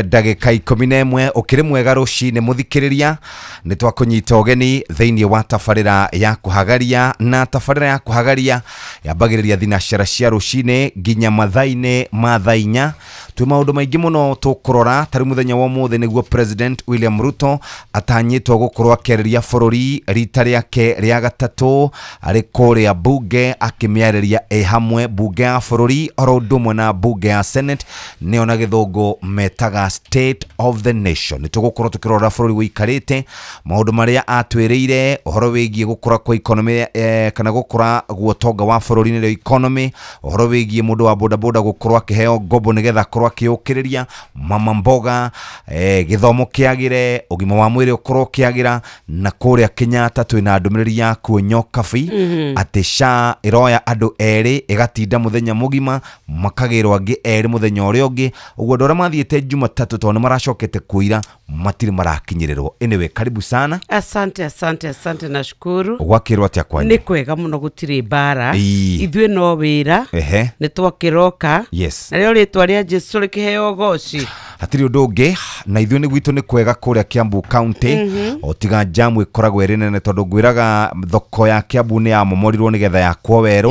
Ndagĩka 11 ũkĩrĩ mwega rũcinĩ mũthikĩrĩria, nĩ twakũnyita ũgeni thĩinĩ wa tabarĩra ya kũhagaria, na tabarĩra ya kũhagaria yambagĩrĩria thinacara cia rũcinĩ nginya mathaa-inĩ ma thaa 4. Twĩ maũndũ maingĩ mũno tũkũrora. Ta rĩu mũthenya wa ũmũthĩ nĩguo President William Ruto atanyĩtwo gũkorwo akĩarĩria bũrũri rita rĩake rĩa gatatũ arĩ kũrĩa bunge, akĩmĩarĩria ĩ hamwe bunge ya bũrũri oro ũndũ ũmwe na bunge ya Senate, nĩyo na gĩthũngũ metaga State of the Nation. Nĩ tũgũkorwo tũkĩrora bũrũri ũikarĩte, maũndũ marĩa atwĩrĩire ũhoro wĩgiĩ gũkũra kwa economy, kana gũkũra gwa ũtonga wa bũrũri nĩrĩo economy, ũhoro wĩgiĩ mũndũ wa bodaboda gũkorwo akĩheo ngombo nĩgetha akorwo akĩũkĩrĩria, mama mboga, gĩthomo kĩagĩre, ũgima wa mwĩrĩ ũkorwo ũkĩagĩra. Na kũrĩa Kenyatta twĩna ndũmĩrĩri yakuo Nyokabi atĩ SHA ĩroya andũ erĩ ĩgatinda mũthenya mũgima, makagĩrwo angĩ erĩ mũthenya ũrĩa ũngĩ. Ũguo andũ arĩa mathiĩte Jumatatũ tondũ nĩ maracokete kũira matirĩ marakinyĩrĩrwo. Anyway, karibu sana. Asante, asante, asante, nashukuru. Gwakĩrwo atĩa kwanyu? Nĩ kwega mũno, gũtirĩ mbara. Ĩĩ. Ithuĩ no wĩra. Nĩ twakĩroka. Narĩo rĩtwa rĩa Jesu rĩkĩheo goci. Hatirĩ ũndũ ũngĩ, na ithuĩ nĩ gwitũ nĩ kwega kũrĩa Kiambu County, o tiga jamu ĩkoragwo ĩrĩ nene, tondũ ngwĩraga thoko ya Kiambu nĩ yamomorirwo nĩgetha yakwo werũ.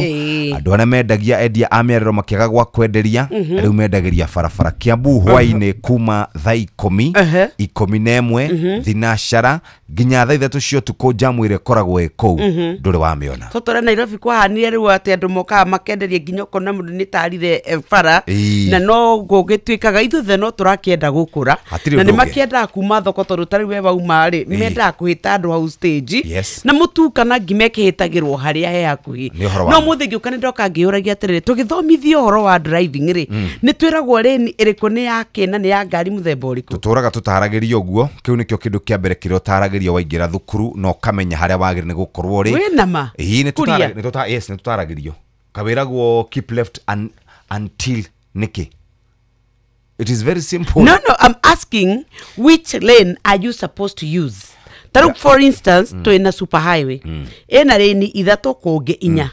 Andũ arĩa mendagia, endia a mĩarĩro, makĩaga gwa kwenderia, rĩu mendagĩria barabara Kiambu hwaĩ-inĩ kuma thaa 10, 11 thinacara nginya thaa 3 cia ũtukũ, jamu ĩrĩa ĩkoragwo ĩ kũu ndũrĩ wamĩona. Totore Nairobi kwahanire rĩu atĩ andũ mokaga makenderia nginya ũkona mũndũ nĩ tarire bara. Na no gũgĩtuĩkaga ithuothe no tũrakĩenda gũkũra. Hatirĩ na ũndũ nĩ ũngĩ. Makĩendaga kuma thoko, tondũ tarĩu we wauma rĩ, mendaga kũhĩta andũ hau stage. Na mũtu kana ngima ĩkĩhĩtagĩrwo harĩa he hakuhĩ. Nĩ ũhoro wa No ma. mũthĩ ngĩũka nĩ ndoka ngĩũragia atĩrĩrĩ, tũgĩthomithio ũhoro wa driving rĩ, nĩ twĩragwo lane ĩrĩkũ nĩ ya kĩ na nĩ ya ngari mũthemba ũrĩkũ? Tũtũraga tũtaragĩrio ũguo. Kĩu nĩkĩo kĩndũ kĩa mbere kĩrĩa ũtaragĩrio waingĩra thukuru na ũkamenya harĩa wagĩrĩire nĩ gũkorwo rĩ. Wĩna ma? Ĩĩ, nĩ Kuria. Yes, nĩ tũtaragĩrio, kawĩragwo keep left until nĩkĩ. It is very simple. No, I'm asking, which lane are you supposed to use? Tarĩu, for instance, twĩna super highway. Ĩna lane ithatũ kũngĩ inya.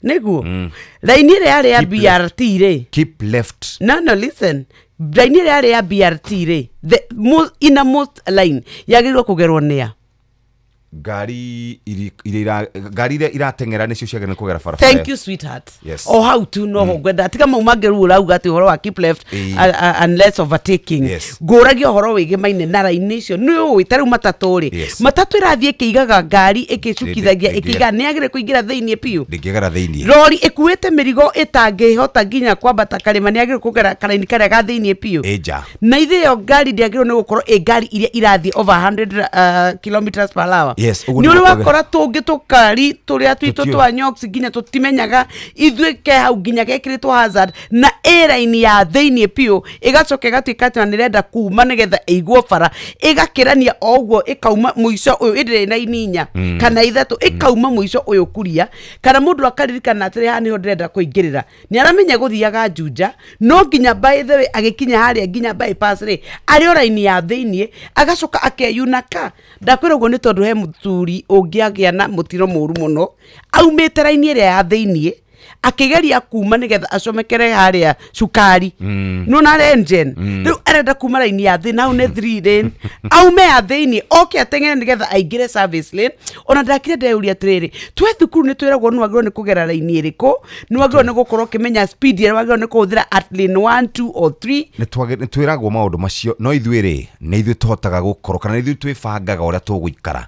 Nĩguo? Raini ĩrĩa yarĩ ya Keep left. BRT rĩ. Keep left. No, listen. Raini ĩrĩa yarĩ ya BRT rĩ, the most, innermost line yagĩrĩirwo kũgerwo nĩa? Ngari ngari iria irateng'era nĩcio ciagĩrĩire nĩ kũgera barabara. Thank you, sweetheart. Yes. O hau tu noho ngwenda, tiga mau mangĩ rĩu ũrauga atĩ ũhoro wa keep left unless overtaking. Ngũragia ũhoro wĩgĩmaine na raini icio, nĩ ũĩ ta rĩu matatũ rĩ, matatũ ĩrathiĩ ĩkĩigaga ngari ĩkĩcukithagia, ĩkĩigaga, nĩ yagĩrĩire kũingĩra thĩiniĩ biũ? Ndĩngĩgera thĩiniĩ. Rori ĩkuĩte mĩrigo ĩtangĩhota nginya kwambata karĩma nĩ yagĩrĩire kũgera karaini karĩa ga thĩiniĩ biũ? Ĩ nja. Na ithe ĩyo ngari ndĩagĩrĩirwo nĩ gũkorwo ĩ ngari iria irathiĩ over 100 kilometers per hour. Yes, ũguo nĩ ũrĩ nĩguo kwagĩrĩire. Wakora tũngĩ tũkari tũrĩa twitũ Tũtiũĩ. Twa nyox nginya tũtimenyaga ithuĩ ke hau nginya gekĩrĩtwo hazard na ĩ raini ya thĩiniĩ biũ, ĩgacoka ĩgatuĩka atĩ ona nĩrenda kuma nĩgetha ĩigwo bara, ĩgakĩrania o ũguo, ĩkauma mũico ũyũ, ĩndĩrĩ raini inya kana ithatũ, ĩkauma mũico ũyũ kuria, kana mũndũ akaririkana atĩrĩ, haha nĩho ndĩrenda kũingĩrĩra, nĩ aramenya gũthiaga Juja, no nginya by the way agĩkinya harĩa nginya bypass rĩ, arĩ o raini ya thĩiniĩ, agacoka akeyuna ka. Ndakwĩra ũguo nĩ tondũ he mũthuri ũngĩagĩa na mũtino mũru mũno aumĩte raini ĩrĩa ya thĩiniĩ akĩgeria kuma nĩgetha acomekere harĩa cukari, nona engine rĩu arenda kuma raini ya thĩ, nau nĩ three lane, aume ya thĩiniĩ oke ateng'ere nĩgetha aingĩre service lane. Ona ndakire ndeyũria atĩrĩrĩ, twĩ thukuru nĩ twĩragwo nĩ wagĩrĩirwo nĩ kũgera raini ĩrĩkũ, nĩ wagĩrĩirwo nĩ gũkorwo ũkĩmenya speed ĩrĩa wagĩrĩirwo nĩ kũhũthĩra at lane 1, 2 or 3. Nĩ twĩragwo maũndũ macio, no ithuĩ rĩ, nĩ ithuĩ tũhotaga gũkorwo kana nĩ ithuĩ twĩbangaga ũrĩa tũgũikara.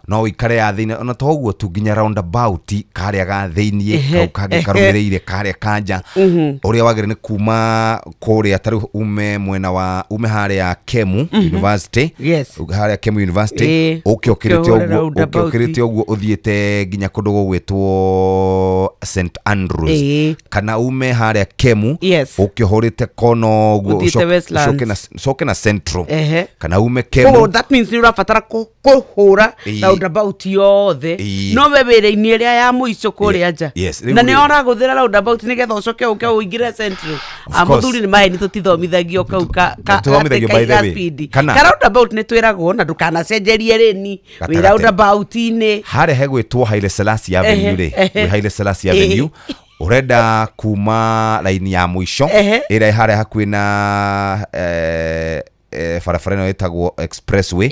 No ũikare ya thĩinĩ, ona to ũguo tu, nginya roundabout karĩa ga thĩiniĩ, kau kangĩ karũmĩrĩire karĩa kanja, ũrĩa wagĩrĩire nĩ kuma kũrĩa, ta rĩu ume mwena wa ume harĩa Kemu University, harĩa Kemu University, ũke ũkĩrĩte ũkĩhũre ũguo, ũke roundabout. Ũkĩrĩte ũguo ũthiĩte nginya kũndũ gũgwĩtwo St Andrews, kana ume harĩa Kemu, ũke ũhũrĩte kona ũguo, Ũthiĩte Westlands. ũcoke na Central, kana ume Kemu. Koguo that means nĩ ũrabatara kũhũra roundabout yothe. No we wĩra-inĩ ĩrĩa ya mũico kũrĩa nja, Rĩu na nĩo ũragũthĩra roundabout nĩgetha ũcoke ũke ũingĩre Central. Of Ah, course. mũthuri nĩ maheni, tũtithomithagio kau Tũthomithagio, by the ka way. speed. Kana- Ka roundabout nĩ twĩragwo na ndũkanacenjerie rĩni wĩ Gatagatĩ. roundabout-inĩ. Harĩa hegwĩtwo Haile Selassie Avenue rĩ, wĩ Haile Selassie Avenue. Ũrenda kuma raini ya mũico ĩrĩa ĩ harĩa hakuhĩ na barabara ĩno ĩtagwo expressway,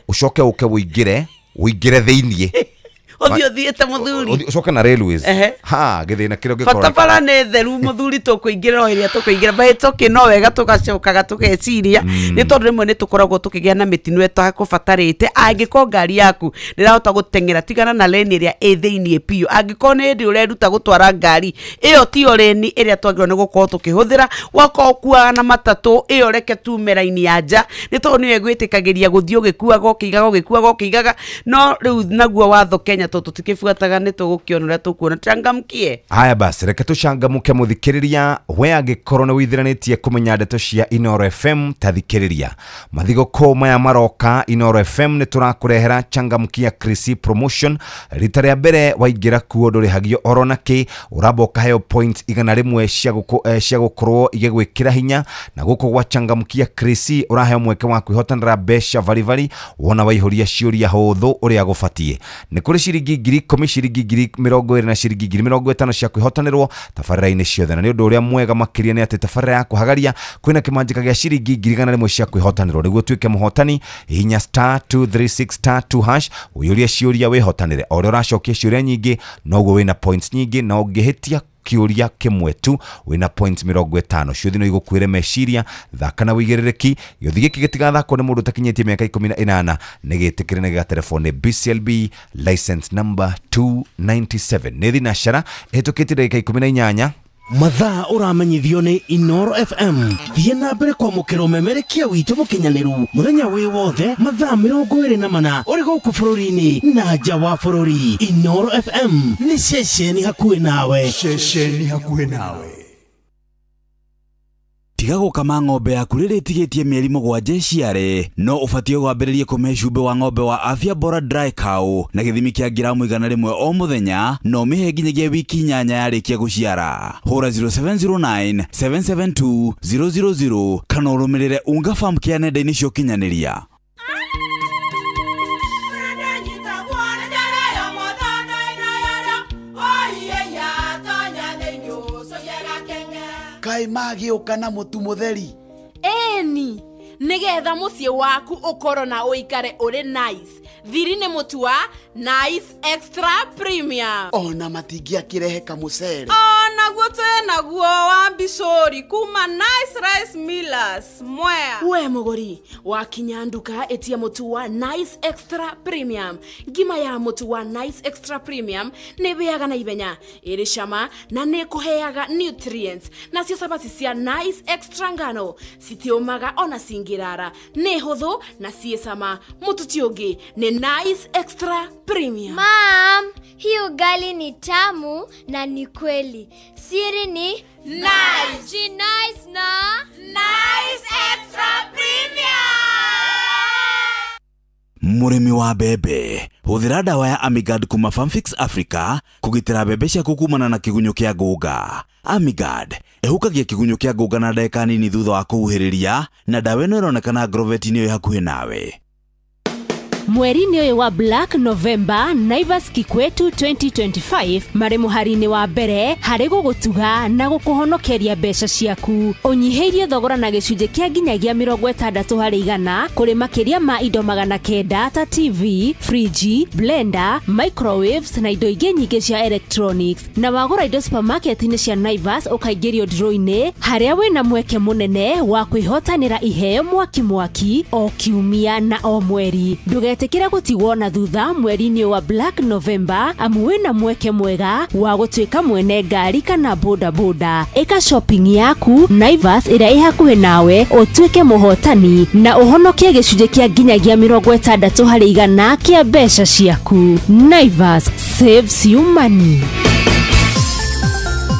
ũcoke ũke ũingĩre thĩiniĩ. Ũthiĩ ũthiĩte mũthuri. Ũcoke na railways. Ha gĩthĩna kĩrĩa ũngĩkorwo Barabara nĩ theru mũthuri, tũkũingĩra o ĩrĩa tũkũingĩra, but it's okay, no wega tũgacokaga tũgeciria, nĩ tondũ rĩmwe nĩ tũkoragwo tũkĩgĩa na mĩtino ĩtakũbatarĩte. Angĩkorwo ngari yaku ndĩrahota gũteng'era, tigana na leni ĩrĩa ĩ thĩiniĩ biũ. Angĩkorwo nĩ hĩndĩ ũreruta gũtwara ngari, ĩyo tiyo leni ĩrĩa twagĩrĩirwo nĩ gũkorwo tũkĩhũthĩra. Wakorwo ũkuaga na matatũ, ĩyo reke tume raini ya nja, nĩ tondũ nĩyo ĩgwĩtĩkagĩria gũthiĩ ũgĩkuaga ũkĩigaga ũgĩkuaga ũkĩigaga. No rĩu naguo watho Kenya tondũ tũtikĩbuataga, nĩ tũgũkĩona ũrĩa tũkuona. Changamkie. Haya basi, reke tũcangamũke mũthikĩrĩria. We angĩkorwo nĩ wĩithiranĩtie kũmenya ndeto cia Inoro FM, ta thikĩrĩria mathigũkũ maya maroka. Inoro FM nĩ tũrakũrehera Changamkia Krisi promotion. Rita rĩa mbere waingĩra kuo ndũrĩhagio oro na kĩ, ũramba ũkaheo point 100 cia gũkorwo igĩgwĩkĩra hinya. Na gũkũ gwa Changamkia Krisi ũraheo mweke wa kwĩhotanĩra mbeca varibari wona waihũria ciũria hũthũ ũrĩa gũbatiĩ. Nĩ kũrĩ ciringi 10,000, ciringi 20,000 na ciringi 50,000 cia kwĩhotanĩrwo tabarĩra-inĩ ciothe. Na nĩ ũndũ ũrĩa mwega makĩria nĩ atĩ tabarĩra ya kũhagaria kwĩna kĩmanjĩka gĩa ciringi 100,000 cia kwĩhotanĩrwo. Nĩguo ũtuĩke mũhotani, hihinya *236*2# ũiyũrie ciũria wĩhotanĩre. O ũrĩa ũracokia ciũria nyingĩ noguo wĩna points nyingĩ, na ũngĩhĩtia kĩũria kĩmwe tu wĩna points 50. Ciũthi no igũkuĩre meciria. Thaka na wĩigĩrĩrĩki. Gĩũthi gĩkĩ gĩtigathakwo nĩ mũndũ ũtakinyĩtie mĩaka 18, nĩ gĩtĩkĩre na gĩgaterebo nĩ BCLB license number 297. Nĩ thinacara ĩhĩtũkĩtie ndagĩka 18. Mathaa ũramenyithio nĩ Inoro FM. Thiĩ na mbere kwamũkĩra ũmemerekia witũ mũkinyanĩru mũthenya wĩ wothe mathaa 24 ũrĩ gũkũ bũrũri-inĩ na nja wa bũrũri. Inoro FM nĩ ceceni hakuhĩ nawe. Ceceni hakuhĩ nawe. Tiga gũkama ng'ombe yaku rĩrĩa ĩtigĩtie mĩeri 7 ĩciare, no ũbatiĩ kwambĩrĩria kũmĩhe cumbĩ wa ng'ombe wa Afya Bora Dry Cow na gĩthimi kĩa ngiramu 100 o mũthenya, na ũmĩhe nginyagia wiki 8 yarĩkia gũciara. Hũra 0709 772 000 kana ũrũmĩrĩre Unga Farm Care nenda-inĩ cia ũkinyanĩria. Kaĩ magĩũka na mũtu mũtheri. Ĩni nĩgetha mũciĩ waku ũkorwo na ũikare ũrĩ nice, thiri nĩ mũtu wa Nice Extra Premium. Ona matingĩakĩrehe kamũcere. Onaguo twĩ naguo wa mbicũri kuma Nice Rice Millers Mwea. We mũgũri wakinya nduka, ĩtia mũtu wa Nice Extra Premium. Ngima ya mũtu wa Nice Extra Premium nĩ ĩhĩaga na ihenya, ĩrĩ cama na nĩ ĩkũheaga nutrients. Nacio cabaci cia Nice Extra ngano citiũmaga ona cingĩrara, nĩ hũthũ na ciĩ cama. Mũtu ti ũngĩ nĩ Nice Extra Premium. Mam, hii ugali ni tamu na ni kweli. Siri ni Nice. Ji nice na Nice Extra Premium. Mũrĩmi wa mbembe, hũthĩra ndawa ya Amigard kuma Farmfix Africa kũgitĩra mbembe ciaku kumana na kĩgunyũ kĩa ngũnga. Amigard ĩhukagia kĩgunyũ kĩa ngũnga na ndagĩka nini thutha wa kũhuhĩrĩria, na ndawa ĩno ĩronekana Agrovet-inĩ ĩyo hakuhĩ nawe. Mweri-inĩ ũyũ wa Black November, Naivas Kikwetu 2025 marĩ mũhari-inĩ wa mbere harĩ gũgũtuga na gũkũhonokeria mbeca ciaku. Ũnyihĩirio thogora na gĩcunjĩ kĩa nginyagia 60% kũrĩ makĩria ma indo 900 ta TV, friji, blender, microwaves na indo ingĩ nyingĩ cia electronics. Na wagũra indo supermarket-inĩ cia Naivas ũkaingĩrio draw-inĩ harĩa wĩna mweke mũnene wa kwĩhotanĩra iheo mwaki mwaki o kiumia na o mweri. Ndũgetĩkĩre gũtigwo na thutha mweri-inĩ wa Black November, amu wĩna mweke mwega wa gũtuĩka mwene ngari kana boda boda. Ĩka shopping yaku Naivas ĩrĩa ĩ hakuhĩ nawe ũtuĩke mũhotani na ũhonokie gĩcunjĩ kĩa nginyagia 60% kĩa mbeca ciaku. Naivas saves you money.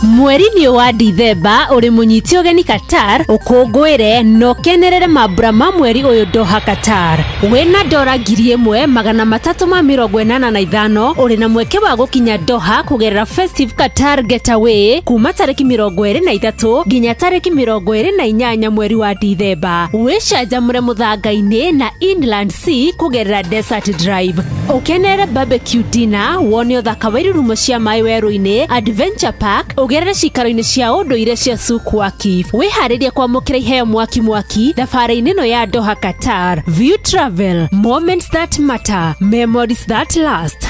Mweri-inĩ wa Dithemba ũrĩ mũnyiti ũgeni Qatar, ũkũngũĩre na ũkenerere mambura ma mweri ũyũ Doha Qatar. Wĩna dora 1385 ũrĩ na mweke wa gũkinya Doha kũgerera Festive Qatar Getaway kuma tarĩki 23 nginya tarĩki 28 mweri wa Dithemba. Wĩcanjamũre mũthanga-inĩ na Inland Sea kũgerera Desert Drive. Ũkenere barbecue dinner, wone ũthaka wa irurumo cia maĩ werũ-inĩ, Adventure Park, ũgerere cikaro-inĩ cia ũndũire cia Souk Waqif. Wĩharĩrie kwamũkĩra iheo mwaki mwaki thabarĩ-inĩ ĩno ya Doha Qatar. View Travel, moments that matter, memories that last.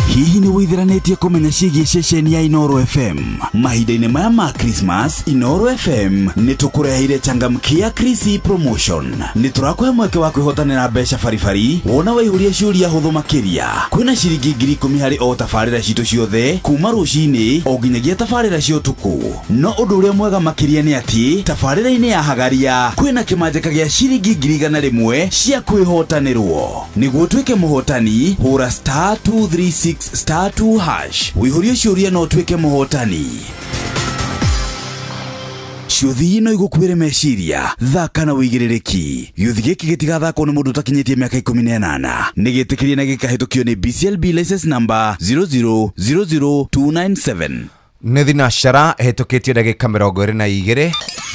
Hihi nĩ wĩithiranĩtie kũmenya ciĩgiĩ ceceni ya Inooro FM? Mahinda-inĩ maya ma Christmas, Inooro FM nĩ tũkũreheire changamkia Krisi promotion. Nĩ tũrakũhe mweke wa kwĩhotanĩra mbeca baribari wona waihũria ciũria hũthũ makĩria. Kwĩna ciringi 10,000 harĩ o tabarĩra citũ ciothe kuma rũcinĩ o nginyagia tabarĩra cia ũtukũ. No ũndũ ũrĩa mwega makĩria nĩ atĩ tabarĩra-inĩ ya Hagaria kwĩna kĩmanjĩka gĩa ciringi 100,000 cia kwĩhotanĩrwo. Nĩguo ũtuĩke mũhotani, hũra *236 *2# wĩihũrie ciũria no ũtuĩke mũhotani. Ciũthi no igũkuĩre meciria, thaka na wĩigĩrĩrĩki. Gĩũthi gĩkĩ gĩtigathakwo nĩ mũndũ ũtakinyĩtie mĩaka 18. Nĩ gĩtĩkĩrie na gĩkahĩtũkio nĩ BCLB license number 0000297. Nĩ thinacara ĩhĩtũkĩtie ndagĩka 22.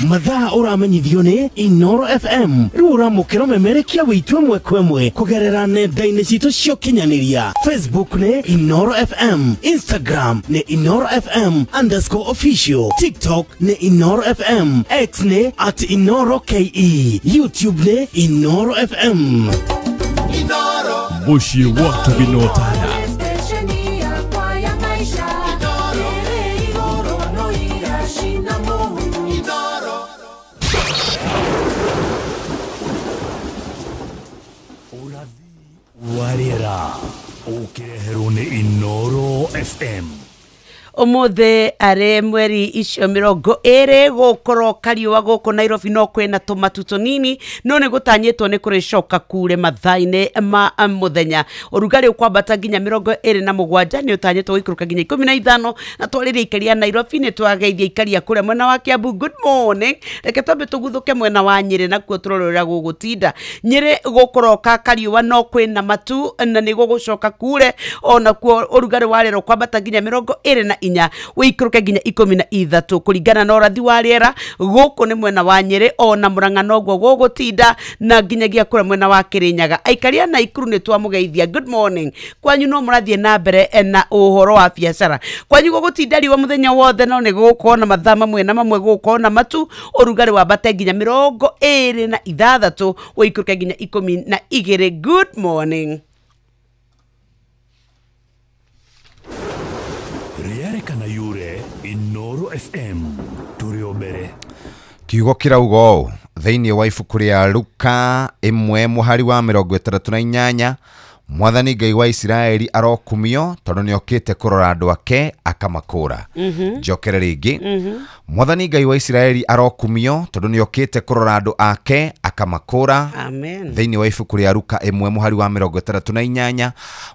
Mathaa ũramenyithio nĩ Inooro FM. Rĩu ũramũkĩra ũmemerekia wĩitũ ĩmwe kwa ĩmwe kũgerera nenda-inĩ citũ cia ũkinyanĩria. Facebook nĩ Inooro FM, Instagram nĩ Inooro FM _official, TikTok nĩ Inooro FM, X nĩ @InooroKE, YouTube nĩ Inooro FM. Mũciĩ wa Tũginotana. Warĩera ũkĩreherwo nĩ Inooro FM. Ũmũthĩ arĩ mweri icio 20 gũkorwo kariũa gũkũ Nairobi no kwĩna tũmatu tũnini no nĩ gũtanyĩtwo nĩ kũrĩcoka kure mathaa-inĩ ma mũthenya. Ũrugarĩ ũkwambata nginya 27 nĩ ũtanyĩtwo gũikũrũka nginya 15 na twarĩria aikari a Nairobi nĩ twageithia aikari a kũrĩa mwena wa Kiambu. Good morning. Reke twambe tũguthũke mwena wa Nyĩrĩ nakuo tũrore ũrĩa gũgũtinda. Nyĩrĩ gũkũroka kariũa no kwĩna matu na nĩ gũgũcoka kure onakuo ũrugarĩ wa rĩera ũkwambata nginya 24 wĩikũrũke nginya 13 kũringana na ũrathi wa rĩera. Gũkũ nĩ mwena wa Nyĩrĩ ona Mũrang'a noguo gũgũtinda na nginyagia kũrĩa mwena wa Kĩrĩnyaga. Aikari a Naikuru nĩ twamũgeithia. Good morning. Kwanyu no mũrathiĩ na mbere na ũhoro wa biacara. Kwanyu gũgũtinda riũa mũthenya wothe no nĩ gũgũkorwo na mathaa mamwe na mamwe gũgũkorwo na matu. Ũrugarĩ wambate nginya 26 wĩikũrũke nginya 12. Good morning. Rĩarekana yure Inooro FM tũrĩ o mbere. Kiugo kĩrauga ũũ thĩinĩ wa ibuku rĩa Luka 1 mũhari wa 68, Mwathani Ngai wa Isiraeli arokumio tondũ nĩokĩte kũrora andũ ake akamakũra. Njokere rĩngĩ. Mwathani Ngai wa Isiraeli arokumio tondũ nĩokĩte kũrora andũ ake akamakũra. Amen. Thĩinĩ wa ibuku rĩa Luka 1 mũhari wa 68,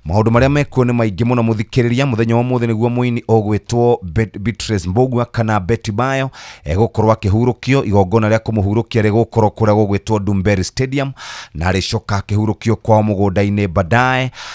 maũndũ marĩa mekuo nĩ maingĩ mũno mũthikĩrĩria. Mũthenya wa ũmũthĩ nĩguo mũini ũgwĩtwo Beatrice Mbugua kana Betty Bayo egũkorwo akĩhurũkio. Igongona rĩa kũmũhurũkia rĩgũkorwo kũrĩa gũgwĩtwo Ndumberi Stadium na rĩcoka akĩhurũkio kwao mũgũnda-inĩ baadaye.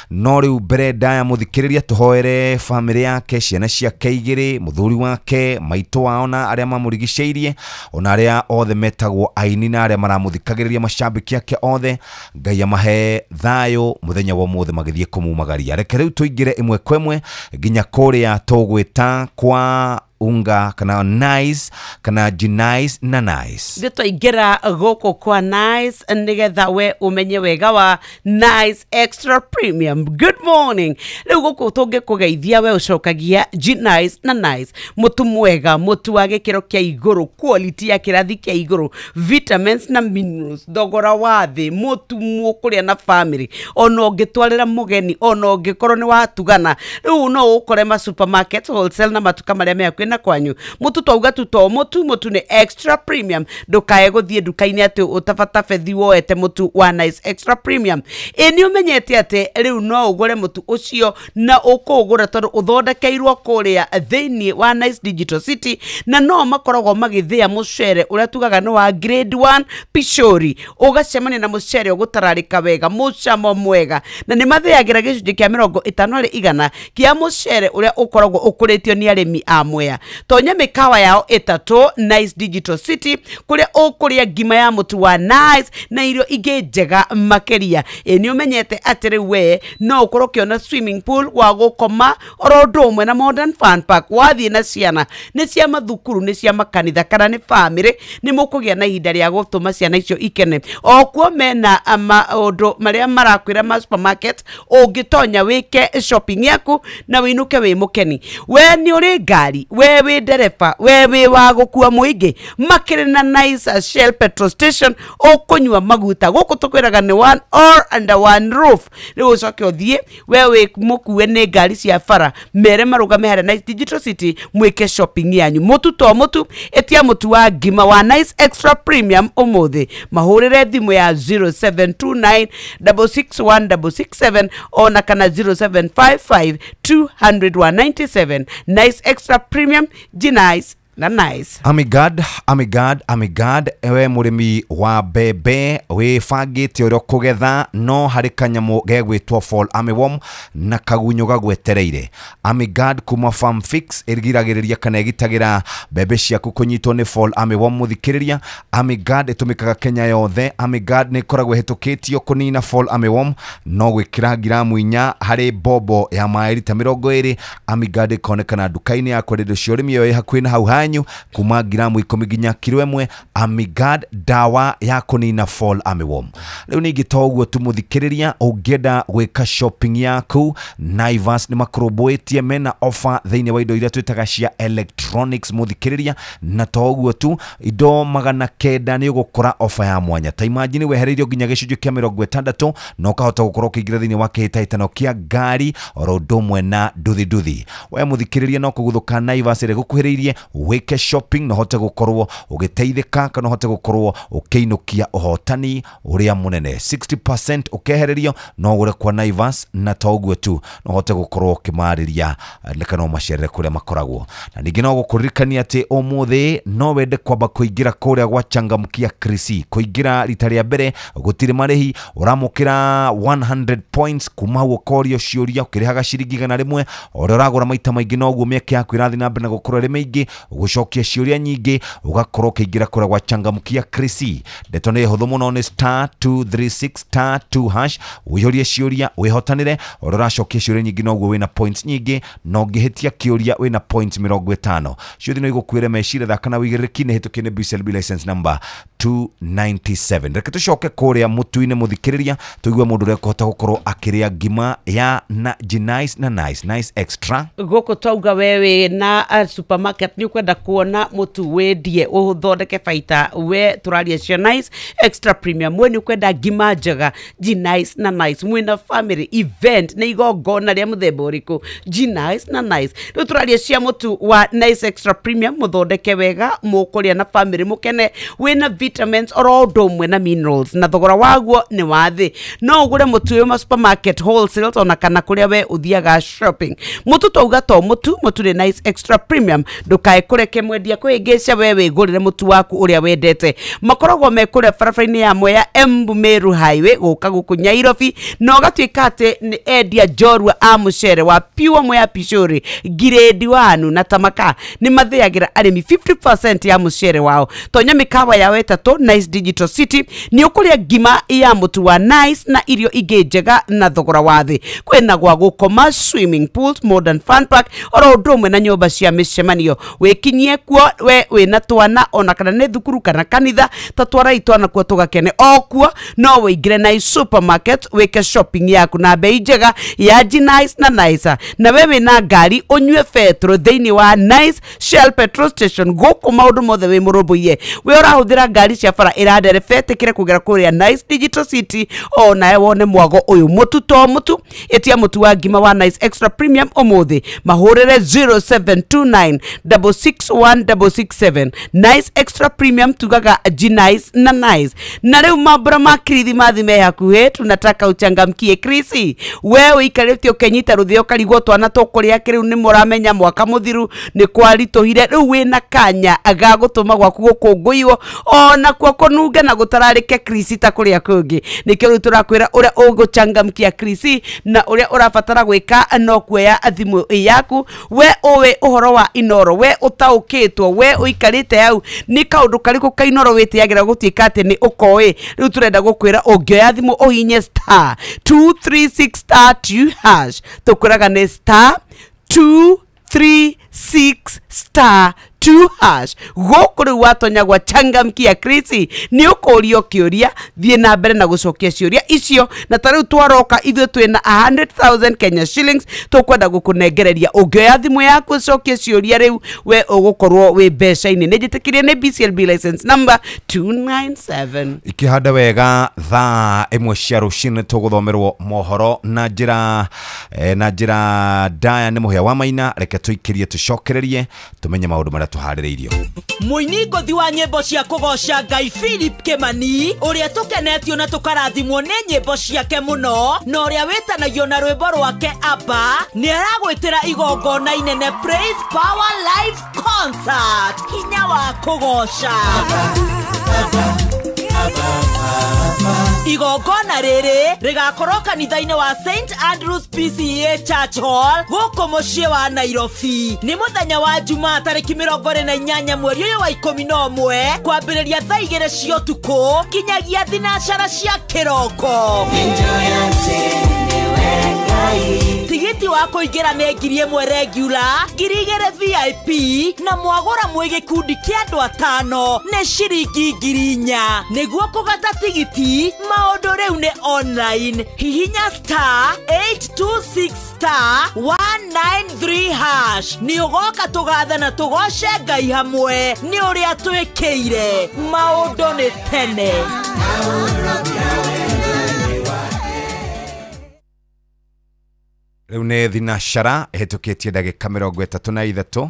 No rĩu mbere ndaya mũthikĩrĩria, tũhoere bamĩrĩ yake, ciana ciake igĩrĩ, mũthuri wake, maitũ wao na arĩa mamũrigicĩirie, ona arĩa othe metagwo aini na arĩa maramũthikagĩrĩria, macambĩki ake othe. Ngai amahe thayũ mũthenya wa ũmũthĩ magĩthiĩ kũmumagaria. Reke rĩu tũingĩre ĩmwe kwa ĩmwe nginya kũrĩa tũgwĩta kwa unga kana Nice kana Gnice na Nice. Nĩ twaingĩra gũkũ kwa Nice nĩgetha we ũmenye wega wa Nice Extra Premium. Good morning. Rĩu gũkũ tũngĩkũgeithia we ũcokagia Gnice na Nice. Mũtu mwega, mũtu wa gĩkĩro kĩa igũrũ, quality ya kĩrathi kĩa igũrũ, vitamins na minerals, thogora wa thĩ, mũtu mũkũrĩa na family, ona ũngĩtwarĩra mũgeni, ona ũngĩkorwo nĩ watugana. Rĩu no ũkore ma supermarket, wholesale na matuka marĩa me hakuhĩ na kwanyu. Mũtu twauga tu to mũtu, mũtu nĩ extra premium. Ndũkae gũthiĩ nduka-inĩ atĩ ũtabatabethi woete mũtu wa Nice Extra Premium. Ĩ nĩ ũmenyete atĩ rĩu no ũgũre mũtu ũcio na ũkũũgũra tondũ ũthondekeirwo kũrĩa thĩinĩ wa Nice Digital City, na no makoragwo magĩthĩa mũcere ũrĩa tugaga nĩ wa grade 1 pishori. Ũgacemania na mũcere ũgũtararĩka wega, mũcamo mwega, na nĩ mathĩagĩra gĩcunjĩ kĩa 50 harĩ 100 kĩa mũcere ũrĩa ũkoragwo ũkũrĩtio nĩ arĩmi a Mwea. Mwea. Tonya mĩkawa yao ĩtatũ Nice Digital City kũrĩa ũkũrĩa ngima ya mũtu wa Nice na irio ingĩ njega makĩria. Ĩ nĩ ũmenyete atĩ rĩu we no ũkorwo ũkĩona swimming pool wa gũkoma oro ũndũ ũmwe na Modern Fun Park. Wathiĩ na ciana nĩ cia mathukuru, nĩ cia makanitha kana nĩ famĩlĩ, nĩ mũkũgĩa na ihinda rĩa gũtũma ciana icio ikene. O kuo mena maũndũ marĩa marakwĩra ma supermarket ũngĩtonya wĩke shopping yaku na wĩinũke wĩ mũkeni. We nĩ ũrĩ ngari, we wĩ ndereba, we wĩ wa gũkua mũingĩ, makĩrĩ na Nice Shell petrol station ũkũnyua maguta. Gũkũ tũkwĩraga nĩ one or under one roof. Rĩu ũcoke ũthiĩ we wĩ mũkue nĩ ngari cia bara, mere marũgame harĩa Nice Digital City mwĩke shopping yanyu. Mũtu to mũtu, ĩtia mũtu wa ngima wa Nice Extra Premium ũmũthĩ. Mahũrĩre thimũ ya 0729 661 667 ona kana 0755 200 197. Nice Extra Premium, Nice na Nice. Amigad, Amigad, Amigad, ewe mũrĩmi wa mbembe wĩbangĩte ũrĩa ũkũgetha, no harĩ kanyamũ gegwĩtwo fall armyworm na kagunyũ gagwetereire. Amigad kuma Farm Fix ĩrigiragĩrĩria kana ĩgitagĩra mbembe ciaku kũnyitwo nĩ fall armyworm. Mũthikĩrĩria, Amigad ĩtũmĩkaga Kenya yothe. Amigad nĩ ĩkoragwo ĩhĩtũkĩtio kũnina fall armyworm no gwĩkĩra ngiramu 4 harĩ bobo ya maĩ rita 20. Amigad ĩkonekana nduka-inĩ ya kwendia indo cia ũrĩmi ĩyo ĩ hakuhĩ na hau hanyu, kuma ngiramu 10 nginya kiro 1. Amigad, dawa ya kũnina fall armyworm. Rĩu ningĩ to ũguo tu mũthikĩrĩria, ũngĩenda gwĩka shopping yaku, Naivas nĩ makũrũmbũĩtie, mena offer thĩinĩ wa indo iria twĩtaga cia electronics mũthikĩrĩria. Na to ũguo tu, indo 900 nĩ ũgũkora offer ya mwanya. Ta imagine wehereirio nginya gĩcunjĩ kĩa 60 na ũkahota gũkorwo ũkĩingĩra thĩinĩ wa kĩhĩtahĩtano kĩa ngari oro ũndũ ũmwe na nduthi nduthi. We mũthikĩrĩria, no kũguthũka Naivas ĩrĩa ĩgũkuhĩrĩirie wĩke shopping na ũhote gũkorwo ũgĩteithĩka kana ũhote gũkorwo ũkĩinũkia ũhotani ũrĩa mũnene. 60% ũkehererio no ũgũre kwa Naivas, na to ũguo tu, no ũhote gũkorwo ũkĩmarĩria kana ũmacerere kũrĩa makoragwo. Na ningĩ no gũkũririkania atĩ ũmũthĩ no wende kwamba kũingĩra kũrĩa gwa Changamkia Krisi. Kũingĩra rita rĩa mbere gũtirĩ marĩhi, ũramũkĩra 100 points kuma hau ũkorio ciũria ũkĩrĩhaga ciringi 100. Ũrĩa ũragũra maita maingĩ noguo mĩeke yaku ĩrathiĩ na mbere na gũkorwo ĩrĩ mĩingĩ, gũcokia ciũria nyingĩ, ũgakorwo ũkĩingĩra kũrĩa gwa Changamkia Krisi. Ndeto nĩ hũthũ mũno, nĩ star 236 star 2 hash, ũihũrie ciũria wĩhotanĩre. Ũrĩa ũracokia ciũria nyingĩ noguo wĩna points nyingĩ, na ũngĩhĩtia kĩũria wĩna points 50. Ciothe no igũkuĩre meciria. Thaka na wĩigĩrĩrĩki. Nĩ hĩtũkie nĩ BCLB license number 297. Reke tũcoke kũrĩa mũtu-inĩ mũthikĩrĩria, tũigue mũndũ ũrĩa ũkũhota gũkorwo akĩrĩa ngima ya na Nice na Nice, Nice Extra. Gũkũ twauga we wĩ na supermarket nĩ ũkwenda kuona mũtu wendie ũthondeke baita, we tũraria cia Nice Extra Premium. We nĩ ũkwenda ngima njega Nice na Nice, mwĩna family event nĩ igongona rĩa mũthemba ũrĩkũ, Nice na Nice. Rĩu tũraria cia mũtu wa Nice Extra Premium, mũthondeke wega mũkũrĩa na family mũkene, wĩna vitamins oro ũndũ ũmwe na minerals, na thogora waguo nĩ wa thĩ. No ũgũre mũtu ũyũ ma supermarket wholesale ona kana kũrĩa we ũthiaga shopping. Mũtu twauga to mũtu, mũtu nĩ Nice Extra Premium. Ndũkae kũreke mwendia kwĩhĩngĩca, we wĩgũrĩre mũtu waku ũrĩa wendete. Makoragwo me kũrĩa barabara-inĩ ya Mwea Embu Meru Highway gũka gũkũ Nyairobi, na ũgatuĩka atĩ nĩ endia njorua a mũcere wa pure Mwea Pishori grade 1 na Tamaka. Nĩ mathĩagĩra arĩmi 50% ya mũcere wao. Tonya mĩkawa yao ĩtatũ Nice Digital City nĩ ũkũrĩa ngima ya mũtu wa Nice na irio ingĩ njega na thogora wa thĩ. Kwĩna gwa gũkoma, swimming pools, modern fun park oro ũndũ ũmwe na nyũmba cia mĩcemanio. Wĩkinyie kuo we wĩna twana ona kana nĩ thukuru kana kanitha, ta twarai twana kuo tũgakene. O kuo no wĩingĩre Nice supermarket wĩke shopping yaku na bei njega ya Nice na Nice. Na we wĩna ngari ũnyue betro thĩinĩ wa Nice Shell petrol station. Gũkũ maũndũ mothe wĩ mũrũmbũiye. We ũrahũthĩra ngari cia bara ĩrandereba, ĩtĩkĩre kũgera kũrĩa Nice Digital City onawe wone mwago ũyũ. Mũtu to mũtu, ĩtia mũtu wa ngima wa Nice Extra Premium ũmũthĩ. Mahũrĩre 0729 661 667. Nice Extra Premium tugaga Nice na Nice. Na rĩu mambura ma kirithimathi me hakuhĩ, tunataka uchangamkie Krisi. We ũikarĩte ũkenyita rũthĩa ũkarigwo twana tũkũrĩa kĩ, rĩu nĩ mũramenya mwaka mũthiru nĩ kwaritũhire, rĩu wĩna kanya ga gũtũma gwaku gũkũngũiwo Ona kuo kũnunge na gũtararĩke krisi ta kũrĩa kũngĩ. Nĩkĩo rĩu tũrakwĩra ũrĩa ũgũchangamkia krisi na ũrĩa ũrabatara gwĩka no kuoya thimũ yaku. We ũĩ ũhoro wa Inoro, we ũtaũkĩtwo, we ũikarĩte hau nĩ kaũndũ karĩkũ ka Inoro wĩtĩagĩra gũtuĩka atĩ nĩ ũkoĩ. Rĩu tũrenda gũkwĩra ũngĩoya thimũ ũhinye star 236 star 2 hash, tũkwĩraga nĩ star 236 star 2 hash. Gũkũ rĩu watonya gwa changamkia krisi nĩ ũkũrio kĩũria, thiĩ na mbere na gũcokia ciũria icio. Na ta rĩu twaroka ithuĩ twĩna 100,000 Kenya shillings tũkwenda gũkũnengereria. Ũngĩoya thimũ yaku ũcokie ciũria rĩu we ũgũkorwo wĩ mbeca-inĩ. Nĩ njĩtĩkĩrie nĩ BCLB license number 297. Ikihanda wega thaa ĩmwe cia rũcinĩ tũgũthomerwo mohoro na njĩra na njĩra ndaya nĩ Mũhĩa wa Maina. Reke tũikĩrie tũcokererie tũmenye maũndũ marĩa tũharĩrĩirio. Mũini ngũthi wa nyĩmbo cia kũgoca Ngai Philip Kimani, ũrĩa tũkenetio na tũkarathimwo nĩ nyĩmbo ciake mũno, na ũrĩa wĩtanagio na rwĩmbo rwake Abba, nĩ aragwĩtĩra igongona inene Praise Power Live Concert, hinya wa kũgoca. Igongona rĩrĩ rĩgakorwo kanitha-inĩ wa St Andrews PCA Church Hall gũkũ mũciĩ wa Nairobi. Nĩ mũthenya wa Jumaa tarĩki 28 mweri ũyũ wa 11 kwambĩrĩria thaa 2 cia ũtukũ kinyagia thinacara cia kĩroko. Tigiti wa kũingĩra nĩ 1,000 regular, 2,000 VIP, na mwagũra mwĩ gĩkundi kĩa andũ 5 nĩ ciringi 4,000. Nĩguo kũgata tigiti maũndũ rĩu nĩ online. Hihinya star 826 star 193 hash. Nĩ ũgoka tũgathe na tũgoce Ngai hamwe nĩ ũrĩa twĩkĩire. Maũndũ nĩ tene. Rĩu nĩ thinacara ĩhĩtũkĩtie ndagĩka 33.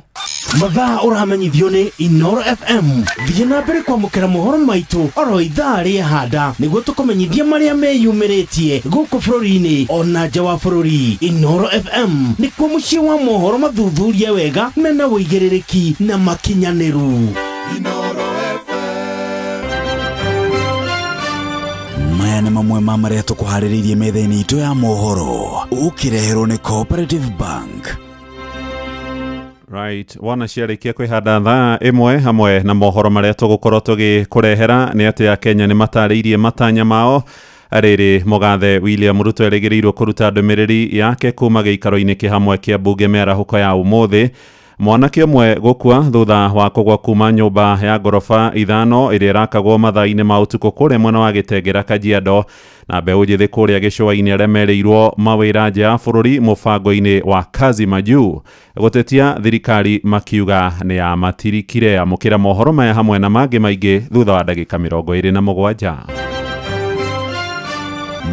Mathaa ũramenyithio nĩ Inoro FM. Thiĩ na mbere kwamũkĩra mohoro maitũ oro ithaa rĩa handa nĩguo tũkũmenyithia marĩa meyumĩrĩtie gũkũ bũrũri-inĩ ona nja wa bũrũri. Inoro FM nĩkuo mũciĩ wa mohoro mathuthurie wega mena ũigĩrĩrĩki na makinyanĩru. Maya nĩ mamwe ma marĩa tũkũharĩrĩirie metha-inĩ itũ ya mohoro ũkĩreherwo nĩ Cooperative Bank. Right, wana ciarĩkia kwĩhanda thaa ĩmwe hamwe na mohoro marĩa tũgũkorwo tũgĩkũrehera nĩ atĩ a Kenya nĩ matarĩirie matanya mao. Rĩrĩ mũgathe William Ruto erĩgĩrĩirwo kũruta ndũmĩrĩri yake kuma gĩikaro-inĩ kĩhamwe kĩa mbunge mĩarahũko ya ũmũthĩ. Mwanake ũmwe gũkua thutha wa kũgwa kuma nyũmba ya ngoroba 5 ĩrĩa ĩrakagwo mathaa-inĩ ma ũtukũ kũrĩa mwena wa Gĩtengera Kajiado, na mbeũ njĩthĩ kũrĩa gĩcũa-inĩ arĩa merĩirwo mawĩra nja ya bũrũri mũbango-inĩ wa Kazi Majuu gũtetia thirikari makiuga nĩ yamatirikire. Amũkĩra mohoro maya hamwe na mangĩ maingĩ thutha wa ndagĩka 27.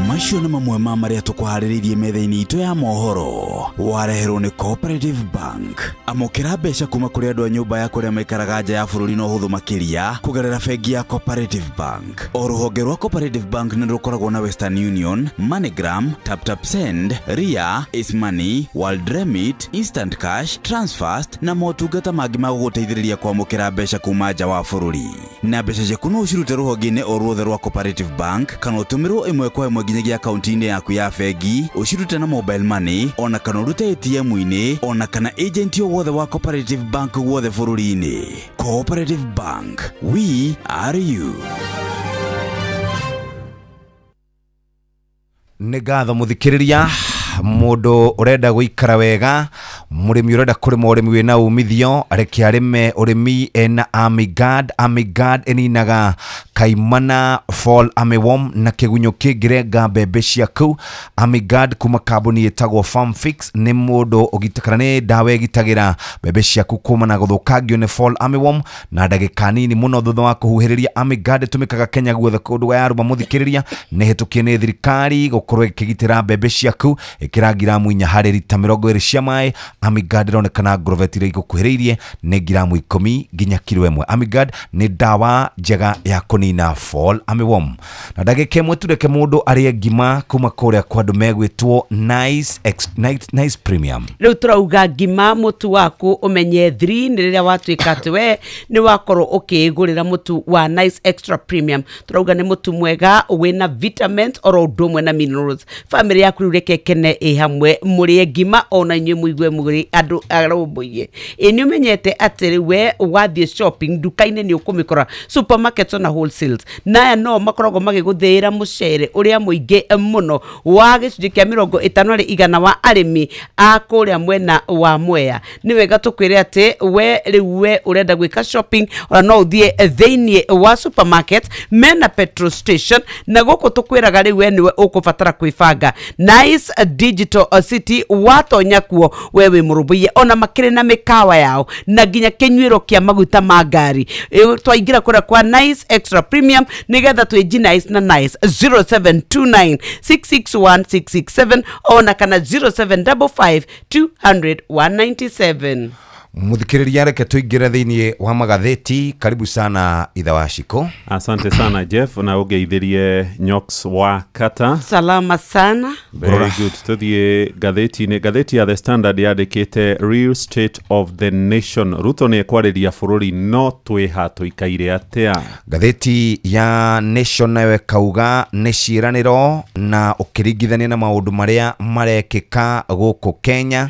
Macio nĩ mamwe ma marĩa tũkũharĩrĩirie metha-inĩ itũ ya mohoro wareherwo nĩ Cooperative Bank. Amũkĩra mbeca kuma kũrĩ andũ a nyũmba ya kũrĩa maikaraga nja ya bũrũri na ũhũthũ makĩria kũgerera bengi ya Cooperative Bank. O rũhonge rwa Cooperative Bank nĩ rũkoragwo na Western Union, MoneyGram, TapTap Send, Ria, Ace Money, World Remit, Instant Cash, Transfast na motungata mangĩ ma gũgũteithĩrĩria kwamũkĩra mbeca kuma nja wa bũrũri. Na mbeca ciaku no ũcirute rũhonge-inĩ o ruothe rwa Cooperative Bank kana ũtũmĩrwo ĩmwe kwa ĩmwe nginyagia akaunti-inĩ yaku ya bengi, ũcirute na mobile money ona kana ũrute ATM-inĩ ona kana agent o wothe wa Cooperative Bank guothe bũrũri-inĩ. Cooperative Bank, we are you. Nĩ ngatho mũthikĩrĩria. Mũndũ ũrenda gũikara wega, mũrĩmi ũrenda kũrĩma ũrĩmi wĩna umithio, reke arĩme ũrĩmi ena Amigard. Amigard ĩninaga kaimana, fall armyworm na kĩgunyũ kĩngĩrenga mbembe ciaku. Amigard kuma kambuni ĩtagwo Farmfix nĩ mũndũ ũgitĩkana nĩ ndawa ĩgitagĩra mbembe ciaku kuma na gũthũkangio nĩ fall armyworm na ndagĩka nini mũno thutha wa kũhuhĩrĩria. Amigard ĩtũmĩkaga Kenya guothe kũndũ yarũma mũthikĩrĩria, nĩ hĩtũkie nĩ thirikari gũkorwo ĩkĩgitĩra mbembe ciaku. Ĩkĩra ngiramu 4 harĩ rita 20 cia maĩ. Amigard ĩronekana ngorobeti iria igũkuhĩrĩirie nĩ ngiramu 10 nginya kiro 1. Amigard nĩ ndawa njega ya kũnina kũnina fall armyworm. Na ndagĩka ĩmwe tureke mũndũ arĩe ngima kuma kũrĩa kwa andũ megwĩtwo Nice Premium. Rĩu tũrauga ngima mũtu waku ũmenye 3 nĩ rĩrĩa watuĩka atĩ we nĩ wakorwo ũkĩgũrĩra mũtu wa Nice Extra Premium. Tũrauga nĩ mũtu mwega wĩna vitamins oro ũndũ ũmwe na minerals. Family yaku rĩu reke kene ĩ hamwe mũrĩe ngima ona inyuĩ mũigue mũrĩ andũ arũmbũiye. Ĩ nĩ ũmenyete atĩ rĩu we wathiĩ shopping nduka-inĩ nĩ ũkũmĩkora supermarkets ona wholesales, naya no makoragwo magĩgũthĩĩra mũcere ũrĩa mũingĩ mũno wa gĩcunjĩ kĩa 50% wa arĩmi a kũrĩa mwena wa Mwea. Nĩ wega tũkwĩre atĩ we rĩu we ũrenda gwĩka shopping ona no ũthiĩ thĩinĩ wa supermarket mena petrol station, na gũkũ tũkwĩraga rĩu we nĩwe ũkũbatara kwĩbanga. Nice Digital City watonya kuo we wĩ mũrũmbũiye, ona makĩrĩ na mĩkawa yao na nginya kĩnyuĩro kĩa maguta ma ngari. Twaingĩra kũrĩa kwa Nice Extra Premium nĩgetha twĩnji Nice na Nice 0729 661 667 ona kana 0755 200 197. Muthikiriria, reke tuingire thiini wa magatheti. Karibu sana itha wa Shiko. Asante sana Jeff, na ũgeithirie Nyox wa Kata. Salama sana. Very good. Tuthiĩ ngathĩti-inĩ. Ngathĩti ya The Standard yandĩkĩte Real State of the Nation. Ruto nĩ ekwarĩria bũrũri no twĩha tũikaire atĩa. Ngathĩti ya Nation nayo ĩkauga nĩ ciĩranĩro na ũkĩringithania na maũndũ marĩa marekĩka gũkũ Kenya.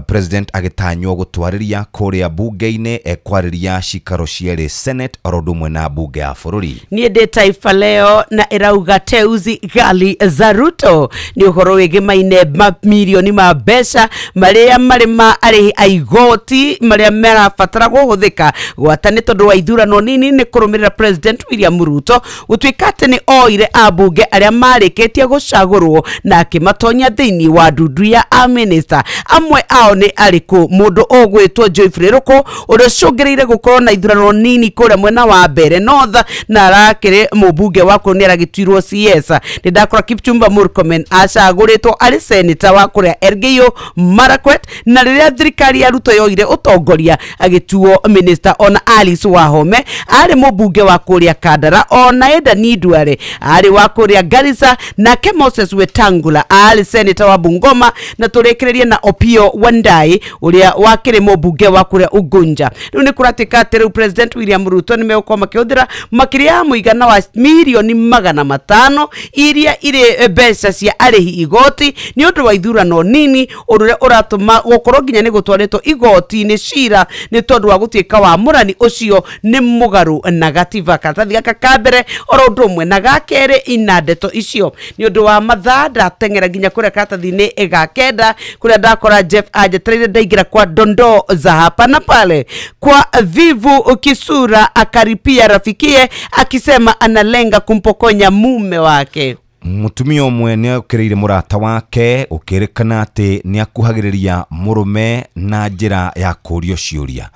President agĩtanywo gũtwarĩria kũrĩa bunge-inĩ, ekwarĩria cikaro cierĩ Senate oro ũndũ ũmwe na bunge ya bũrũri. Niĩ ndĩ Taifa Leo na ĩrauga teuzi gali za Ruto nĩ ũhoro wĩgĩmaine mamirioni ma mbeca marĩa marĩ ma arĩhi a igoti marĩa marabatara kũhũthĩka gwata nĩ tondũ wa ithurano nini nĩ kũrũmĩrĩra President William Ruto gũtuĩka atĩ nĩ oire ambunge arĩa marĩkĩtie gũcagũrwo na akĩmatonya thĩinĩ wa ndundu ya amĩnĩsta. Amwe ao nĩ arĩkũ? Mũndũ ũgwĩtwo Geoffrey Ruku ũrĩa ũcũngĩrĩire gũkorwo na ithurano nini kũrĩa mwena wa Mbere North na arakĩrĩ mũmbunge wa kũu nĩ aragĩtuirwo CS. Nĩ ndakora Kipchumba Murkomen acagũrĩtwo arĩ senator wa kũrĩa Elgeyo Marakwet, na rĩrĩa thirikari ya Ruto yoire ũtongoria agĩtuo minister. Ona Alice Wahome arĩ mũmbunge wa kũrĩa Kandara, ona Eda Duale arĩ wa kũrĩa Garissa, nake Moses Wetangula arĩ senator wa Bungoma, na tũrĩkĩrĩrie na Opiyo Wandayi ũrĩa wakĩrĩ mũmbunge wa kũrĩa Ugunja. Rĩu nĩ kũratuĩka atĩ rĩu President William Ruto nĩ megũkorwo makĩhũthĩra makĩria ya mũigana wa mirioni 500 iria irĩ mbeca cia arĩhi igoti nĩ ũndũ wa ithurano nini, ũndũ ũrĩa ũratũma gũkorwo nginya nĩ gũtwarĩtwo igoti-inĩ cira nĩ tondũ wa gũtuĩka wa mũrani ũcio nĩ mũgarũ na gatiba. Karatathi gaka ka mbere oro ũndũ ũmwe na ga kerĩ ina ndeto icio. Nĩ ũndũ wa mathaa ndateng'era nginya kũrĩa karatathi-inĩ ga kenda kũrĩa ndakora Jeff anjetereire ndaingĩra kwa dondoo za hapa na pale. Kwa Vivu Kisura akaripia rafikie akisema analenga kumpokonya mume wake. Mutumia ũmwe nĩ okĩrĩire mũrata wake ũkĩrĩkana atĩ nĩ akuhagĩrĩria mũrũme na njĩra ya kũũrio ciũria.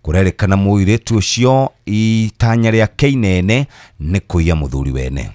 Kũrerĩkana mũirĩtu ũcio itanya rĩake inene nĩ kũiya mũthuri wene.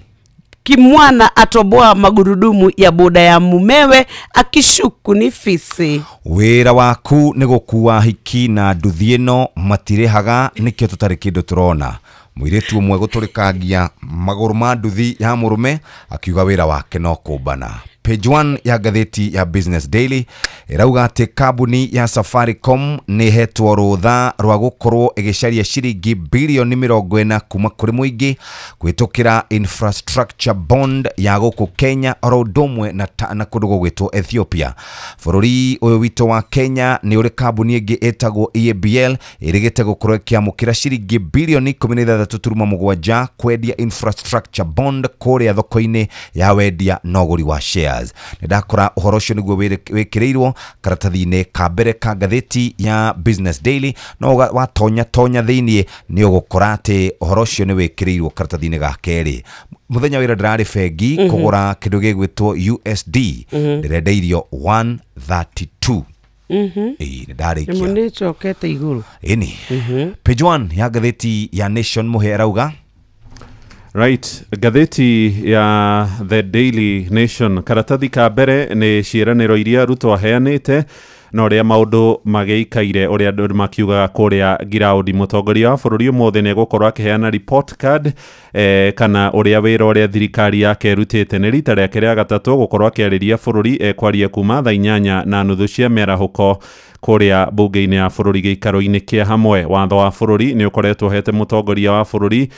Kimwana atoboa magurudumu ya boda ya mumewe akishuku ni fisi. Wĩra waku nĩ gũkua hiki na nduthi ĩno matirĩhaga nĩkĩo tũtarĩ kĩndũ tũrona. Mũirĩtu ũmwe gũtũrĩkangia magũrũ ma nduthi ya mũrũme akiuga wĩra wake no kũmbana. Page 1 ya ngathĩti ya Business Daily ĩrauga atĩ kambuni ya Safaricom nĩ ĩhetwo rũtha rwa gũkorwo ĩgĩcaria ciringi bilioni 40 kuma kũrĩ mũingĩ kũhĩtũkĩra infrastructure bond ya gũkũ Kenya oro ũndũ ũmwe na kũndũ gũgwĩtwo Ethiopia. Bũrũri ũyũ witũ wa Kenya nĩ ũrĩ kambuni ĩngĩ ĩtagwo EABL ĩrĩgĩte gũkorwo ĩkĩamũkĩra ciringi bilioni 16.7 kwendia infrastructure bond kũrĩa thoko-inĩ ya wendia na ũgũri wa shares. Nĩ ndakora ũhoro ũcio nĩguo wĩkĩrĩirwo karatathi-inĩ ka mbere ka ngathĩti ya Business Daily, no watonya tonya thĩiniĩ nĩ ũgũkora atĩ ũhoro ũcio nĩ wĩkĩrĩirwo karatathi-inĩ ga kerĩ. Mũthenya wĩra ndĩrarĩ bengi kũgũra kĩndũ gĩgwĩtwo USD ndĩrendeirio 132. Ĩĩ nĩ ndarĩkia. Nĩ ĩcokete igũrũ. Ĩni. Page 1 ya ngathĩti ya Nation Mũhĩa ĩrauga Right, ngathĩti ya The Daily Nation karatathi ka mbere nĩ ciĩranĩro iria Ruto aheanĩte Na ũrĩa maũndũ magĩikaire, ũrĩa andũ makiugaga kũrĩa ngiraũndi. Mũtongoria wa bũrũri ũmũthĩ nĩ egũkorwo akĩheana report card kana ũrĩa wĩra ũrĩa thirikari yake ĩrutĩte. Nĩ rita rĩake rĩa gatatũ gũkorwo akĩarĩria bũrũri, ekwaria kuma thaa 8:30 cia mĩarahũko kũrĩa mbunge-inĩ ya bũrũri gĩikaro-inĩ kĩa hamwe. Watho wa bũrũri nĩ ũkoretwo ũhete mũtongoria wa bũrũri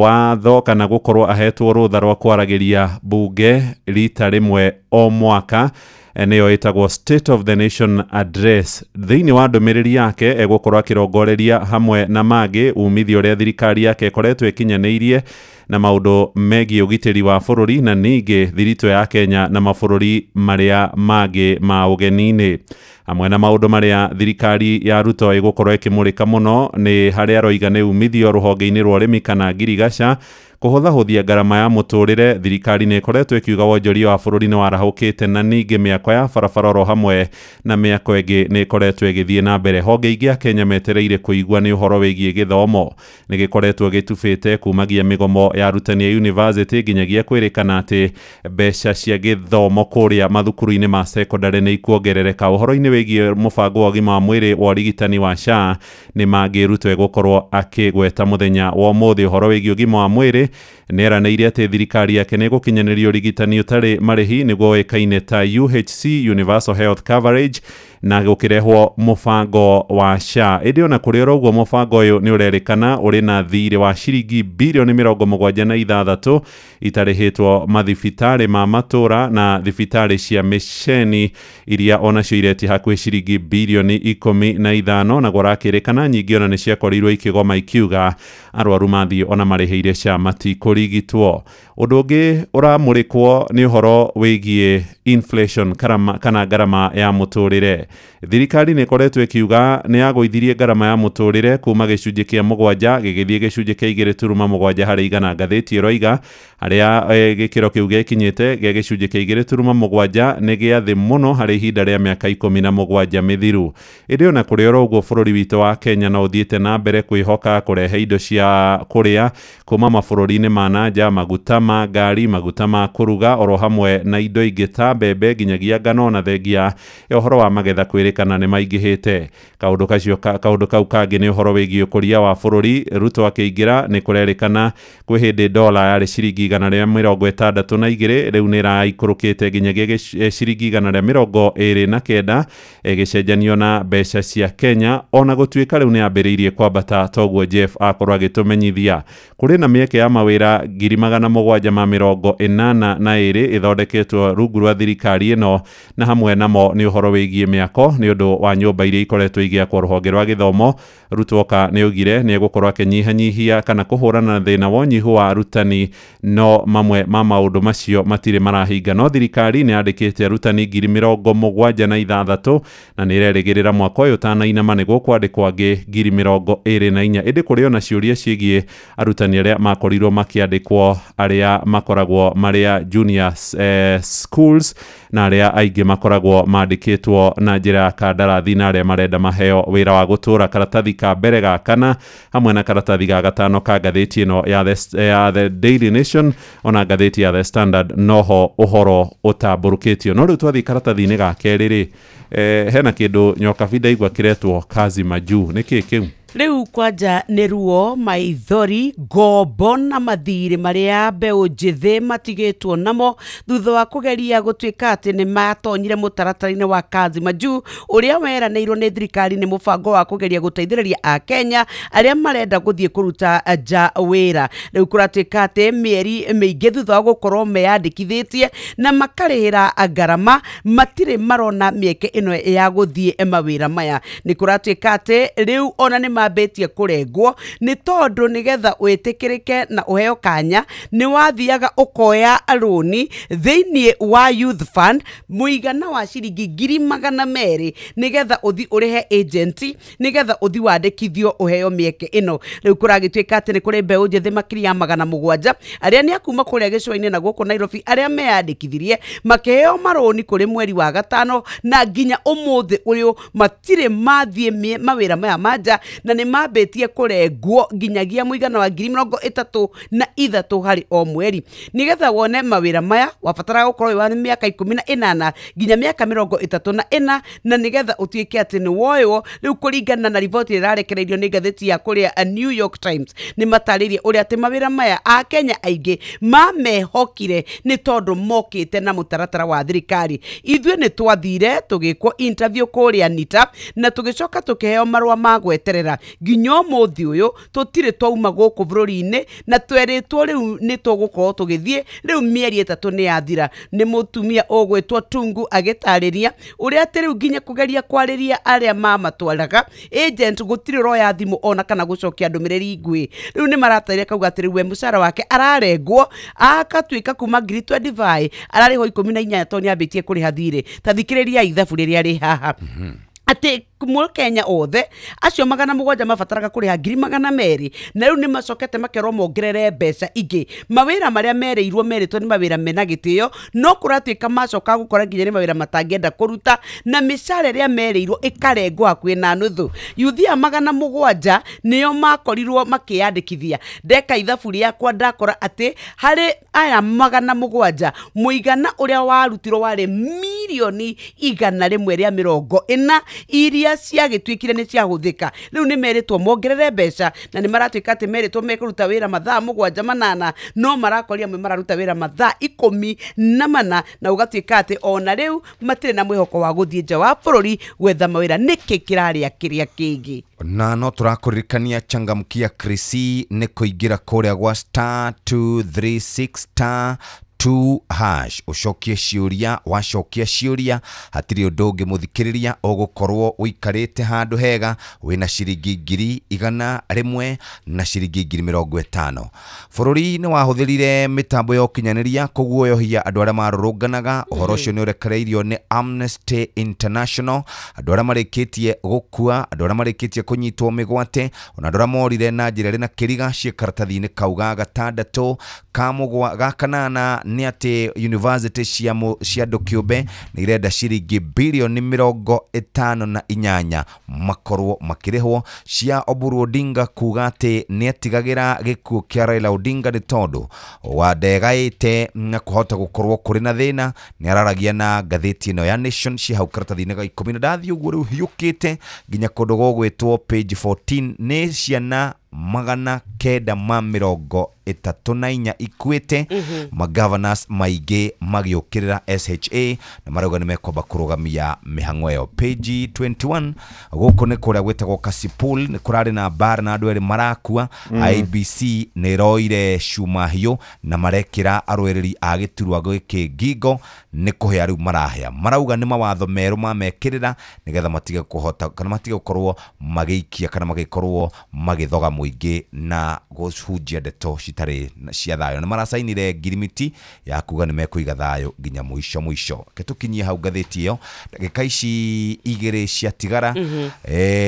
watho kana gũkorwo ahetwo rũtha rwa kwaragĩria mbunge rita rĩmwe o mwaka, nĩyo ĩtagwo State of the Nation Address. Thĩinĩ wa ndũmĩrĩri yake egũkorwo akĩrongoreria hamwe na mangĩ umithio ũrĩa thirikari yake ĩkoretwo ĩkinyanĩirie na maũndũ megiĩ ũgitĩri wa bũrũri na ningĩ thiritũ ya Kenya na mabũrũri marĩa mangĩ ma ũgeni-inĩ. Hamwe na maũndũ marĩa thirikari ya Ruto ĩgũkorwo ĩkĩmũrĩka mũno nĩ harĩa aroiga nĩ umithio rũhonge-inĩ rwa ũrĩmi kana ngirigaca, kũhũthahũthia ngarama ya mũtũrĩre. Thirikari nĩ ĩkoretwo ĩkiuga wonjoria wa bũrũri nĩ warahũkĩte, na ningĩ mĩako ya barabara oro hamwe na mĩako ĩngĩ nĩ ĩkoretwo ĩgĩthiĩ na mbere. Honge ingĩ a Kenya metereire kũigua nĩ ũhoro wĩgiĩ gĩthomo nĩ gĩkoretwo gĩtubĩte kumagia mĩgomo ya arutani a university nginyagia kwĩrĩkana atĩ mbeca cia gĩthomo kũrĩa mathukuru-inĩ ma secondary nĩ ikuongerereka. Ũhoro-inĩ wĩgiĩ mũbango wa ũgima wa mwĩrĩ wa ũrigitani wa SHA nĩ mangĩ Ruto egũkorwo akĩgweta mũthenya wa ũmũthĩ. Ũhoro wĩgiĩ ũgima wa mwĩrĩ nĩ eranĩire atĩ thirikari yake nĩ ĩgũkinyanĩria ũrigitani ũtarĩ marĩhi nĩguo ũĩkaine ta UHC, Universal Health Coverage, na gũkĩrehwo mũbango wa SHA. Ĩndĩ ona kũrĩ oro ũguo, mũbango ũyũ nĩ ũrerĩkana ũrĩ na thirĩ wa ciringi birioni 76 itarĩhĩtwo mathibitarĩ ma matũra na thibitarĩ cia mĩceni iria onacio iretia hakuhĩ ciringi birioni 15, na gũrakĩrĩkana nyingĩ ona nĩ ciakorirwo ikĩgoma ikiuga arwaru mathiĩ ona marĩhĩire SHA matikũrigitwo. Ũndũ ũngĩ ũramũrĩkwo nĩ ũhoro wĩgiĩ inflation kana ngarama ya mũtũrĩre. Thirikari nĩ ĩkoretwo ĩkiuga nĩ yagũithirie ngarama ya mũtũrĩre kuma gĩcunjĩ kĩa 7 gĩgĩthiĩ gĩcunjĩ kĩa 2.7 harĩ igana. Ngathĩti ĩroiga harĩa gĩkĩro kĩu gĩkinyĩte gĩa gĩcunjĩ kĩa 2.7 nĩ gĩa thĩ mũno harĩ ihinda rĩa mĩaka 17 mĩthiru. Ĩndĩ ona kũrĩ oro ũguo, bũrũri witũ wa Kenya no ũthiĩte na mbere kwĩhoka kũrehe indo cia kũrĩa kuma mabũrũri-inĩ ma na nja, maguta ma ngari, maguta ma kũruga oro hamwe na indo ingĩ ta mbembe nginyagia ngano, na thengia ya ũhoro wa magetha kwĩrĩkana nĩ maingĩhĩte. Kaũndũ kau kangĩ nĩ ũhoro wĩgiĩ ũkũria wa bũrũri. Ruto akĩingĩra nĩ kũrerĩkana kwĩ hĩndĩ dola yarĩ ciringi 162, rĩu nĩ ĩraikũrũkĩte nginyagia ciringi 129 ĩgĩcenjanio na mbeca cia Kenya, ona gũtuĩka rĩu nĩ yambĩrĩirie kwambata toguo Jeff akorwo agĩtũmenyithia. Kũrĩ na mĩeke ya mawĩra 782 ĩthondeketwo rungu rwa thirikari ĩno, na hamwe namo nĩ ũhoro wĩgiĩ mĩako nĩ ũndũ wa nyũmba iria ikoretwo igĩakwo. Rũhonge rwa gĩthomo, Ruto oka nĩ augire nĩ egũkorwo akĩnyihanyihia kana kũhũrana na thĩna wa ũnyihu wa arutani, no mamwe ma maũndũ macio matirĩ marahinga. No thirikari nĩ yandĩkĩte arutani 76,000 na nĩ ĩrerĩgĩrĩra mwaka ũyũ ũtanainama nĩguo kwandĩkwo angĩ 24,000. Ĩndĩ kũrĩ ona ciũria ciĩgiĩ arutani arĩa makorirwo makĩandĩkwo arĩa makoragwo marĩa junior schools na arĩa aingĩ makoragwo mandĩkĩtwo na njĩra ya kandarathi na arĩa marenda maheo wĩra wa gũtũra. Karatathi ka mbere ga kana hamwe na karatathi ga gatano ka ngathĩti ĩno ya The Daily Nation ona ngathĩti ya The Standard noho ũhoro ũtambũrũkĩtio. No rĩu twathiĩ karatathi-inĩ ga kerĩ rĩ, hena kĩndũ Nyokabi ndaigua kĩretwo kazi majuu. Nĩ kĩĩ kĩu? Rĩu kwanja nĩ ruo, maithori, ngombo na mathirĩ marĩa mbeũ njĩthĩ matigĩtwo namo thutha wa kũgeria gũtuĩka atĩ nĩ matonyire mũtaratara-inĩ wa kazi majuu ũrĩa weranĩirwo nĩ thirikari nĩ mũbango wa kũgeria gũteithĩrĩria Akenya arĩa marenda gũthiĩ kũruta nja wĩra. Rĩu kũratuĩka atĩ mĩeri mĩingĩ thutha wa gũkorwo meyandĩkithĩtie na makarĩhĩra ngarama matirĩ marona mĩeke ĩno ya gũthiĩ mawĩra maya. Nĩ kũratuĩka atĩ rĩu ona nĩ mambĩtie kũrengwo nĩ tondũ nĩgetha wĩtĩkĩrĩke na ũheo kanya nĩ wathiaga ũkoya rũni thĩinĩ wa Youth Fund mũigana wa ciringi 200,000 nĩgetha ũthi ũrĩhe agent nĩgetha ũthi wandĩkithio ũheo mĩeke ĩno. Rĩu kũragĩtuĩka atĩ nĩ kũrĩ mbeũ njĩthĩ makĩria ya 700 arĩa nĩ a kuma kũrĩa gĩcũa-inĩ na gũkũ Nairobi arĩa meyandĩkithirie makĩheo marũni kũrĩ mweri wa gatano na nginya ũmũthĩ ũyũ matirĩ mathiĩ mawĩra maya ma nja. Na nĩ mambĩtie kũrengwo nginyagia mũigana wa 33,000 harĩ o mweri. Nĩgetha wone mawĩra maya wabataraga gũkorwo wĩ wa mĩaka 18 nginya mĩaka 34, na nĩgetha ũtuĩke atĩ nĩ woywo. Rĩu kũringana na riboti ĩrĩa ĩrarekereirio nĩ ngathĩti ya kũrĩa New York Times, nĩ matarĩirie ũrĩa atĩ mawĩra maya Akenya aingĩ mamehokire nĩ tondũ mokĩte na mũtaratara wa thirikari. Ithuĩ nĩ twathire tũgĩkwo interview kũrĩa NITA na tũgĩcoka tũkĩheo marũa ma gweterera. Nginya ũmũthĩ ũyũ tũtirĩ twauma gũkũ bũrũri-inĩ, na twerĩtwo rĩu nĩ tũgũkorwo tũgĩthiĩ. Rĩu mĩeri 3 nĩ yathira. Nĩ mũtumia ũgwĩtwo Tungu agĩtarĩria ũrĩa atĩ rĩu nginya kũgeria kwarĩria arĩa mamatwaraga agent gũtirĩ ũroya thimũ ona kana gũcokia ndũmĩrĩri nguhĩ. Rĩu nĩ maratarĩria kauga atĩ rĩu we mũcara wake ararengwo akatuĩka kuma 25,000 ararĩhwo 18 tondũ nĩambĩtie kũrĩha thirĩ. Ta thikĩrĩria ithabu rĩrĩa rĩ haha atĩ Mũkenya othe acio 700 mabataraga kũrĩha 200,000, na rĩu nĩ macokete makerwo mongerere mbeca ingĩ. Mawĩra marĩa merĩirwo merĩtwo nĩ mawĩra mena gĩtĩo, no kũratuĩka macoka gũkora nginya nĩ mawĩra matangĩenda kũruta, na mĩcara ĩrĩa merĩirwo ĩkarengwo hakuhĩ na nuthu. Yuthia 700 nĩo makorirwo makĩyandĩkithia. Ndeka ithabu rĩakwa ndakora atĩ harĩ aya 700 mũigana ũrĩa warutirwo warĩ 140,000,000 iria ciagĩtuĩkire nĩ ciahũthĩka. Rĩu nĩ merĩtwo mongerere mbeca, na nĩ maratuĩka atĩ merĩtwo mekũruta wĩra mathaa 7 8, no marakoria amwe mararuta wĩra mathaa 14, na ũgatuĩka atĩ ona rĩu matirĩ na mwĩhoko wa gũthiĩ nja wa bũrũri gwetha mawĩra. Nĩkĩ kĩrarĩa kĩrĩa kĩngĩ? Na no tũrakũririkania changamkia Krisi nĩ kũingĩra kũrĩa gwa star 236 star 2 hash ũcokie ciũria. Wacokia ciũria hatirĩ ũndũ ũngĩ mũthikĩrĩria, ũgũkorwo ũikarĩte handũ hega wĩna ciringi 100,000 na ciringi 50,000. Bũrũri nĩ wahũthĩrire mĩtambo ya ũkinyanĩria kũguoyohia andũ arĩa marũrũnganaga. Ũhoro ũcio nĩ ũrekereirio nĩ Amnesty International. Andũ arĩa marĩkĩtie gũkua, andũ arĩa marĩkĩtie kũnyitwo mĩgwate, ona andũ arĩa morire na njĩra ĩrĩ na kĩriga ciĩ karatathi-inĩ kau ga gatandatũ ka mũgwa ga kanana nĩ atĩ university cia andũ kĩũmbe nĩ irenda ciringi bilioni 58 makorwo makĩrĩhwo. Cia Oburu Odinga kuga atĩ nĩ atigagĩra gĩkuũ kĩa Raila Odinga nĩ tondũ wa ndegaĩte na kũhota gũkorwo kũrĩ na thĩna. Nĩ araragia na ngathĩti ĩno ya Nation ci hau karatathi-inĩ ga 10 na ndathiĩ ũguo rĩu hiũkĩte nginya kũndũ gũgwĩtwo page 14 nĩ ciana 934 ikuĩte. Magavanars maingĩ magĩũkĩrĩra SHA na marauga nĩ mekwamba kũrũgamia mĩhang'o ĩyo. Page 21 gũkũ nĩ kũrĩa gwĩtagwo Kasipul, nĩ kũrarĩ na mbara na andũ erĩ marakua. IBC nĩ ĩroire cuma hiũ na marekĩra arũĩrĩri a gĩturwa gĩkĩ ngingo nĩ kũhĩa rĩu marahĩa. Marauga nĩ mawatho merũ mamekĩrĩra nĩgetha matige kũhota kana matige gũkorwo magĩikia kana magĩkorwo magĩthoga mũingĩ na gũcunjia ndeto citarĩ cia thayũ. Nĩ maracainire ngirimiti ya kuga nĩ mekũiga thayũ nginya mũico mũico. Reke tũkinyie hau ngathĩti ĩyo ndagĩka ici 2 ciatigara.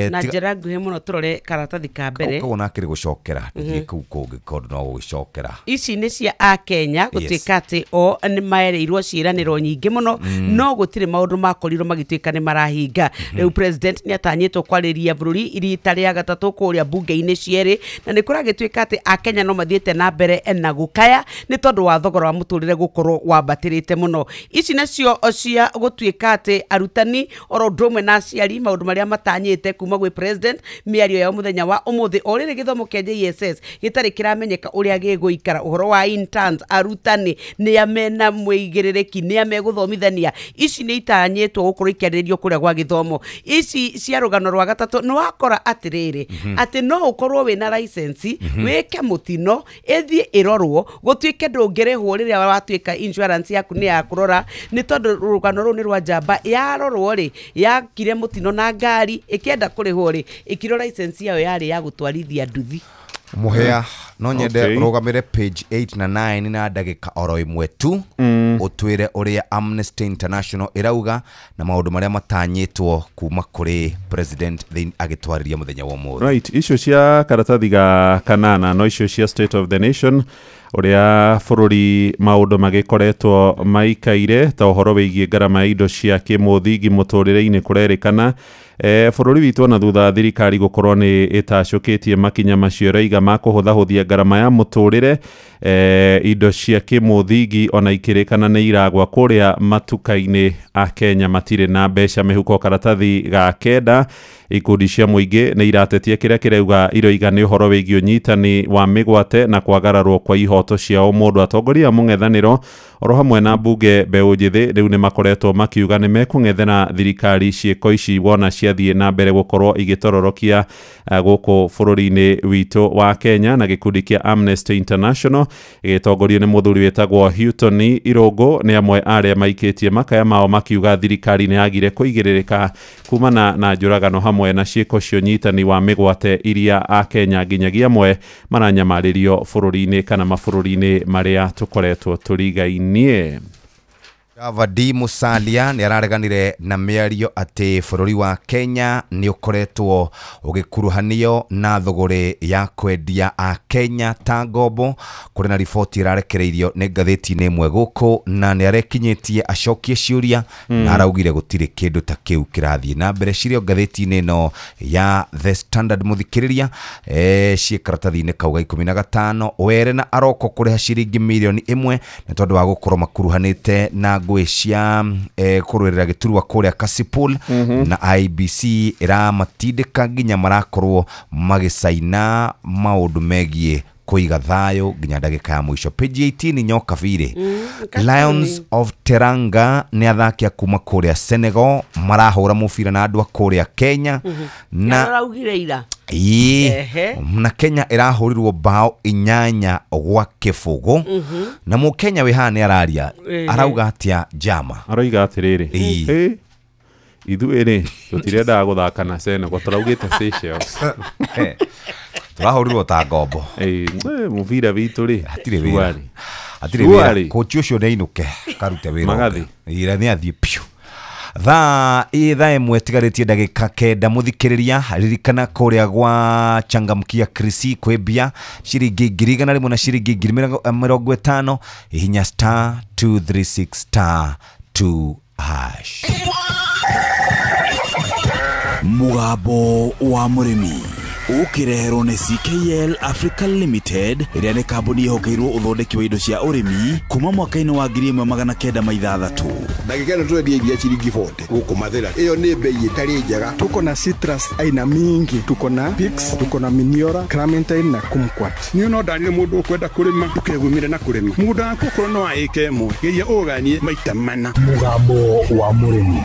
Na njĩra nguhĩ mũno tũrore karatathi ka mbere. Koguo nakĩrĩ gũcokera tũthiĩ kũu kũngĩ tondũ no gũgĩcokera. Ici nĩ cia Akenya gũtuĩka atĩ o nĩ maerĩirwo ciĩranĩro nyingĩ mũno, no gũtirĩ maũndũ makorirwo magĩtuĩka nĩ marahinga. Rĩu president nĩ atanyĩtwo kwarĩria bũrũri rita rĩa gatatũ kũrĩa bunge-inĩ cierĩ, na nĩ kũragĩtuĩka atĩ Akenya no mathiĩte na mbere na gũkaya nĩ tondũ wa thogora wa mũtũrĩre gũkorwo wambatĩrĩte mũno. Ici nacio cia gũtuĩka atĩ arutani oro ũndũ ũmwe na aciari maũndũ marĩa matanyĩte kuma gwĩ president mĩario yao mũthenya wa ũmũthĩ. O rĩrĩ gĩthomo kĩa JSS gĩtarĩ kĩramenyeka ũrĩa gĩgũikara, ũhoro wa interns, arutani nĩa mena mũigĩrĩrĩki, nĩa megũthomithania, ici nĩ itanyĩtwo gũkorwo ikĩarĩrĩrio kũrĩa gwa gĩthomo. Ici cia rũgano rwa gatatũ nĩ wakora atĩrĩrĩ atĩ no ũkorwo wĩna license wĩke mũtino ĩthiĩ ĩrorwo gũtuĩke ndũngĩrĩhwo rĩrĩa watuĩka insurance yaku nĩ ya kũrora, nĩ tondũ rũgano rũu nĩ rwa njamba yarorwo rĩ yakire mũtino na ngari ĩkĩenda kũrĩhwo rĩ ĩkirwo license yayo yarĩ ya gũtwarithia nduthi. Mũhĩa no nyende ũrũgamĩre page 8 na 9 na ndagĩka oro ĩmwe tu ũtwĩre ũrĩa Amnesty International ĩrauga na maũndũ marĩa matanyĩtwo kuma kũrĩ president agĩtwarĩria mũthenya wa ũmũthĩ. Right, icio cia karatathi ga kanana no icio cia State of the Nation. Ũrĩa bũrũri maũndũ magĩkoretwo maikaire ta ũhoro wĩgiĩ ngarama ya indo cia kĩmũthingi mũtũrĩre-inĩ kũrerĩkana bũrũri witũ ona thutha thirikari gũkorwo nĩ ĩtacũkĩtie makinya macio ĩroiga ma kũhũthahũthia ngarama ya mũtũrĩre indo cia kĩmũthingi ona ikĩrĩkana nĩ iragwa kũrĩa matuka-inĩ a Kenya matirĩ na mbeca mĩhuko. Karatathi ga kenda ikundi cia mũingĩ nĩ iratetia kĩrĩa kĩrauga iroiga nĩ ũhoro wĩgiĩ ũnyitani wa mĩgwate na kwagararwo kwa ihoto cia ũmũndũ. Atongoria a mũng'ethanĩro oro hamwe na mbunge mbeũ njĩthĩ rĩu nĩ makoretwo makiuga nĩ mekũng'ethera thirikari ciĩko ici wona ciathiĩ na mbere gũkorwo igĩtororokia gũkũ bũrũri-inĩ witũ wa Kenya. Na gĩkundi kĩa Amnesty International gĩtongorio nĩ mũthuri wĩtagwo Houghton Irũngũ nĩ amwe arĩa maikĩtie makaya mao makiuga thirikari nĩ yagire kũigĩrĩrĩka kumana na njũragano hamwe na ciĩko cia ũnyitani wa mĩgwate iria a Kenya nginyagia amwe maranyamarĩrio bũrũri-inĩ kana mabũrũri-inĩ marĩa tũkoretwo tũrigainie. Mudavadi Musalia nĩ arareganire na mĩario atĩ bũrũri wa Kenya nĩ ũkoretwo ũgĩkuruhanio na thũgũrĩ ya kwendia a Kenya ta ngombo. Kũrĩ na riboti ĩrarekereirio nĩ ngathĩti-inĩ ĩmwe gũkũ na nĩ arekinyĩtie acokie ciũria na araugire gũtirĩ kĩndũ ta kĩu kĩrathiĩ na mbere. Cirio ngathĩti-inĩ ĩno ya The Standard mũthikĩrĩria ciĩ karatathi-inĩ kau ga 15. Were na Aroko kũrĩha ciringi mirioni 1 nĩ tondũ wa gũkorwo makuruhanĩte na ngũĩ cia kũrũĩrĩra gĩturwa kũrĩa Kasipul na IBC ĩramatindĩka nginya marakorwo magĩcaina maũndũ megiĩ kũiga thayũ nginya ndagĩka ya mũico. Page 18 nyoka birĩ. Lions of Teranga nĩ athaki a kuma kũrĩa Senegal marahũra mũbira na andũ a kũrĩa Kenya na araugire ira na Kenya ĩrahũrirwo bao 8-0 na mũkenya wĩ haha nĩ araria arauga atĩa jama aroiga atĩrĩrĩ ithuĩ rĩ tũtirendaga gũthaka na Senegal tũraugĩte Seychelles tũrahũrirwo ta ngombo mũbira witũ rĩ hatirĩ wĩra hatirĩ wĩra kochi ũcio nĩ ainũke karute wĩra ira nĩ athiĩ piũ. Thaa 1 tigarĩtie ndagĩka 9 mũthikĩrĩria ririkana kũrĩa gwa changamkia Krisi kwĩ ciringi 100,000 na ciringi 50,000 hihinya star 236 star 2 hash. Mũgambo wa mũrĩmi ũkĩreherwo nĩ CKL Africa Limited ĩrĩa nĩ kambuni ĩhokeirwo ũthondeki wa indo cia ũrĩmi kuma mwaka-inĩ wa 1906. Ndagĩka ĩno tũrendia iria ciringi 40 gũkũ Mathĩra. Ĩyo nĩ bei ĩtarĩ njega. Tuko na citrus aina mingi, tuko na Pix, tuko na Miniora, Clementine na Kumquat. Niĩ no ndarire mũndũ ũkwenda kũrĩma ndũkegumire na kũrĩma. Mũgũnda waku okorwo no wa ĩka ĩmwe geria ũganie maita mana. Mũgambo wa mũrĩmi.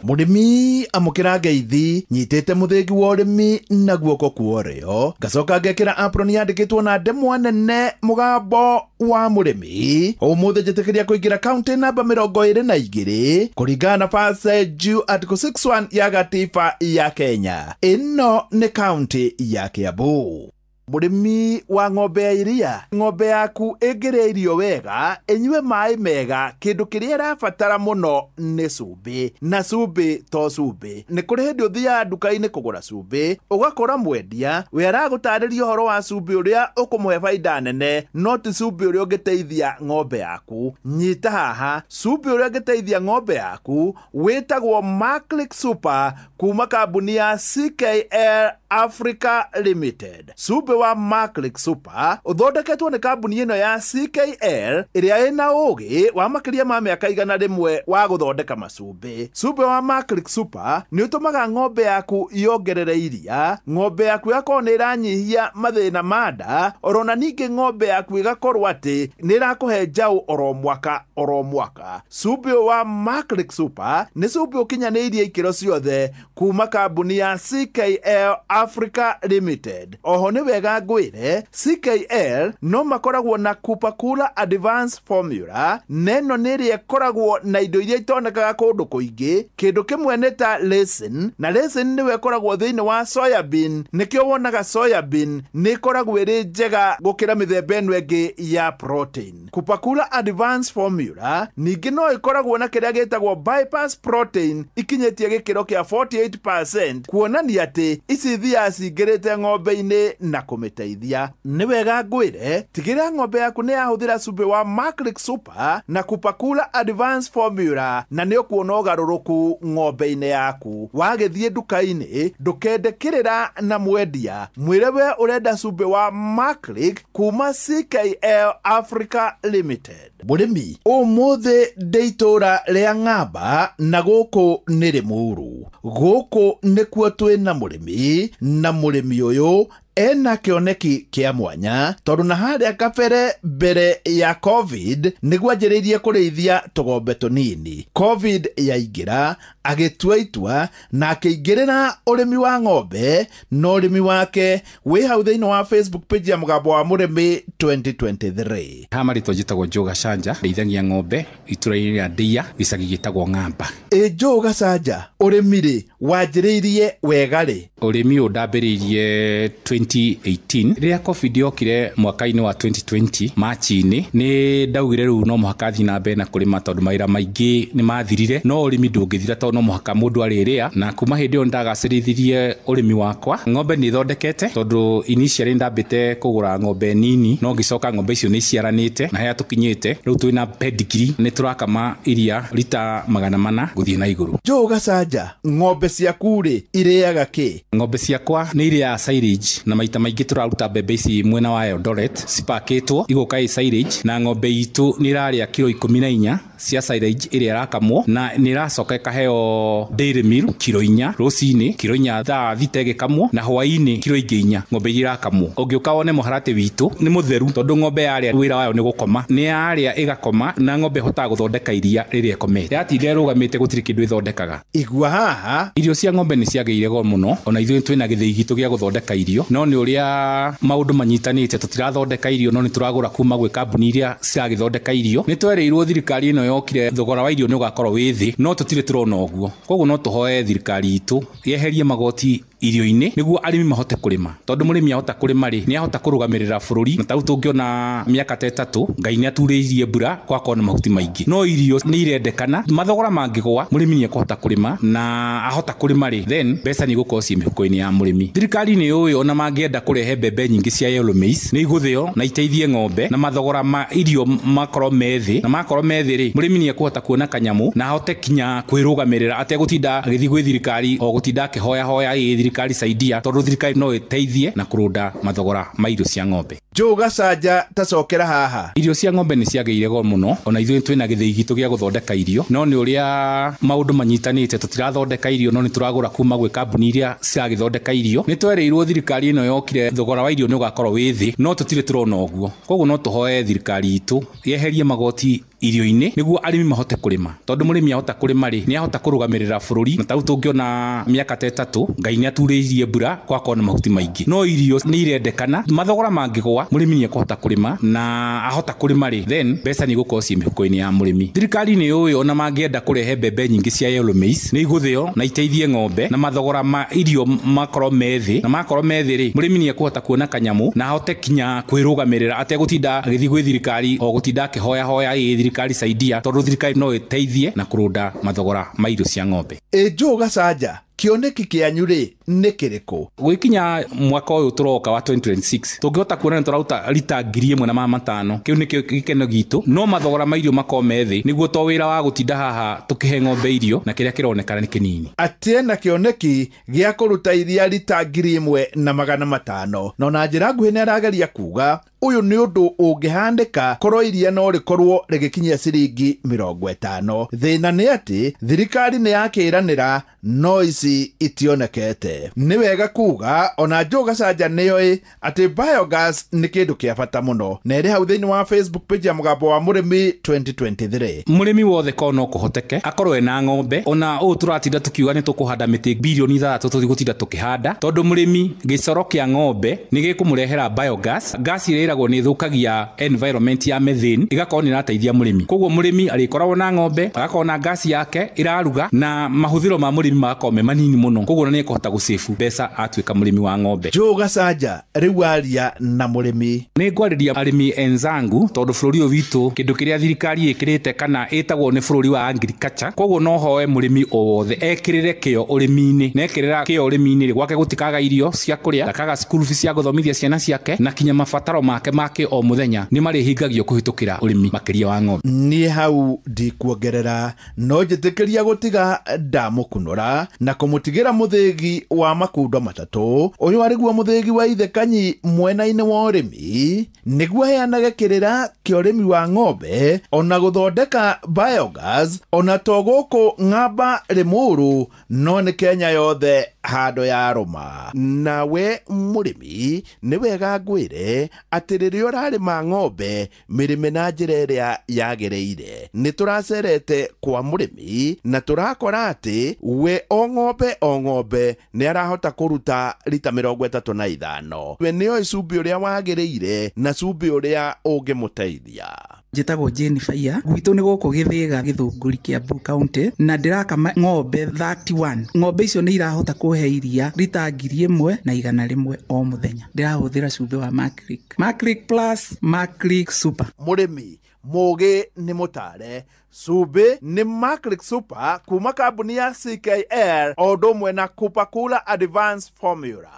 Mũrĩmi amũkĩra ngeithi nyitĩte mũthĩgi wa ũrĩmi na guoko kwa ũrĩo ngacoka ngekĩra apron yandĩkĩtwo na ndemwa nene mũgambo wa mũrĩmi. Ũmũthĩ njĩtĩkĩria kũingĩra kaunti namba 22 kũringana na Verse Due Article 61 ya gatiba ya Kenya. Ĩno nĩ kaunti ya Kiambu. Mũrĩmi wa ng'ombe ya iria, ng'ombe yaku ĩngĩrĩa irio wega, ĩnyue maĩ mega, kĩndũ kĩrĩa ĩrabatara mũno nĩ cumbĩ, na cumbĩ to cumbĩ. Nĩ kũrĩ hĩndĩ ũthiaga nduka-inĩ kũgũra cumbĩ, ũgakora mwendia we aragũtarĩria ũhoro wa cumbĩ ũrĩa ũkũmũhe baida nene, no ti cumbĩ ũrĩa ũngĩteithia ng'ombe yaku. Nyita haha, cumbĩ ũrĩa ũngĩteithia ng'ombe yaku wĩtagwo Maclick Super kuma kambuni ya CKL Africa Limited. Cumbĩ wa Maclick Super ũthondeketwo nĩ kambuni ĩno ya CKL ĩrĩa ĩna ũũgĩ wa makĩria ma mĩaka 100 wa gũthondeka macumbĩ. Cumbĩ wa Maclick Super nĩ ũtũmaga ng'ombe yaku yongerere iria, ng'ombe yaku yakorwo nĩ ĩranyihia mathĩna ma nda, orona ningĩ ng'ombe yaku ĩgakorwo atĩ nĩ ĩrakũhe njaũ oro mwaka oro mwaka. Cumbĩ wa Maclick Super nĩ cumbĩ ũkinyanĩirie ikĩro ciothe kuma kambuni ya CKL Africa Limited. Oho nĩ wega ngwĩre CKL no makoragwo na Coca-Cola Advanced Formula, neno nĩ ĩrĩa ĩkoragwo na indo iria itonekaga kũndũ kũingĩ. Kĩndũ kĩmwe nĩ ta leucine, na leucine nĩwe ĩkoragwo thĩinĩ wa soyabean, nĩkĩo wonaga soyabean nĩ ĩkoragwo ĩrĩ njega gũkĩra mĩthemba ĩno ĩngĩ ya protein. Coca-Cola Advanced Formula ningĩ no ĩkoragwo na kĩrĩa gĩtagwo bypass protein ikinyĩtie gĩkĩro kĩa 48%, kuonania atĩ ici ithiaga cingĩrĩte ng'ombe-inĩ na kũmĩteithia. Nĩ wega ngwĩre tigĩrĩra ng'ombe yaku nĩ yahũthĩra cumbĩ wa Maclick Super na Kupakula Advanced Formula, na nĩ ũkuona ũgarũrũku ng'ombe-inĩ yaku. Wagĩthiĩ nduka-inĩ ndũkende kĩrĩra na mwendia, mwĩre we ũrenda cumbĩ wa Maclick kuma CKL Africa Limited. Mũrĩmi, ũmũthĩ ndĩ itũũra rĩa Ng'amba na gũkũ nĩ Rĩmuru. Gũkũ nĩkuo twĩna mũrĩmi, na mũrĩmi ũyũ ena kĩoneki kĩa mwanya tondũ na harĩa kabere mbere ya COVID nĩguo anjĩrĩirie kũrĩithia tũgombe tũnini. COVID yaingĩra agĩtua itua na akĩingĩrĩra ũrĩmi wa ng'ombe, na ũrĩmi wake wĩ hau thĩinĩ wa Facebook page ya Mũgambo wa Mũrĩmi 2023. Haha marĩtwa njĩtagwo Joe Gacanja, ndeithagia ng'ombe itũra-inĩ rĩa Ndeia, gĩcagi gĩtagwo Ng'amba. Ĩ Joe Gacanja, ũrĩmi rĩ wanjĩrĩirie wega rĩ? Ũrĩmi ũyũ ndambĩrĩirie 2018 rĩrĩa COVID yokire mwaka-inĩ wa 2020 Machi-inĩ, nĩ ndaugire rĩu no mũhaka thiĩ na mbere na kũrĩma tondũ mawĩra maingĩ nĩ mathirire, no ũrĩmi ndũngĩthira tondũ no mũhaka mũndũ arĩrĩa. Na kuma hĩndĩ ĩyo ndagacĩrithirie ũrĩmi wakwa. Ng'ombe nĩ ithondekete tondũ initially ndambĩte kũgũra ng'ombe nini, no ngĩcoka ng'ombe icio nĩ iciaranĩte na harĩa tũkinyĩte rĩu twĩna pedigree, nĩ tũrakama iria rita 400 gũthiĩ na igũrũ. Joe Gacanja, ng'ombe ciaku rĩ irĩaga kĩ? Ng'ombe ciakwa nĩ irĩaga silage, na maita maingĩ tũraruta mbembe ici mwena wa Eldoret cipakĩtwo igoka ĩ silage, na ng'ombe itũ nĩ ĩrarĩa kiro 14 cia silage ĩrĩa ĩrakamwo, na nĩ ĩracoka ĩkaheo dairy meal kiro 4 rũcinĩ, kiro 4 thaa 6 ĩgĩkamwo, na hwaĩ-inĩ kiro ingĩ 4 ng'ombe iria irakamwo. Ũngĩũka wone mũharatĩ witũ nĩ mũtheru tondũ ng'ombe yarĩa wĩra wayo nĩ gũkoma, nĩ yarĩa ĩgakoma, na ng'ombe ĩhotaga gũthondeka iria rĩrĩa ĩkomete. Yatinda ĩrũgamĩte gũtirĩ kĩndũ ĩthondekaga. Igua haha, irio cia ng'ombe nĩ ciagĩire goro mũno, ona ithuĩ twĩna gĩthĩi gitũ gĩa gũthondeka irio, no nĩ ũrĩa maũndũ manyitanĩte tũtirathondeka irio, no nĩ tũragũra kuma gwĩ kambuni iria ciragĩthondeka irio. Nĩ twerĩirwo thirikari ĩno yokire thogora wa irio nĩ ũgakorwo wĩ thĩ, no tũtirĩ tũrona ũguo. Koguo no tũhoe thirikari itũ yeherie magoti irio-inĩ nĩguo arĩmi mahote kũrĩma, tondũ mũrĩmi ahota kũrĩma rĩ nĩ ahota kũrũgamĩrĩra bũrũri. Na tarĩu tũngĩona mĩaka ta 3 Ngai nĩ aturĩirie mbura gwakorwo na mahuti maingĩ, no irio nĩ irendekana. Mathogora mangĩgũa mũrĩmi nĩ ekũhota kũrĩma, na ahota kũrĩma rĩ then mbeca nĩ igũkorwo ciĩ mĩhuko-inĩ ya mũrĩmi. Thirikari nĩ yũĩ ona mangĩenda kũrehe mbembe nyingĩ cia yellow maize nĩ igũthĩo na iteithie ng'ombe, na mathogora ma irio makorwo me thĩ, na makorwo me thĩ rĩ mũrĩmi nĩ ekũhota kuona kanyamũ na ahote kinya kwĩrũgamĩrĩra ategũtinda agĩthiĩ gwĩ thirikari o gũtinda akĩhoyahoya ĩ thirikari saidia, tondũ thirikari no ĩteithie na kũrũnda mathogora ma irio cia ng'ombe. Joe Gacanja, tacokera haha. Irio cia ng'ombe nĩ ciagĩire goro mũno, ona ithuĩ twĩna gĩthĩi gitũ gĩa gũthondeka irio, no nĩ ũrĩa maũndũ manyitanĩte tũtirathondeka irio, no nĩ tũragũra kuma gwĩ kambuni iria ciragĩthondeka irio. Nĩ twerĩirwo thirikari ĩno yokire thogora wa irio nĩ ũgakorwo wĩ thĩ, no tũtirĩ tũrona ũguo. Koguo no tũhoe thirikari itũ yeherie magoti irio-inĩ nĩguo arĩmi mahote kũrĩma, tondũ mũrĩmi ahota kũrĩma rĩ nĩ ahota kũrũgamĩrĩra bũrũri. Na tarĩu tũngĩona mĩaka ta 3 Ngai nĩ aturĩirie mbura gwakorwo na mahuti maingĩ, no irio nĩ irendekana. Mathogora mangĩgũa mũrĩmi nĩ ekũhota kũrĩma, na ahota kũrĩma rĩ then mbeca nĩ igũkorwo ciĩ mĩhuko-inĩ ya mũrĩmi. Thirikari nĩ yũĩ ona mangĩenda kũrehe mbembe nyingĩ cia yellow maize nĩ igũthĩo na iteithie ng'ombe, na mathogora ma irio makorwo me thĩ, na makorwo me thĩ rĩ mũrĩmi nĩ ekũhota kuona kanyamũ na ahote kinya kwĩrũgamĩrĩra ategũtinda agĩthiĩ gwĩ thirikari o gũtinda akĩhoyahoya ĩ thirikari saidia, tondũ thirikari no ĩteithie na kũrũnda mathogora ma irio cia ng'ombe. Ĩ Joe Gacanja, kĩoneki kĩanyu rĩ nĩ kĩrĩkũ? Gwĩkinya mwaka ũyũ tũroka wa 2026 tũngĩhota kuona nĩ tũraruta rita 1500, kĩu nĩkĩo gĩkeno gitũ, no mathogora ma irio makorwo me thĩ nĩguo to wĩra wa gũtinda haha tũkĩhe ng'ombe irio na kĩrĩa kĩronekana nĩ kĩnini. Atĩ ena kĩoneki gĩa kũruta iria rita 1500, no na njĩra nguhĩ nĩ arageria kuga ũyũ nĩ ũndũ ũngĩhandĩka korwo iria no rĩkorwo rĩgĩkinyia ciringi 50. Thĩna nĩ atĩ thirikari nĩ yakĩranĩra no ici itionekete. Nĩ wega kuga ona Joe Gacanja nĩoĩ atĩ biogas nĩ kĩndũ kĩa bata mũno, na ĩrĩ hau thĩinĩ wa Facebook page ya Mũgambo wa Mũrĩmi 2023. Mũrĩmi wothe korwo no kũhoteke akorwo ena ng'ombe, ona ũũ tũratinda tũkiuga nĩ tũkũhanda mĩtĩ bilioni 6 tũtigũtinda tũkĩhanda, tondũ mũrĩmi gĩcoro kĩa ng'ombe nĩ gĩkũmũrehera biogas. Gas ĩrĩa ĩragwo nĩ ĩthũkagia environment ya methane, ĩgakorwo nĩ ĩrateithia mũrĩmi. Koguo mũrĩmi arĩkoragwo na ng'ombe, agakorwo na gas yake ĩraruga, na mahũthĩro ma mũrĩmi magakorwo me manini. manini mũno, koguo nĩ ekũhota gũsave mbeca atuĩka mũrĩmi wa ng'ombe. Joe Gacanja rĩu aria na mũrĩmi. Nĩ ngwarĩria arĩmi enzangu tondũ bũrũri ũyũ witũ kĩndũ kĩrĩa thirikari ĩkĩrĩte kana ĩtagwo nĩ bũrũri wa agriculture, koguo no hoe mũrĩmi o wothe ekĩrĩre kĩo ũrĩmi-inĩ, na ekĩrĩra kĩo ũrĩmi-inĩ gwake gũtikaga irio cia kũrĩa, ndakaga school fees cia gũthomithia ciana ciake, na kinya mabataro make make o mũthenya nĩ marĩhingagio kũhĩtũkĩra ũrĩmi makĩria wa ng'ombe. Niĩ hau ndikuongerera, no njĩtĩkĩria gũtiga ndamũkunũra na kũmũtigĩra mũthĩgi wa makundo matatũ. Ũyũ arĩguo mũthĩgi wa ithe Kanyi mwena-inĩ wa ũrĩmi, nĩguo aheanage kĩrĩra kĩa ũrĩmi wa ng'ombe ona gũthondeka biogas, ona to gũkũ Ng'amba Limuru no nĩ Kenya yothe handũ ya rũma. Nawe mũrĩmi nĩ wega ngwĩre atĩ rĩrĩa ũrarĩma ng'ombe mĩrĩme na njĩra ĩrĩa yagĩrĩire. Nĩ tũracerete kwa mũrĩmi na tũrakora atĩ we o ng'ombe o ng'ombe nĩ arahota kũruta rita 35. We nĩoĩ cumbĩ ũrĩa wagĩrĩire na cumbĩ ũrĩa ũngĩmũteithia. Njĩtagwo Jane Faiya, gwitũ nĩ gũkũ Gĩthĩga Gĩthũngũri Kiambu County, na ndĩrakama ng'ombe 31. Ng'ombe icio nĩ irahota kũhe iria rita 1100 o mũthenya. Ndĩrahũthĩra cumbĩ wa Maclick, Maclick Plus, Maclick Super. Mũrĩmi mũgĩ nĩ mũtare, cumbĩ nĩ Maclick Super kuma kambuni ya CKL o ũndũ ũmwe na Coca-Cola Advanced Formula.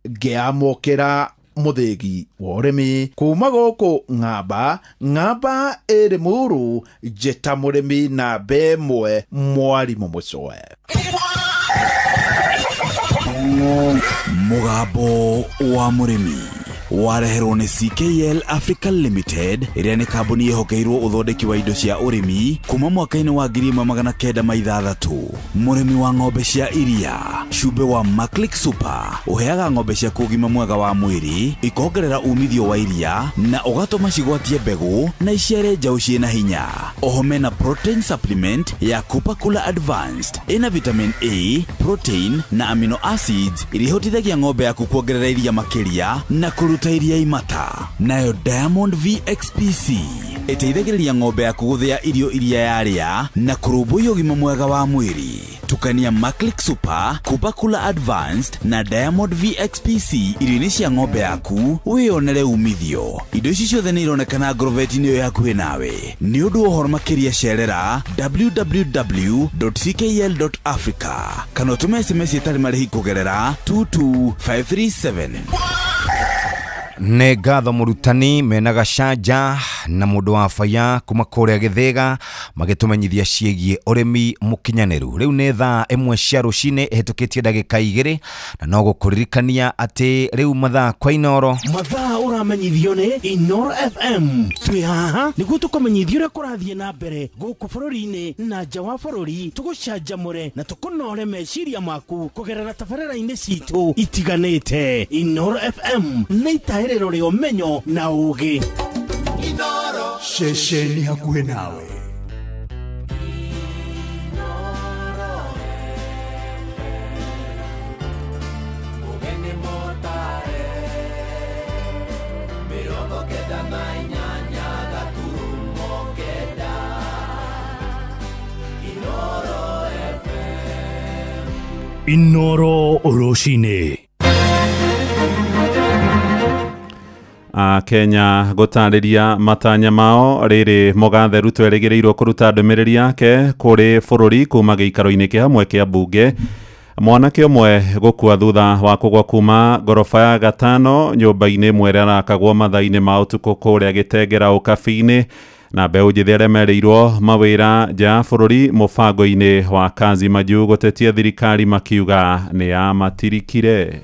Ngĩamũkĩra mũthĩgi wa ũrĩmi kuma gũkũ Ng'amba, Ng'amba ĩ Limuru, njĩta mũrĩmi namba ĩmwe mwarimũ Mũcoe. Mũgambo wa mũrĩmi wareherwo nĩ CKL Africa Limited, ĩrĩa nĩ kambuni ĩhokeirwo ũthondeki wa indo cia ũrĩmi kuma mwaka-inĩ wa 1906. Mũrĩmi wa ng'ombe cia iria, cumbĩ wa Maclick Super ũheaga ng'ombe ciaku ũgima mwega wa mwĩrĩ, ikongerera umithio wa iria na ũgatũma cigwatie mbegũ na iciare njaũ ciĩna hinya. Oho mena protein supplement ya Coca-Cola Advanced ĩna vitamin A, protein na amino acids iria ihotithagia ng'ombe yaku kuongerera iria makĩria na kũruta iria imata. Nayo Diamond VXPC ĩteithagĩrĩria ng'ombe yaku gũthĩa irio iria yarĩa na kũrũmbũiya ũgima mwega wa mwĩrĩ. Tukania Maclick Super, Coca-Cola Advanced na Diamond VXPC irio-inĩ cia ng'ombe yaku wĩyonere umithio. Indo ici ciothe nĩ ironekana ngorobeti-inĩ ĩyo hakuhĩ nawe. Nĩ ũndũ wa ũhoro makĩria cerera www.ckl.africa kana ũtũme SMS ĩtarĩ marĩhi kũgerera 22537. Nĩ ngatho mũrutani mena Gacanja na mũndũ wa Faiya kuma kũrĩa Gĩthĩga magĩtũmenyithia ciĩgiĩ ũrĩmi mũkinyanĩru. Rĩu nĩ thaa 1 cia rũcinĩ ĩhĩtũkĩtie ndagĩka 2, na no gũkũririkania atĩ rĩu mathaa kwa Inoro. Mathaa ũramenyithio nĩ Inoro FM. Twĩ haha nĩguo tũkũmenyithie ũrĩa kũrathiĩ na mbere gũkũ bũrũri-inĩ na nja wa bũrũri, tũgũcanjamũre na tũkũnore meciria maku kũgerera tabarĩra-inĩ citũ itiganĩte. Inoro FM nĩ itahĩrĩro rĩa ũmenyo na ũũgĩ. Ceceni hakuhĩ nawe. Inoro rũcinĩ. Kenya gũtarĩria matanya mao rĩrĩ Mũgathe Ruto erĩgĩrĩirwo kũruta ndũmĩrĩri yake kũrĩ bũrũri kuma gĩikaro-inĩ kĩa hamwe kĩa mbunge. Mwanake ũmwe gũkua thutha wa kũgwa kuma ngoroba ya gatano nyũmba-inĩ ĩmwe ĩrĩa arakagwo mathaa-inĩ ma ũtukũ kũrĩa Gĩtengera Ũkabi-inĩ. Na mbeũ njĩthĩ arĩa merĩirwo mawĩra nja ya bũrũri mũbango-inĩ wa Kazi Majuu gũtetia thirikari makiuga nĩ yamatirikire.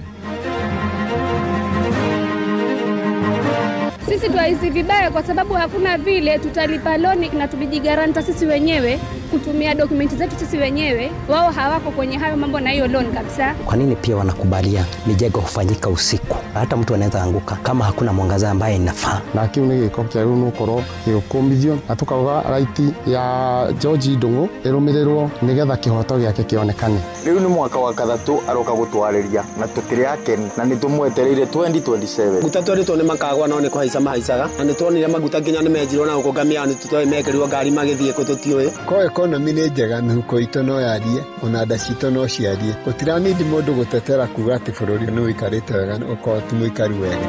Sisi twahisi vibaya kwa sababu hakuna vile tutalipa loni na tulijigaranta sisi wenyewe kutumia dokumenti zetu sisi wenyewe. Wao hawako kwenye hayo mambo na hiyo loan kabisa. Kwa nini pia wanakubalia mijengo hufanyika usiku? Hata mtu anaweza anguka kama hakuna mwangaza ambaye inafaa. Na kiu nĩ gĩko kĩagĩrĩirwo nĩ gũkorwo gĩgũkũmithio na tukauga right ya George Ndung'u ĩrũmĩrĩrwo nĩgetha kĩhoto gĩake kĩonekane. Rĩu nĩ mwaka wa gatatũ aroka gũtwarĩria na tũtirĩ akenu na nĩ tũmwetereire 2027. Guta twerĩtwo nĩ makagwa no nĩ kũhaica mahaicaga na nĩtuonire maguta nginya nĩmenjirwo na gũkũ ngamĩra nĩtũtoĩ mekĩrirwo ngari magĩthiĩ kũ tũtiũĩ. Ko economy nĩ njega, mĩhuko itũ no yarie ona nda citũ no ciarie. Gũtiranindi mũndũ gũtetera kuga atĩ bũrũri nĩ ũikarĩte wega ũkorwo ti mũikaru wega.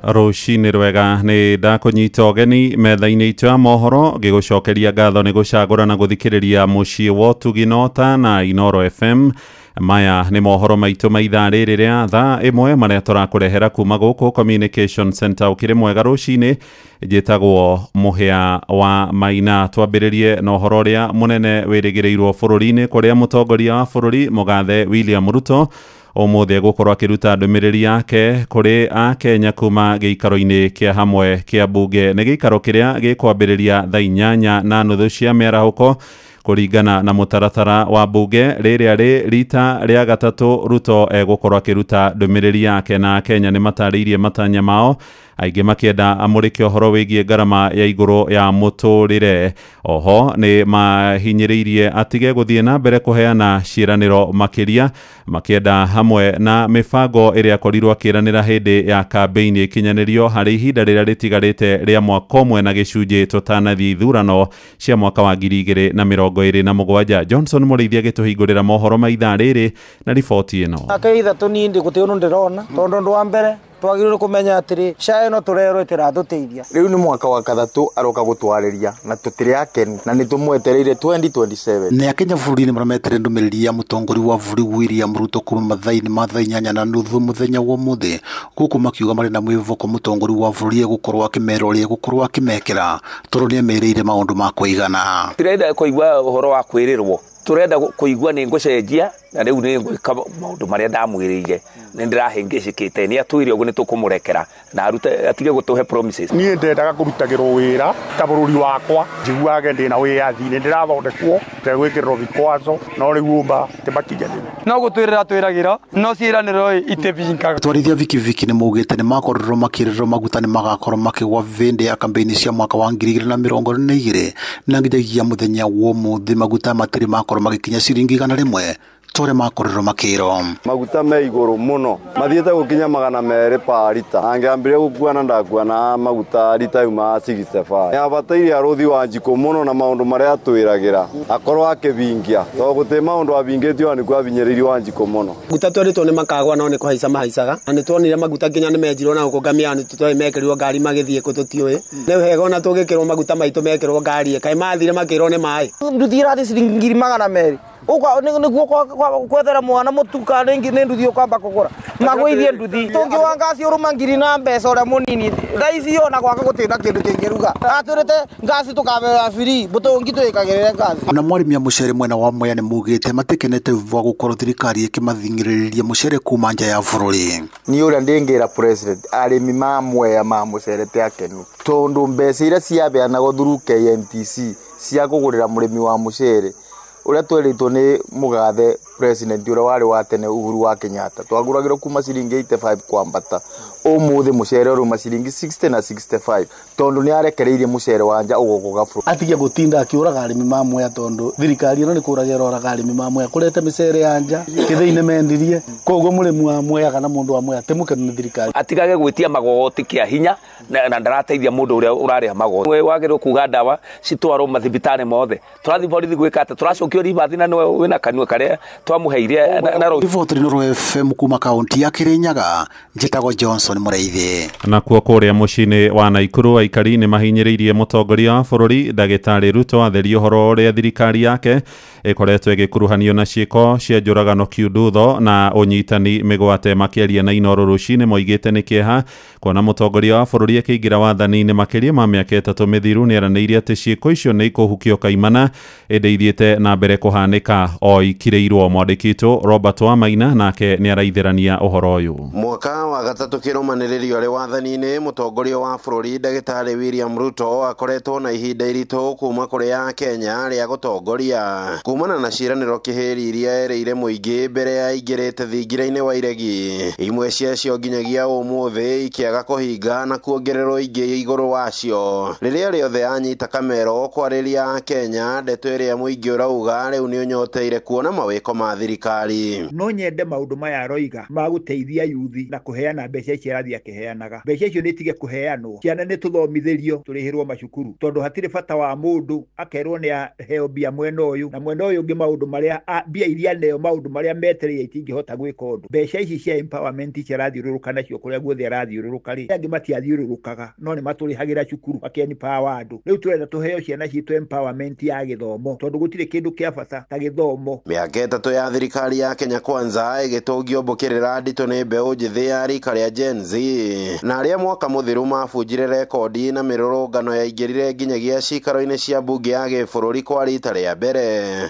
Rũcinĩ rwega, nĩ ndakũnyita ũgeni metha-inĩ itũ ya mohoro ngĩgũcokeria ngatho nĩ gũcagũra na gũthikĩrĩria mũciĩ wa ũtugi nota na Inoro FM. Maya nĩ mohoro maitũ ma ithaa rĩrĩ rĩa thaa ĩmwe marĩa tũrakũrehera kuma gũkũ Communication Center. Ũkĩrĩ mwega rũcinĩ, njĩtagwo Mũhĩa wa Maina. Twambĩrĩrie na ũhoro ũrĩa mũnene wĩrĩgĩrĩirwo bũrũri-inĩ, kũrĩa mũtongoria wa bũrũri Mũgathe William Ruto ũmũthĩ egũkorwo akĩruta ndũmĩrĩri yake kũrĩ akenya kuma gĩikaro-inĩ kĩa hamwe kĩa mbunge. Nĩ gĩikaro kĩrĩa gĩkwambĩrĩria thaa 8:30 cia mĩarahũko kũringana na mũtaratara wa mbunge. Rĩrĩa rĩ rita rĩa gatatũ Ruto egũkorwo akĩruta ndũmĩrĩri yake, na akenya nĩ matarĩirie matanya mao, aingĩ makĩenda amũrĩke ũhoro wĩgiĩ ngarama ya igũrũ ya mũtũrĩre. Oho nĩ mahinyĩrĩirie atige gũthiĩ na mbere kũheana ciĩranĩro makĩria, makĩenda hamwe na mĩbango ĩrĩa akorirwo akĩranĩra hĩndĩ ya kambĩini ĩkinyanĩrio harĩ ihinda rĩrĩa rĩtigarĩte rĩa mwaka ũmwe na gĩcunjĩ tũtanathiĩ ithurano cia mwaka wa 2027. Johnson Mũrĩithi agĩtũhingũrĩra mohoro ma ithaa rĩrĩ na riboti ĩno. Ake ithatũ niĩ ndĩ gũtĩ ũndũ ndĩrona tondũ ũndũ wa mbere twagĩrĩirwo kũmenya atĩrĩ SHA ĩno tũrerwo ĩtĩratũteithia. Rĩu nĩ mwaka wa gatatũ aroka gũtwarĩria na tũtirĩ akenu na nĩtũmwetereire 2027. Nĩ akenya bũrũri-inĩ marametere ndũmĩrĩri ya mũtongoria wa bũrũri William Ruto kuma mathaa-inĩ ma thaa 8:30 mũthenya wa ũmũthĩ, gũkũ makiuga marĩ na mwĩhoko mũtongoria wa bũrũri egũkorwo akĩmera ũrĩa egũkorwo akĩmekĩra tondũ nĩemerĩire maũndũ ma kũigana. Tirenda kũigua ũhoro wa kwĩrĩrwo, turenda kũigua nĩ ngũcenjia na rĩu nĩ ngwĩka maũndũ marĩa ndamwĩrĩire, nĩ ndĩrahĩngĩcĩkĩte, nĩ atwĩre ũguo nĩ tũkũmũrekera na arute atige gũtũhe promises. Niĩ ndendaga kũrutagĩrwo wĩra ta bũrũri wakwa, njiguage ndĩna wĩyathi, nĩ ndĩrathondekwo ndegwĩkĩrĩrwo vikwazo, no rĩu ũmba tĩmakinyanĩru. No gũtwĩrĩra twĩragĩra no ciĩranĩro itĩbingaga. Atwarithia vikiviki nĩ maugĩte nĩ makorirwo makĩrĩrwo maguta nĩ magakorwo makĩgwa vĩndĩ ya kambĩini cia mwaka wa 2022 na nginyagia mũthenya wa ũmũthĩ maguta matirĩ makorwo magĩkinya ciringi 100 tore makorirwo makĩrwo. Maguta me igũrũ mũno mathiĩte gũkinya 200 pa rita, angĩambĩrĩria gũkuana ndakuana maguta rita yuma 65. Nĩabataire arũthi wa njikũ mũno na maũndũ marĩa atwĩragĩra akorwo akĩvingia, tondũ gũtĩ maũndũ avingĩtio nĩkuo avinyĩrĩirie wa njikũ mũno. Maguta twerĩtwo nĩ makagwa no nĩ kũhaica mahaicaga na nĩtuonire maguta nginya nĩmenjirwo na gũkũ ngamĩra nĩtũtoĩ mekĩrirwo ngari magĩthiĩ kũ tũtiũĩ. Rĩu hega ona tũngĩkĩrwo maguta maitũ mekĩrwo ngari kaĩ mathire makĩrwo nĩ maĩ. Nduthi ĩrathiĩ ciringi 200 ũguo nĩguo kwethera mwana mũtu kana nĩ nduthi ũkwamba kũgũra magũithie nduthi tũngĩwa ngasi ũrũma ngiri na mbeca ũrĩa mũnini thaa ici ona gwaka gũtirĩ na kĩndũ kĩngĩruga atwĩrĩte ngasi tũkabera free mũtũngi twĩkagĩrĩre ngasi. Ona mwarĩmi a mũcere mwena wa Mwea nĩ maugĩte matikenete wa gũkorwo thirikari ĩkĩmathing'ĩrĩria mũcere kuma nja ya bũrũri. Niĩ ũrĩa ndĩngĩra president arĩmi ma Mwea ma mũcere ti akenu tondũ mbeca iria ciabeanagwo through KMTC cia kũgũrĩra mũrĩmi wa mũcere ũrĩa twerĩtwo nĩ mũgathe president ũrĩa warĩ wa tene Uhuru wa Kenyatta twagũragĩrwo kuma ciringi 85 kwambata, ũmũthĩ mũcere ũruma ciringi 60 na 65 tondũ nĩ arekereirie mũcere wa nja ũgũkũga bũrũri. Atige gũtinda akĩũraga arĩmi ma Mwea tondũ thirikari ĩno nĩ kũraga ĩroraga arĩmi ma Mwea kũrete mĩcere ya nja kĩthĩi-inĩ mendirie, koguo mũrĩmi wa Mwea kana mũndũ wa Mwea ti mũkenu nĩ thirikari. Atigage gwĩtia magoti kĩa hinya na ndarateithia mũndũ ũrĩa ũrarĩha magoti. Wagĩrĩirwo kuga ndawa citwarwo mathibitarĩ mothe, tũrathiĩ borithi gwĩka atĩa? Tũracokio ribathi na nĩwe wĩna kanua karĩa twamuheire na Riboti Inooro FM kuma kaunti ya Kirinyaga, njĩtagwo Johnson Mũrĩithi. Nakuo kũrĩa mũciĩ-inĩ wa Naikuru aikari nĩ mahinyĩrĩirie mũtongoria wa bũrũri ndagĩtarĩ Ruto atherie ũhoro ũrĩa thirikari yake ĩkoretwo ĩgĩkuruhanio na ciĩko cia njũragano kiundutho na ũnyitani mĩgwate. Makĩaria na Inooro rũcinĩ moigĩte nĩ kĩeha kuona mũtongoria wa bũrũri akĩingĩra wathani-inĩ makĩria ma mĩaka 3 mĩthiru. Nĩeranĩire atĩ ciĩko icio nĩ ikũhukio kaimana ĩndĩ ithiĩte na mbere kũhanĩka o ikirĩirwo. Mwandĩki witũ Robert Wamaina nake nĩaraithĩrania ũhoro ũyũ. Mwaka wa gatatũ kĩrũmanĩrĩrio arĩ wathani-inĩ, mũtongoria wa bũrũri ndagĩtarĩ William Ruto akoretwo na ihinda iritũ kuma kũrĩ Akenya rĩa gũtongoria kumana na ciĩranĩro kĩhĩri iria erĩire mũingĩ mbere ya aingĩrĩte thingira-inĩ wa iregi, imwe ciacio nginyagia ũmũthĩ ikĩaga kũhinga na kuongererwo ingĩ igũrũ wacio. Rĩrĩa rĩothe anyita kamero kwarĩria Akenya, ndeto ĩrĩa mũingĩ ũrauga rĩu nĩ ũnyoteire kuona mawĩko ma ma thirikari. No nyende maũndũ maya aroiga ma gũteithia yuthi na kũheana mbeca ici arathiĩ akĩheanaga. Mbeca icio nĩ itige kũheanwo, ciana nĩ tũthomithĩrio tũrĩhĩrwo macukuru, tondũ hatirĩ bata wa mũndũ akerwo nĩ aheo mbia mwena ũyũ na mwena ũyũ ũngĩ, maũndũ marĩa mbia iria neo maũndũ marĩa metereire itingĩhota gwĩka ũndũ. Mbeca ici cia empowerment ici arathiũrũrũka nacio kũrĩa guothe arathiũrũrũka rĩ, angĩ matiathiũrũrũkaga no nĩ matũrĩhagĩra cukuru makĩ-empower andũ. Rĩu tũrenda tũheo ciana citũ empowerment ya gĩthomo, tondũ gũtirĩ kĩndũ kĩa bata ta gĩthomo. Mĩaka 3 ya thirikari ya Kenya Kwanza ĩgĩtũngio mbũkĩrĩra nditũ nĩ mbeũ njĩthĩ ya rika rĩa Gen Z na arĩa mwaka mũthiru mabunjire rekondi na mĩrũrũngano yaingĩrire nginyagia cikaro-inĩ cia mbunge ya gĩbũrũri kwa rita rĩa mbere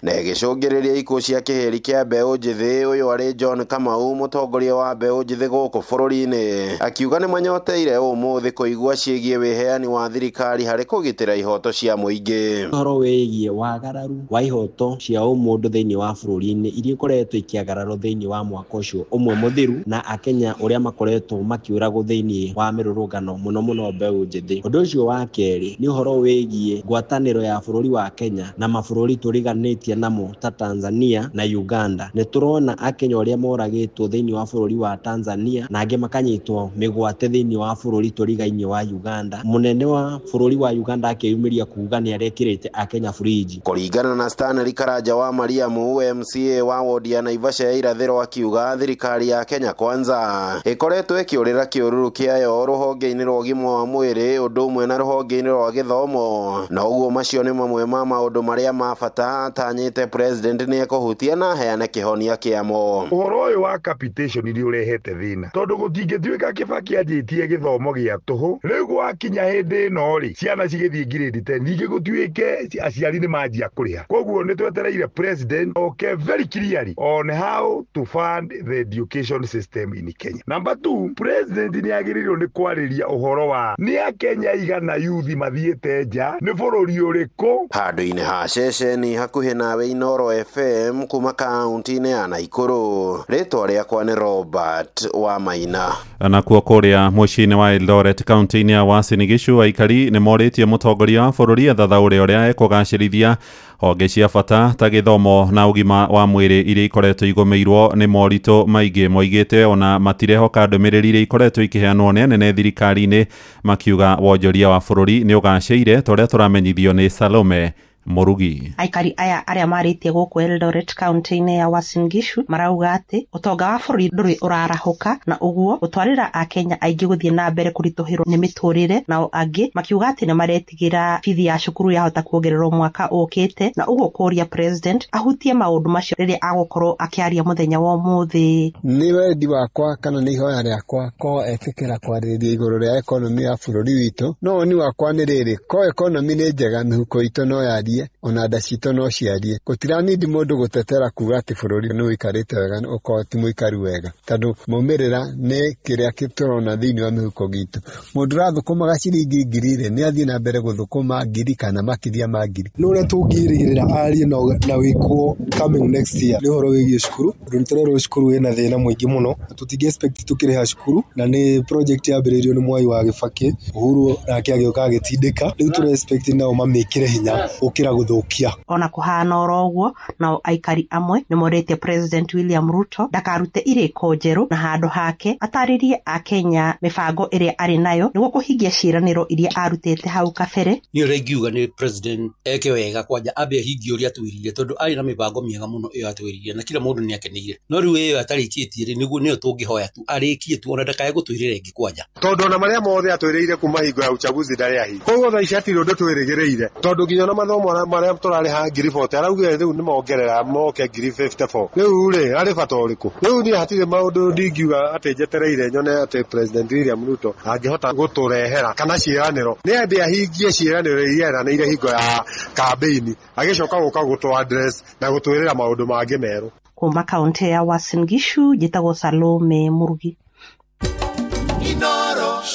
na ĩgĩcũngĩrĩria ikuũ cia kĩhĩri kĩa mbeũ njĩthĩ. Ũyũ arĩ John Kamau, mũtongoria wa mbeũ njĩthĩ gũkũ bũrũri-inĩ, akiuga nĩ manyoteire ũmũthĩ kũigua ciĩgiĩ wĩheani wa thirikari harĩ kũgitĩra ihoto cia mũingĩ. Ũhoro wĩgiĩ wagararu wa ihoto cia ũmũndũ thĩinĩ wa bũrũri-inĩ iria ikoretwo ikĩagararwo thĩinĩ wa mwaka ũcio ũmwe mũthiru na akenya ũrĩa makoretwo makĩũragwo thĩinĩ wa mĩrũrũngano mũno mũno mbeũ njĩthĩ. Ũndũ ũcio wa kerĩ nĩ ũhoro wĩgiĩ ngwatanĩro ya bũrũri wa Kenya na mabũrũri tũriganĩtie namo ta Tanzania na Uganda. Nĩ tũrona akenya ũrĩa moragĩtwo thĩinĩ wa bũrũri wa Tanzania na angĩ makanyitwo mĩgwate thĩinĩ wa bũrũri tũrigainĩ wa Uganda. Mũnene wa bũrũri wa Uganda akĩyumĩria kuga nĩ arekĩrĩte akenya furiji. Kũringana na Stanley Karanja wa Mariamu, MCA wa wodi ya Naivasha ya irathĩro, akiuga thirikari ya Kenya Kwanza ĩkoretwo ĩkĩũrĩra kĩũrũrũ kĩayo rũhonge-inĩ rwa ũgima wa mwĩrĩ ũndũ ũmwe na rũhonge-inĩ rwa gĩthomo, na ũguo macio nĩ mamwe ma maũndũ marĩa ma bata atanyĩte president nĩ ekũhutia na aheane kĩhonia kĩamo. Ũhoro ũyũ wa capitation nĩ ũrehete thĩna tondũ gũtingĩtuĩka Kibaki anjĩtie gĩthomo gĩa tũhũ. Rĩu gwakinya hĩndĩ ĩno rĩ, ciana cigĩthiĩ grade 10 ningĩ gũtuĩke aciari nĩ manjia kũrĩha. Koguo nĩ twetereire president oke very clearly on how to fund the education system in Kenya. Number 2, president nĩ agĩrĩirwo nĩ kwarĩria ũhoro wa nĩ akenya igana yuthi mathiĩte nja nĩ bũrũri ũrĩkũ. Handũ-inĩ ha ceceni hakuhĩ nawe Inooro FM kuma kaunti-inĩ ya Nakuru, rĩtwa rĩakwa nĩ Robert wa Maina. Nakuo kũrĩa mũciĩ-inĩ wa Eldoret kaunti-inĩ ya Uasin Gishu, aikari nĩ morĩtie mũtongoria wa bũrũri athathaũre ũrĩa ekũgacĩrithia honge cia bata ta gĩthomo na ũgima wa mwĩrĩ iria ikoretwo igũmĩirwo nĩ moritũ maingĩ. Moigĩte ona matirehoka ndũmĩrĩri iria ikoretwo ikĩheanwo nĩ anene thirikari-inĩ, makiuga wonjoria wa bũrũri nĩ ũgacĩire ta ũrĩa tũramenyithio nĩ Salome Murugi. Aikari aya arĩa marĩtie gũkũ Eldoret kaunti-inĩ ya Uasin Gishu marauga atĩ ũtonga wa bũrũri ndũrĩ ũrarahũka na ũguo gũtwarĩra akenya aingĩ gũthiĩ na mbere kũritũhĩrwo nĩ mĩtũrĩre, nao angĩ makiuga atĩ nĩ maretigĩra bithi ya cukuru yahota kuongererwo mwaka ũkĩte, na ũguo kũria president ahutie maũndũ macio rĩrĩa agũkorwo akĩaria mũthenya wa ũmũthĩ. Nĩ wendi wakwa kana nĩ ihoya rĩakwa ko etĩkĩra kwarĩrĩria igũrũ rĩa ekonomi ya bũrũri witũ, no woni wakwa nĩ rĩrĩ, ko ekonomi nĩ njega mĩhuko itũ no yarie ona nda citũ no ciarie. Gũtiranindi mũndũ gũtetera kuga atĩ bũrũri nĩ ũikarĩte wega ũkorwo ti mũikaru wega, tondũ maumĩrĩra nĩ kĩrĩa tũrona thĩinĩ wa mĩhuko gitũ. Mũndũ ũrathũkũmaga ciringi 1000 nĩ athiĩ na mbere gũthũkũma 1000 kana makĩria ma 1000. Nĩ ũrĩa tũngĩrĩgĩrĩra arie na wĩkwo coming next year nĩ ũhoro wĩgiĩ cukuru, tondũ nĩ tũrerwo cukuru ĩna thĩna mũingĩ mũno, tũtingĩ expect tũkĩrĩha cukuru, na nĩ project yambĩrĩirio nĩ Mwai wa Kibaki, Uhuru nake agĩũka agĩtindĩka, rĩu tũre expect nao mamĩkĩre hinya gũkĩra gũthũkia. Ona kũhana oro ũguo, nao aikari amwe nĩ morĩtie President William Ruto ndakarute irĩko njerũ na handũ hake atarĩrie akenya mĩbango ĩrĩa arĩ nayo nĩguo kũhingia ciĩranĩro iria arutĩte hau kabere. Niĩ ũrĩa ingiuga nĩ president eke wega kwanja ambe ahingie ũrĩa atwĩrire, tondũ arĩ na mĩbango mĩega mũno ĩyo atwĩrire na kila mũndũ nĩ akeneire, no rĩu ĩyo atarĩkĩtie rĩ nĩguo nĩyo tũngĩhoya tu arĩkie tu, ona ndakae gũtwĩrĩra ĩngĩ kwanja, tondũ ona marĩa mothe atwĩrĩire kuma hingo ya uchaguzi ndarĩ ahingia. Koguo thaa ici hatirĩ ũndũ twĩrĩgĩrĩire, tondũ nginya ona mathomo marĩa tũrarĩha 40,000 araugire rĩu nĩ mongerera moke 54,000. Rĩu rĩ arĩ bata ũrĩkũ? Rĩu niĩ hatirĩ maũndũ ndingiuga atĩ njetereire nyone atĩ President William Ruto angĩhota gũtũrehera kana ciĩranĩro, nĩ ambe ahingie ciĩranĩro iria eranĩire hingo ya kambeini, agĩcoka gũka gũtũ address na gũtwĩrĩra maũndũ mangĩ merũ. Kuma kaunti ya Uasin Gishu, njĩtagwo Salome Murugi.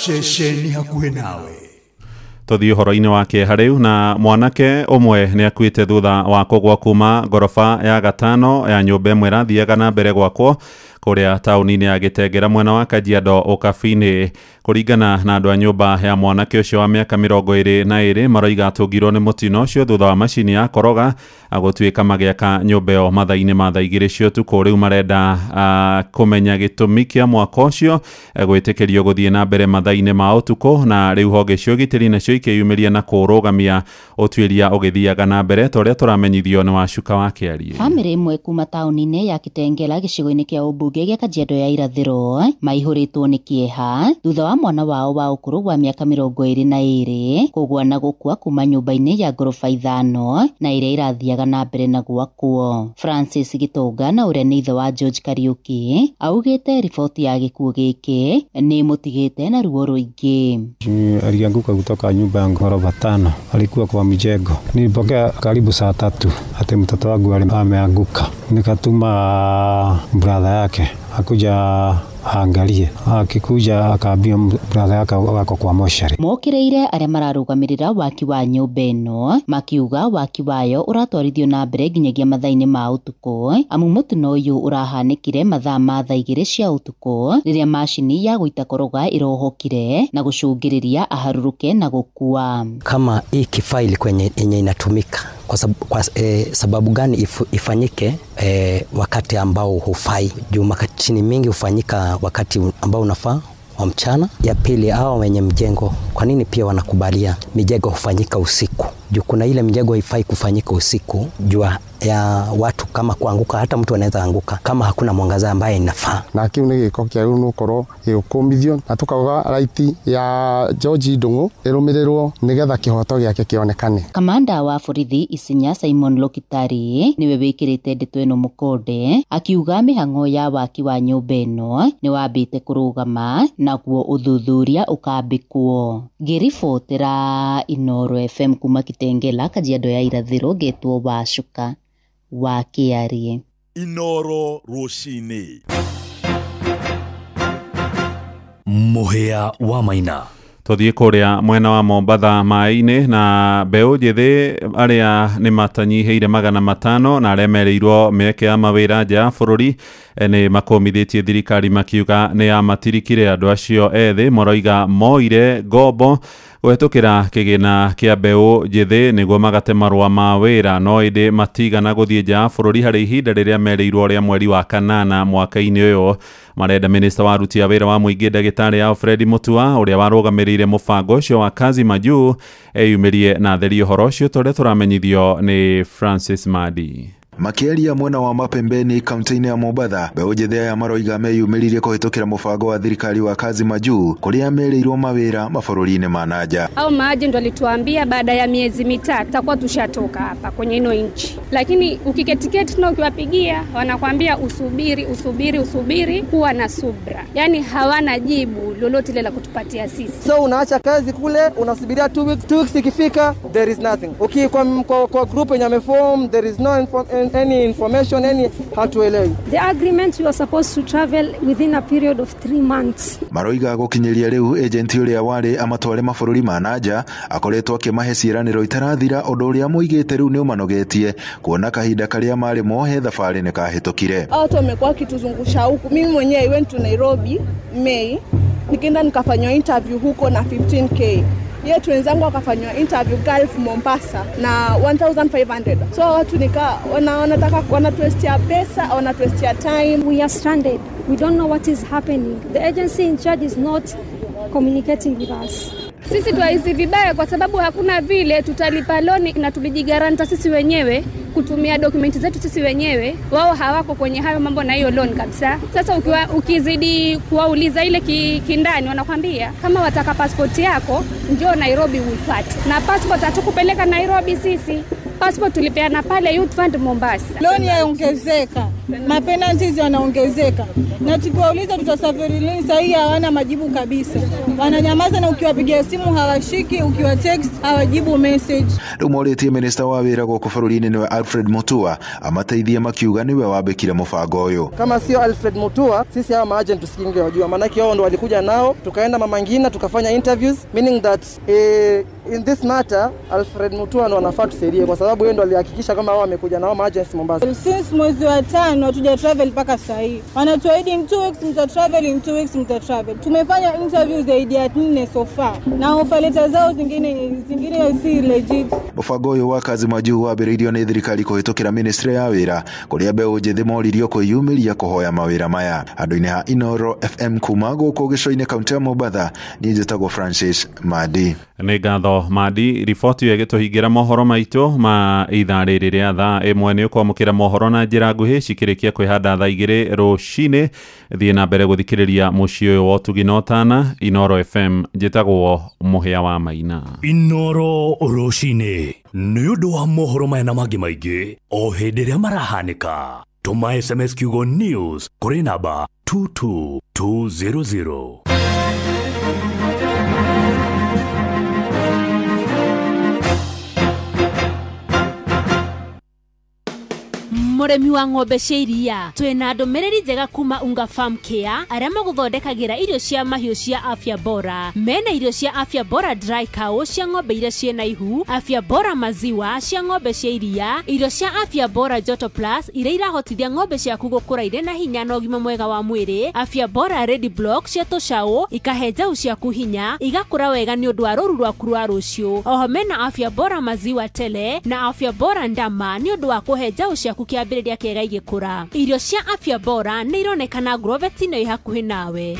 Ceceni hakuhĩ nawe. Tũthiĩ ũhoro-inĩ wa kĩeha rĩu, na mwanake ũmwe nĩ akuĩte thutha wa kũgwa kuma ngoroba ya 5 ya nyũmba ĩmwe ĩrathiaga na mbere gwakwo kũrĩa taũni-inĩ ya Gĩtengera mwena wa Kajiado Ũkabi-inĩ. Kũringana na andũ a nyũmba ya mwanake ũcio wa mĩaka 22 maroiga atũngirwo nĩ mũtino ũcio thutha wa macini ya koroga gũtuĩka magĩaka nyũmba ĩyo mathaa-inĩ ma thaa 2 cia ũtukũ. Rĩu marenda kũmenya gĩtũmi kĩa mwako ũcio gwĩtĩkĩrio gũthiĩ na mbere mathaa-inĩ ma ũtukũ, na rĩu honge cia ũgitĩri nacio ikĩyumĩria na kũrũgamia ũtuĩria ũgĩthiaga na mbere ta ũrĩa tũramenyithio nĩ Wacuka wa Kĩarie. Bamĩrĩ ĩmwe kuma taũni-inĩ ya Kitengela gĩcigo-inĩ kĩa ũmbunge gĩa Kajiado ya Irathĩro maihũrĩtwo nĩ kĩeha thutha wa mwana wao wa ũkũrũ wa mĩaka 22 kũgwa na gũkua kuma nyũmba-inĩ ya ngoroba 5 na ĩrĩa ĩrathiaga na mbere na gwakwo. Francis Gitonga na ũrĩa nĩ ithe wa George Kariuki augĩte riboti ya gĩkuũ gĩkĩ nĩ mũtigĩte na ruo rũingĩ. Alianguka kutoka nyumba ya ghorofa 5, alikuwa kwa mjengo. Nilipokea karibu saa 3 ati mtoto wangu ameanguka. Nikatuma brother yake akuja aangalie, akikuja akaambia brother yake wako kwa moshari. Mokireire aria mararugamirira waki wa nyumba ĩno makiuga waki wayo ũratwarithio na mbere nginyagia mathaa-inĩ ma ũtukũ, amu mũtino ũyũ ũrahanĩkire mathaa ma thaa 2 cia ũtukũ rĩrĩa macini ya gũita koroga ĩrohokire na gũcũngĩrĩria aharũrũke na gũkua. Kama hii kifaa ilikuwa yenye inatumika kwa sababu gani ifanyike wakati ambao hufai? Juu makachini mingi hufanyika wakati ambao unafaa wa mchana. Ya pili, hao wenye mjengo kwa nini pia wanakubalia mijengo hufanyika usiku? Juu kuna ile mijengo haifai kufanyika usiku juu ya watu kama kuanguka, hata mtu anaweza anguka kama hakuna mwangaza ambaye inafaa. Na kiu nĩ gĩko kĩagĩrĩirwo nĩ gũkorwo gĩgũkũmithio na tukauga right ya George Ndung'u ĩrũmĩrĩrwo nĩgetha kĩhoto gĩake kĩonekane. Kamanda wa borithi Isinya Simon Lokitari niwe wĩkĩrĩte ndeto ĩno mũkonde akiuga mĩhang'o ya waki wa nyũmba ĩno nĩ wambĩte kũrũgama naguo ũthuthuria ũkambĩkwo. Ngĩribotera Inooro FM kuma Kitengela, Kajiado ya Irathĩro, ngetwo Wacuka wa Kĩarie. Inooro rũcinĩ. Mũhĩa wa Maina. Tũthiĩ kũrĩa mwena wa Mombatha maĩ-inĩ na mbeũ njĩthĩ arĩa nĩ matanyihĩire 500 na arĩa merĩirwo mĩeke ya mawĩra nja ya bũrũri nĩ makũmithĩtie thirikari makiuga nĩ yamatirikire. Andũ acio ethĩ maroiga moire ngombo kũhetũkĩra kĩgĩna kĩa mbeũ njĩthĩ nĩguo magate marũa ma wĩra, no ĩndĩ matigana gũthiĩ nja ya bũrũri harĩ ihinda rĩrĩa merĩirwo rĩa mweri wa 8 mwaka-inĩ ũyũ. Marenda minista wa aruti a wĩra wa mũingĩ ndagĩtarĩ Alfred Mutua ũrĩa warũgamĩrĩire mũbango ũcio wa Kazi Majuu eyumĩrie na atherie ũhoro ũcio ta ũrĩa tũramenyithio nĩ Francis Madi. Makĩaria mwena wa Mapembeni kaunti-inĩ ya Mombatha, mbeũ njĩthĩ aya maroiga meyumĩririe kũhĩtũkĩra mũbango wa thirikari wa Kazi Majuu kũrĩa merĩirwo mawĩra mabũrũri-inĩ ma nanja. Au maagent walituambia baada ya miezi 3 tutakuwa tushatoka hapa kwenye ino nchi, lakini ukiketiketi na ukiwapigia wanakuambia usubiri usubiri usubiri, kuwa na subra. Yani hawana jibu lolote ile la kutupatia sisi. So unaacha kazi kule unasubiria 2 weeks, 2 weeks ikifika there is nothing. Okay, kwa group yenye ameform there is no any information, any hatuelewi. The agreement we are supposed to travel within a period of 3 months. Maroiga gũkinyĩria rĩu agent ũrĩa warĩ amatware mabũrũri ma nanja akoretwo akĩmahe ciĩranĩro itarathira, ũndũ ũrĩa moigĩte rĩu nĩ ũmanogetie kuona kahinda karĩa marĩ mohe thabarĩ nĩ kahĩtũkire. Watu wamekuwa wakituzungusha huku. Mimi mwenyewe I went to Nairobi May, nikaenda nikafanywa interview huko na 15k. Yetu wenzangu wakafanywa interview Gulf Mombasa na 1500. So watu nika wanataka wanatuestia pesa, wanatuestia time. We are stranded. We don't know what is happening. The agency in charge is not communicating with us. Sisi tuaizi vibaya kwa sababu hakuna vile tutalipa loni na tulijigaranta sisi wenyewe kutumia dokumenti zetu sisi wenyewe. Wao hawako kwenye hayo mambo na hiyo loan kabisa. Sasa ukizidi kuwauliza ile kindani wanakuambia kama wataka passport yako njoo Nairobi uifuate. Na passport hatukupeleka Nairobi sisi. Passport tulipeana pale Youth Fund Mombasa. Loan yaongezeka, mapenalties yanaongezeka. Na tukiwauliza tutasafiri lini, sasa hii hawana majibu kabisa. Wananyamaza na ukiwapigia simu hawashiki, ukiwa text hawajibu message. Rĩu morĩtie minister wa wĩra gũkũ bũrũri-inĩ nĩwe Alfred Mutua amateithie makiuga nĩwe wambĩkire mũbango ũyũ. Kama sio Alfred Mutua, sisi hawa maagent tusingewajua, maana wao ndo walikuja nao, tukaenda Mama Ngina tukafanya interviews, meaning that In this matter, Alfred Mutua ndo anafaa tusaidie kwa sababu yeye ndo alihakikisha kama wao wamekuja na wao agents Mombasa. Since mwezi wa 5 hatuja travel mpaka sasa hivi. Wanatuahidi in 2 weeks mta travel, in 2 weeks mta travel. Tumefanya interview zaidi ya 4 so far. Na offer letter zao zingine si legit. Mũbango ũyũ wa kazi majuu wambĩrĩirio nĩ thirikari kũhĩtũkĩra ministry ya wĩra kũrĩa mbeũ njĩthĩ moririo kwĩyumĩria kũhoya mawĩra maya. Andũ-inĩ ha Inoro FM kuma gũkũ gĩcũa-inĩ kaunti ya Mombatha, niĩ njĩtagwo Francis Madi. Nĩ ngatho Madi. Riboti ĩyo ĩgĩtũhingĩra mohoro maitũ ma ithaa rĩrĩ rĩa thaa 1. Nĩ ũkwamũkĩra mohoro na njĩra nguhĩ cikĩrĩkia kwĩhanda thaa 2 rũcinĩ. Thiĩ na mbere gũthikĩrĩria mũciĩ ũyũ wa ũtugi na ũtana. Inoro FM, njĩtagwo Mũhĩa wa Maina. Inoro rũcinĩ nĩ ũndũ wa mohoro maya na mangĩ maingĩ o hĩndĩ ĩrĩa marahanĩka. Tũma SMS kiugo news kũrĩ namba 22200. Mũrĩmi wa ng'ombe cia iria, twĩna ndũmĩrĩri njega kuma Unga Farm Care arĩa magũthondekagĩra irio cia mahiũ cia afya bora. Mena irio cia afya bora dry cow cia ng'ombe iria ciĩna ihu, afya bora maziwa cia ng'ombe cia iria, irio cia afya bora joto plus iria irahotithia ng'ombe ciaku gũkũra irĩ na hinya na ũgima mwega wa mwĩrĩ, afya bora ready block cia tũcaũ ikahe njaũ ciaku hinya igakũra wega nĩ ũndũ wa rũru rwaku rwa rũciũ. Oho mena afya bora maziwa tele na afya bora ndama nĩ ũndũ wa kũhe njaũ ciaku kĩambĩrĩria kĩega igĩkũra. Irio cia afya bora nĩ ironekana Grovet-inĩ ĩ hakuhĩ nawe.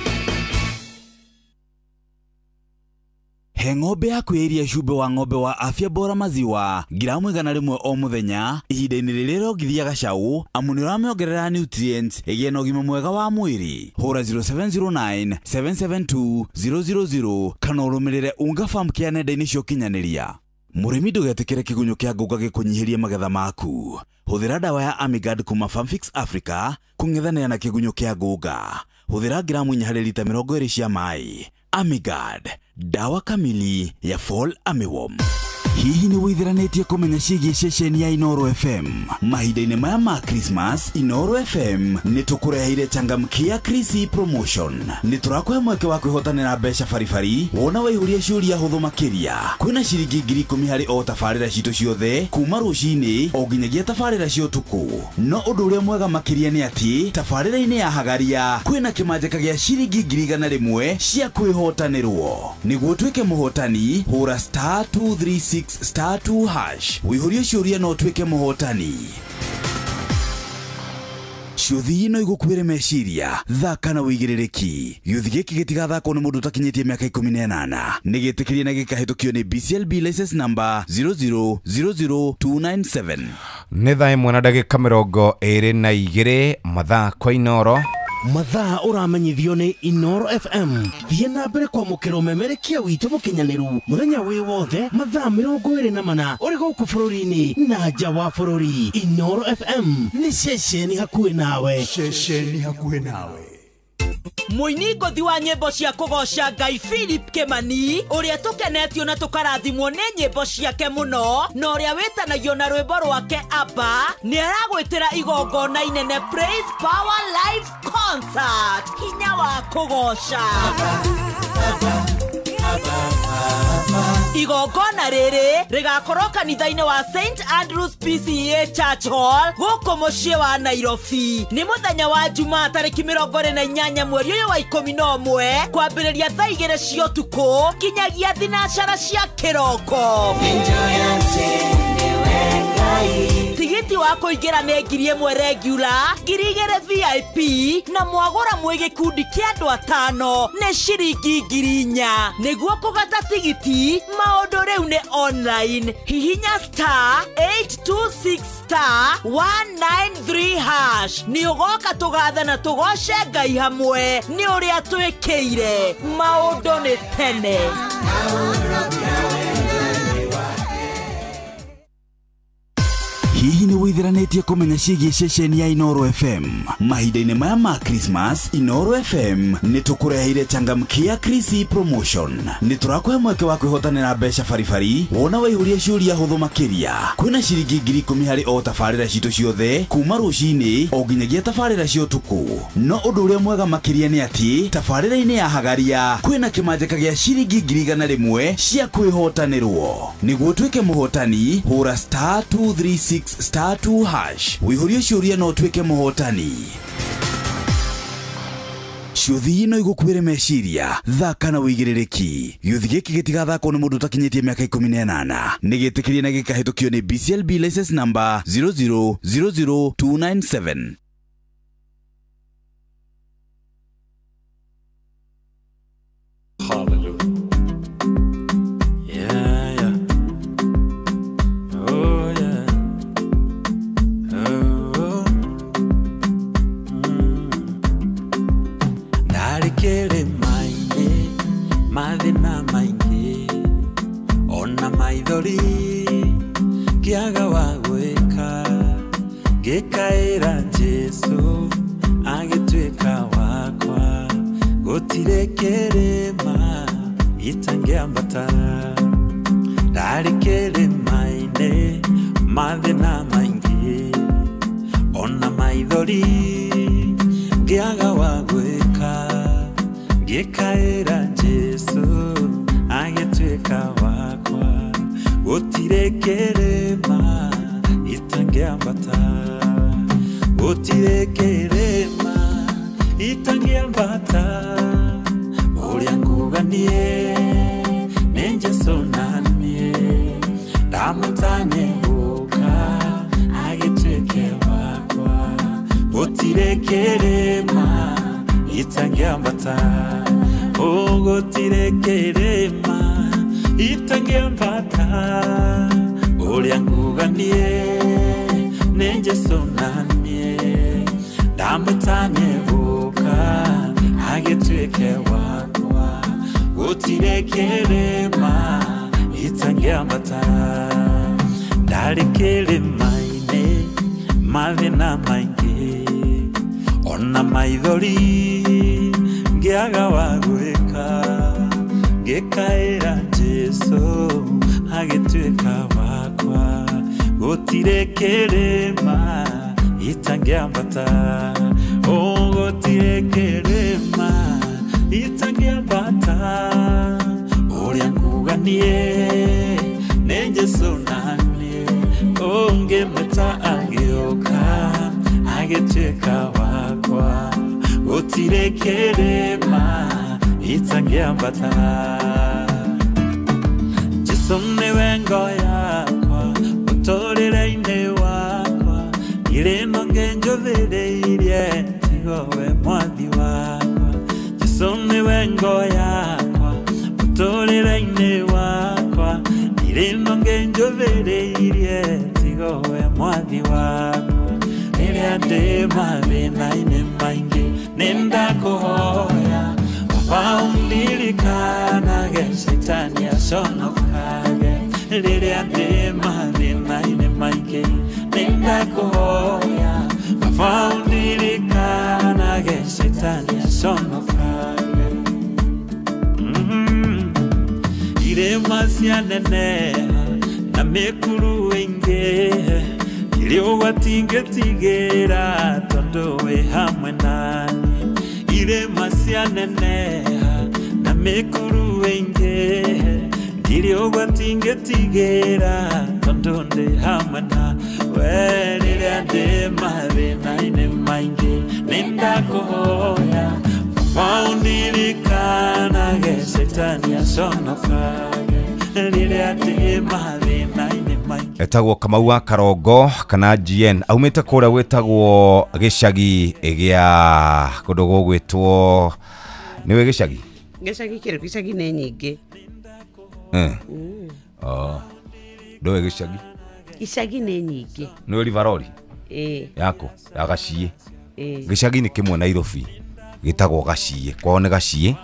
He ng'ombe yaku ya iria cumbĩ wa ng'ombe wa afya bora maziwa giramu 100 o mũthenya ihinda-inĩ rĩrĩa ĩrongithia gacaũ, amu nĩ ũramĩongerera nutrients ĩgĩe na ũgima mwega wa mwĩrĩ. Hũra 0709 772 000 kana ũrũmĩrĩre Unga Farm Care nenda-inĩ cia ũkinyanĩria. Mũrĩmi ndũgetĩkĩre kĩgunyũ kĩa ngũnga gĩkũnyihĩrie magetha maku. Hũthĩra ndawa ya Amigard kuma Farmfix Africa kũng'ethanĩra na kĩgunyũ kĩa ngũnga. Hũthĩra giramu 4 harĩ lita 20 cia maĩ. Amigard, dawa kamili ya fall armyworm. Hihi nĩ wĩitheranĩtie kũmenya ciĩgiĩ ceceni ya Inoro FM? Mahinda-inĩ maya ma Christmas, Inoro FM nĩ tũkũreheire changamkia Krisi promotion. Nĩ tũrakũhe mweke wa kwĩhotanĩra mbeca baribari wona waihũria ciũria hũthũ makĩria. Kwĩna ciringi 10,000 harĩ o tabarĩra citũ ciothe kuma rũcinĩ o nginyagia tabarĩra cia ũtukũ. No ũndũ ũrĩa mwega makĩria nĩ atĩ tabarĩra-inĩ ya Hagaria kwĩna kĩmanjĩka gĩa ciringi 100,000 cia kwĩhotanĩrwo. Nĩguo ũtuĩke mũhotani, hũra *236 *2# wĩihũrie ciũria na ũtuĩke mũhotani. Ciũthi ino igũkuĩre meciria, thaka na wĩigĩrĩrĩki. Gĩũthi gĩkĩ gĩtigathakwo nĩ mũndũ ũtakinyĩtie mĩaka 18. Nĩ gĩtĩkĩrie na gĩkahĩtũkio nĩ BCLB license number 0000297. Nĩ thaa 1:22 mathaa kwa Inoro. Mathaa ũramenyithio nĩ Inoro FM. Thiĩ na mbere kwamũkĩra ũmemerekia witũ mũkinyanĩru mũthenya wĩ wothe mathaa 24 ũrĩ gũkũ bũrũri-inĩ na nja wa bũrũri. Inoro FM nĩ ceceni hakuhĩ nawe. Ceceni hakuhĩ nawe. Mũini ngũthi wa nyĩmbo cia kũgoca Ngai Philip Kimani ũrĩa tũkenetio na tũkarathimwo nĩ nyĩmbo ciake mũno na ũrĩa wĩtanagio na rwĩmbo rwake Abba nĩ aragwĩtĩra igongona inene Praise Power Live Concert, hinya wa kũgoca. Igongona rĩrĩ rĩgakorwo kanitha-inĩ wa St Andrews PCA Church Hall gũkũ mũciĩ wa Nairobi. Nĩ mũthenya wa Jumaa tarĩki 28 mweri ũyũ wa 11 kwambĩrĩria thaa 2 cia ũtukũ nginyagia 4 cia kĩroko. Tigiti wa kũingĩra nĩ 1,000 regular, 2,000 VIP na mwagũra mwĩ gĩkundi kĩa andũ 5 nĩ ciringi 4,000. Nĩguo kũgata tigiti maũndũ rĩu nĩ online. Hihinya *826 *193# nĩ ũgoka tũgathe na tũgoce Ngai hamwe nĩ ũrĩa twĩkĩire. Maũndũ nĩ tene. Hihi nĩ wĩitheranĩtie Nĩũcemanĩtie kũmenya ciĩgiĩ ceceni ya Inooro FM. Mahinda-inĩ maya ma Christmas, Inooro FM nĩ tũkũreheire changamkia Krisi promotion. Nĩ tũrakũhe mweke wa kwĩhotanĩra mbeca baribari wona waihũria ciũria hũthũ makĩria. Kwĩna ciringi 10,000 harĩ o tabarĩra citũ ciothe kuma rũcinĩ o nginyagia tabarĩra cia ũtukũ. No ũndũ ũrĩa mwega makĩria nĩ atĩ tabarĩra-inĩ ya Hagaria kwĩna kĩmanjĩka gĩa ciringi 100,000 cia kwĩhotanĩrwo. Nĩguo ũtuĩke mũhotani, hũra *236*2# wĩihũrie ciũria na ũtuĩke mũhotani. Ciũthi no igũkuĩre meciria, thaka na wĩigĩrĩrĩki. Gĩũthi gĩkĩ gĩtigathakwo nĩ mũndũ ũtakinyĩtie mĩaka 18. Nĩ gĩtĩkĩrie na gĩkahĩtũkio nĩ BCLB license number 0000297. Hallelujah. Yeah, yeah. Oh, yeah. Oh. Ndarĩ maingĩ, mathĩna maingĩ, ona maithori ngĩaga wa gwĩka, ngĩkaĩra Jesũ agĩtuĩka wakwa, gũtirĩ kĩrĩma itangĩambata. Ndarĩ kĩrĩma-inĩ, mathĩna maingĩ, ona maithori ngĩaga wa gwĩka, ngĩkaĩra Jesũ agĩtuĩka wakwa, gũtirĩ kĩrĩma itangĩambata, gũtirĩ kĩrĩma itangĩambata. Ũrĩa nguga niĩ nĩ Jesũ na niĩ ndamũtanye gũka agĩtuĩke wakwa, gũtirĩ kĩrĩma itangĩambata, oh gũtirĩ kĩrĩma itangĩambata. Ũrĩa nguga niĩ nĩ Jesũ na niĩ ndamũtanye gũka agĩtuĩke wakwa, gũtirĩ kĩrĩma itangĩambata. Ndarĩ kĩrĩma-inĩ, mathĩna maingĩ, ona maithori ngĩaga wa gwĩka, ngĩkaĩra Jesũ agĩtuĩka wakwa, gũtirĩ kĩrĩma itangĩambata, oh gũtirĩ kĩrĩma itangĩambata. Ũrĩa nguga niĩ nĩ Jesũ na niĩ, ũngĩmwĩta agĩũka agĩtuĩka wakwa, gũtirĩ kĩrĩma itangĩambata. Jesũ nĩwe ngo yakwa mũtũrĩre-inĩ wakwa, irĩma ngĩnjũthĩrĩirie tigo we mwathi wakwa. Jesũ nĩwe ngo yakwa mũtũrĩre-inĩ wakwa, irĩma ngĩnjũthĩrĩirie tigo we mwathi wakwa. Rĩrĩa ndĩ mathĩna-inĩ maingĩ nĩndakũhoya, Baba ũndirikanage Shaitani aconokage. Rĩrĩa ndĩ mathĩna-inĩ maingĩ nĩndakũhoya, Baba ũndirikanage Shaitani aconokage. Irĩma cianeneha na mĩkuru ĩingĩ, irĩ ũgwati ngĩtigĩra tondũ wĩ hamwe naniĩ. Irĩma cianeneha na mĩkuru ĩingĩ, ndirĩ ũgwati ngĩtigĩra tondũ ndĩ hamwe nawe. Rĩrĩa ndĩ mathĩna-inĩ maingĩ nĩndakũhoya, Baba ũndirikanage Shaitani aconokage. Rĩrĩa ndĩ mathĩna-inĩ maingĩ. Etagwo Kamau wa Karongo kana GN aumĩte kũrĩa gwĩtagwo gĩcagi gĩa kũndũ gũgwĩtwo nĩwe gĩcagi gĩcagi kĩrĩkũ? Gĩcagi nĩ nyingĩ. Oh, ndũĩ gĩcagi? Icagi nĩ nyingĩ. Nĩwe Rivarori? Ĩĩ. Yako ya Gaciĩ. Ĩĩ. Gĩcagi nĩ kĩmwe Nairobi gĩtagwo Gaciĩ, kwao nĩ Gaciĩ.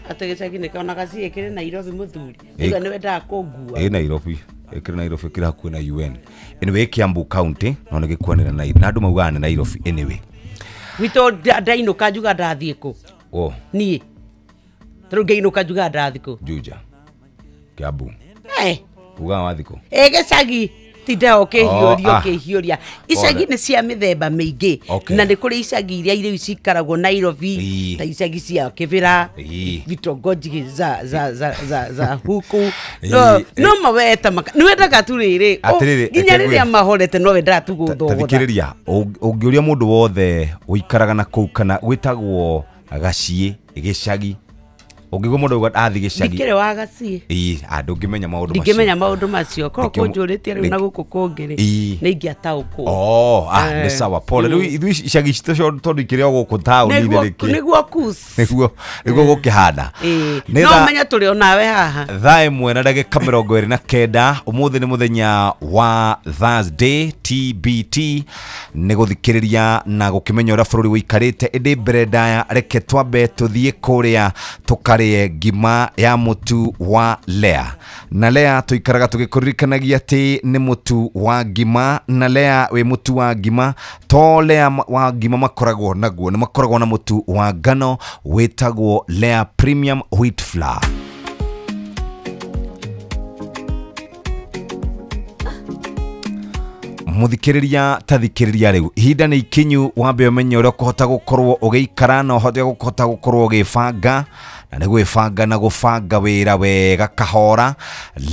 Atĩ gĩcagi nĩ kona Gaciĩ kĩrĩ Nairobi mũthuri. Nĩguo nĩ wendaga kũngua. Ĩ Nairobi. Ĩkĩrĩ Nairobi, ĩkĩrĩ hakuhĩ na UN. Anyway, Kiambu County no nĩ gĩkuanĩra na andũ maugaga nĩ Nairobi anyway. Gwitũ ndainũka njuga ndathiĩ kũ? Oh. Niĩ tarĩu ngĩinũka njuga ndathiĩ kũ? Juja, Kiambu. Eh. Ugaga wathiĩ kũ? Ĩ gĩcagi tinda ũkĩhiũria ũkĩhiũria. Icagi Pole. nĩ cia mĩthemba mĩingĩ. Okay. Na nĩ kũrĩ icagi iria rĩu cikaragwo Nairobi, ta icagi cia Kĩbĩra, vitongoji za huku. No maweta nĩ wendaga tu rĩrĩ, Atĩrĩrĩ, nginya reke rĩrĩa ngwĩre. mahorete no wendaga tu gũthogotha. Tathikĩrĩria, ũngĩũria mũndũ wothe ũikaraga na kũu kana gwĩtagwo gaciĩ gĩcagi, ũngĩigua mũndũ auga athiĩ gĩcagi. Ndikĩrĩ wa gaciĩ. Ĩĩ, ndũngĩmenya maũndũ macio. Ndingĩmenya maũndũ macio. Korwo Nĩkĩo kũnjũrĩtie rĩu na gũkũ kũngĩ rĩ, nĩ ingĩataũkwo. Oh, nĩ sawa. Pole. Rĩu ithuĩ icagi citũ tondũ ikĩrĩ o gũkũ taũni-inĩ rĩkĩ. Nĩguo kus. Nĩguo gũkĩhana. Nĩ No menye tũrĩ o nawe haha. Thaa 1:29 ũmũthĩ nĩ mũthenya wa Thursday, TBT, nĩ gũthikĩrĩria na gũkĩmenya ũrĩa bũrũri ũikarĩte. Ĩndĩ mbere ndaya, reke twambe tũthiĩ kũrĩa tũkarĩe ngima ya mũtu wa Lea. Na Lea tũikaraga tũgĩkũririkanagia atĩ nĩ mũtu wa ngima, na Lea wĩ mũtu wa ngima to Lea wa ngima makoragwo naguo, nĩ makoragwo na mũtu wa ngano wĩtagwo Lea Premium Wheat Flour. Muthikĩrĩria ta thikĩrĩria rĩu, ihinda nĩ ikinyu wambe ũmenye ũrĩa ũkũhota gũkorwo ũgĩikara na ũhote gũkũhota gũkorwo ũgĩbanga, na nĩ gwĩbanga na gũbanga wĩra wega kahora.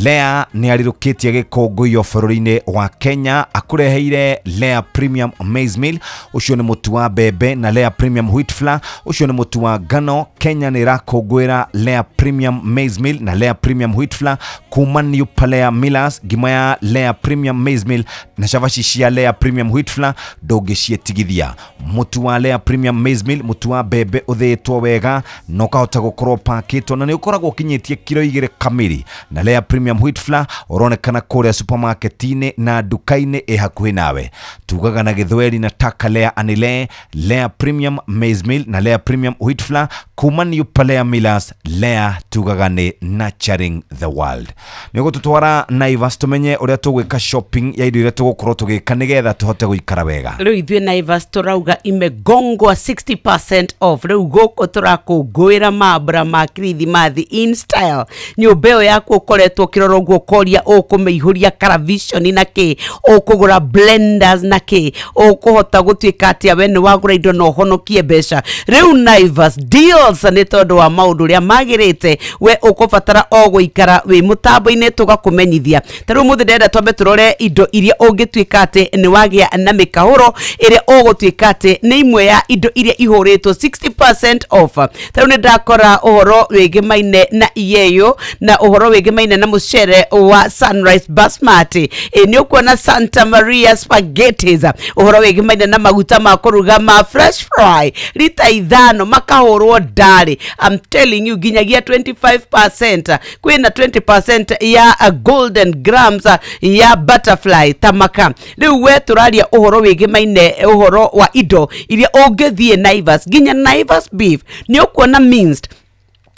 Lea nĩ arirũkĩtie gĩkũngũiyo bũrũri-inĩ wa Kenya, akũreheire Lea Premium Maize Meal, ũcio nĩ mũtu wa mbembe, na Lea Premium Wheat Flour, ũcio nĩ mũtu wa ngano. Kenya nĩ ĩrakũngũĩra Lea Premium Maize Meal na Lea Premium Wheat Flour kuma New Palea Millers. Ngima ya Lea Premium Maize Meal na cabaci cia Lea Premium Wheat Flour ndũngĩciĩtigithia. Mũtu wa Lea Premium Maize Meal, mũtu wa mbembe ũthĩĩtwo wega na ũkahota gũkorwo pakĩtwo, na nĩ ũkoragwo ũkinyĩtie kiro 2 kamiri. Na Lea Premium Wheat Flour ũronekana kũrĩa supermarket-inĩ na nduka-inĩ ĩ hakuhĩ nawe. Tugaga na gĩthweri na taka Lea Anile, Lea Premium Maize Meal na Lea Premium Wheat Flour kuma New Palea Millers. Lea tugaga nĩ nurturing the world. Nĩ ũgũtũtwara Naivas tũmenye ũrĩa tũgwĩka shopping ya indo iria tũgũkorwo tũgĩka nĩgetha tũhote gũikara wega. Rĩu ithuĩ Naivas tũrauga imegongwa 60% off. Rĩu gũkũ tũrakũngũĩra mambura ma Kirithimathi in style. Nyũmba ĩyo yaku ũkoretwo ũkĩrora ũguo ũkoria ũkũmĩihũria karavishoni na kĩ, ũkũgũra blenders na kĩ, ũkũhota gũtuĩka atĩa we nĩ wagũra indo na ũhonokie mbeca. Rĩu Naivas deals nĩ tondũ wa maũndũ ũrĩa magĩrĩte, we ũkũbatara o gũikara wĩ mũtambo-inĩ tũgakũmenyithia. Ta rĩu mũthĩ ndĩrenda twambe tũrore indo iria ũngĩtuĩka atĩ nĩ wagĩa na mĩkahũro ĩrĩa ũgũtuĩka atĩ nĩ imwe ya indo iria ihũrĩtwo 60% off. Ta rĩu nĩ ndakora ũhoro wĩgĩmaine na iyeyo na ũhoro wĩgĩmaine na mũcere wa Sunrise Basmati. Nĩ ũkuona Santa Maria spaghettis, ũhoro wĩgĩmaine na maguta ma kũruga ma fresh fry rita 5 makahũrwo ndarĩ. I'm telling you nginyagia 25%. Kwĩna 20% ya golden grams ya butterfly tamaka. Rĩu we tũraria ũhoro wĩgĩmaine ũhoro wa indo iria ũngĩthiĩ Naivas, nginya Naivas beef nĩ ũkuona minced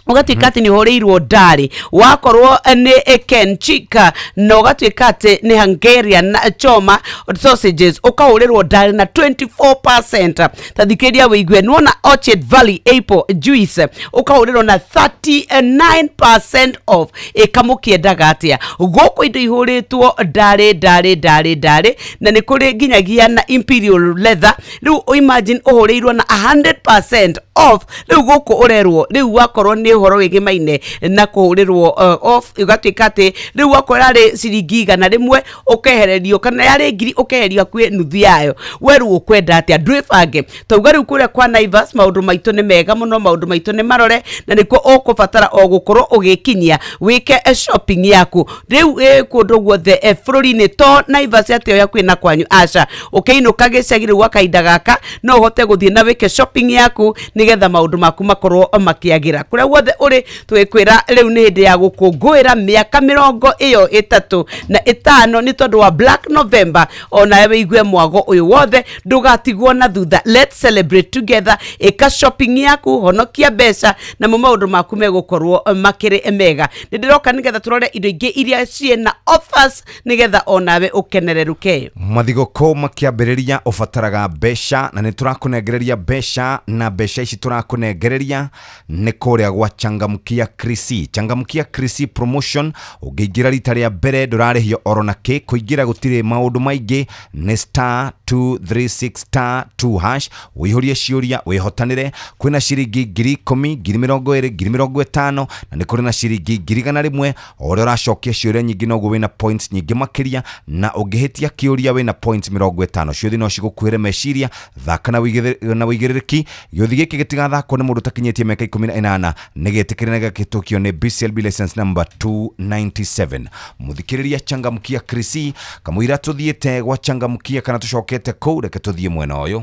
ũgatuĩka atĩ nĩ ũhũrĩirwo ndarĩ, wakorwo nĩ Ken Chika na ũgatuĩka atĩ nĩ Hungarian choma sausages ũkahũrĩrwo ndarĩ na 24%. Ta thikĩrĩria wĩigue, nĩwona Orchard Valley apple juice ũkahũrĩrwo na 39% off. Ĩkamũkĩendaga atĩa gũkũ indo ihũrĩtwo ndarĩ ndarĩ ndarĩ ndarĩ, na nĩ kũrĩ nginyagia na Imperial leather. Rĩu imagine ũhũrĩirwo na 100% off. Rĩu gũkũ ũrerwo rĩu wakorwo nĩ ũhoro wĩgĩmaine na kũhũrĩrwo off, ũgatuĩka atĩ rĩu wakorwo yarĩ ciringi 100 ũkehererio, kana yarĩ 1000 ũkeherio hakuhĩ nuthu yayo. We rĩu ũkwenda atĩa? Ndwĩbange. Tauga rĩu kũrĩa kwa Naivas maũndũ maitũ nĩ mega mũno, maũndũ maitũ nĩ marore, na nĩkuo ũkũbatara o gũkorwo ũgĩkinyia wĩke shopping yaku rĩu kũndũ guothe bũrũri-inĩ, to Naivas atĩ o hakuhĩ na kwanyu, aca. Ũkĩinũka gĩcagi rĩu gwa kahinda gaka no ũhote gũthiĩ na wĩke shopping yaku nĩgetha maũndũ maku makorwo makĩagĩra. Kũrĩa guothe guothe uri twikwira riu ni hindi ya gukungũĩra mĩaka mĩrongo ĩyo ĩtatũ na ĩtano nĩ tondũ wa Black November. Onawe wĩigue mwago ũyũ wothe ndũgatigwo na thutha. Let's celebrate together. Ĩka shopping yaku, honokia mbeca namo maũndũ maku megũkorwo makĩrĩ mega. Nĩ ndĩroka nĩgetha tũrore indo ingĩ iria ciĩna offers nĩgetha onawe ũkenereruke. Mathigũkũ makĩambĩrĩria ũbataraga mbeca na nĩ tũrakũnengereria mbeca, na mbeca ici tũrakũnengereria nĩ kũrĩa gwa Changamkia Krisi. Changamkia Krisi promotion, ũngĩingĩra rita rĩa mbere ndũrarĩhio oro na kĩ, kũingĩra gũtirĩ maũndũ maingĩ, nĩ star 236 star 2 hash, wĩihũrie ciũria wĩhotanĩre. Kwĩna ciringi 10,000, 20,000, 50,000 na nĩ kũrĩ na ciringi 100,000. O ũrĩa ũracokia ciũria nyingĩ noguo wĩna points nyingĩ makĩria, na ũngĩhĩtia kĩũria wĩna points 50. Ciothe no cigũkuĩre meciria. Thaka na wĩigĩrĩrĩki. Gĩũthi gĩkĩ gĩtigathakwo nĩ mũndũ ũtakinyĩtie mĩaka 18, nĩ gĩtĩkĩre na gĩgakĩtũkio nĩ BCLB license number 297. Mũthikĩrĩria Changamkia Krisi, kamũira tũthiĩte gwa Changamkia kana tũcokete kũu, reke tũthiĩ mwena ũyũ.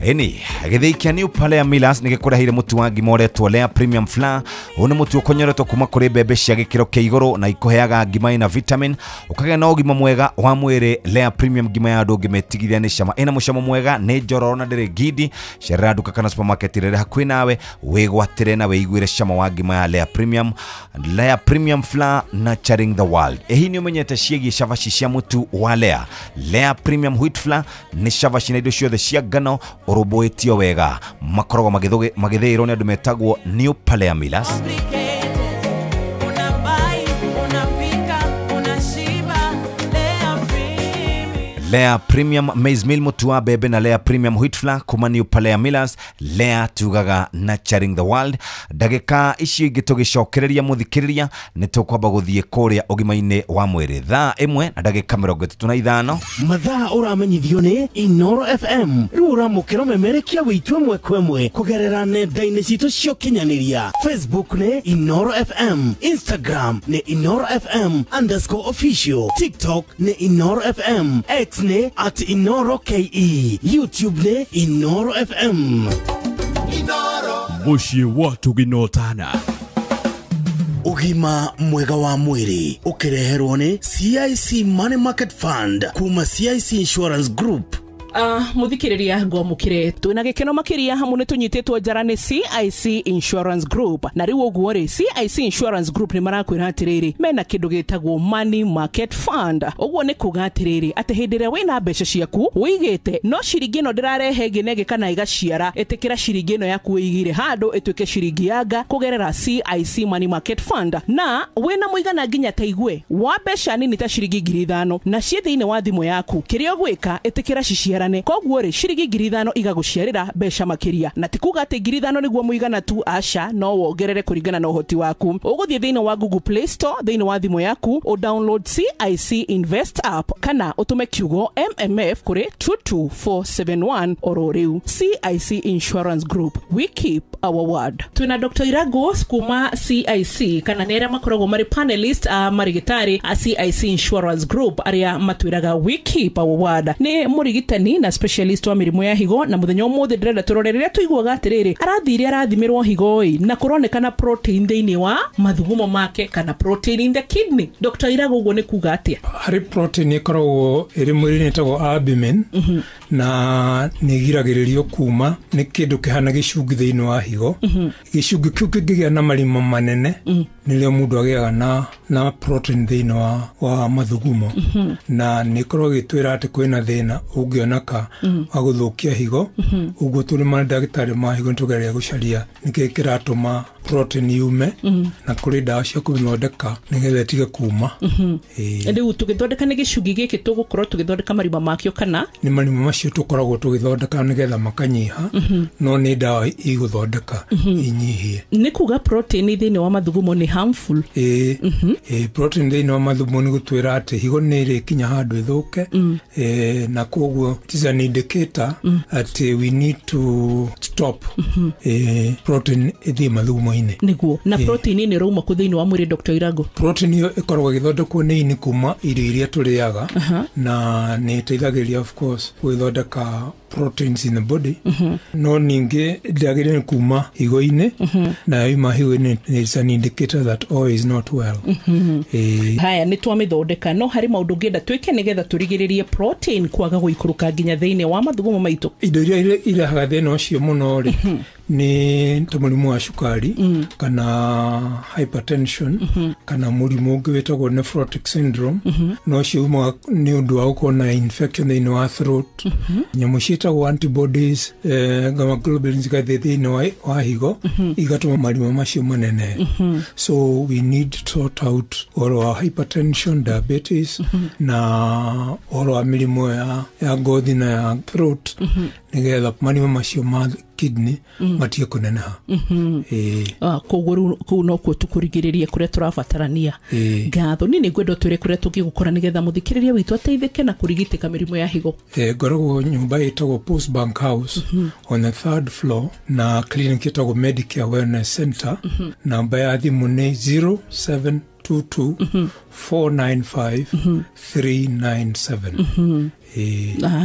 Eni gĩthĩi kĩa New Palea Millers nĩ gĩkũreheire mũtu wa ngima ũretwo Lea Premium Flour. Ũyũ nĩ mũtu ũkonyoretwo kuma kũrĩ mbembe cia gĩkĩro kĩa igũrũ na ikũheaga ngima ĩna vitamin, ũkagĩa na ũgima mwega wa mwĩrĩ. Lea Premium ngima ya andũ ũngĩmĩtigithia nĩ cama, ĩna mũcamo mwega, nĩ njororo na ndĩrĩ ngindi. Cerera nduka kana supermarket ĩrĩa ĩrĩ hakuhĩ nawe wĩgwatĩre na wĩiguĩre cama wa ngima ya Lea Premium. Lea Premium Flour, nurturing the world. Ĩhi nĩ ũmenyete ciĩgiĩ cabaci cia mũtu wa Lea. Lea Premium Wheat Flour nĩ cabaci na indo ciothe cia ngano ũrũmbũĩtio wega, makoragwo magĩthĩĩrwo nĩ andũ metagwo New Palea Millers. Lea Premium Maize Meal mũtu wa mbembe na Lea Premium Wheat Flour kuma New Palea Millers. Lea tugaga nurturing the world. Ndagĩka icio ingĩ tũgĩcokereria mũthikĩrĩria nĩ tũkwamba gũthiĩ kũrĩa ũgima-inĩ wa mwĩrĩ thaa 1 na ndagĩka 35. Mathaa ũramenyithio nĩ Inoro FM. Rĩu ũramũkĩra memerekia witũ ĩmwe kwa ĩmwe kũgerera nenda-inĩ citũ cia ũkinyanĩria. Facebook nĩ Inoro FM, Instagram nĩ Inoro FM _official, TikTok nĩ Inoro FM, X nĩ at Inoro KE, YouTube nĩ Inoro FM. Mũciĩ wa tũginotana. Ũgima mwega wa mwĩrĩ ũkĩreherwo nĩ CIC Money Market Fund kuma CIC Insurance Group. Muthikiriria ngwamukire twina gikeno makiria hamu ni tunyititwo njara ni CIC Insurance Group. Na riu uguo ri CIC Insurance Group ni marakwira atiriri mena kindu gitagwo Money Market Fund. Uguo ni kuga atiriri ati hindi ria wina mbeca ciaku wigite no ciringi ino ndirarehe nginege kana igaciara, itikira ciringi ino yaku wigire handu ituike ciringi yanga kugerera CIC Money Market Fund. Na wina muigana nginya ta igue wa mbeca nini ta ciringi 5,000 na ciĩ thiini wa thimu yaku, kiria ugwika itikira ciciarane. Koguo rĩ ciringi 5,000 igaguciarĩra mbeca makĩria, na ti kuga atĩ 5,000 nĩguo mũigana tu, aca, no wongerere kũringana na ũhoti waku. Ũgũthiĩ thĩinĩ wa Google Play Store thĩinĩ wa thimũ yaku ũ download CIC Invest app kana ũtũme kiugo MMF kũrĩ 22471 oro rĩu. CIC Insurance Group, we keep our word. Twina Dr. Irago kuma CIC kana nĩ arĩa makoragwo marĩ panelist a marigitari a CIC Insurance Group arĩa matwĩraga we keep our word. Nĩ mũrigitani na specialist wa mĩrimũ ya higo, na mũthenya ũmũthĩ ndĩrenda tũrore rĩrĩa tũiguaga atĩrĩrĩ arathire arathimirwo higo ĩ na kũronekana protein thĩinĩ wa mathugumo make kana protein in the kidney. Dr. Irago, ũguo nĩ kuga atĩa? Harĩ protein ĩkoragwo ĩrĩ mwĩrĩ-inĩ ĩtagwo albumin, na nĩ ĩgiragĩrĩrio kuma nĩ kĩndũ kĩhana gĩcungi thĩinĩ wa higo. Gĩcungi kĩu kĩngĩgĩa na marima manene nĩrĩo mũndũ agĩaga na protein thĩinĩ wa mathugumo, na nĩ ĩkoragwo ĩgĩtwĩra atĩ kwĩna thĩna ũngĩoneka wa gũthũkia higo. Ũguo tũrĩ mandagĩtarĩ ma higo nĩtũgeria gũcaria nĩkĩĩ kĩratũma protein yume, na kũrĩ ndawa cia kũmĩthondeka nĩgetha ĩtige kuma. Rĩu tũgĩthondeka nĩ gĩcungi gĩkĩ tũgũkorwo tũgĩthondeka marima makĩo kana nĩ marima macio tũkoragwo tũgĩthondeka nĩgetha makanyiha, no nĩ ndawa igũthondeka inyihie. Nĩ kuga protein thĩinĩ wa mathugumo nĩ harmful? Ĩĩ, protein thĩinĩ wa mathugumo nĩ gũtwĩra atĩ higo nĩ ĩrĩkinya handũ ĩthũke, na koguo it is an indicator atĩ we need to stop protein ĩthiĩ mathugumo-inĩ. Nĩguo. Na protein nĩ ĩrauma kũ thĩinĩ wa mwĩrĩ Dr. Irago? Protein ĩyo ĩkoragwo ĩgĩthondekwo nĩ ini kuma irio iria tũrĩaga, na nĩ ĩteithagĩrĩria of course gũgĩthondeka ĩgĩthondeka proteins in the body. No ningĩ ndĩagĩrĩire kuma higo-inĩ, na yauma higo-inĩ is an indicator that all is not well. Haya, nĩ twamĩthondeka, no harĩ maũndũ ngĩenda twĩke nĩgetha tũrigĩrĩrie protein kwaga gũikũrũka nginya thĩinĩ wa mathugumo maitũ. Indo iria irehaga thĩna ũcio mũno rĩ, nĩ ta mũrimũ wa cukari, kana hypertension, kana mũrimũ ũngĩ wĩtagwo nephrotic syndrome. No ũcio umaga nĩ ũndũ wa gũkorwo na infection thĩinĩ wa throat. Nyamũ ciĩtagwo antibodies, gamma globulins, igathiĩ thĩinĩ wa higo, igatũma marimũ macio manene. So we need to sort out ũhoro wa hypertension, diabetes, na ũhoro wa mĩrimũ ya ngothi na ya throat, nĩgetha marimũ macio ma kidney matige kũneneha. Koguo rĩu kũu nokuo tũkũrigĩrĩria kũrĩa tũrabatarania. Ngatho niĩ nĩngwenda ũtwĩre kũrĩa tũngĩgũkora nĩgetha mũthikĩrĩria witũ ateithĩke na kũrigitĩka mĩrimũ ya higo. Ngoragwo nyũmba ĩtagwo Post Bank House on the third floor, na clinic ĩtagwo Medicare Wellness Center. Namba ya thimũ nĩ 0722 495 397.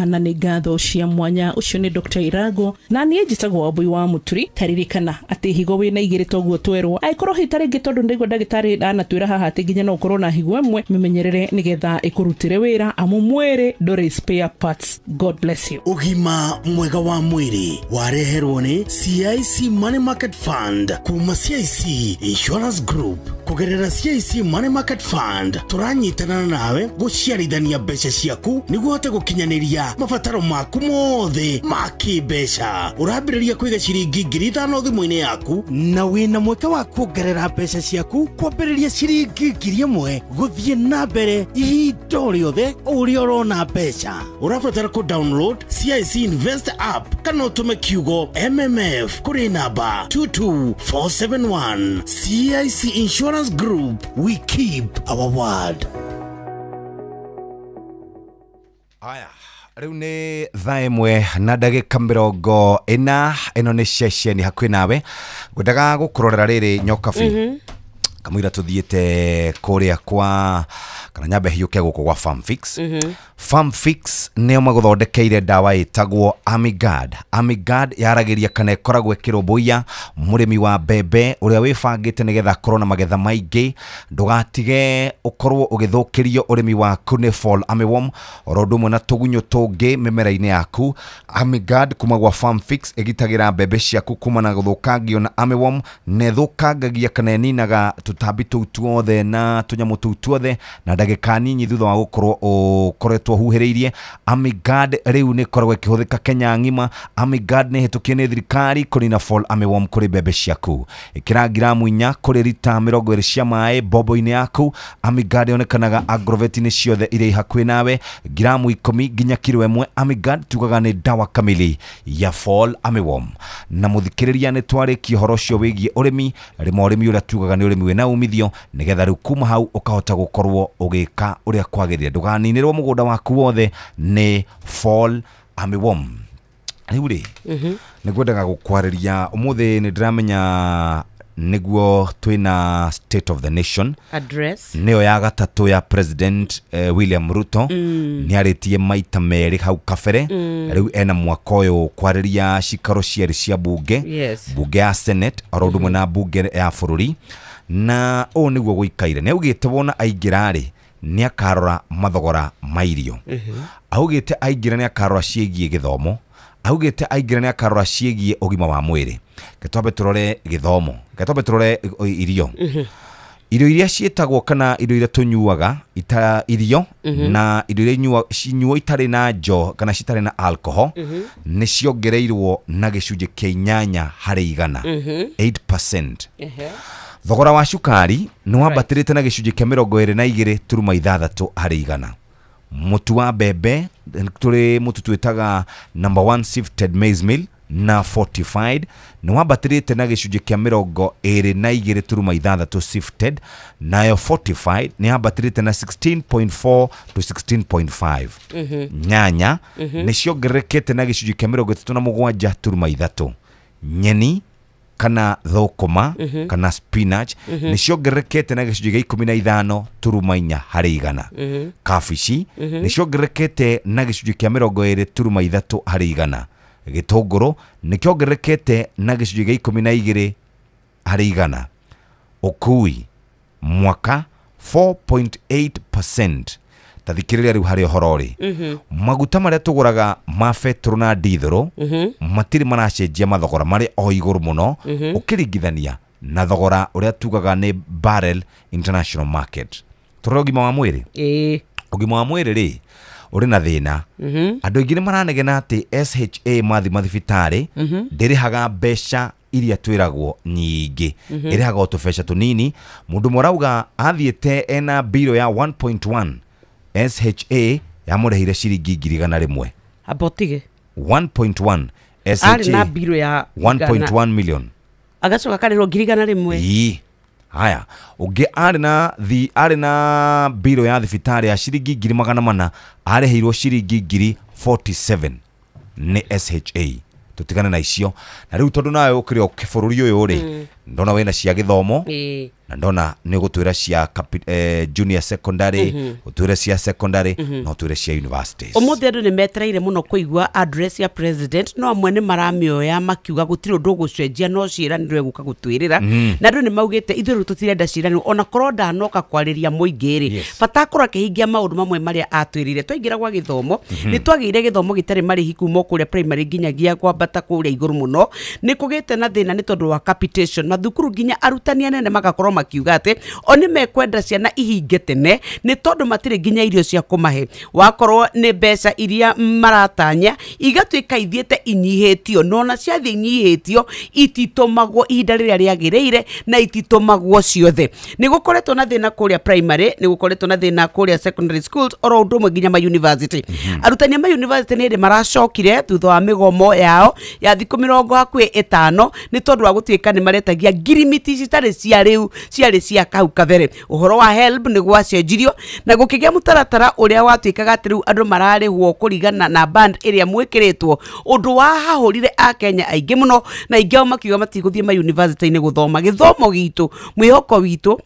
Na nĩ ngatho cia mwanya. Ũcio nĩ Dr. Irago, na niĩ njĩtagwo Wambui wa Mũturi. Taririkana atĩ higo wĩna igĩrĩ toguo twerwo, angĩkorwo hihi ta rĩngĩ, tondũ ndaigua ndagĩtarĩ anatwĩra haha atĩ nginya no ũkorwo na higo ĩmwe, mĩmenyerere nĩgetha ĩkũrutĩre wĩra, amu mwĩrĩ ndũrĩ spare parts. God bless you. Ũgima mwega wa mwĩrĩ wareherwo nĩ CIC Money Market Fund kuma CIC Insurance Group. Kũgerera CIC Money Market Fund tũranyitana nawe gũciarithania mbeca ciaku nĩguo ũhote gũkinyanĩria mabataro maku mothe ma kĩmbeca. Ũrambĩrĩria kũiga ciringi 5,000 thimũ-inĩ yaku, na wĩna mweke wa kuongerera mbeca ciaku kwambĩrĩria ciringi 1,000 gũthiĩ na mbere ihinda o rĩothe o ũrĩa ũrona mbeca. Ũrabatara kũ download CIC Invest app kana ũtũme kiugo MMF kũrĩ namba 22471. CIC Insurance Group, we keep our word. Aya, rĩu nĩ 1:40. Ĩno nĩ ceceni hakuhĩ nawe. Ngwendaga gũkũrorera rĩrĩ, Nyokabi, kamũira tũthiĩte kũrĩa kwa, kana nyambe hiũke gũkũ gwa Farmfix. Farmfix nĩo magũthondekeire ndawa ĩtagwo Amigard. Amigard yaragĩria kana ĩkoragwo ĩkĩrũmbũiya mũrĩmi wa mbembe ũrĩa wĩbangĩte nĩgetha akorwo na magetha maingĩ. Ndũgatige ũkorwo ũgĩthũkĩrio ũrĩmi waku nĩ fall armyworm, oro ũndũ ũmwe na tũgunyũ tũngĩ mĩmera-inĩ yaku. Amigard kuma gwa Farmfix ĩgitagĩra mbembe ciaku kumana na gũthũkangio na armyworm, na ĩthũkangagia kana ĩninaga tũtambi tũu tuothe na tũnyamũ tũu tuothe na ndagĩka nini thutha wa gũkorwo ũkoretwo huhĩrĩirie. Amigard rĩu nĩ ĩkoragwo ĩkĩhũthĩka Kenya ng'ima. Amigard nĩ ĩhĩtũkie nĩ thirikari kũnina fall armyworm kũrĩ mbembe ciaku. Ĩkĩra ngiramu 4 kũrĩ rita 20 cia maĩ mbombo-inĩ yaku. Amigard yonekanaga agroveti-inĩ ciothe iria i hakuhĩ nawe, ngiramu 10 nginya kiro 1. Amigard tugaga nĩ ndawa kamili ya fall armyworm. Na mũthikĩrĩria, nĩ twarĩkia ũhoro ũcio wĩgiĩ ũrĩmi. Rĩma ũrĩmi ũrĩa tugaga nĩ ũrĩmi wĩna umithio, nĩgetha rĩu kuma hau ũkahota gũkorwo ũgĩka ũrĩa kwagĩrĩire. Ndũkaninĩrwo mũgũnda waku wothe nĩ fall armyworm. Rĩu rĩ, nĩ ngwendaga gũkwarĩria ũmũthĩ. Nĩ ndĩramenya nĩguo twĩna State of the Nation Address, nĩyo ya gatatũ ya President William Ruto. Nĩ arĩtie maita merĩ hau kabere. Rĩu ena mwaka ũyũ kwarĩria cikaro cierĩ cia bunge, bunge ya Senate oro ũndũ ũmwe na bunge ya bũrũri. Na ũũ nĩguo gũikaire, nĩ augĩte wona aingĩra rĩ, nĩ akarora mathogora ma irio. Augĩte aingĩra nĩ akarora ciĩgiĩ gĩthomo. Augĩte aingĩra nĩ akarora ciĩgiĩ ũgima wa mwĩrĩ. Reke twambe tũrore gĩthomo, reke twambe tũrore irio. Irio iria ciĩtagwo kana irio iria tũnyuaga ita irio na irio iria cinyuo itarĩ na njo kana citarĩ na alcohol nĩ ciongereirwo na gĩcunjĩ kĩa 8%, 8%. Thogora wa cukari nĩ wambatĩrĩte na gĩcunjĩ kĩa 22.6%. Mũtu wa mbembe, tũrĩ mũtu twĩtaga number 1 sifted maize meal na fortified, nĩ wambatĩrĩte na gĩcunjĩ kĩa 22.6 sifted, nayo fortified nĩ yambatĩrĩte na 16.4 to 16.5. Nyanya nĩ ciongererekete na gĩcunjĩ kĩa 37.3. Nyeni Kana thũkũma kana spinach nĩ ciongererekete na gĩcunjĩ gĩa 15.4 harĩ igana. Kabici nĩ ciongererekete na gĩcunjĩ kĩa 23.3 harĩ igana. Gĩtũngũrũ nĩ kĩongererekete na gĩcunjĩ gĩa 12 harĩ igana. Ũkui mwaka 4.8%. Tathikĩrĩria rĩu harĩ ũhoro rĩ, maguta marĩa tũgũraga ma betũrũ na ndithũrũ matirĩ maracenjia mathogora, marĩ o igũrũ mũno ũkĩringithania na thogora ũrĩa tugaga nĩ barrel international market. Tũrore ũgima wa mwĩrĩ. Ũgima wa mwĩrĩ rĩ ũrĩ na thĩna. Andũ aingĩ nĩ maranegena atĩ SHA mathi mathibitarĩ ndĩrĩhaga mbeca iria twĩragwo nyingĩ, ĩrĩhaga o tũbeca tũnini. Mũndũ ũmwe arauga athiĩte ena mbirũ ya 1.1, SHA yamũrĩhire ciringi 100,000. Amba ũtige. 1.1 SHA Arĩ na mbirũ ya 1.1 million, agacoka akarĩrwo 100,000. Ii. Haya, ũngĩ arĩ na mbirũ ya thibitarĩ ya ciringi 400,000, arĩhĩirwo ciringi 47,000 nĩ SHA. Tũtigane na icio. Na rĩu tondũ nawe ũkĩrĩ o bũrũri ũyũ rĩ, ndona wĩna cia gĩthomo na ndona nĩ ũgũtwĩra cia junior secondary, ũtwĩre cia secondary na ũtwĩre cia universities. Ũmũthĩ andũ nĩ metereire mũno kũigua address ya president, no amwe nĩ maramĩoya makiuga gũtirĩ ũndũ ũgũcenjia, no ciĩranĩro egũka gũtwĩrĩra. Na andũ nĩ maugĩte ithuĩ rĩu tũtirenda ciĩranĩro, ona korwo ndanoka kwarĩria mũingĩ rĩ, bata akorwo akĩhingia maũndũ mamwe marĩa atwĩrĩire. Twaingĩra gwa gĩthomo, nĩ twagĩire gĩthomo gĩtarĩ marĩhi kuma kũrĩa primary nginyagia kwambata kũrĩa igũrũ mũno. Nĩ kũgĩte na thĩna nĩ tondũ wa capitation, mathukuru nginya arutani anene magakorwo makiuga atĩ o nĩ mekwenda ciana ihinge tene nĩ tondũ matirĩ nginya irio cia kũmahe. Wakorwo nĩ mbeca iria maratanya igatuĩka ithiĩte inyihĩtio, no ona ciathiĩ inyihĩtio ititũmagwo ihinda rĩrĩa rĩagĩrĩire na ititũmagwo ciothe. Nĩ gũkoretwo na thĩna kũrĩa primary, nĩ gũkoretwo na thĩna kũrĩa secondary schools, oro ũndũ ũmwe nginya ma university. Arutani a ma university nĩ hĩndĩ maracokire thutha wa mĩgomo yao ya thikũ 50 nĩ tondũ wa gũtuĩka nĩ maretagia ngirimiti citarĩ cia rĩu, ciarĩ cia kau kabere. Ũhoro wa HELB nĩ gwacenjirio na gũkĩgĩa mũtaratara ũrĩa watuĩkaga atĩ rĩu andũ mararĩhwo kũringana na band ĩrĩa mwĩkĩrĩtwo, ũndũ wahahũrire akenya aingĩ mũno, na aingĩ ao makiuga matigũthiĩ ma university-inĩ gũthoma. Gĩthomo gitũ, mwĩhoko witũ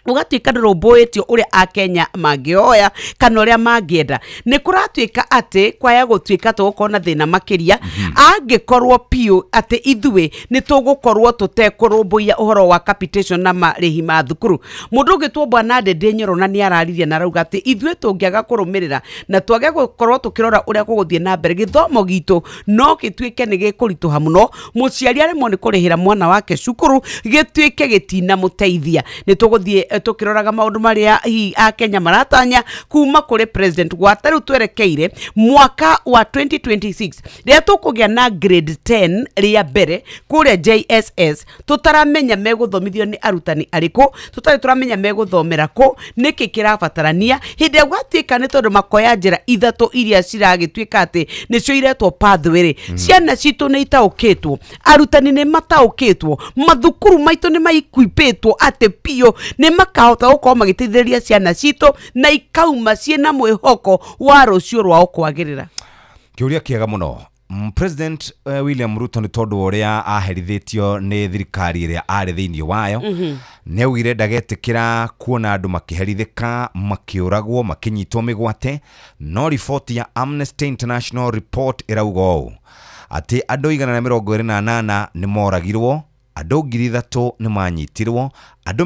ũgatuĩka ndũrũmbũĩtio ũrĩa akenya mangĩoya kana ũrĩa mangĩenda. Nĩ kũratuĩka atĩ kwaya gũtuĩka tũgũkorwo na thĩna makĩria angĩkorwo piũ atĩ ithuĩ nĩ tũgũkorwo tũtekũrũmbũiya ũhoro wa capitation na marĩhi ma thukuru. Mũndũ ũngĩtwo Bwana Ndĩndĩ Nyoro na nĩ araririe na arauga atĩ ithuĩ tũngĩaga kũrũmĩrĩra na twage gũkorwo tũkĩrora ũrĩa gũgũthiĩ na mbere, gĩthomo gitũ no gĩtuĩke nĩ gĩkũritũha mũno, mũciari aremwo nĩ kũrĩhĩra mwana wake cukuru, gĩtuĩke gĩtinamũteithia. Nĩ tũgũthiĩ tũkĩroraga maũndũ marĩa hihi akenya maratanya kuma kũrĩ president gwata rĩu twerekeire mwaka wa 2026 rĩrĩa tũkũgĩa na grade 10 rĩa mbere kũrĩa JSS, tũtaramenya megũthomithio nĩ arutani arĩkũ, tũtarĩ tũramenya megũthomera kũ, nĩkĩ kĩrabatarania. Hĩndĩ ĩrĩa gwatuĩka nĩ tondũ makoya njĩra ithatũ iria ciragĩtuĩka atĩ nĩcio iretwo pathway rĩ, ciana citũ nĩ itaũkĩtwo, arutani nĩ mataũkĩtwo, mathukuru maitũ nĩ maikuipĩtwo atĩ piũ nĩ makahota gũkorwo magĩteithĩrĩria ciana citũ na ikauma ciĩna mwĩhoko wa rũciũ rwao kwagĩrĩra. Kĩũria kĩega mũno. President William Ruto nĩ tondũ ũrĩa aherithĩtio nĩ thirikari ĩrĩa arĩ thĩinĩ wayo, nĩ augire ndagetĩkĩra kuona andũ makĩherithĩka, makĩũragwo, makĩnyitwo mĩgwate. No riboti ya Amnesty International report ĩrauga ũũ atĩ andũ 128 nĩ moragirwo, andũ 3,000 nĩ manyitirwo, andũ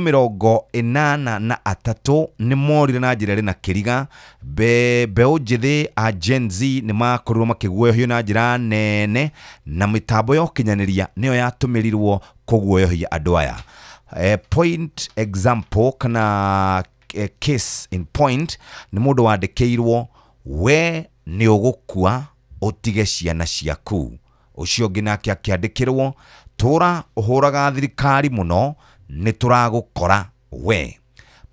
83 nĩ morire na njĩra ĩrĩ na kĩriga. Mbeũ njĩthĩ a Gen Z nĩ makorirwo makĩguoyohio na njĩra nene, na mĩtambo ya ũkinyanĩria nĩyo yatũmĩrirwo kũguoyohia andũ aya. Point example kana case in point nĩ mũndũ wandĩkĩirwo, we nĩ ũgũkua ũtige ciana ciaku. Ũcio ũngĩ nake akĩandĩkĩrwo, tũra ũhũraga thirikari mũno nĩ tũragũkora we.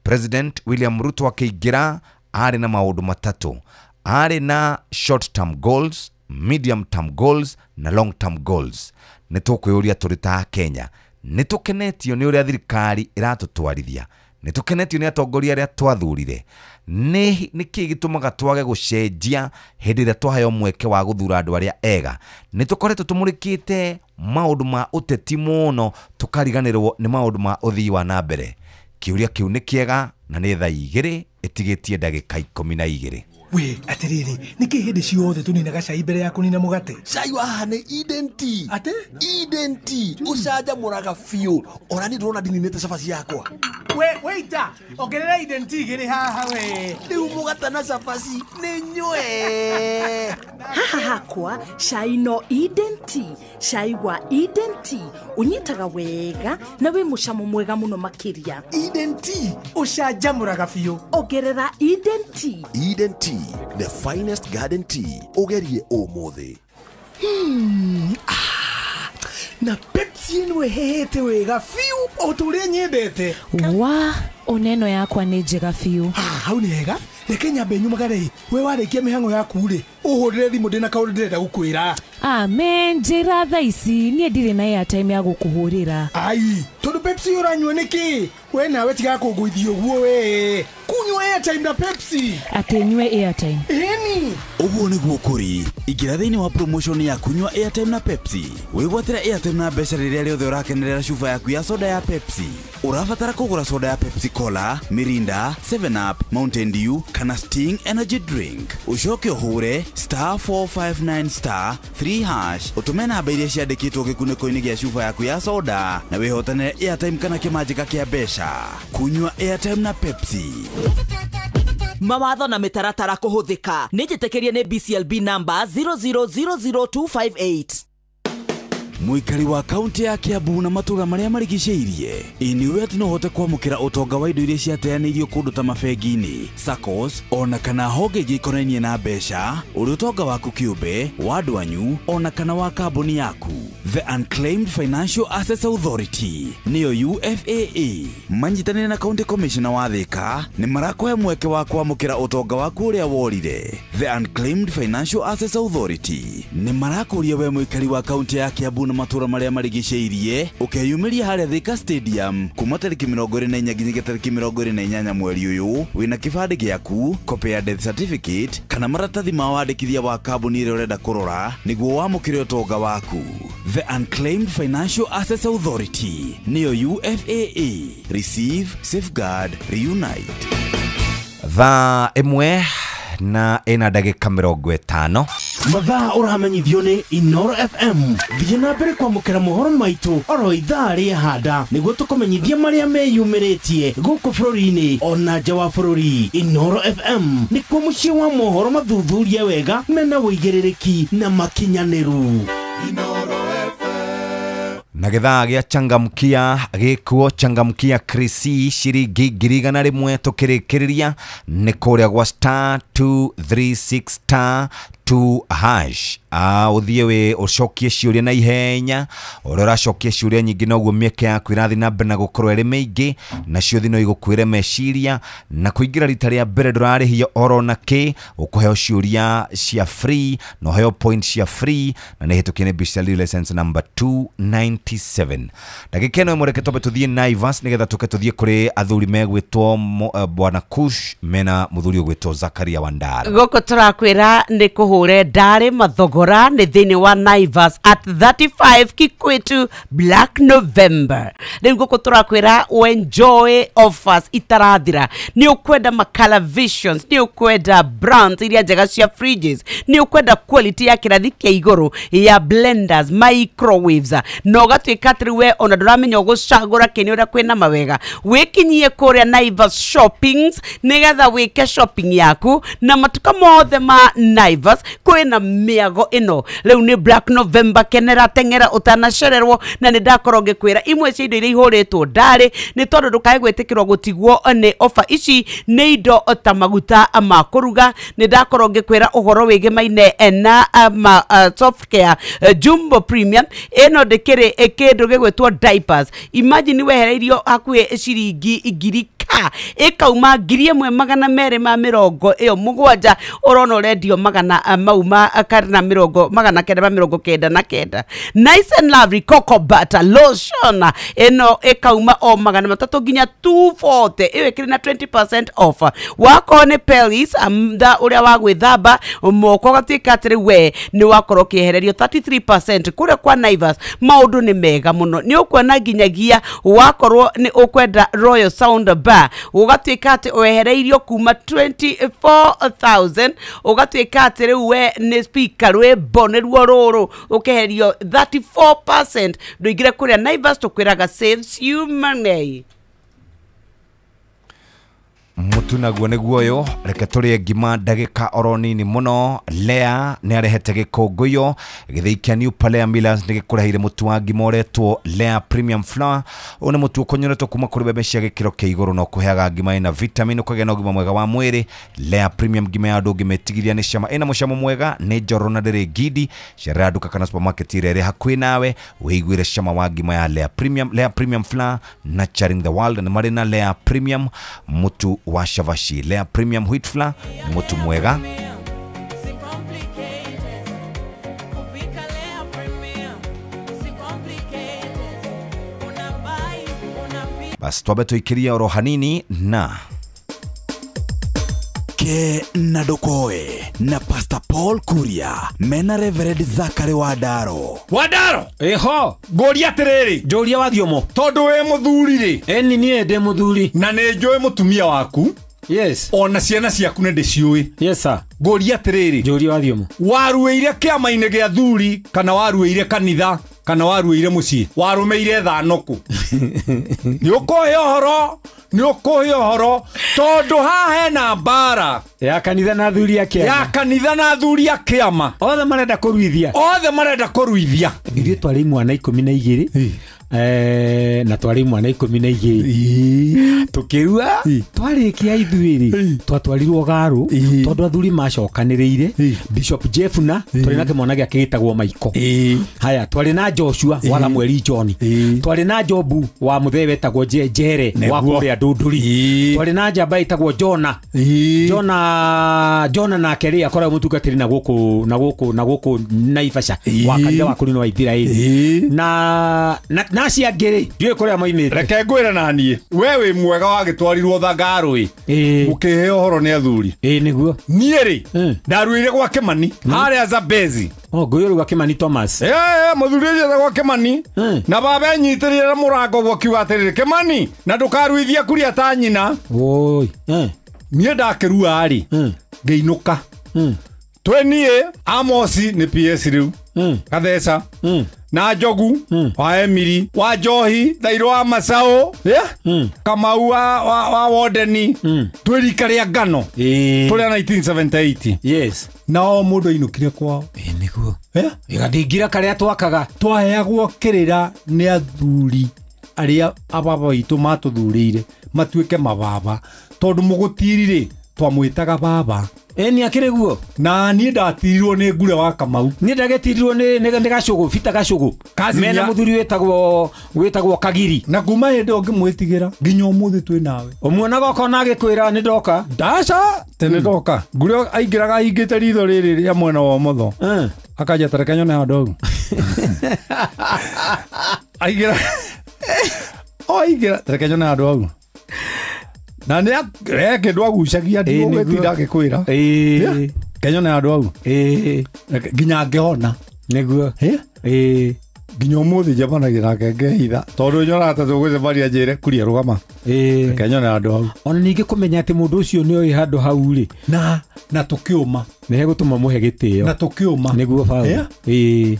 President William Ruto akĩingĩra arĩ na maũndũ matatũ, arĩ na short term goals, medium term goals na long term goals. Nĩ tũkwĩyũria tũrĩ ta Kenya, nĩ tũkenetio nĩ ũrĩa thirikari ĩratũtwarithia Nĩ tũkenetio nĩ atongoria arĩa twathurire? Nĩ nĩkĩ gĩtũmaga twage gũcenjia hĩndĩ ĩrĩa twaheo mweke wa gũthura andũ arĩa ega? Nĩ tũkoretwo tũmũrĩkĩte maũndũ ma ũteti mũno, tũkariganĩrwo nĩ maũndũ ma ũthii wa na mbere. Kĩũria kĩu nĩ kĩega, na nĩ thaa 2 ĩtigĩtie ndagĩka 12. We atiriri, niki hindi ciothe tuninaga cai mbere ya kunina mugate? Cai wa haha nĩ Eden Tea. Ate? Eden Tea ucanjamũraga biũ. Ona niĩ ndĩrona ndininĩte cabaci yakwa. We waiter, ongerera Eden Tea igĩrĩ haha we. Rĩu mũgate na cabaci nĩ nyue. Haha hakwa cai no Eden Tea. Cai wa Eden Tea unyitaga wega na wĩ mũcamo mwega mũno makĩria. Eden Tea ucanjamũraga biũ. Ongerera Eden Tea. Eden Tea, the finest garden tea. Ũgerie ũmũthĩ. Na Pepsi ĩno ĩhehete wega biũ o ta ũrĩa nyendete. Wa, oneno yakwa nĩ njega biũ. Hau nĩ hega. Reke nyambe nyumagare. We warĩkia mĩhang'o yaku rĩ, ũhũrĩre thimũ ndĩna kaũndũ ndĩrenda gũkwĩra. Amen, njĩra thaa ici niĩ ndirĩ na airtime ya gũkũhũrĩra. Ai, tondũ Pepsi ũranyua nĩkĩ? We nawe tiga kũngũithia ũguo we. Kunyua airtime na Pepsi. Atĩ nyue airtime? Ĩni. Ũguo nĩguo kũrĩ. Ingĩra thĩinĩ wa promotion ya kunyua airtime na Pepsi. Wĩgwatĩre airtime na mbeca rĩrĩa rĩothe ũrakenerera cuba yaku ya soda ya Pepsi. Ũrabatara kũgũra soda ya Pepsi Cola, Mirinda, 7 Up, Mountain Dew kana Sting Energy Drink. Ũcoke ũhũre *459*3# ũtũme namba iria ciandĩkĩtwo gĩkunĩko-inĩ gĩa cuba yaku ya soda na wĩhotanĩre airtime kana kĩmanjĩka kĩa mbeca. Kunyua airtime na Pepsi. Mawatho na mĩtaratara kũhũthĩka. Nĩ njĩtĩkĩrie nĩ BCLB number 0000258. Mũikari wa kaunti ya Kiambu na matũũra marĩa marigicĩirie, ĩ nĩũĩ atĩ no ũhote kwamũkĩra ũtonga wa indo iria ciateanĩirio kũndũ ta mabengi-inĩ, SACCOs, ona kana honge ingĩ ikonainie na mbeca, ũrĩ ũtonga waku kĩũmbe, wa andũ anyu, ona kana wa kambuni yaku. The Unclaimed Financial Assets Authority nĩyo UFAA manyitanĩire na County Commissioner wa Thika nĩ marakũhe mweke wa kwamũkĩra ũtonga waku ũrĩa worire. The Unclaimed Financial Assets Authority nĩ marakũria we mũikari wa kaunti ya Kiambu na matũũra marĩa marigicĩirie ũkeyumĩria harĩa Thika Stadium kuma tarĩki 24 nginyagia tarĩki 28 mweri ũyũ wĩna kĩbandĩ gĩaku, copy ya death certificate kana maratathi ma wandĩkithia wa kambuni ĩrĩa ũrenda kũrora nĩguo wamũkĩre ũtonga waku. The Unclaimed Financial Assets Authority nĩyo UFAA. Receive, safeguard, reunite. Thaa 1 na ĩna ndagĩka 50. Mathaa ũramenyithio nĩ Inoro FM. Thiĩ na mbere kwamũkĩra mohoro maitũ oro ithaa rĩa handa nĩguo tũkũmenyithia marĩa meyumĩrĩtie gũkũ bũrũri-inĩ ona nja wa bũrũri. Inoro FM nĩkuo mũciĩ wa mohoro mathuthurie wega mena ũigĩrĩrĩki na makinyanĩru. Na gĩthaa gĩa changamkia gĩkuo changamkia Krisi ciringi 100,000 tũkĩrĩkĩrĩria nĩ kũrĩa gwa *236 *2#. Ũthiĩ wĩ ũcokie ciũria na ihenya. Ũrĩa ũracokia ciũria nyingĩ noguo mĩeke yaku ĩrathiĩ na mbere na gũkorwo ĩrĩ mĩingĩ, nacio thĩ no igũkuĩre meciria na kũingĩra rita rĩa mbere ndũrarĩhio oro na kĩ, ũkũheo ciũria cia free na ũheo point cia free, na nĩ hĩtũkie nĩ BCLB license number 297. Ndagĩka ĩno ĩmwe reke twambe tũthiĩ Naivas nĩgetha tũke tũthiĩ kũrĩ athuri megwĩtwo Bwana Kush mena mũthuri ũgwĩtwo Zakaria Wandara. Gũkũ tũrakwĩra nĩ kũhũre ndarĩ mathogora nĩ thĩinĩ wa Naivas at 35 Kikwetu Black November. Rĩu gũkũ tũrakwĩra enjoy offers itarathira. Nĩ ũkwenda makala visions, nĩ ũkwenda brands iria njega cia fridges, nĩ ũkwenda quality ya kĩrathi kĩa igũrũ ya blenders, microwaves, na ũgatuĩka atĩ rĩu we ona ndũramenya ũgũcagũra kĩ nĩ ũrĩa kwĩna mawega. Wĩkinyie kũrĩa Naivas shoppings nĩgetha wĩke shopping yaku na matuka mothe ma Naivas kwĩna mĩago ĩno. Rĩu nĩ Black November, kenera teng'era ũtanacererwo, na nĩ ndakorwo ngĩkwĩra imwe cia indo iria ihũrĩtwo ndarĩ nĩ tondũ ndũkae gwĩtĩkĩrwo gũtigwo nĩ ofa ici nĩ indo ta maguta ma kũruga. Nĩ ndakorwo ngĩkwĩra ũhoro wĩgemaine na ma soft care Jumbo Premium ĩno ndĩkĩrĩ kĩndũ gĩgwĩtwo diapers. Imagine wehereirio hakuhĩ ciringi 9,000 speaker ĩkauma 1270 ũrona ũrendio magana mau ma kana mĩrongo magana kenda ma mĩrongo kenda na kenda. Nice and Lovely cocoa butter lotion ĩno ĩkauma o 300 nginya 240, ĩyo ĩkĩrĩ na 20% off. Wakorwo nĩ Pelis amda ũrĩa wa gwĩthamba moko gatuĩka atĩrĩ we nĩ wakorwo ũkĩehererio 33% kũrĩa kwa Naivas. Maũndũ nĩ mega mũno, nĩ ũkuona nginyagia wakorwo nĩ ũkwenda Royal Sound Bar ũgatuĩka atĩ wehereirio kuma 24,000 ũgatuĩka atĩ rĩu we nĩ speaker rwĩmbo nĩruo rũrũ ũkeherio 34%. Ndũingĩre kũrĩa Naivas, tũkwĩraga saves you money. Mutu naguo nĩguo ũyũ, reke tũrĩe ngima ndagĩka oro nini mũno. Lea nĩ arehete gĩkũngũiyo gĩthĩi kĩa New Palea Millers nĩ gĩkũreheire mũtu wa ngima ũretwo Lea Premium Flour. Ũyũ nĩ mũtu ũkonyoretwo kuma kũrĩ mbembe cia gĩkĩro kĩa igũrũ na ũkũheaga ngima ĩna vitamin ũkagĩa na ũgima mwega wa mwĩrĩ. Lea Premium ngima ya andũ ũngĩmĩtigithia nĩ cama, ĩna mũcamo mwega, nĩ njororo na ndĩrĩ ngindi. Cerera nduka kana supermarket ĩrĩa ĩrĩ hakuhĩ nawe wĩiguĩre cama wa ngima ya Lea Premium. Lea Premium Flour, nurturing the world. Nĩ marĩ na Lea Premium mũtu wa chavashi. Lea Premium Wheat Flour ni mutu mwega. Basi twambe tuikirie oro hanini na ke na dokoe na Pastor Paul Kuria mena Reverend Zachary Wadaro. Wadaro eho ngoria atiriri njoria wathiomo tondu we muthuri ri eni nie ndi muthuri na ni njui mutumia waku. Yes. Ona ciana ciaku nĩ ndĩciũĩ. Yes sir. Ngoria atiriri njoria wathiomo waruĩire kĩama-inĩ gĩa thuri kana waruĩire kanitha kana waruĩire mũciĩ warũmĩire thanoku? Nĩ ũkũhe ũhoro, nĩ ũkũhe ũhoro tondu haha hena mbara ya kanitha na thuri a kĩama, ya kanitha na thuri a kĩama, othe marenda kũruithia, othe marenda kũruithia. Ithuĩ twarĩ imwana 12 na twarĩ imwana 12 tukĩrua twarĩkia ithuĩ rĩ twatwarirwo Garu tondu athuri macokanĩrĩire. Bishop Jeffna twarĩ na kĩmwana gĩake gĩtagwo Maiko. Haya twarĩ na Joshua wa Samueli John, twarĩ na Jobu wa mũthee wetagwo Jere wa kũrĩa Ndunduri, twarĩ na njamba ĩtagwo Jona. Jona nake rĩ akoragwo mũtungatĩri na gũkũ na gũkũ na gũkũ Naivasha wa kanitha wa kũrĩ wa Ithiraeli na acio angĩ rĩ ndiũĩ kũrĩa moimĩte. Reke ngwĩre na niĩ we wĩ mwega wagĩtwarirwo Thangarũ ĩ ũkĩheo ũhoro nĩ athuri. Ĩ nĩguo. Niĩ rĩ ndaruĩire gwa Kĩmani harĩa Zambezi. Oh, ngũyũ rĩu Kĩmani Thomas. Mũthuri ũcio gwa Kĩmani na baba enyitĩrĩire na mũrango ũguo akiuga atĩrĩrĩ, Kĩmani na ndũkaruithie kuria ta nyina. Woi. Niĩ ndakĩrua rĩ ngĩinũka. Twĩ niĩ Amosi nĩ PS rĩu Gatheca na Njogu wa Emiri wa Njohi Thairũ wa Macaũ Kamau wa Wodeni twĩ rika rĩa ngano tũrĩa 1978. Yes. Nao mũndũ ainũkire kwao. Nĩguo. Ĩgathingira karĩa twakaga twaheagwo kĩrĩra nĩ athuri arĩa ababa witũ matũthurĩire matuĩke mababa tondu mũgũtiri rĩ twamwĩtaga baba. Eni akĩrĩ guo na niĩ ndatirirwo nĩ ngure wa Kamau. Niĩ ndagĩtirirwo nĩ Gacũgũ Bita Gacũgũ mena mũthuri wĩtagwo Kagiri na kuma hĩndĩ ĩyo ngĩmwĩtigĩra nginya ũmũthĩ twĩ nawe. Ũmuonaga ũkona agĩkwĩra nĩ ndoka. Ndaca tene ndoka ngure aingĩraga ahingĩte ritho rĩrĩ rĩa mwena wa ũmotho akanja tareke nyone handũ hau aingĩra o aingĩra tareke nyone handũ hau na nä kä ndå agucagia ndigågätinda agä kwä ra kenyone handå hau nginya ngähona nĩguo nginya å må thä njemanagia nake ngehitha tondå nyonaga ta tå gå cemania njä re kuria rå gama kenyone handå hau. Ona ningä kå menya atä må ndå å cio nä oä handå hau rä na tå kä å ma nä hegå tå ma må he gä tä o na tå kä å ma nĩguo baũ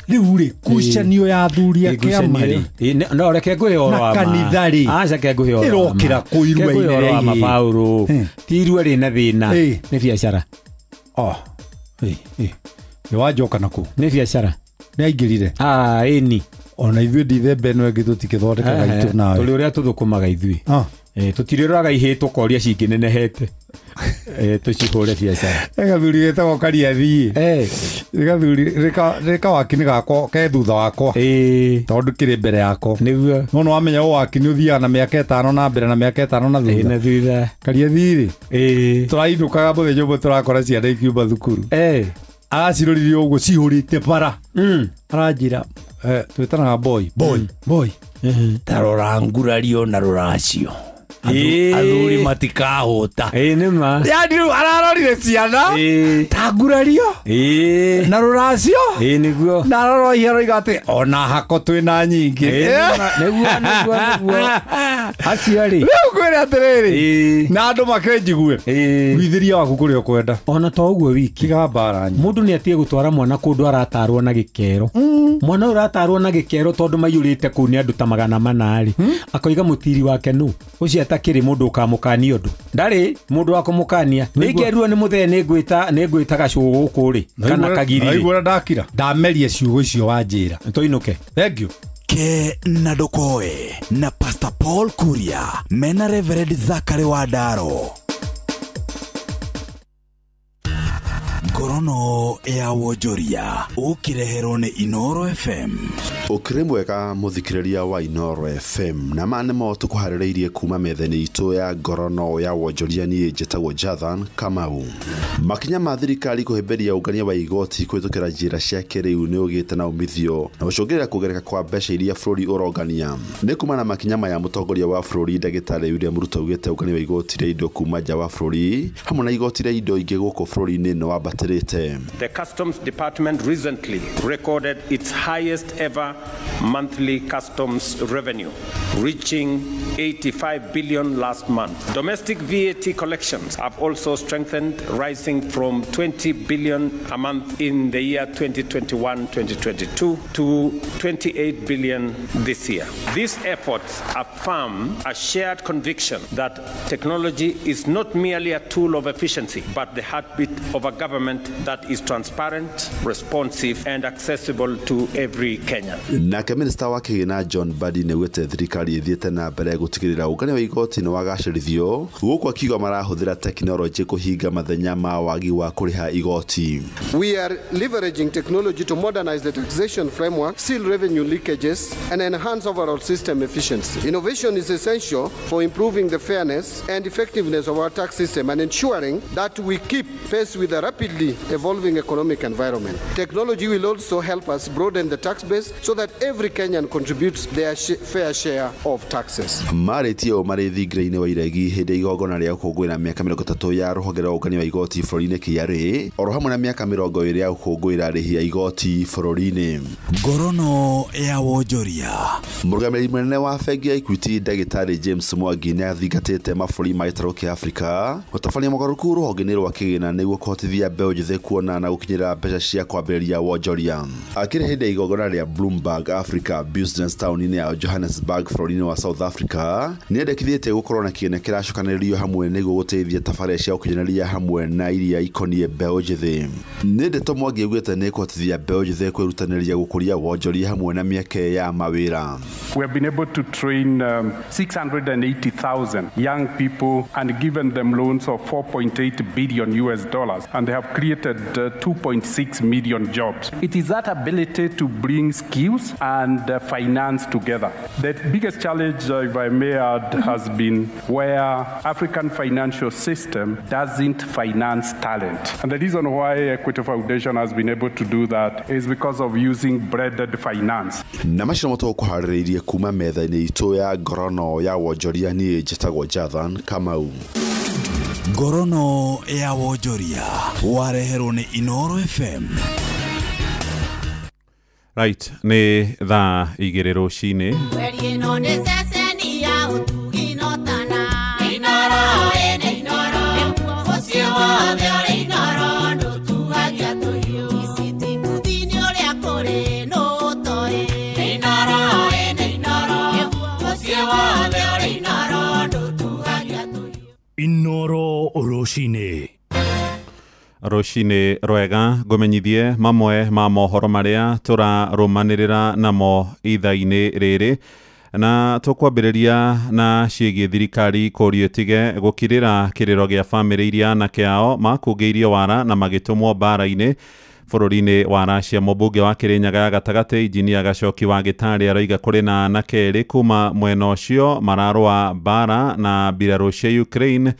rä u rä kucanio ya thuri a kĩama rĩ no reke ngũhe ũhoro na wa ma kanitha rĩ aca ke ngũhe ũhoro wa ma ĩrokĩra kũ irua-inĩ ũhoro wa ma rĩa Paũlũ ti irua rĩna thĩna nĩ biacara. Nĩ wanjoka nakũ nĩ biacara nĩ aingĩrire ĩni ona ithuĩ ndithemba ĩno ĩngĩ tũtikĩthondekaga itũ nawe tũrĩ ũrĩa tũthũkũmaga ithuĩ tũtirĩroraga ihĩĩ tũkoria cingĩnenehete tũcihũre biacara. Gathuri getagwo Kariathiĩ Rĩgathuri rĩka wakini gakwa ke thutha wakwa tondũ kĩrĩ mbere yakwa nĩguo no nĩ wamenya ũ wakini ũthiaga na mĩaka 5 na mbere na mĩaka 5 na thutha na thutha karia thirĩ tũrainũkaga mũthenya ũmwe tũrakora ciana ikiuma thukuru araciroririe ũguo cihũrĩte bara aranjĩra twĩtanaga boy boy boy tarora ngurario na rũracio athuri matikahũta yani rĩu ararorire ciana ta ngurario na rũracio nĩguo na arorohia aroiga atĩ ona hako twĩna nyingĩ nĩguo nĩguo nĩguo acio rĩ rĩu ngwĩre atĩrĩrĩ na andũ makĩnjigue gwithĩria waku kũrĩa ũkwenda ona to ũguo wiki tiga mbara mũndũ nĩ atige gũtwara mwana kũndũ aratarwo na gĩkero mwana ũyũ ũratarwo na gĩkero tondũ maiyũrĩte kũu nĩ andũ ta 400 rĩ akoiga mũtiri wake nũ ũcio atakĩrĩ mũndũ ũkamũkania ũndũ ndarĩ mũndũ wa kũmũkania nĩngerirwo nĩ mũthee nĩngwĩta gacũgũ gũkũ rĩ kana kagiri rĩ naigua ndakira ndameria ciugo icio wanjĩra tũinũke thank you Ke na Ndokoe na Pastor Paul Kuria mena Reverend Zachary Wandaro. Ngorono ya wonjoria ũkĩreherwo nĩ Inoro FM. Ũkĩrĩ mwega mũthikĩrĩria wa Inoro FM na ma nĩmo tũkũharĩrĩirie kuma metha-inĩ itũ ya ngorono ya wonjoria. Niĩ njĩtagwo Jathan Kamau. Makinya ma thirikari kũhĩmbĩria ũngania wa igoti kũhĩtũkĩra njĩra cia kĩrĩu nĩ ũgĩte na umithio na gũcũngĩrĩria kuongerereka kwa mbeca iria bũrũri ũrongania. Nĩ kuma na makinya maya mũtongoria wa bũrũri ndagĩtarĩ William Ruto augĩte ũngania wa igoti rĩa indo kuma nja wa bũrũri hamwe na igoti rĩa indo ingĩ gũkũ bũrũri-inĩ nĩ wambatĩrĩte. The Customs Department recently recorded its highest ever monthly customs revenue, reaching 85 billion last month. Domestic VAT collections have also strengthened, rising from 20 billion a month in the year 2021-2022 to 28 billion this year. These efforts affirm a shared conviction that technology is not merely a tool of efficiency, but the heartbeat of a government that is transparent, responsive, and accessible to every Kenyan. Nake minista wa kĩgĩna John Mbadi nĩaugĩte thirikari ĩthiĩte na mbere gũtigĩrĩra ũngania wa igoti nĩ wagacĩrithio gũkũ akiuga marahũthĩra tekinoronjĩ kũhinga mathenya ma wagi wa kũrĩha igoti. We are leveraging technology to modernize the taxation framework, seal revenue leakages, and enhance overall system efficiency. Innovation is essential for improving the fairness and effectiveness of our tax system and ensuring that we keep pace with the rapidly evolving economic environment. Technology will also help us broaden the tax base so that every Kenyan contributes their fair share of taxes. Marĩtie ũũ marĩ thingira-inĩ wa iregi hĩndĩ ya igongona rĩa gũkũngũĩra mĩaka 30 ya rũhonge rwa ũngania wa igoti bũrũri-inĩ KRA oro hamwe na mĩaka 20 ya gũkũngũĩra arĩhi a igoti bũrũri-inĩ. Ngorono ya wonjoria. Mũrũgamĩrĩri mũnene wa bengi ya Equity ndagĩtarĩ James Mwangi nĩ athingatĩte mabũrũri ma gĩtarũ kĩa Afrika gũtabania mogarũrũku rũhonge-inĩ rwa kĩgĩna nĩguo kũhotithia mbeũ njĩthĩ kuona na gũkinyĩra mbeca cia kwambĩrĩria wonjoria. Akĩrĩ hĩndĩ ya igongona rĩa Bloomberg Africa Business taũni-inĩ ya Johannesburg bũrũri-inĩ wa South Africa nĩendekithĩtie gũkorwo na kĩgĩna kĩracokanĩrĩrio hamwe nĩguo gũteithia tabarĩra cia ũkinyanĩria hamwe na iria ikoniĩ mbeũ njĩthĩ. Nĩ ndeto Mwangi augĩte nĩ kũhotithia mbeũ njĩthĩ kwĩrutanĩria gũkũria wonjoria hamwe na mĩeke ya mawĩra. We have been able to train 680,000 young people and given them loans of $4.8 billion US, and they have created 2.6 million jobs. It is that ability to bring skills and finance together. The biggest challenge, if I may add, has been where African financial system doesn't finance talent. And the reason why Equity Foundation has been able to do that is because of using breaded finance. Na macio tũkũharĩrĩirie kuma metha-inĩ itũ ya ngorono ya wonjoria. Niĩ njĩtagwo Jathan Kamau. Ngorono ya wonjoria wareherwo nĩ Inoro FM. Right, nĩ thaa 2 rũcinĩ. Inoro rũcinĩ. Rũcinĩ rwega ngũmenyithie mamwe ma mohoro marĩa tũrarũmanĩrĩra namo ithaa-inĩ rĩrĩ na tũkwambĩrĩria na ciĩgiĩ thirikari kũrio ĩtige gũkirĩra kĩrĩro gĩa bamĩrĩ iria anake ao makũngĩirio wara na magĩtũmwo mbara-inĩ. Bũrũri-inĩ wa Russia. Mũmbunge wa Kĩrĩnyaga ya gatagatĩ Injinia Gacoki wa Gĩtarĩ aroiga kũrĩ na anake erĩ kuma mwena ũcio mararũa mbara na mbirarũ cia Ukraine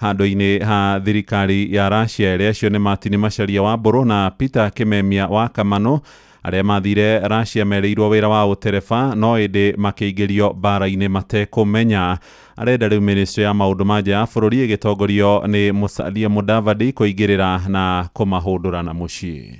handũ-inĩ ha thirikari ya Russia. Erĩ acio nĩ Martin Macharia wa Mbũrũ na Peter Kimemia wa Kamanũ arĩa mathire Russia merĩirwo wĩra wa ũtereba no ĩndĩ makĩingĩrio mbara-inĩ matekũmenya. Arenda rĩu ministry ya maũndũ ma nja ya bũrũri ĩgĩtongorio nĩ Musalia Mudavadi kũingĩrĩra na kũmahũndũra na mũciĩ.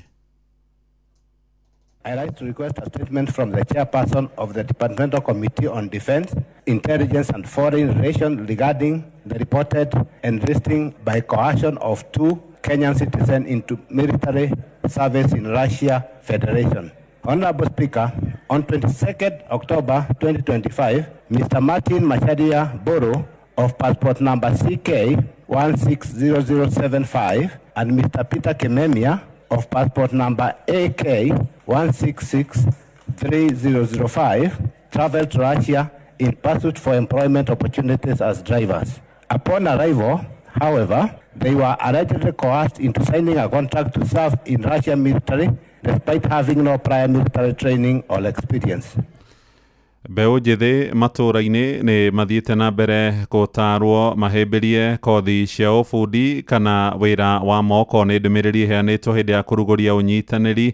I like to request a statement from the chairperson of the Departmental Committee on Defense, Intelligence and Foreign Relations regarding the reported enlisting by coercion of 2 Kenyan citizens into military service in Russia Federation. Honorable Speaker, on 22nd October 2025, Mr. Martin Macharia Boro of passport number CK160075 and Mr. Peter Kimemia of passport number AK1663005 traveled to Russia in pursuit for employment opportunities as drivers. Upon arrival, however, they were allegedly coerced into signing a contract to serve in Russian military despite having no prior military training or experience. Mbeũ njĩthĩ matũũra-inĩ nĩ mathiĩte na mbere gũtarwo mahĩmbĩrie kothi cia ũbundi kana wĩra wa moko. Nĩ ndũmĩrĩri ĩheanĩtwo hĩndĩ ya kũrugũria ũnyitanĩri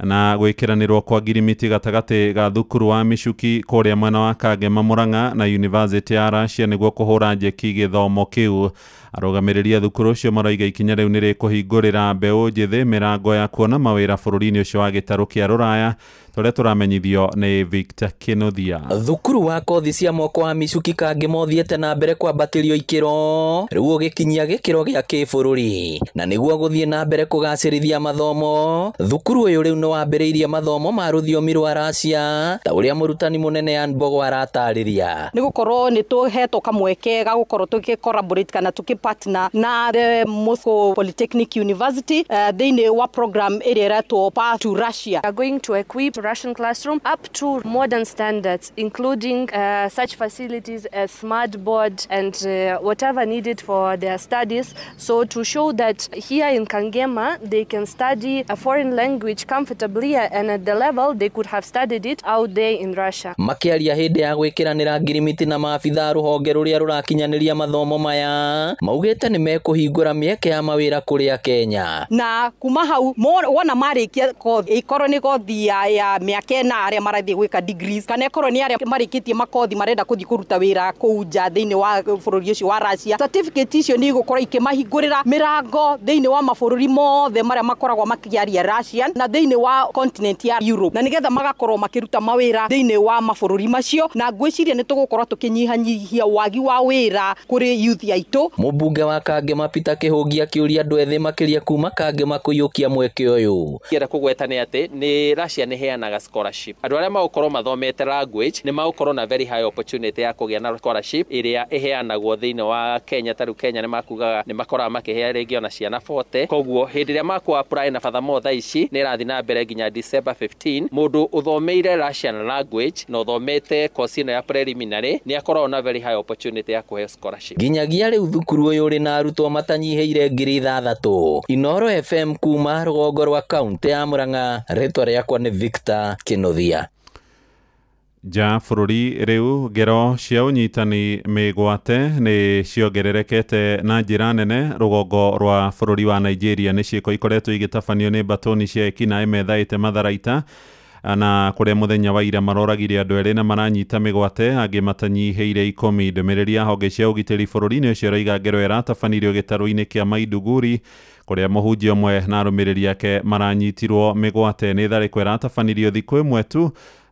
na gwĩkĩranĩrwo kwa ngirimiti gatagatĩ ga thukuru wa Michuki kũrĩa mwena wa Kangema Murang'a na University ya Russia nĩguo kũhũra njeki gĩthomo kĩu. Arũgamĩrĩri a thukuru ũcio maroiga ikinya rĩu nĩ rĩkũhingũrĩra mbeũ njĩthĩ mĩrango ya kuona mawĩra bũrũri-inĩ ũcio wa gĩtarũ kĩa Rũraya, tũrĩa tũramenyithio nĩ Victor Kĩnuthia. Thukuru wa kothi cia moko wa Michuki Kangema ũthiĩte na mbere kwambatĩrio ikĩro rĩu ũgĩkinyia gĩkĩro gĩa kĩbũrũri, na nĩguo gũthiĩ na mbere kũgacĩrithia mathomo thukuru ũyũ rĩu nĩ wambĩrĩirie mathomo ma rũthiomi rwa Russia ta ũrĩa mũrutani mũnene Ann Mbogo aratarĩria. Nĩ gũkorwo nĩ tũhetwo kamweke ga gũkorwo tũgĩ collaborate kana tũkĩ partner na the Moscow Polytechnic University thĩinĩ wa program ĩrĩa ĩretwo Path to Russia. We are going to equip Russian classroom up to modern standards, including such facilities as smart board and whatever needed for their studies, so to show that here in Kangema they can study a foreign language comfortably and at the level they could have studied it out there in Russia. Makĩaria hĩndĩ ya gwĩkĩranĩra ngirimiti na maabitha rũhonge rũrĩa rũrakinyanĩria mathomo maya maugĩte nĩ mekũhingũra mĩeke ya mawĩra kũrĩa Kenya. Na kuma hau wona marĩkia kothi ikorwo nĩ kothi ya mĩaka ĩna arĩa marathiĩ gwĩka degrees kana ĩkorwo nĩ arĩa marĩkĩtie makothi marenda kũthiĩ kũruta wĩra kũu nja thĩinĩ wa bũrũri ũcio wa Russia, certificate icio nĩ igũkorwo ikĩmahingũrĩra mĩrango thĩinĩ wa mabũrũri mothe marĩa makoragwo makĩaria Russian na thĩinĩ wa continent ya Europe, na nĩgetha magakorwo makĩruta mawĩra thĩinĩ wa mabũrũri macio, na ngwĩciria nĩ tũgũkorwo tũkĩnyihanyihia wagi wa wĩra kũrĩ youth aitũ. Mũmbunge wa Kangema Peter Kĩhũngi akĩũria andũ ethĩ makĩria kuma Kangema kũiyũkia mweke ũyũ. Ngĩenda kũgweta nĩ atĩ nĩ Russia nĩ ĩheanaga scholarship. Andũ arĩa magũkorwo mathomete language nĩ magũkorwo na very high opportunity ya kũgĩa na scholarship ĩrĩa ĩheanagwo thĩinĩ wa Kenya. Ta rĩu Kenya nĩ makugaga nĩ makoraga makĩhea rĩngĩ ona ciana 40, koguo hĩndĩ ĩrĩa makũ apply na furthermore thaa ici nĩ ĩrathiĩ na mbere nginya December 15. Mũndũ ũthomeire Russian language na ũthomete course ĩno ya preliminary nĩ akoragwo na very high opportunity ya kũheo scholarship. Nginyagia rĩu thukuru ũyũ ũrĩ na arutwo matanyihĩire 6,000. Inoro FM kuma rũgongo rwa kaunti ya Murang'a, rĩtwa rĩakwa nĩ Victor Kĩnuthia. Nja bũrũri rĩu ngero cia ũnyitani mĩgwate nĩ ciongererekete na njĩra nene rũgongo rwa bũrũri wa Nigeria. Nĩ ciĩko ikoretwo igĩtabanio nĩ mbatoni cia ekinaĩ methaĩte matharaita na kũrĩa mũthenya wa ira maroragire andũ erĩ na maranyita mĩgwate angĩ matanyihĩire 10. Ndũmĩrĩri ya honge cia ũgitĩri bũrũri-inĩ ũcio ĩroiga ngero ĩratabanirio gĩtarũ-inĩ kĩa Maiduguri kũrĩa mũhunjia ũmwe na arũmĩrĩri ake maranyitirwo mĩgwate. Nĩ tharĩko ĩratabanirio thikũ ĩmwe tu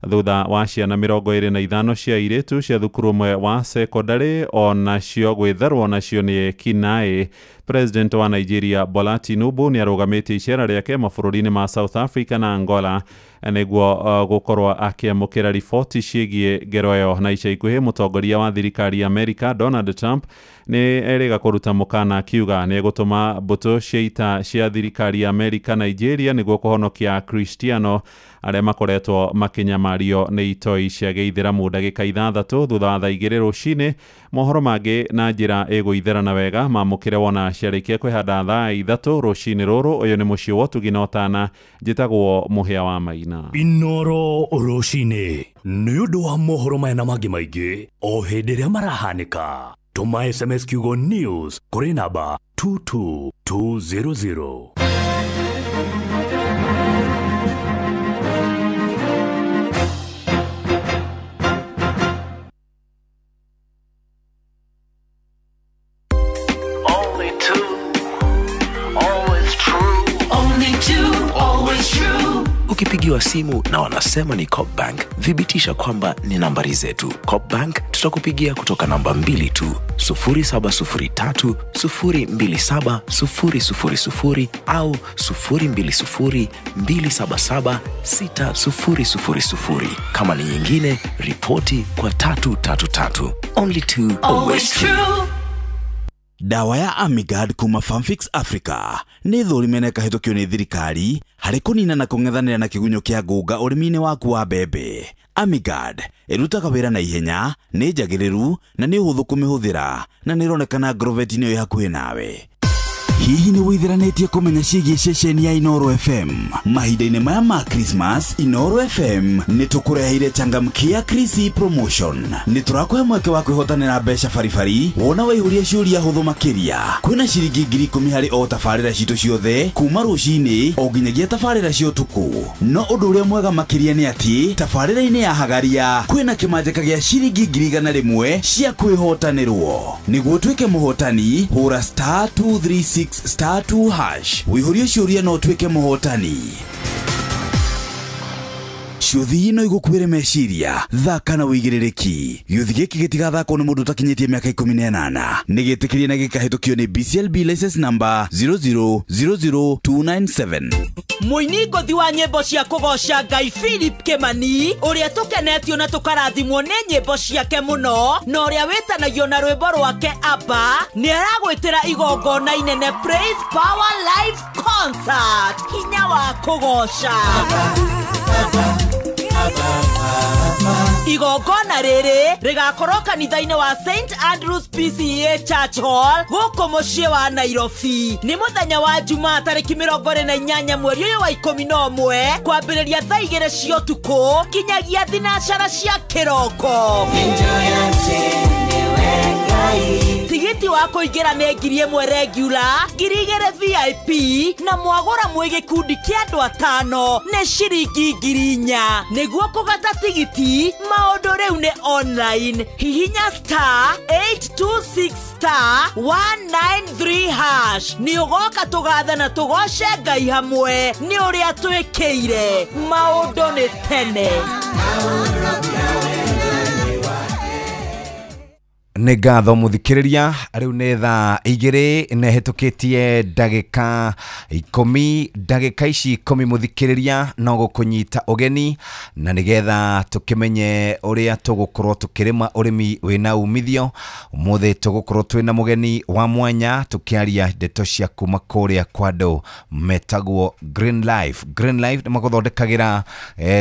thutha wa ciana 25 cia airĩtu cia thukuru ũmwe wa sekondarĩ onacio gwĩtharwo nacio nĩ ekinaĩ. President wa Nigeria Bola Tinubu nĩ arũgamĩtie icera rĩake mabũrũri-inĩ ma South Africa na Angola Nĩguo gũkorwo akĩamũkĩra riboti ciĩgiĩ ngero ĩyo. Na ica ikuhĩ mũtongoria wa thirikari ya Amerika Donald Trump nĩ erĩga kũruta mũkana akiuga nĩ egũtũma mbũtũ cia ita cia thirikari ya Amerika Nigeria nĩguo kũhonokia Akristiano arĩa makoretwo makĩnyamario nĩ itoi cia gĩithĩramu. Ndagĩka 6 thutha wa thaa 2 rũcinĩ. Mohoro mangĩ na njĩra ĩgũitherana wega mamũkĩre wona ciarĩkia kwĩhanda thaa 3 rũcinĩ rũrũ. Ũyũ nĩ mũciĩ wa ũtugi na ũtana, njĩtagwo Mũhĩa wa Maina. Inoro rũcinĩ nĩ ũndũ wa mohoro maya na mangĩ maingĩ o hĩndĩ ĩrĩa marahanĩka. Tũma SMS kiugo news kũrĩ namba 22200. Only two, always true. Only two, always true. Ukipigiwa simu na wanasema ni Coop Bank, thibitisha kwamba ni nambari zetu. Coop Bank tutakupigia kutoka namba 2 tu, 0703 027 000 au 020 277 6000. Kama ni nyingine, ripoti kwa 333. Only two, always true. Dawa ya Amigard kuma Farmfix Africa nĩ thũrime na ĩkahĩtũkio nĩ thirikari harĩ kũnina na kũng'ethanĩra na kĩgunyũ kĩa ngũnga ũrĩmi-inĩ waku wa mbembe. Amigard ĩrutaga wĩra na ihenya, nĩ njagĩrĩru na nĩ ũhũthũ kũmĩhũthĩra na nĩ ĩronekana Agrovet-inĩ ĩ hakuhĩ nawe. Hihi nĩ wĩtheranĩtie kũmenya ciĩgiĩ ceceni ya Inoro FM? Mahinda-inĩ maya ma Christmas, Inoro FM nĩ tũkũreheire changamkia Krisi promotion. Nĩ tũrakũhe mweke wa kwĩhotanĩra mbeca baribari wona waihũria ciũria hũthũ makĩria. Kwĩna ciringi 10,000 harĩ o tabarĩra citũ ciothe kuma rũcinĩ o nginyagia tabarĩra cia ũtukũ. No ũndũ ũrĩa mwega makĩria nĩ atĩ tabarĩra-inĩ ya Hagaria kwĩna kĩmanjĩka gĩa ciringi 101,000 cia kwĩhotanĩrwo. Nĩguo ũtuĩke mũhotani, hũra star 236 star 2 hash. Wĩihũrie ciũria no ũtuĩke mũhotani. Ciũthi no igũkuĩre meciria, thaka na wĩigĩrĩrĩki. Gĩũthi gĩkĩ gĩtigathakwo nĩ mũndũ ũtakinyĩtie mĩaka 18. Nĩ gĩtĩkĩrie na gĩkahĩtũkio nĩ BCLB license number 0000297. Mũini ngũthi wa nyĩmbo cia kũgoca Ngai Philip Kĩmani, ũrĩa tũkenetio na tũkarathimwo nĩ nyĩmbo ciake mũno, na ũrĩa wĩtanagio na rwĩmbo rwake Abba, nĩ aragwĩtĩra igongona inene Praise Power Live Concert. Hinya wa kũgoca. Igongona rĩrĩ rĩgakorwo kanitha-inĩ wa St Andrews PCA Church Hall gũkũ mũciĩ wa Nairobi. Nĩ mũthenya wa Jumaa tarĩki 28 mweri ũyũ wa 11 kwambĩrĩria thaa 2 cia ũtukũ kinyagia thinacara cia kĩroko. Tigiti wa kũingĩra nĩ 1,000 regular, 2,000 VIP na mwagũra mwĩ gĩkundi kĩa andũ 5 nĩ ciringi 4,000. Nĩguo kũgata tigiti maũndũ rĩu nĩ online. Hihinya star 826 star 193 hash. Nĩ ũgoka tũgathe na tũgoce Ngai hamwe nĩ ũrĩa twĩkĩire. Maũndũ nĩ tene. Nĩ ngatho mũthikĩrĩria, rĩu nĩ thaa 2 nĩ hĩtũkĩtie ndagĩka 10. Ndagĩka ici 10 mũthikĩrĩria no gũkũnyita ũgeni na nĩgetha tũkĩmenye ũrĩa tũgũkorwo tũkĩrĩma ũrĩmi wĩna umithio. Ũmũthĩ tũgũkorwo twĩna mũgeni wa mwanya tũkĩaria ndeto cia kuma kũrĩa kwa andũ metagwo Green Life. Green Life nĩ magũthondekagĩra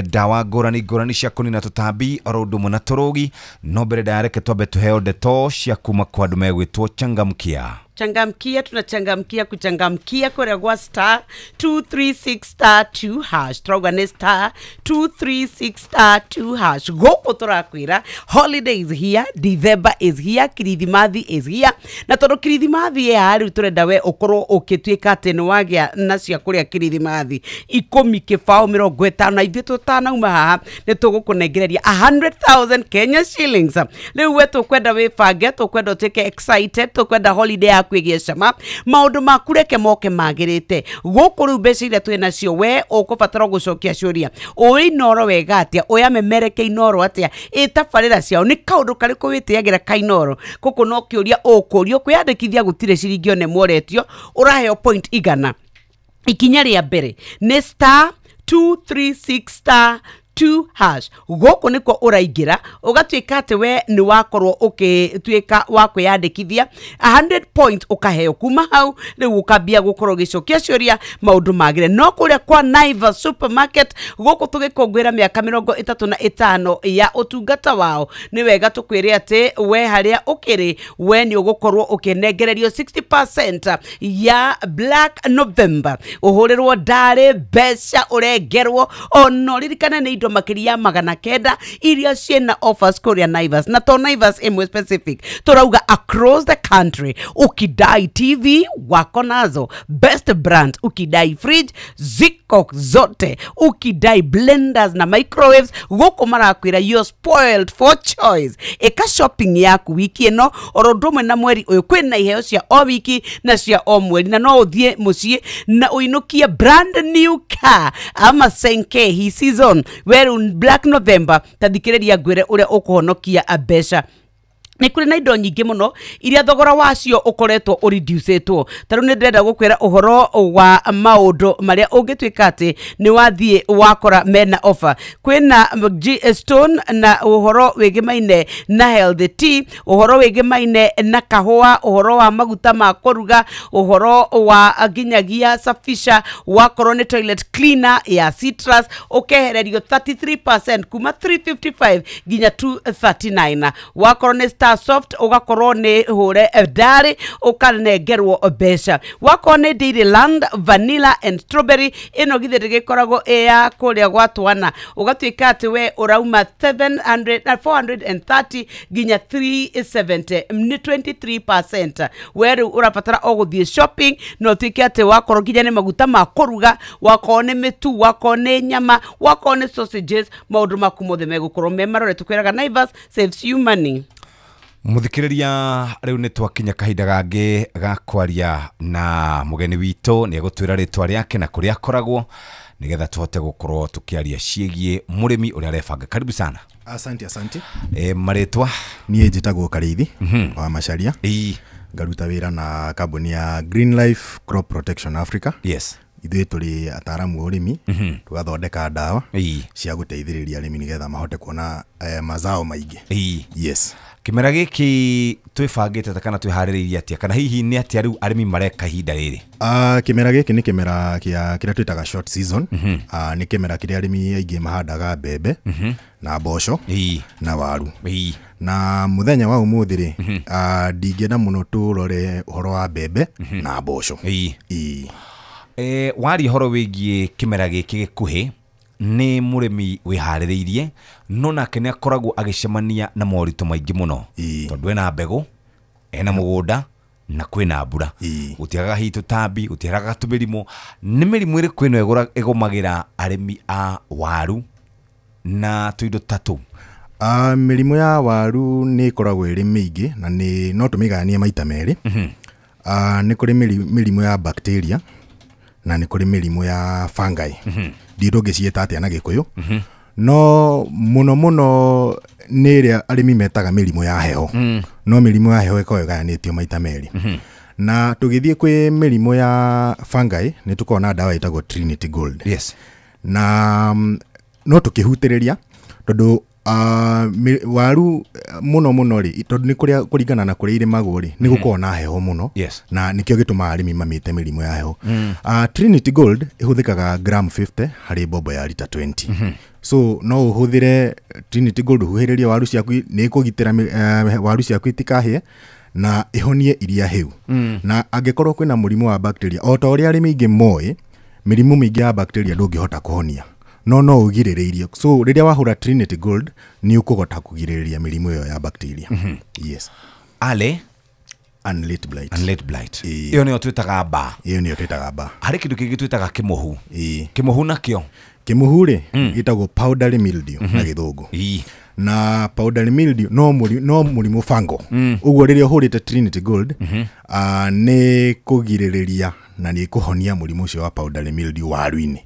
ndawa ngũrani ngũrani cia kũnina tũtambi oro ũndũ ũmwe na tũrũgi. No mbere ndareke twambe tũheo ndeto cia kuma kwa andũ megwĩtwo Changamkia. Changamkia, tunachangamkia kuchangamkia kũrĩa gwa star 236 star 2 hash. Turauga nĩ star 236 star 2 hash. Gũkũ tũrakwĩra holiday is here, December is here, Kirithimathi is here. Na tondũ Kirithimathi ĩ haha rĩu tũrenda we ũkorwo ũgĩtuĩka atĩ nĩ wagĩa na cia kũrĩa Kirithimathi 10 kĩbaũ 50 na ithuĩ tũtanauma haha nĩ tũgũkũnengereria 100,000 Kenya shillings. Rĩu we tũkwenda wĩbange, tũkwenda ũtuĩke excited, tũkwenda holiday yaku ĩgĩe cama, maũndũ maku reke moke magĩrĩte. Gũkũ rĩu mbeca iria twĩ nacio we ũkũbatara gũcokia ciũria, ũĩ Inoro wega atĩa, ũĩ amemereke Inoro atĩa, ĩ tabarĩra ciao nĩ kaũndũ karĩkũ wĩtĩagĩra ka Inoro. Gũkũ no kĩũria ũkũrio, kwĩyandĩkithia gũtirĩ ciringi one mworetio, ũraheo point 100. Ikinya rĩa mbere nĩ star 236 star 2 hash. Gũkũ nĩkuo ũraingĩra ũgatuĩka atĩ we nĩ wakorwo ũgĩtuĩka wa kwĩyandĩkithia 100 points ũkaheo kuma hau. Rĩu ũkambia gũkorwo ũgĩcokia ciũria maũndũ magĩre. No kũrĩa kwa Naivas Supermarket gũkũ tũgĩkũngũĩra mĩaka 35 ya ũtungata wao, nĩ wega tũkwĩre atĩ we harĩa ũkĩrĩ we nĩ ũgũkorwo ũkĩnengererio 60% ya Black November, ũhũrĩrwo ndarĩ mbeca ũrengerwo ona ũririkane nĩ indo makĩria ya 900 iria ciĩna offers kũrĩa Naivas. Na to Naivas ĩmwe specific, tũrauga across the country. Ukidai TV wako nazo best brand, ukidai fridge ziko zote, ukidai blenders na microwaves gũkũ marakwĩra you're spoiled for choice. Ĩka shopping yaku wiki ĩno oro ũndũ ũmwe na mweri ũyũ, kwĩna iheo cia o wiki na cia o mweri, na no ũthiĩ mũciĩ na ũinũkie brand new car ama senke hi season weru Black November. Tathikĩrĩria ngwĩre ũrĩa ũkũhonokia mbeca. Nĩ kũrĩ na indo nyingĩ mũno iria thogora wacio ũkoretwo ũreducĩtwo. Ta rĩu nĩ ndĩrenda gũkwĩra ũhoro wa maũndũ marĩa ũngĩtuĩka atĩ nĩ wathiĩ wakora mena offer. Kwĩna G Stone na ũhoro wĩgĩmaine na healthy tea, ũhoro wĩgĩmaine na kahũa, ũhoro wa maguta ma kũruga, ũhoro wa nginyagia safisha, wakorwo nĩ toilet cleaner ya citrus ũkehererio 33% kuma 355 nginya 239. Wakorwo nĩ Star Soft ugakorwo nĩ hũre ndari ũkanengerwo mbeca. Wakorwo nĩ Dairyland vanilla and strawberry ĩno githĩ ndĩgĩkoragwo ĩ ya kũrĩa gwa twana, ũgatuĩka atĩ we ũrauma 430 nginya 370 nĩ 23%. We rĩu ũrabatara o gũthiĩ shopping na ũtuĩke atĩ wakorwo nginya nĩ maguta ma kũruga, wakorwo nĩ mĩtu, wakorwo nĩ nyama, wakorwo nĩ sausages, maũndũ maku mothe megũkorwo me marore. Tũkwĩraga Naivas saves you money. Muthikiriria riu ni twakinya kahinda gangi ga kwaria na mugeni witũ. Ni egũtwĩra rĩtwa rĩake na kũrĩa akoragwo nigetha tuhote gukorwo tukiaria ciĩgiĩ mũrĩmi ũrĩa arebanga. Karibu sana. Asante, asante. Marĩtwa? Niĩ njĩtagwo Karĩithi wa Macharia. Ngaruta wĩra na kambuni ya Green Life Crop Protection Africa. Yes. Ithuĩ tũrĩ ataaramu a ũrĩmi, tũgathondeka ndawa cia gũteithĩrĩria arĩmi nĩgetha mahote kuona mazao maingĩ. Yes. Kĩmera gĩkĩ twĩbangĩte ta kana twĩharĩrĩirie atĩa, kana hihi nĩ atĩa rĩu arĩmi mareka ihinda rĩrĩ? Kĩmera gĩkĩ nĩ kĩmera kĩa kĩrĩa twĩtaga short season. Nĩ kĩmera kĩrĩa arĩmi aingĩ mahandaga mbembe na mboco na waru. Na mũthenya wa ũmũthĩ rĩ, ndingĩenda mũno tũrore ũhoro wa mbembe na mboco. Waria ũhoro wĩgiĩ kĩmera gĩkĩ gĩkuhĩ, nĩ mũrĩmi wĩharĩrĩirie no nake nĩ akoragwo agĩcemania na moritũ maingĩ mũno, tondũ ena mbegũ, ena mũgũnda na kwĩna mbura, gũtiagaga hihi tũtambi, gũtiagaga tũmĩrimũ. Nĩ mĩrimũ ĩrĩkũ ĩno ĩgũmagĩra arĩmi a waru na tũindo ta tũu? Mĩrimũ ya waru nĩ ĩkoragwo ĩrĩ mĩingĩ na nĩ no tũmĩgayanie maita merĩ. Nĩ kũrĩ mĩrimũ ya bacteria na nĩ kũrĩ mĩrimũ ya fungi. Ndiũ tũngĩciĩta atĩa na Gĩkũyũ, no mũno mũno nĩ ĩrĩa arĩmi metaga mĩrimũ ya heho. No mĩrimũ ya heho ĩkoragwo ĩgayanĩtio maita merĩ. Na tũgĩthiĩ kwĩ mĩrimũ ya fungi nĩ tũkoragwo na ndawa ĩtagwo Trinity Gold. Yes. Na no tũkĩhutĩrĩria tondũ waru mũno mũno rĩ, tondũ nĩ kũrĩa kũringana na kũrĩa irĩmagwo rĩ, nĩ gũkoragwo na heho mũno. Yes. Na nĩkĩo gĩtũmaga arĩmi mamĩte mĩrimũ ya heho. Trinity Gold ĩhũthĩkaga gram 50 harĩ mbombo ya lita 20. So no ũhũthĩre Trinity Gold ũhuhĩrĩrie waru ciaku, nĩ ĩkũgitĩra waru ciaku itikahĩe na ĩhonie iria hĩu. Na angĩkorwo kwĩna mũrimũ wa bacteria, o ta ũrĩa arĩmi aingĩ moĩ, mĩrimũ mĩingĩ ya bacteria ndũngĩhota kũhonia, no ũgirĩrĩirie. So rĩrĩa wahũra Trinity Gold nĩ ũkũhota kũgirĩrĩria mĩrimũ ĩyo ya bacteria. Yes. Ale and late blight. And late blight. Ĩyo nĩyo twĩtaga mbaa. Ĩyo nĩyo twĩtaga mbaa. Harĩ kĩndũ kĩngĩ twĩtaga kĩmũhu. Kĩmũhu nakĩo? Kĩmũhu rĩ, gĩtagwo powdery mildew na Gĩthũngũ. Na powdery mildew no mũrimũ fungal. Ũguo rĩrĩa ũhũrĩte Trinity Gold, nĩ kũgirĩrĩria na nĩ kũhonia mũrimũ ũcio wa powdery mildew waru-inĩ.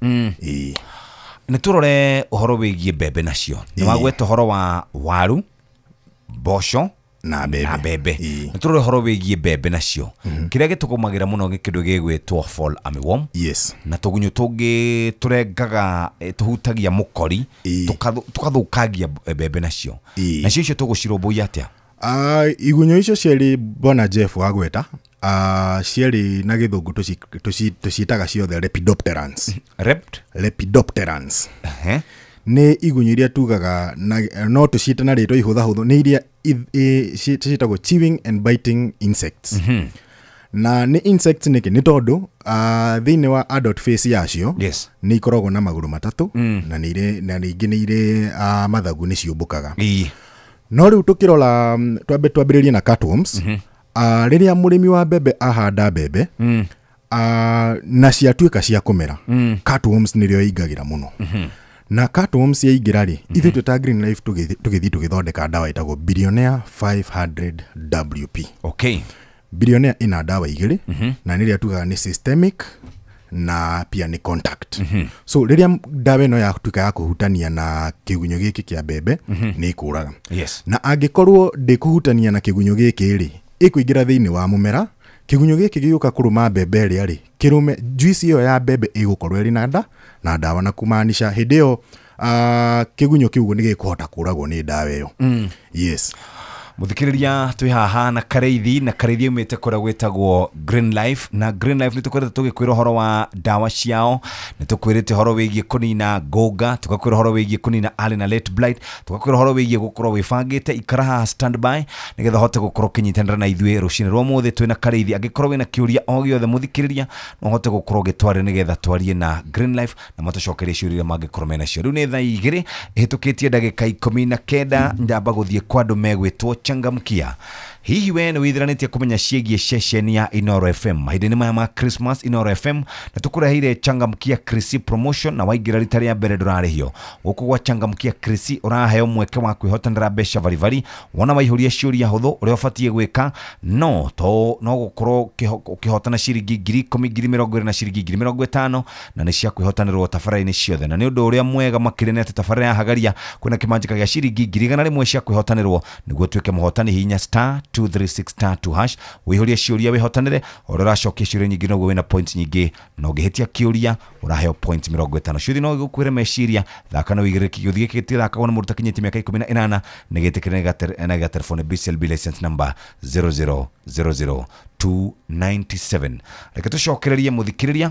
Nĩ tũrore ũhoro wĩgiĩ mbembe nacio. Nĩ wagweta ũhoro wa waru, mboco Na mbembe. Na mbembe. Nĩ tũrore ũhoro wĩgiĩ mbembe nacio. Kĩrĩa gĩtũgũmagĩra mũno nĩ kĩndũ gĩgwĩtwo fall armyworm. Yes. Na tũgunyũ tũngĩ tũrengaga tũhutagia mũkori, tũkathũkangia mbembe nacio. Nacio icio tũgũcirũmbũiya atĩa? Igunyũ icio cierĩ bwana Jeff wagweta, cierĩ na gĩthũngũ tũciĩtaga ciothe lepidopterans. Lepidopterans. Nĩ igunyũ iria tugaga na, no tũciĩte na rĩtwa ihũthahũthũ, nĩ iria ciĩtagwo chewing and biting insects. Na nĩ insects nĩkĩ? Nĩ tondũ thĩinĩ wa adult phase yacio, yes, nĩ ikoragwo na magũrũ matatũ, na nĩ irĩ, na ningĩ nĩ irĩ mathagu, nĩ ciũmbũkaga. No rĩu tũkĩrora, twambe twambĩrĩrie na cutworms. Rĩrĩa mũrĩmi wa mbembe ahanda mbembe, na ciatuĩka cia kũmera, cutworms nĩrĩo ĩingagĩra mũno. Na cutworms yaingĩra rĩ, ithuĩ twĩ ta Green Life tũgĩthiĩ tũgĩthondeka ndawa ĩtagwo Billionaire 500 WP. Okay. Billionaire ĩna ndawa igĩrĩ, na nĩrĩa tugaga nĩ systemic na pia nĩ contact. So rĩrĩa ndawa ĩno yatuĩka ya kũhutania na kĩgunyũ gĩkĩ kĩa mbembe, nĩ ĩkũraga. Yes. Na angĩkorwo ndĩkũhutania na kĩgunyũ gĩkĩ rĩ, ĩkũingĩra thĩinĩ wa mũmera, kĩgunyũ gĩkĩ gĩgũka kũrũma mbembe ĩrĩa rĩ, kĩrũme juice ĩyo ya mbembe ĩgũkorwo ĩrĩ na na ndawa, na kumaanisha hĩndĩ ĩyo kĩgunyũ kĩu nĩ gĩkũhota kũragwo nĩ ndawa ĩyo. Yes. Muthikiriria twi haha na Kareithi, na Kareithi umite kuria gwitagwo Green Life, na Green Life nitukoretwo tugikwira uhoro wa ndawa ciao, nitukwirite uhoro wigie kunina ngunga, tugakwira uhoro wigie kunina early na late blight, tugakwira uhoro wigie gukorwo wibangite. Ikara haha standby nigetha hote gukorwo kinyitanira na ithuĩ rucini rwa muthi twina Kareithi. Angikorwo wina kiuria o giothe muthikiriria, no hote gukorwo gitware nigetha twarie na Green Life na matucokerie ciuria iria mangikorwo mena cio. Riu ni thaa 2 ihitukitie ndagika 19, ndamba guthie kwa andu megwitwo Changamkia. Hihi we nĩ wĩthiranĩtie kũmenya ciĩgiĩ ceceni ya Inoro FM mahinda-inĩ maya ma Christmas? Inoro FM na tũkũreheire Changamkia Krisi promotion, na waingĩra rita rĩa mbere ndũrarĩhio. Gũkũ gwa Changamkia Krisi ũraheo mweke wa kwĩhotanĩra mbeca baribari, wona waihũria ciũria hũthũ ũrĩa ũbatiĩ gwĩka, no to no gũkorwo ũkĩhotana ciringi 10,000, 20,000 na ciringi 50,000, na nĩ cia kwĩhotanĩrwo tabarĩra-inĩ ciothe. Na nĩ ũndũ ũrĩa mwega makĩria nĩ atĩ tabarĩra ya Hagaria kwĩna kĩmanjĩka gĩa ciringi 100,000 cia kwĩhotanĩrwo nĩguo ũtuĩke mũhotani. Hihinya star 236 star 2 hash wĩihũrie ciũria wĩhotanĩre. Ũrĩa ũracokia ciũria nyingĩ noguo wĩna points nyingĩ, na ũngĩhĩtia kĩũria ũraheo point 50. Ciũria no gĩgũkwĩre meciria. Thaka na ũigĩrĩrĩki. Gĩũthi gĩkĩ gĩtithakagwo na mũndũ ũtakinyĩtie mĩaka 18, nĩ gĩtĩkĩre na gĩa telefoni BCLB license number 0000297. Reke tũcokererie mũthikĩrĩria,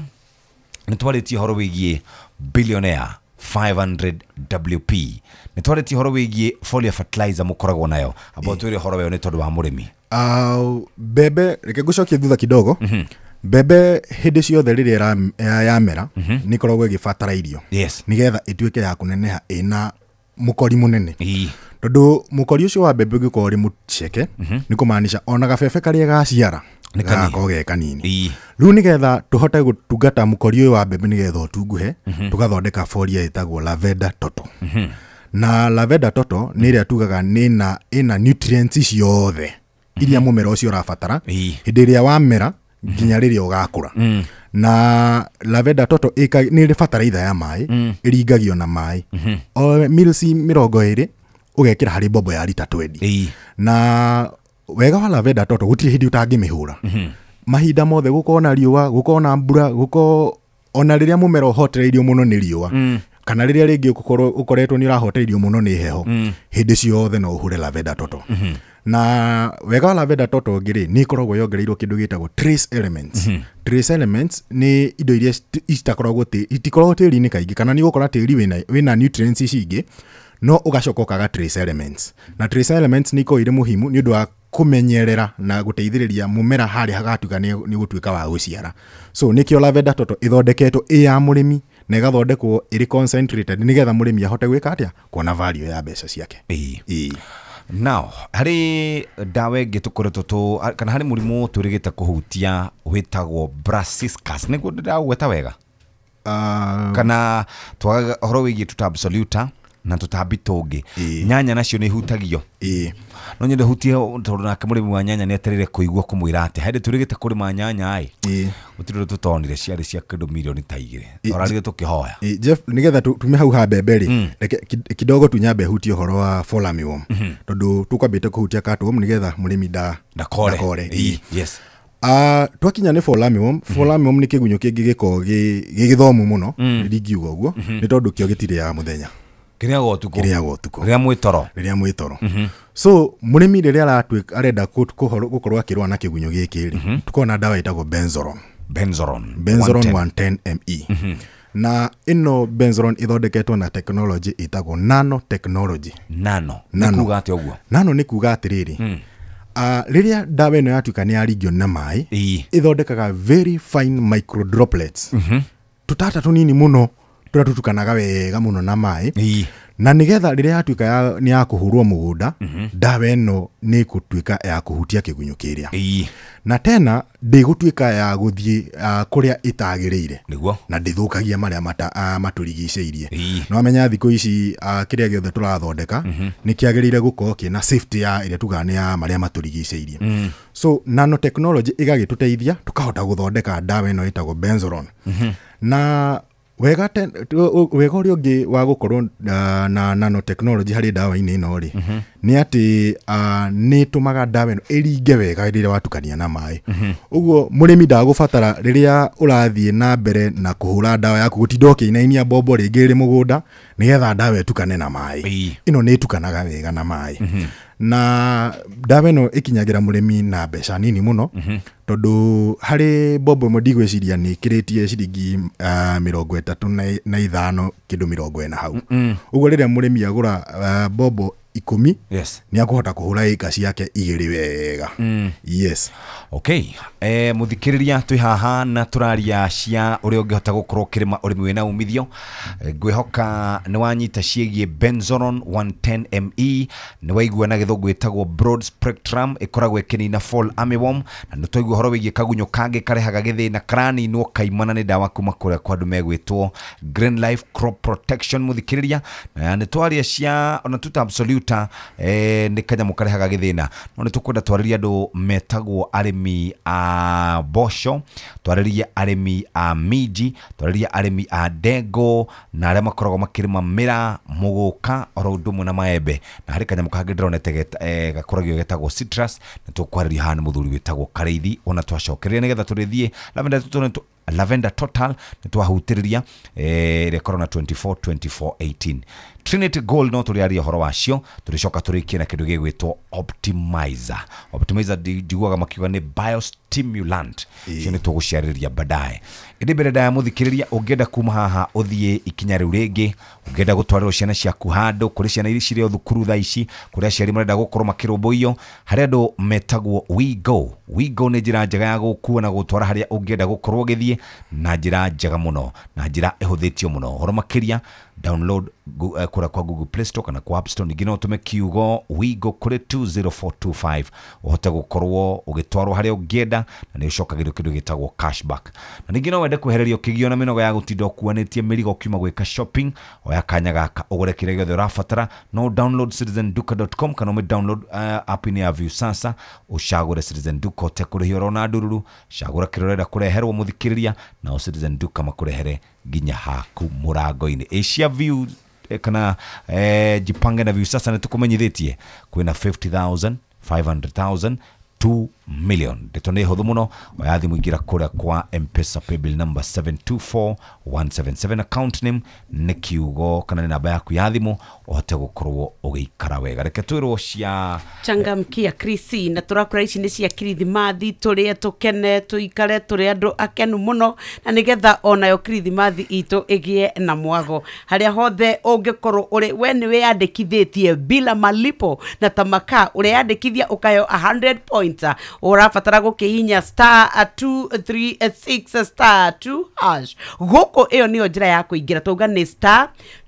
nĩ twarĩtie ũhoro wĩgiĩ Billionaire 500 WP, nĩ twarĩtie ũhoro wĩgiĩ foliar fertilizer mũkoragwo nayo, ambao twĩre ũhoro wayo nĩ tondũ wa mũrĩmi. Mbembe, reke ngũcokie thutha kidogo. Mbembe hĩndĩ ciothe rĩrĩa yamera, nĩ ĩkoragwo ĩgĩbatara irio, yes, nĩgetha ĩtuĩke ya kũneneha ĩna mũkori mũnene. Tondũ mũkori ũcio wa mbembe ũngĩkorwo ũrĩ mũceke, nĩ kũmaanisha ona gabebe karĩa gaciara gagakorwo ge kanini. Rĩu nĩgetha tũhote gũtungata mũkori ũyũ wa mbembe nĩgetha ũtunguhe, tũgathondeka folia ĩtagwo Lavender Toto. Na Lavender Toto nĩ ĩrĩa tugaga nĩ ĩna nutrients ciothe iria mũmera ũcio ũrabatara hĩndĩ ĩrĩa wamera nginya rĩrĩa ũgakũra. Na Lavender Toto nĩ ĩrĩ bataraitha ya maĩ, ĩringagio na maĩ o mils 20 ũgekĩra harĩ mbombo ya rita 20. Na wega wa Lavender Toto gũtirĩ hĩndĩ ũtangĩmĩhũra. Mahinda mothe, gũkorwo na riũa, gũkorwo na mbura, gũkorwo ona rĩrĩa mũmera ũhotereirio mũno nĩ riũa, kana rĩrĩa rĩngĩ ũkoretwo nĩ ũrahotereirio mũno nĩ heho, hĩndĩ ciothe no ũhũre Lavender Toto. Na wega wa Lavender Toto ũngĩ rĩ, nĩ ĩkoragwo yongereirwo kĩndũ gĩtagwo trace elements. Trace elements nĩ indo iria itikoragwo tĩri-inĩ kaingĩ, kana nĩ ũgũkora tĩri wĩna nutrients ici ingĩ, no ũgacoka ũkaga trace elements. Na trace elements nĩ ikoragwo irĩ muhimu nĩ ũndũ wa kũmenyerera na gũteithĩrĩria mũmera harĩa hagatuĩka nĩ gũtuĩka wa gũciara. So nĩkĩo Lavender Toto ĩthondeketwo ĩ ya mũrĩmi, na ĩgathondekwo ĩrĩ concentrated nĩgetha mũrĩmi ahote gwĩka atĩa, kuona value ya mbeca ciake. Now harĩ ndawa ĩngĩ tũkoretwo kana harĩ mũrimũ twĩrĩgĩte kũhutia wĩtagwo Brassicas, nĩguo ndĩraũgweta wega? Kana twagaga ũhoro wĩgiĩ tuta absoluta Na tũtambi tũngĩ. Nyanya nacio nĩ ihutagio. No nyende hutie tondũ nake mũrĩmi wa nyanya nĩ etereire kũigua kũmwĩra atĩ hĩndĩ tũrĩgĩte kũrĩma nyanya ĩ, gũtirĩ ũndũ tũtonire, ciarĩ cia kĩndũ mirioni ta 2, twararire tũkĩhoya. Jeff, nigetha tume hau ha mbembe rĩ, reke kidogo tu nyambe hutie ũhoro wa fall armyworm, tondũ tũkwambĩte kũhutia cutworm nĩgetha mũrĩmi ndakore. Ndakore. Yes. Twakinya nĩ fall armyworm. Fall armyworm nĩ kĩgunyũ kĩngĩ gĩkoragwo gĩ gĩthomu mũno, ndingiuga ũguo, nĩ tondũ kĩo gĩtirĩaga mũthenya. Kĩrĩaga ũtukũ. Kĩrĩaga ũtukũ. Rĩrĩa mwĩ toro. Rĩrĩa mwĩ toro. So mũrĩmi rĩrĩa aratuĩka arenda gũkorwo akĩrũa na kĩgunyũ gĩkĩ rĩ, tũkoragwo na ndawa ĩtagwo Benzoron. Benzoron. Benzoron 110. 110 ME. Na ĩno Benzoron ĩthondeketwo na technology ĩtagwo nanotechnology. Nano. Nano. Nĩ kuga atĩa ũguo? Nano nĩ kuga atĩrĩrĩ, rĩrĩa ndawa ĩno yatuĩka nĩ yaringio na maĩ, ĩthondekaga very fine micro droplets, tũtata tũnini mũno tũrĩa tũtukanaga wega mũno na maĩ, na nĩgetha rĩrĩa yatuĩka nĩ ya kũhũrwo mũgũnda, ndawa ĩno nĩ ĩgũtuĩka ya kũhutia kĩgunyũ kĩrĩa, na tena ndĩgũtuĩka ya gũthiĩ kũrĩa ĩtagĩrĩire. Na ndĩthũkagia marĩa matũrigicĩirie. No amenya thikũ ici kĩrĩa gĩothe tũrathondeka nĩ kĩagĩrĩire gũkorwo kĩna safety ya ĩrĩa tugaga nĩ ya marĩa matũrigicĩirie. So nanotechnology ĩgagĩtũteithia tũkahota gũthondeka ndawa ĩno ĩtagwo Benzoron. Na wega ũrĩa ũngĩ wa gũkorwo na nanotechnology harĩ ndawa-inĩ ĩno rĩ, nĩ atĩ nĩ ĩtũmaga ndawa ĩno ĩringe wega rĩrĩa watukania na maĩ. Ũguo mũrĩmi ndagũbatara rĩrĩa ũrathiĩ na mbere na kũhũra ndawa yaku gũtinda ũkĩinainia mbombo rĩngĩ ĩrĩ mũgũnda nĩgetha ndawa ĩtukane na maĩ. Ĩno nĩ ĩtukanaga wega na maĩ. Na ndawa ĩno ĩkinyagĩra mũrĩmi na mbeca nini mũno, tondũ harĩ mbombo ĩmwe ndigwĩciria nĩ ĩkĩrĩtie ciringi 35 kĩndũ 40 hau. Ũguo rĩrĩa mũrĩmi agũra mbombo 10, nĩ akũhota kũhũra ĩka ciake 2 wega. Yes. Okay. Mũthikĩrĩria, twĩ haha na tũraria cia ũrĩa ũngĩhota gũkorwo ũkĩrĩma ũrĩmi wĩna umithio. Ngwĩhoka nĩ wanyita ciĩgiĩ Benzoron 110 ME, nĩ waigua na gĩthũngũ ĩtagwo broad spectrum, ĩkoragwo ĩkĩnina fall armyworm, na nĩ twaigua ũhoro wĩgiĩ kagunyũ kangĩ karehaga gĩthĩna karaninwo kaimana nĩ ndawa kuma kũrĩa kwa andũ megwĩtwo Green Life Crop Protection. Mũthikĩrĩria, na nĩ twaria cia ona tuta absoluta, nĩ kanyamũ karehaga gĩthĩna, no nĩ tũkwenda twarĩrie andũ metagwo arĩmi a mboco, twarĩrie arĩmi a minji, twarĩrie arĩmi a ndengũ na arĩa makoragwo makĩrĩma mĩraa, mũgũka, oro ũndũ ũmwe na maembe. Na harĩ kanyamũ kangĩ ndĩronete gakũragio getagwo citrus, na tũkwarĩria haha nĩ mũthuri wĩtagwo Karĩithi, ona twacokereria nĩgetha tũrĩthiĩ Lavender, Lavender Total nĩ twahutĩrĩria, ĩrĩa ĩkoragwo na 24 24 18. Trinity Gold no tũrĩaria ũhoro wacio, tũrĩcoka tũrĩkie na kĩndũ gĩgwĩtwo Optimizer. Optimizer njiguaga makiuga nĩ biostimulant, cio nĩ tũgũciarĩria baadaye. Ĩndĩ mbere ndaya, mũthikĩrĩria, ũngĩenda kuma haha ũthiĩ ikinya rĩu rĩngĩ, ũngĩenda gũtwarĩrwo ciana ciaku handũ, kũrĩ ciana iria cirĩ o thukuru thaa ici, kũrĩ aciari marenda gũkorwo makĩrũmbũiyo, harĩ andũ metagwo WeGo. WeGo nĩ njĩra njega ya gũkua na gũtwara harĩa ũngĩenda gũkorwo ũgĩthiĩ na njĩra njega mũno na njĩra ĩhũthĩtio mũno. Ũhoro makĩria, download kũrĩa kwa Google Play Store kana kwa App Store. Ningĩ no ũtũme kiugo WeGo kũrĩ 20425 ũhote gũkorwo ũgĩtwarwo harĩa ũngĩenda, na nĩ ũcokagĩrio kĩndũ gĩtagwo cashback. Na ningĩ no wende kwehererio kĩgio na mĩnoga ya gũtinda ũkuanĩtie mĩrigo ũkiuma gwĩka shopping, oya kanya gaka ũgũre kĩrĩa gĩothe ũrabatara. No download citizenduka.com kana ũmĩ download app-inĩ ya Viusasa, ũcagũre Citizen Duka ũtekũrĩhia oro na ndururu. Cagũra kĩrĩa ũrenda kũreherwo, mũthikĩrĩria, nao Citizen Duka makũrehere nginya haku mũrango-inĩ. Asia View kana jipange na Viusasa nĩ tũkũmenyithĩtie kwĩna 50,000, 500,000, 2 million. Ndeto nĩ hũthũ mũno, oya thimũ, ingĩra kũrĩa kwa M-Pesa paybill number 724177, account name nĩ kiugo kana nĩ namba yaku ya thimũ, ũhote gũkorwo ũgĩikara wega. Reke twĩrwo cia Changamkia Krisi, na tũrakora ici nĩ cia kirithimathi, tũrĩe, tũkene, tũikare tũrĩ andũ akenu mũno, na nĩgetha onayo kirithimathi itũ ĩgĩe na mwago harĩa hothe ũngĩkorwo ũrĩ. We nĩ wĩyandĩkithĩtie bila malipo na tamaka ũreyandĩkithia ũkaheo 100 points. Ũrabatara gũkĩhinya *236 *2# gũkũ. Ĩyo nĩyo njĩra ya kũingĩra, tauga nĩ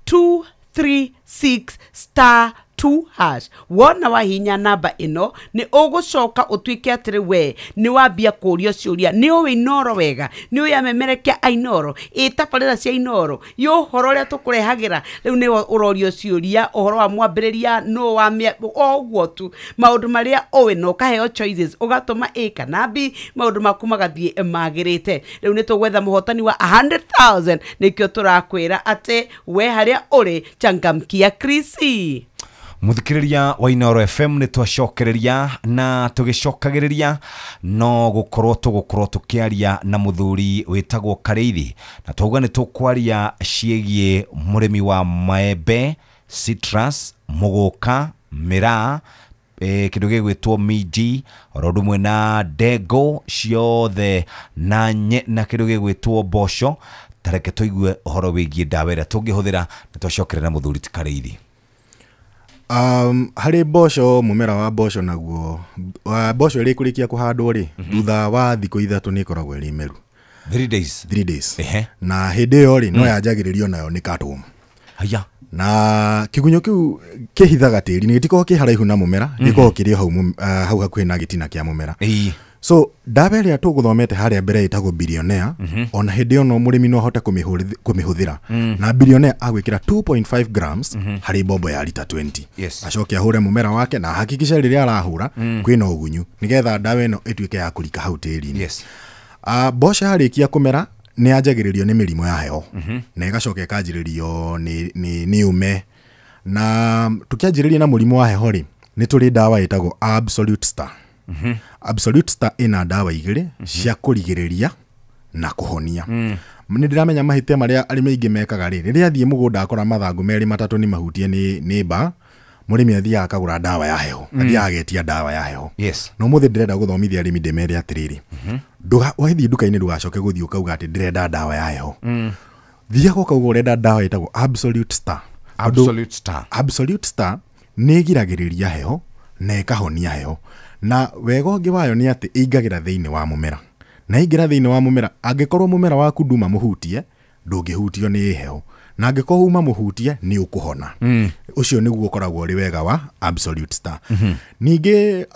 *236 star 2 hash. Wona wahinya namba ĩno nĩ ũgũcoka ũtuĩke atĩrĩ we nĩ wambia kũrio ciũria, nĩ ũĩ Inooro wega, nĩ ũĩ amemerekia a Inooro, ĩ tabarĩra cia Inooro, ĩ ũhoro ũrĩa tũkũrehagĩra. Rĩu nĩ ũrorio ciũria ũhoro wa mwambĩrĩria, nũ wa o ũguo tu maũndũ marĩa ũĩ, na ũkaheo choices ũgatũma A kana B, maũndũ maku magathiĩ magĩrĩte. Rĩu nĩ tũgwetha mũhotani wa 100,000, nĩkĩo tũrakwĩra atĩ we harĩa ũrĩ changamkia Krisi. Muthikiriria wa Inooro FM nĩ twacokereria na tũgĩcokagĩrĩria no gũkorwo tũgũkorwo tũkĩaria na mũthuri wĩtagwo Karĩithi, na twauga nĩ tũkwaria ciĩgiĩ mũrĩmi wa maembe, citrus, mũgũka, mĩraa, kĩndũ gĩgwĩtwo minji, oro ũndũ ũmwe na ndengũ ciothe na na kĩndũ gĩgwĩtwo mboco. Tareke tũigue ũhoro wĩgiĩ ndawa ĩrĩa tũngĩhũthĩra na twacokerera na mũthuri ti Karĩithi. Harĩ mboco, mũmera wa mboco naguo mboco ĩrĩ kũrĩkia kũhandwo rĩ, thutha wa thikũ 3 nĩ ĩkoragwo ĩrĩ meru. 3 days. 3 days. Na hĩndĩ ĩyo rĩ, no yanjagĩrĩrio nayo nĩ cutworm. Haya. Na kĩgunyũ kĩu kĩhithaga tĩri, nĩ gĩtikoragwo kĩ haraihu na mũmera, gĩkoragwo kĩrĩ hau hakuhĩ na gĩtina kĩa mũmera. So ndawa ĩrĩa tũgũthomete harĩa mbere ĩtagwo Billionaire, ona hĩndĩ ĩyo no mũrĩmi no ahote kũmĩhũthĩra. Na Billionaire agwĩkĩra 2.5 grams harĩ mbombo ya lita 20. Acoke ahũre mũmera wake na hakikishe rĩrĩa arahũra kwĩna ũgunyu nĩgetha ndawa ĩno ĩtuĩke ya kũrika hau tĩri-inĩ. Mboco yarĩkia kũmera nĩ yanjagĩrĩrio nĩ mĩrimũ ya heho, na ĩgacoka ĩkanjĩrĩrio nĩ ũme. Na tũkĩanjĩrĩria na mũrimũ wa heho rĩ, nĩ tũrĩ ndawa ĩtagwo Absolute Star. Absolute Star ĩna ndawa igĩrĩ cia kũrigĩrĩria na kũhonia. Nĩ ndĩramenya mahĩtia marĩa arĩmi aingĩ mekaga rĩ, rĩrĩa athiĩ mũgũnda akora mathangũ 2 3 nĩ mahutie nĩ mbaa, mũrĩmi athiaga akagũra ndawa ya heho, athiaga agetia ndawa ya heho. No mũthĩ ndĩrenda gũthomithia arĩmi ndĩmere atĩrĩrĩ, wathiĩ nduka-inĩ ndũgacoke gũthiĩ ũkauga atĩ ndĩrenda ndawa ya heho. Thiaga ũkauga ũrenda ndawa ĩtagwo Absolute Star. Absolute Star. Absolute Star nĩ ĩgiragĩrĩria heho na ĩkahonia heho. Na wega ũngĩ wayo nĩ atĩ ĩingagĩra thĩinĩ wa mũmera. Na ĩingĩra thĩinĩ wa mũmera, angĩkorwo mũmera waku nduma mũhutie, ndũngĩhutio nĩ heho. Na angĩkorwo uma mũhutie nĩ ũkũhona. Ũcio nĩguo ũkoragwo ũrĩ wega wa Absolute Star. Ningĩ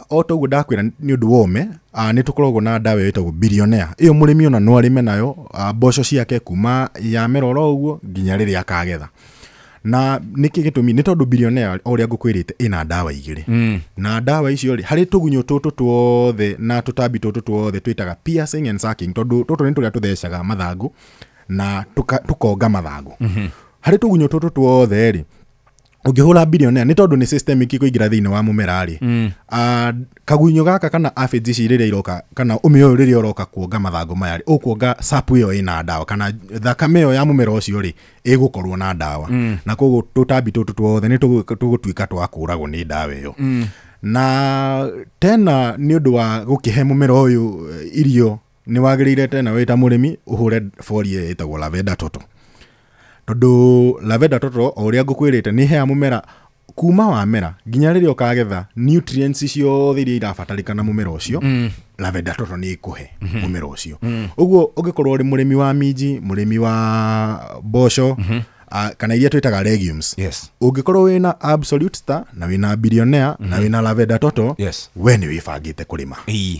o ta ũguo ndakwĩra nĩ ũndũ wa ũme, nĩ tũkoragwo na ndawa ĩtagwo Billionaire. Ĩyo mũrĩmi ona no arĩme nayo mboco ciake kuma yamera oro ũguo nginya rĩrĩa akagetha. Na nĩkĩ gĩtũmi? Nĩ tondũ Billionaire o ũrĩa ngũkwĩrĩte ĩna ndawa igĩrĩ. Na ndawa icio rĩ, harĩ tũgunyũ tũtũ tuothe na tũtambi tũtũ tuothe twĩtaga piercing and sucking, tondũ tũtũ nĩ tũrĩa tũthecaga mathangũ na tũkonga mathangũ. Harĩ tũgunyũ tũtũ tuothe rĩ, ũngĩhũra Billionaire nĩ tondũ nĩ systemic kũingĩra thĩinĩ wa mũmera rĩ, kagunyũ gaka kana aphids ici rĩrĩa iroka kana ũme ũyũ rĩrĩa ũroka kuonga mathangũ maya rĩ, ũkuonga sap ĩyo ĩna ndawa kana thakame ĩyo ya mũmera ũcio rĩ, ĩgũkorwo na ndawa. Na koguo tũtambi tũtũ tuothe nĩ tũgũtuĩka twa kũragwo nĩ ndawa ĩyo. Na tena nĩ ũndũ wa gũkĩhe mũmera ũyũ irio, nĩ wagĩrĩire tena wĩ ta mũrĩmi ũhũre foliar ĩtagwo Lavender Total. Tondũ Lavender Total o ũrĩa ngũkwĩrĩte nĩ ĩheaga mũmera kuma wamera nginya rĩrĩa ũkagetha nutrients ciothe iria irabatarĩkana mũmera ũcio, Lavender Total nĩ ĩkũhe mũmera ũcio. Ũguo ũngĩkorwo ũrĩ mũrĩmi wa minji, mũrĩmi wa mboco, kana iria twĩtaga legumes, ũngĩkorwo wĩna Absolute Star na wĩna Billionaire na wĩna Lavender Total, we nĩ wĩbangĩte kũrĩma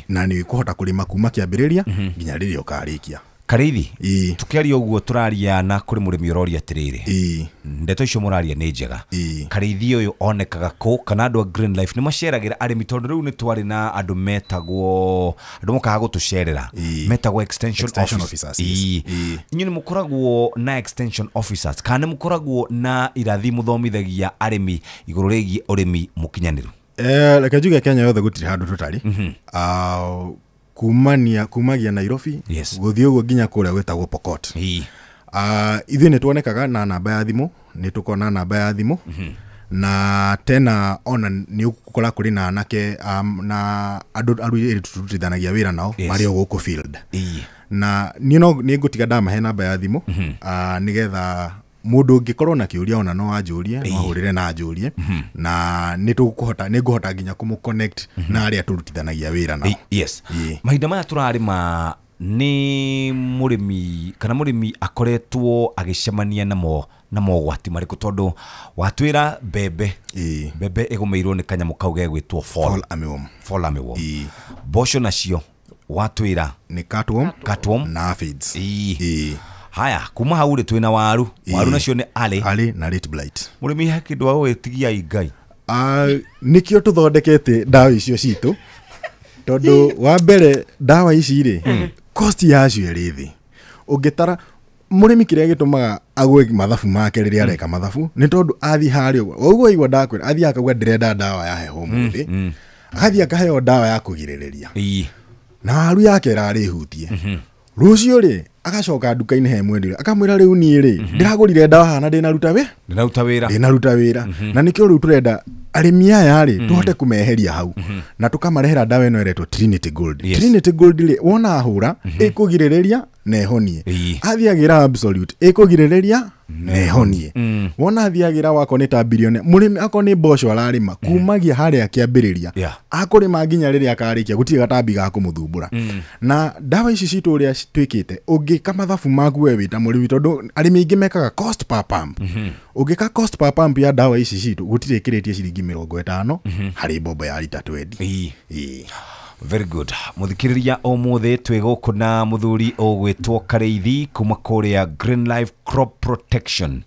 na nĩ ũkũhota kũrĩma kuma kĩambĩrĩria nginya rĩrĩa ũkarĩkia. Karĩithi, tũkĩaria ũguo tũraria na kũrĩ mũrĩmi ũroria atĩrĩrĩ, ndeto icio mũraria nĩ njega. Karĩithi ũyũ onekaga kũ, kana andũ a Green Life nĩ maceragĩra arĩmi? Tondũ rĩu nĩ twarĩ na andũ metagwo, andũ mokaga gũtũcerera, metagwo extension officers. Inyuĩ nĩ mũkoragwo na extension officers kana nĩ mũkoragwo na irathi mũthomithagia arĩmi igũrũ rĩgiĩ ũrĩmi mũkinyanĩru? Reke njuge Kenya yothe gũtirĩ handũ tũtarĩ. Kumagia Nairobi gũthiĩ ũguo nginya kũrĩa gwĩtagwo Pokot. Ithuĩ nĩ tuonekaga na namba ya thimũ, nĩ tũkoragwo na namba ya thimũ, na tena ona nĩ ũgũkora kũrĩ na anake na andũ arĩa tũrutithanagia wĩra nao marĩ o gũkũ field. Na niĩ no nĩ ngũtiga ndamahe namba ya thimũ, nĩgetha mũndũ ũngĩkorwo na kĩũria ona no anjũrie, no ahũrĩre na anjũrie, na nĩ tũkũhota, nĩ ngũhota nginya kũmũ connect na arĩa tũrutithanagia wĩra nao. Mahinda maya tũrarĩma Nĩ mũrĩmi kana mũrĩmi akoretwo agĩcemania namo na mogwati marĩkũ tondũ watwĩra mbembe mbembe ĩgũmĩirwo nĩ kanyamũ kau gegwĩtwo fall armyworm. Fall armyworm. Mboco nacio watwĩra nĩ cutworm, cutworm na aphids. Haya kuma hau rĩ twĩna waru. Waru nacio nĩ arĩ na late blight. Mũrĩmi he kĩndũ agũgĩtigia Ngai. Nĩkĩo tũthondekete ndawa icio citũ tondũ wa mbere ndawa ici rĩ cost yacio ĩrĩ thĩ. Ũngĩtara mũrĩmi kĩrĩa gĩtũmaga agwe mathabu make rĩrĩa areka mathabu nĩ tondũ athiĩ harĩa ũguo ũguo igua ndakwĩra athiĩ akauga ndĩrenda ndawa ya heho ũmũthĩ, agathiĩ akaheo ndawa ya kũgirĩrĩria na waru yake ĩrarĩ hutie. Rũciũ rĩ agacoka nduka-inĩ he mwendia akamwĩra rĩu niĩ rĩ ndĩragũrire ndawa haha na ndĩnaruta wĩ ndĩnaruta wĩra. Na nĩkĩo rĩu tũrenda arĩmi aya rĩ tũhote kũmeheria hau na tũkamarehera ndawa ĩno ĩretwo Trinity Gold. Trinity Gold rĩ wona ahũra ĩkũgirĩrĩria na ĩhonie. Athiĩ agĩra Absolute ĩkũgirĩrĩria na ĩhonie. Wona athiĩ agĩra wako nĩ ta bilioni mũrĩmi akorwo nĩ mboco ararĩma kumagia harĩa kĩambĩrĩria akũrĩma nginya rĩrĩa akarĩkia gũtirĩ gatambi ga kũmũthumbũra. Na ndawa ici citũ ũrĩa twĩkĩte ũngĩka mathabu maku we wĩ ta mũrĩmi tondũ arĩmi aingĩ mekaga cost per pump. Ũngĩka cost per pump ya ndawa ici citũ gũtirĩ ĩkĩrĩtie ciringi 50 harĩ mbombo ya rita 20. Very good. Muthikiriria umuthi twi guku na muthuri ugwitwo Kareithi kuma kuria Green Life Crop Protection.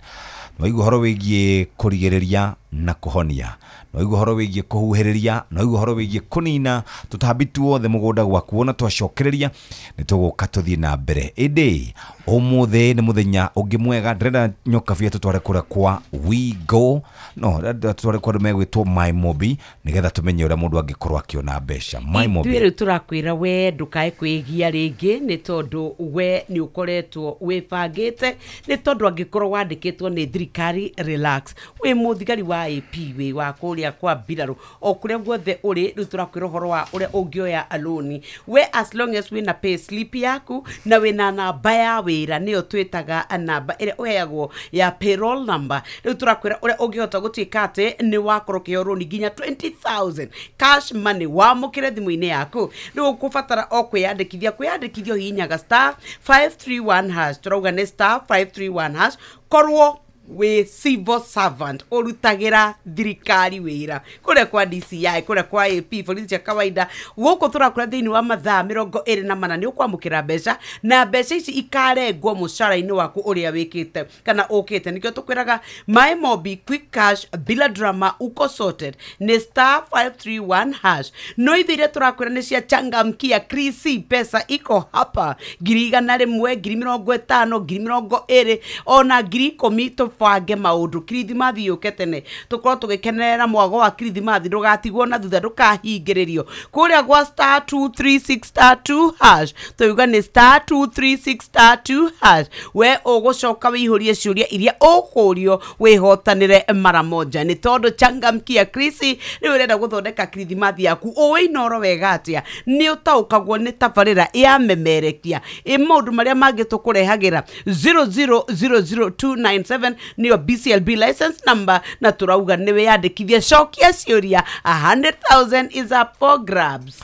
Waigua horo wigie kurigiriria na kuhonia, waigua horo wigie kuhuhiriria, na waigua horo wigie kunina tutambi tuothe mugunda gwaku ona twacokereria ni tuguka tuthie na mbere. Indi umuthi ni muthenya ungi mwega ndirenda nyoka bia tutware kuria kwa We Go no tutware kwa megwitwo My Mobi nigetha tumenye uria mundu angikorwo akiona mbeca. My Mobi ithuĩ rĩu tũrakwĩra we ndũkae kwĩgia rĩngĩ nĩ tondũ we nĩ ũkoretwo wĩbangĩte nĩ tondũ angĩkorwo wandĩkĩtwo nĩ thirikari relax wĩ mũthigari wa AP wĩ wa kũrĩa kwa mbirarũ o kũrĩa guothe ũrĩ rĩu tũrakwĩra ũhoro wa ũrĩa ũngĩoya loan we as long as wĩna pay slip yaku na wĩna namba ya wĩra nĩyo twĩtaga namba ĩrĩa ũheagwo ya payroll number rĩu tũrakwĩra ũrĩa ũngĩhota gũtuĩka atĩ nĩ wakorwo ũkĩheo rũni nginya 20,000 cash money wamũkĩre thimũ-inĩ yaku rĩu ũkũbatara o kwĩyandĩkithia kwĩyandĩkithia ũhihinyaga star 531 hash tũrauga nĩ star 531 hash korwo we civil servant urutagira thirikari wira kuria kwa DCI kuria kwa AP borithi cia kawaida guku turakura thiini wa mathaa 24 ni ukwamukira mbeca na mbeca ici ikarengwo mucara-ini waku uria wikite kana ukite nikio tukwiraga My Mobi quick cash bila drama uko sorted ni star 531 hash no ithe iria turakwira ni cia changamkia krisi pesa iko hapa 100,000 50,000 20,000 ona 10,000 tubange maundu kirithimathi yuke tene tukorwo tugikenerera mwago wa kirithimathi ndugatigwo na thutha ndukahingiririo kuria gwa star 236 star 2 hash tuuga ni star 236 star 2 hash we ugucoka wihurie ciuria iria ukurio wihotanire mara moja ni tondu changamkia krisi riu urenda guthondeka kirithimathi yaku uwi inoro wega atia ni utaukagwo ni tabarira ya memerekia i maundu maria mangi tukurehagira 0000297 niyo BCLB license number na turauga niwe yandikithia cokia ciuria 100,000 is up for grabs.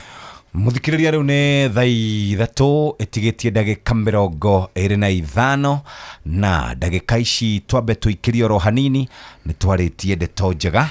Muthikiriria riu ni thaa ithatũ ĩtigĩtie ndagĩka 25 na ndagĩka ici twambe tũikĩrie oro hanini nĩ twarĩtie ndeto njega.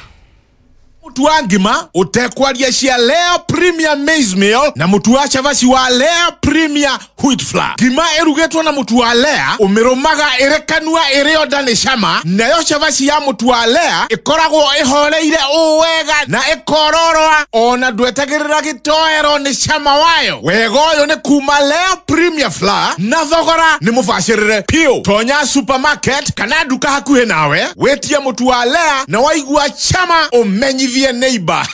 Mutu wa ngima utekwaria cia Lea Premier Maize Meal na mutu wa chavaci wa Lea Premier Wheat Flour. Ngima ĩrugĩtwo na mutu wa Lea ũmĩrũmaga ĩrĩ kanua ĩrĩ onda nĩ cama, nayo chavaci ya mutu wa Lea ĩkoragwo ĩhoreire ũũ wega na ĩkororoa ona ndwetagĩrĩra gĩtoero nĩ cama wayo. Wega ũyũ nĩ kuma Lea Premier Flour na thogora nĩ mũbacĩrĩre piũ. Tonya supermarket kana nduka hakuhĩ nawe wĩtie mutu wa Lea na waigua chama ũmenyithie neighbor.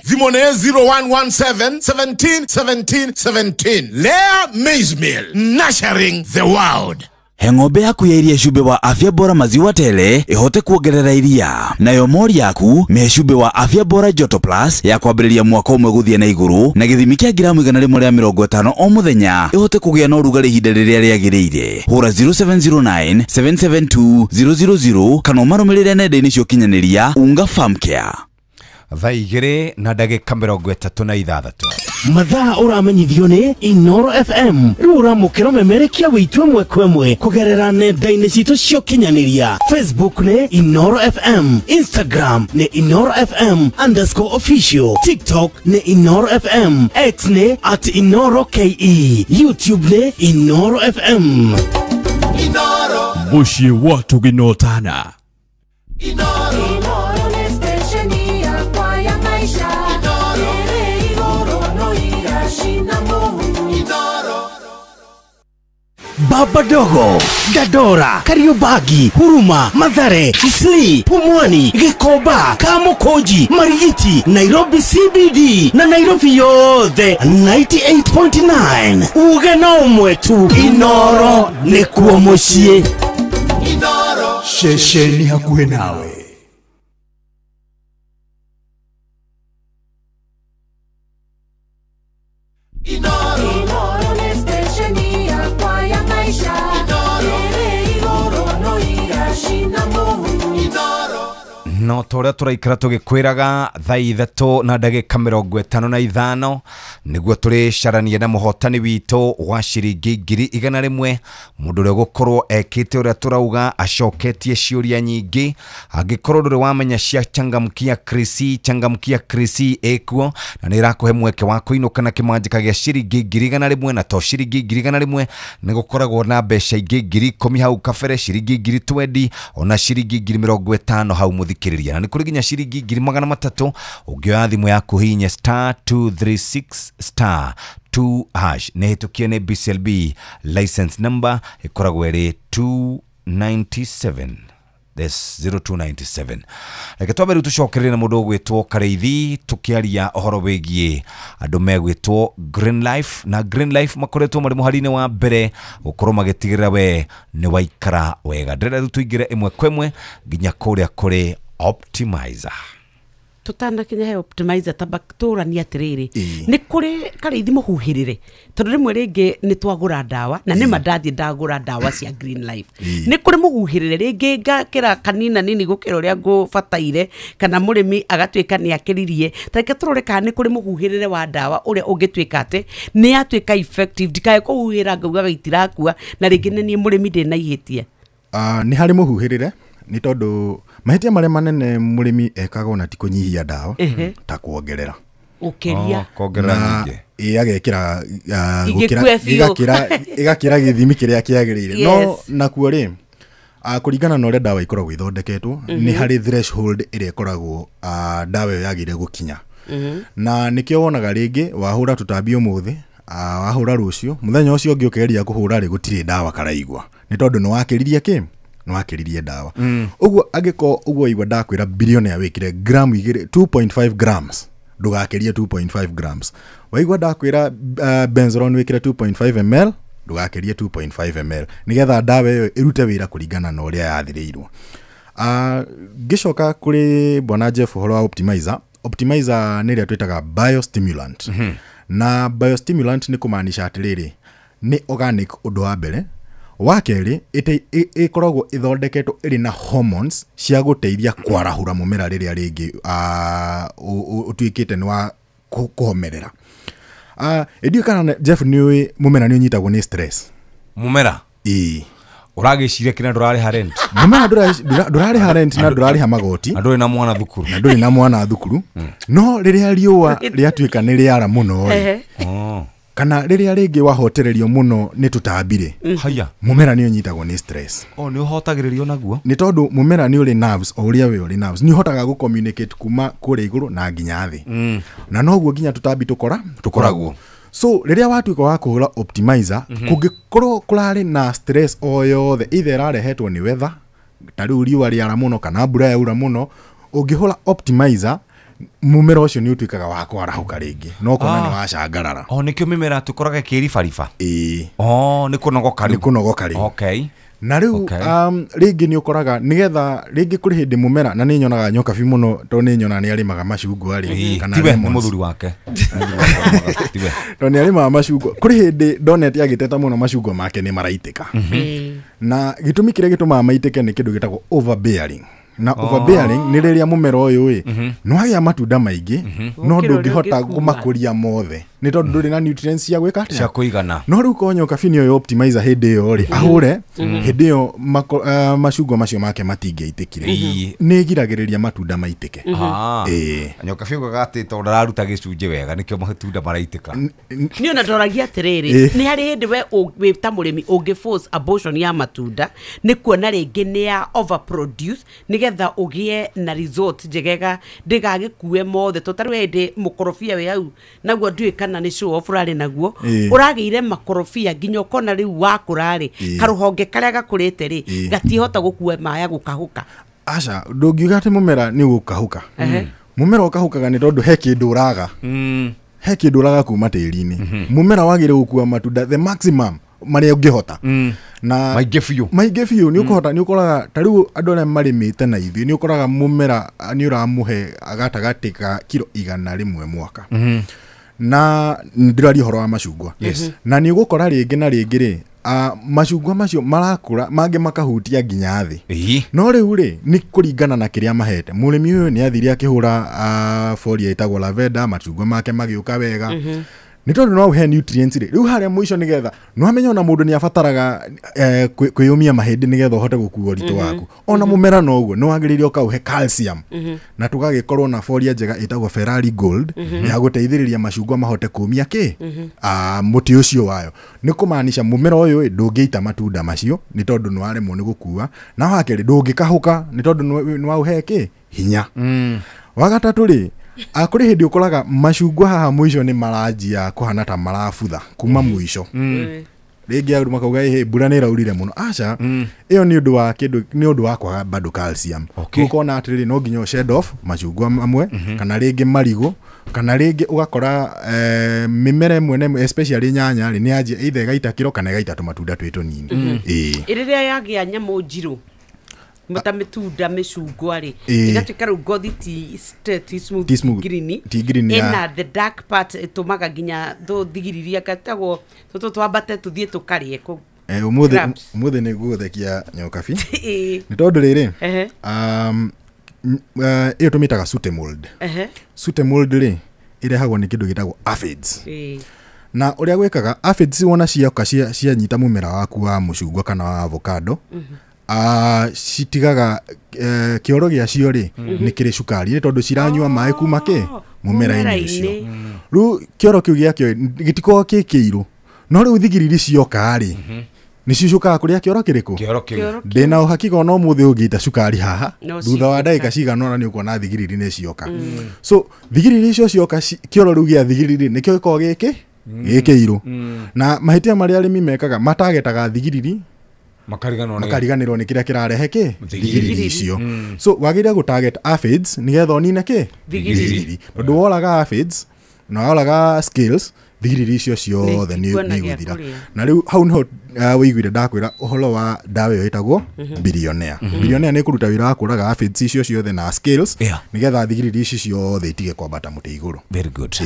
Thimũ nĩ 0117 17 17 17. Lea Maize Meal, nurturing the world. He ng'ombe yaku ya iria cumbĩ wa afya bora maziwa tele ihote kuongerera iria, nayo mori yaku mĩhe cumbĩ wa afya bora Joto Plus ya kwambĩrĩria mwaka ũmwe gũthiĩ na igũrũ na gĩthimi kĩa ngiramu 150 o mũthenya ihote kũgĩa na ũrugarĩ ihinda rĩrĩa rĩagĩrĩire. Hũra 0709 772 000 kana ũmarũmĩrĩre nenda-inĩ cia ũkinyanĩria Unga Farm Care. Thaa 2 na ndagĩka 36. Mathaa ũramenyithio nĩ Inoro FM. Rĩu ũramũkĩra memerekia witũ ĩmwe kwa ĩmwe kũgerera nenda-inĩ citũ cia ũkinyanĩria. Facebook nĩ Inoro FM, Instagram nĩ Inoro FM _official, TikTok nĩ Inoro FM, X nĩ @InoroKE, YouTube nĩ Inoro FM. Inoro Mũciĩ wa Tũginotana. Inoro Inoro nĩ stesheni yakwa ya maisha. Inoro Ĩrĩ igũrũ no iracina mũhu. Inoro Baba Dogo, Dandora, Kariobangi, Huruma, Mathare, Isli, Pumwani, Gikomba, Kamukunji, Marigiti, Nairobi CBD na Nairobi yothe 98.9. Uge no ũmwe tu, Inoro nĩkuo mũciĩ. Inoro Ceceni hakuhĩ nawe. Inoro Inoro nĩ stesheni yakwa ya maisha. Inoro Ĩrĩ igũrũ no iracina mũhu. Inoro No ta ũrĩa tũraikara tũgĩkwĩraga thaa 3 na ndagĩka 55 nĩguo tũrĩcarania na mũhotani witũ wa ciringi 100,000 mũndũ ũrĩa ũgũkorwo ekĩte ũrĩa tũrauga acoketie ciũria nyingĩ. Angĩkorwo ndũrĩ wamenya cia changamkia Krisi, changamkia Krisi ĩkuo na nĩ ĩrakũhe mweke wa kũinũka na kĩmanjĩka gĩa ciringi 100,000 na to ciringi 100,000 nĩ gũkoragwo na mbeca ingĩ 10,000 hau kabere, ciringi 20,000 ona ciringi 50,000 hau mũthikĩrĩria, na nĩ kũrĩ nginya ciringi 300,000 ũngĩoya thimũ yaku hihinye *236 *2 hash. Nĩ hĩtũkie nĩ BCLB license number ĩkoragwo ĩrĩ 297. This 0297. Reke twambe rĩu tũcokererie na mũndũ ũgwĩtwo Karĩithi tũkĩaria ũhoro wĩgiĩ andũ megwĩtwo Green Life, na Green Life makoretwo marĩ mũhari-inĩ wa mbere gũkorwo magĩtigĩrĩra we nĩ waikara wega. Ndĩrenda rĩu tũingĩre ĩmwe kwa ĩmwe nginya kũrĩa kũrĩ Optimizer. Tutanakinya he optimizer tamba tũranie atĩrĩrĩ, nĩ kũrĩ Karĩithi mũhuhĩrĩre, tondũ rĩmwe rĩngĩ nĩ twagũra ndawa na nĩma ndathiĩ ndagũra ndawa cia Green Life, nĩ kũrĩ mũhuhĩrĩre rĩngĩ ngakĩra kanina nini gũkĩra ũrĩa ngũbataire, kana mũrĩmi agatuĩka nĩ akĩririe. Ta reke tũrore kana nĩ kũrĩ mũhuhĩrĩre wa ndawa ũrĩa ũngĩtuĩka atĩ nĩ yatuĩka effective, ndikae kũhuhĩra ngaugaga itirakua na rĩngĩ nĩ niĩ mũrĩmi ndĩna ihĩtia. Nĩ harĩ mũhuhĩrĩre nĩ tondũ mahĩtia marĩa manene mũrĩmi ekaga ona ti kũnyihia ndawa ta kuongerera. Ũkĩria. Kuongerera nyingĩ. Ĩ agekĩra Igĩkue biũ. ĩgakĩra gĩthimi kĩrĩa kĩagĩrĩire. No nakuo rĩ, kũringana na ũrĩa ndawa ikoragwo ithondeketwo, nĩ harĩ threshold ĩrĩa ĩkoragwo ndawa ĩyo yagĩrĩire gũkinya. Na nĩkĩo wonaga rĩngĩ wahũra tũtambi ũmũthĩ, wahũra rũciũ, mũthenya ũcio ũngĩ ũkĩgeria kũhũra rĩ gũtirĩ ndawa karaigua. Nĩ tondũ nĩ wakĩririe kĩ? Nĩ wakĩririe ndawa. Ũguo angĩkorwo ũguo igua ndakwĩra bilionea wĩkĩre gramu 2 2.5 grams, ndũgakĩrie 2.5 grams. Waigua ndakwĩra benzoron wĩkĩre 2.5 ml, ndũgakĩrie 2.5 ml, nĩgetha ndawa ĩyo ĩrute wĩra kũringana na ũrĩa yathĩrĩirwo. Ngĩcoka kũrĩ bwana Jeff ũhoro wa optimizer. Optimizer nĩ ĩrĩa twĩtaga biostimulant. Na biostimulant nĩ kũmaanisha atĩrĩrĩ, nĩ organic ũndũ wa mbere. Wa kerĩ, ĩkoragwo ĩthondeketwo ĩrĩ na hormones cia gũteithia kwarahũra mũmera rĩrĩa rĩngĩ ũtuĩkĩte nĩ wa kũhomerera. Ndiũĩ kana Jeff nĩ ũĩ mũmera nĩ ũnyitagwo nĩ stress. Mũmera? Ĩĩ. Ũragĩciria kĩrĩa ndũrarĩha rent. Mũmera ndũrarĩha rent na ndũrarĩha magoti. Na ndũrĩ na mwana thukuru. Na ndũrĩ na mwana thukuru. No rĩrĩa riũa rĩatuĩka nĩ rĩara mũno rĩ, kana rĩrĩa rĩngĩ wahotererio mũno nĩ tũtambi rĩ, Haya. mũmera nĩ ũnyitagwo nĩ stress. Nĩ ũhotagĩrĩrio naguo? Nĩ tondũ mũmera nĩ ũrĩ nerves, o ũrĩa we ũrĩ nerves, nĩ ũhotaga gũ-communicate kuma kũrĩa igũrũ na nginya thĩ. Na noguo nginya tũtambi tũkoragwo. So rĩrĩa watuĩka wa kũhũra optimizer, kũngĩkorwo kũrarĩ na stress o yothe, either ĩrarehetwo nĩ weather, ta rĩu riũa rĩara mũno kana mbura yaura mũno, ũngĩhũra optimizer mumera ũcio nĩ ũtuĩkaga wa kwarahũka rĩngĩ no kona nĩ wacangarara. Oh, nĩkĩo mĩmera tũkoraga ĩkĩribariba. Ĩĩ. Oh, nĩ kũnogoka rĩu. Nĩ kũnogoka rĩu. Okay. Na rĩu okay. Rĩngĩ nĩ ũkoraga nĩgetha rĩngĩ kũrĩ hĩndĩ mũmera na nĩ nyonaga nyokabi mũno tondũ nĩ nyonaga nĩ arĩmaga macungwa rĩ kana tiwe lemons. Nĩ mũthuri wake. Tiwe. Tondũ nĩ arĩmaga macungwa. Kũrĩ hĩndĩ ndonete agĩteta mũno macungwa make nĩ maraitĩka. Na gĩtũmi kĩrĩa gĩtũmaga maitĩke nĩ kĩndũ gĩtagwo overbearing. Na overbearing nĩ rĩrĩa mũmera ũyũ ĩ nĩ wagĩa matunda maingĩ no Gũkĩra ũrĩa ndũngĩhota ũngĩkua. kũmakũria mothe nĩ tondũ ndũrĩ na nutrients cia gwĩka atĩa? Cia kũigana. No rĩu korwo nyokabi nĩyo optimizer hĩndĩ ĩyo rĩ ahũre hĩndĩ ĩyo macungwa macio make matingĩaitĩkire. Nĩ ĩgiragĩrĩria matunda maitĩke. Ĩĩ. Nyokabi ugaga atĩ tondũ ndararuta gĩcunjĩ wega nĩkĩo matunda maraitĩka. Niĩ ona ndoragia atĩrĩrĩ, nĩ harĩ hĩndĩ we wĩ ta mũrĩmi ũngĩ force abortion ya matunda nĩ kuona rĩngĩ nĩ ya overproduce nĩgetha ũgĩe na result njegega ndĩgagĩkue mothe to tarĩu hĩndĩ mũkorobia wĩ hau naguo ndiũĩ kana nĩ show off ũrarĩ naguo, ũragĩire makorobia nginya ũkona rĩu wakũra rĩ, karũhonge karĩa gakũrĩte rĩ gatihota gũkua maya gũkahũka. Aca, ndũngiuga atĩ mũmera nĩ ũgũkahũka. Mũmera ũkahũkaga nĩ tondũ he kĩndũ ũraga, he kĩndũ ũraga kuma tĩri-inĩ. Mũmera wagĩrĩire gũkua matunda the maximum marĩa ũngĩhota na maingĩ biũ, maingĩ biũ nĩ ũkũhota. Nĩ ũkoraga ta rĩu andũ arĩa marĩmĩte na ithuĩ, nĩ ũkoraga mũmera nĩ ũramũhe gatagatĩ ka kiro 100 mwaka, na ndĩraria ũhoro wa macungwa. Na nĩ ũgũkora rĩngĩ na rĩngĩ rĩ, macungwa macio marakũra mangĩ makahutia nginya thĩ, no rĩu rĩ nĩ kũringana na kĩrĩa mahete. Mũrĩmi ũyũ nĩ athire akĩhũra folia ĩtagwo lavender, macungwa make magĩũka wega nĩ tondũ no ũhe nutrients rĩ rĩu harĩa mũico, nĩgetha no amenye ona mũndũ nĩ abataraga kwĩyũmia mahĩndĩ nĩgetha ũhote gũkua ũritũ waku. Ona mũmera no ũguo nĩ wagĩrĩire ũkaũhe calcium, na tũgagĩkorwo na folia njega ĩtagwo Ferrari Gold ya gũteithĩrĩria macungwa mahote kũmia kĩ mũtĩ ũcio wayo. Nĩ kũmaanisha mũmera ũyũ ndũngĩita matunda macio nĩ tondũ nĩ waremwo nĩ gũkua, na wa kerĩ ndũngĩkahũka nĩ tondũ nĩ waũhe kĩ hinya. Wa gatatũ rĩ, kũrĩ hĩndĩ ũkoraga macungwa haha mũico nĩ maranjia kũhana ta marabutha kuma mũico, rĩngĩ andũ makauga ĩhĩ mbura nĩ ĩraurire mũno. Aca, ĩyo nĩ ũndũ wa kĩndũ, nĩ ũndũ wa kwaga bado calcium. Ũkona atĩrĩrĩ, no nginya shed off macungwa mamwe kana rĩngĩ marigũ, kana rĩngĩ ũgakora mĩmera ĩmwe na ĩmwe especially nyanya rĩ nĩ yanjia either ĩgaita kĩro kana ĩgaita tũmatunda twĩ tũnini. Rĩrĩa yagĩa nyamũ njirũ ta mĩtunda mĩcungwa rĩ, ĩgatuĩka rĩu ngothi ti smooth green, ti green ĩna the dark part ĩtũmaga nginya thigiriria gatagwo tũtũ twambate tũthiĩ tũkarĩe kũu. Ũmũthĩ nĩ ngũgũthekia nyokabi nĩ tondũ rĩrĩ ĩyo tũmĩtaga sute mold. Sute mold rĩ ĩrehagwo nĩ kĩndũ gĩtagwo aphids. Na ũrĩa gwĩkaga aphids wona cioka cianyita mũmera waku wa mũcungwa kana wa avocado, citigaga kĩoro gĩacio rĩ nĩ kĩrĩ cukari nĩ tondũ ciranyua maĩ kuma kĩ mũmera-inĩ ũcio. Rĩu kĩoro kĩu gĩakĩo gĩtikoragwo kĩ kĩirũ, no rĩu thigiriri cioka rĩ nĩ cicokaga kũrĩa kĩoro kĩrĩkũ. Ndĩna ũhakika ona ũmũthĩ ũngĩita cukari haha thutha wa ndagĩka cigana ũna nĩ ũkuona thigiriri nĩ cioka. So thigiriri icio cioka, kĩoro rĩu gĩa thigiriri nĩkĩo gĩkoragwo gĩkĩ gĩkĩirũ. Na mahĩtia marĩa arĩmi mekaga matagetaga thigiriri makariganĩrwo nĩ kĩrĩa kĩrarehe kĩ thigiriri icio. So wagĩrĩire gũ target aphids nĩgetha ũnine kĩ thigiriri, tondũ woraga aphids na woraga scales, thigiriri icio ciothe nĩ igũthira. Na rĩu hau nĩho wĩiguire ndakwĩra ũhoro wa ndawa ĩyo ĩtagwo Billionaire. Billionaire nĩ kũruta wĩra wa kũraga aphids icio ciothe na scales nĩgetha thigiriri ici ciothe itige kwambata mũtĩ igũrũ. Very good.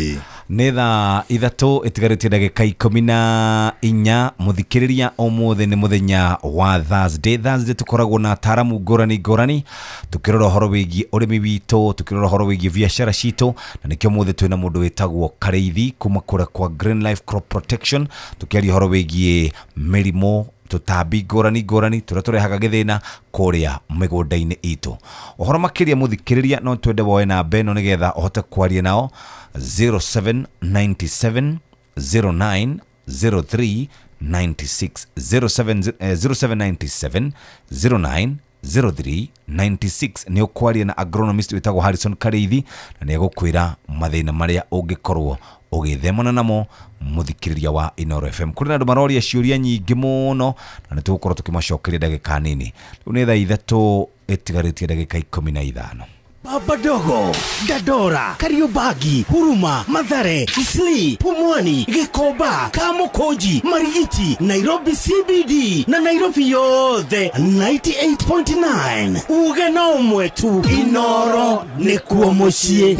Nĩ thaa 3 ĩtigarĩtie ndagĩka 14. Mũthikĩrĩria, ũmũthĩ nĩ mũthenya wa Thursday. Thursday tũkoragwo na ataaramu ngũrani ngũrani tũkĩrora ũhoro wĩgiĩ ũrĩmi witũ, tũkĩrora ũhoro wĩgiĩ biacara citũ, na nĩkĩo ũmũthĩ twĩna mũndũ wĩtagwo Karĩithi kuma kũrĩa kwa Green Life Crop Protection tũkĩaria ũhoro wĩgiĩ mĩrimũ, tũtambi ngũrani ngũrani tũrĩa tũrehaga gĩthĩna kũrĩa mĩgũnda-inĩ itũ. Ũhoro makĩria mũthikĩrĩria no twende woe namba ĩno nĩgetha ũhote kwaria nao 0797 09 03 96 0797 09 03 96. Nĩ ũkwaria na agronomist wĩtagwo Harrison Karĩithi na nĩ egũkwĩra mathĩna marĩa ũngĩkorwo ũgĩthemana namo mũthikĩrĩria wa Inooro FM. Kũrĩ na andũ maroria ciũria nyingĩ mũno na nĩ tũgũkorwo tũkĩmacokeria ndagĩka nini. Rĩu nĩ thaa 3 ĩtigarĩtie ndagĩka 15. Baba Dogo, Dandora, Kariobangi, Huruma, Mathare, Isli, Pumwani, Gikomba, Kamukunji, Marigiti, Nairobi CBD na Nairobi yothe 98.9. Uge na ũmwe tu, Inooro nĩkuo mũciĩ.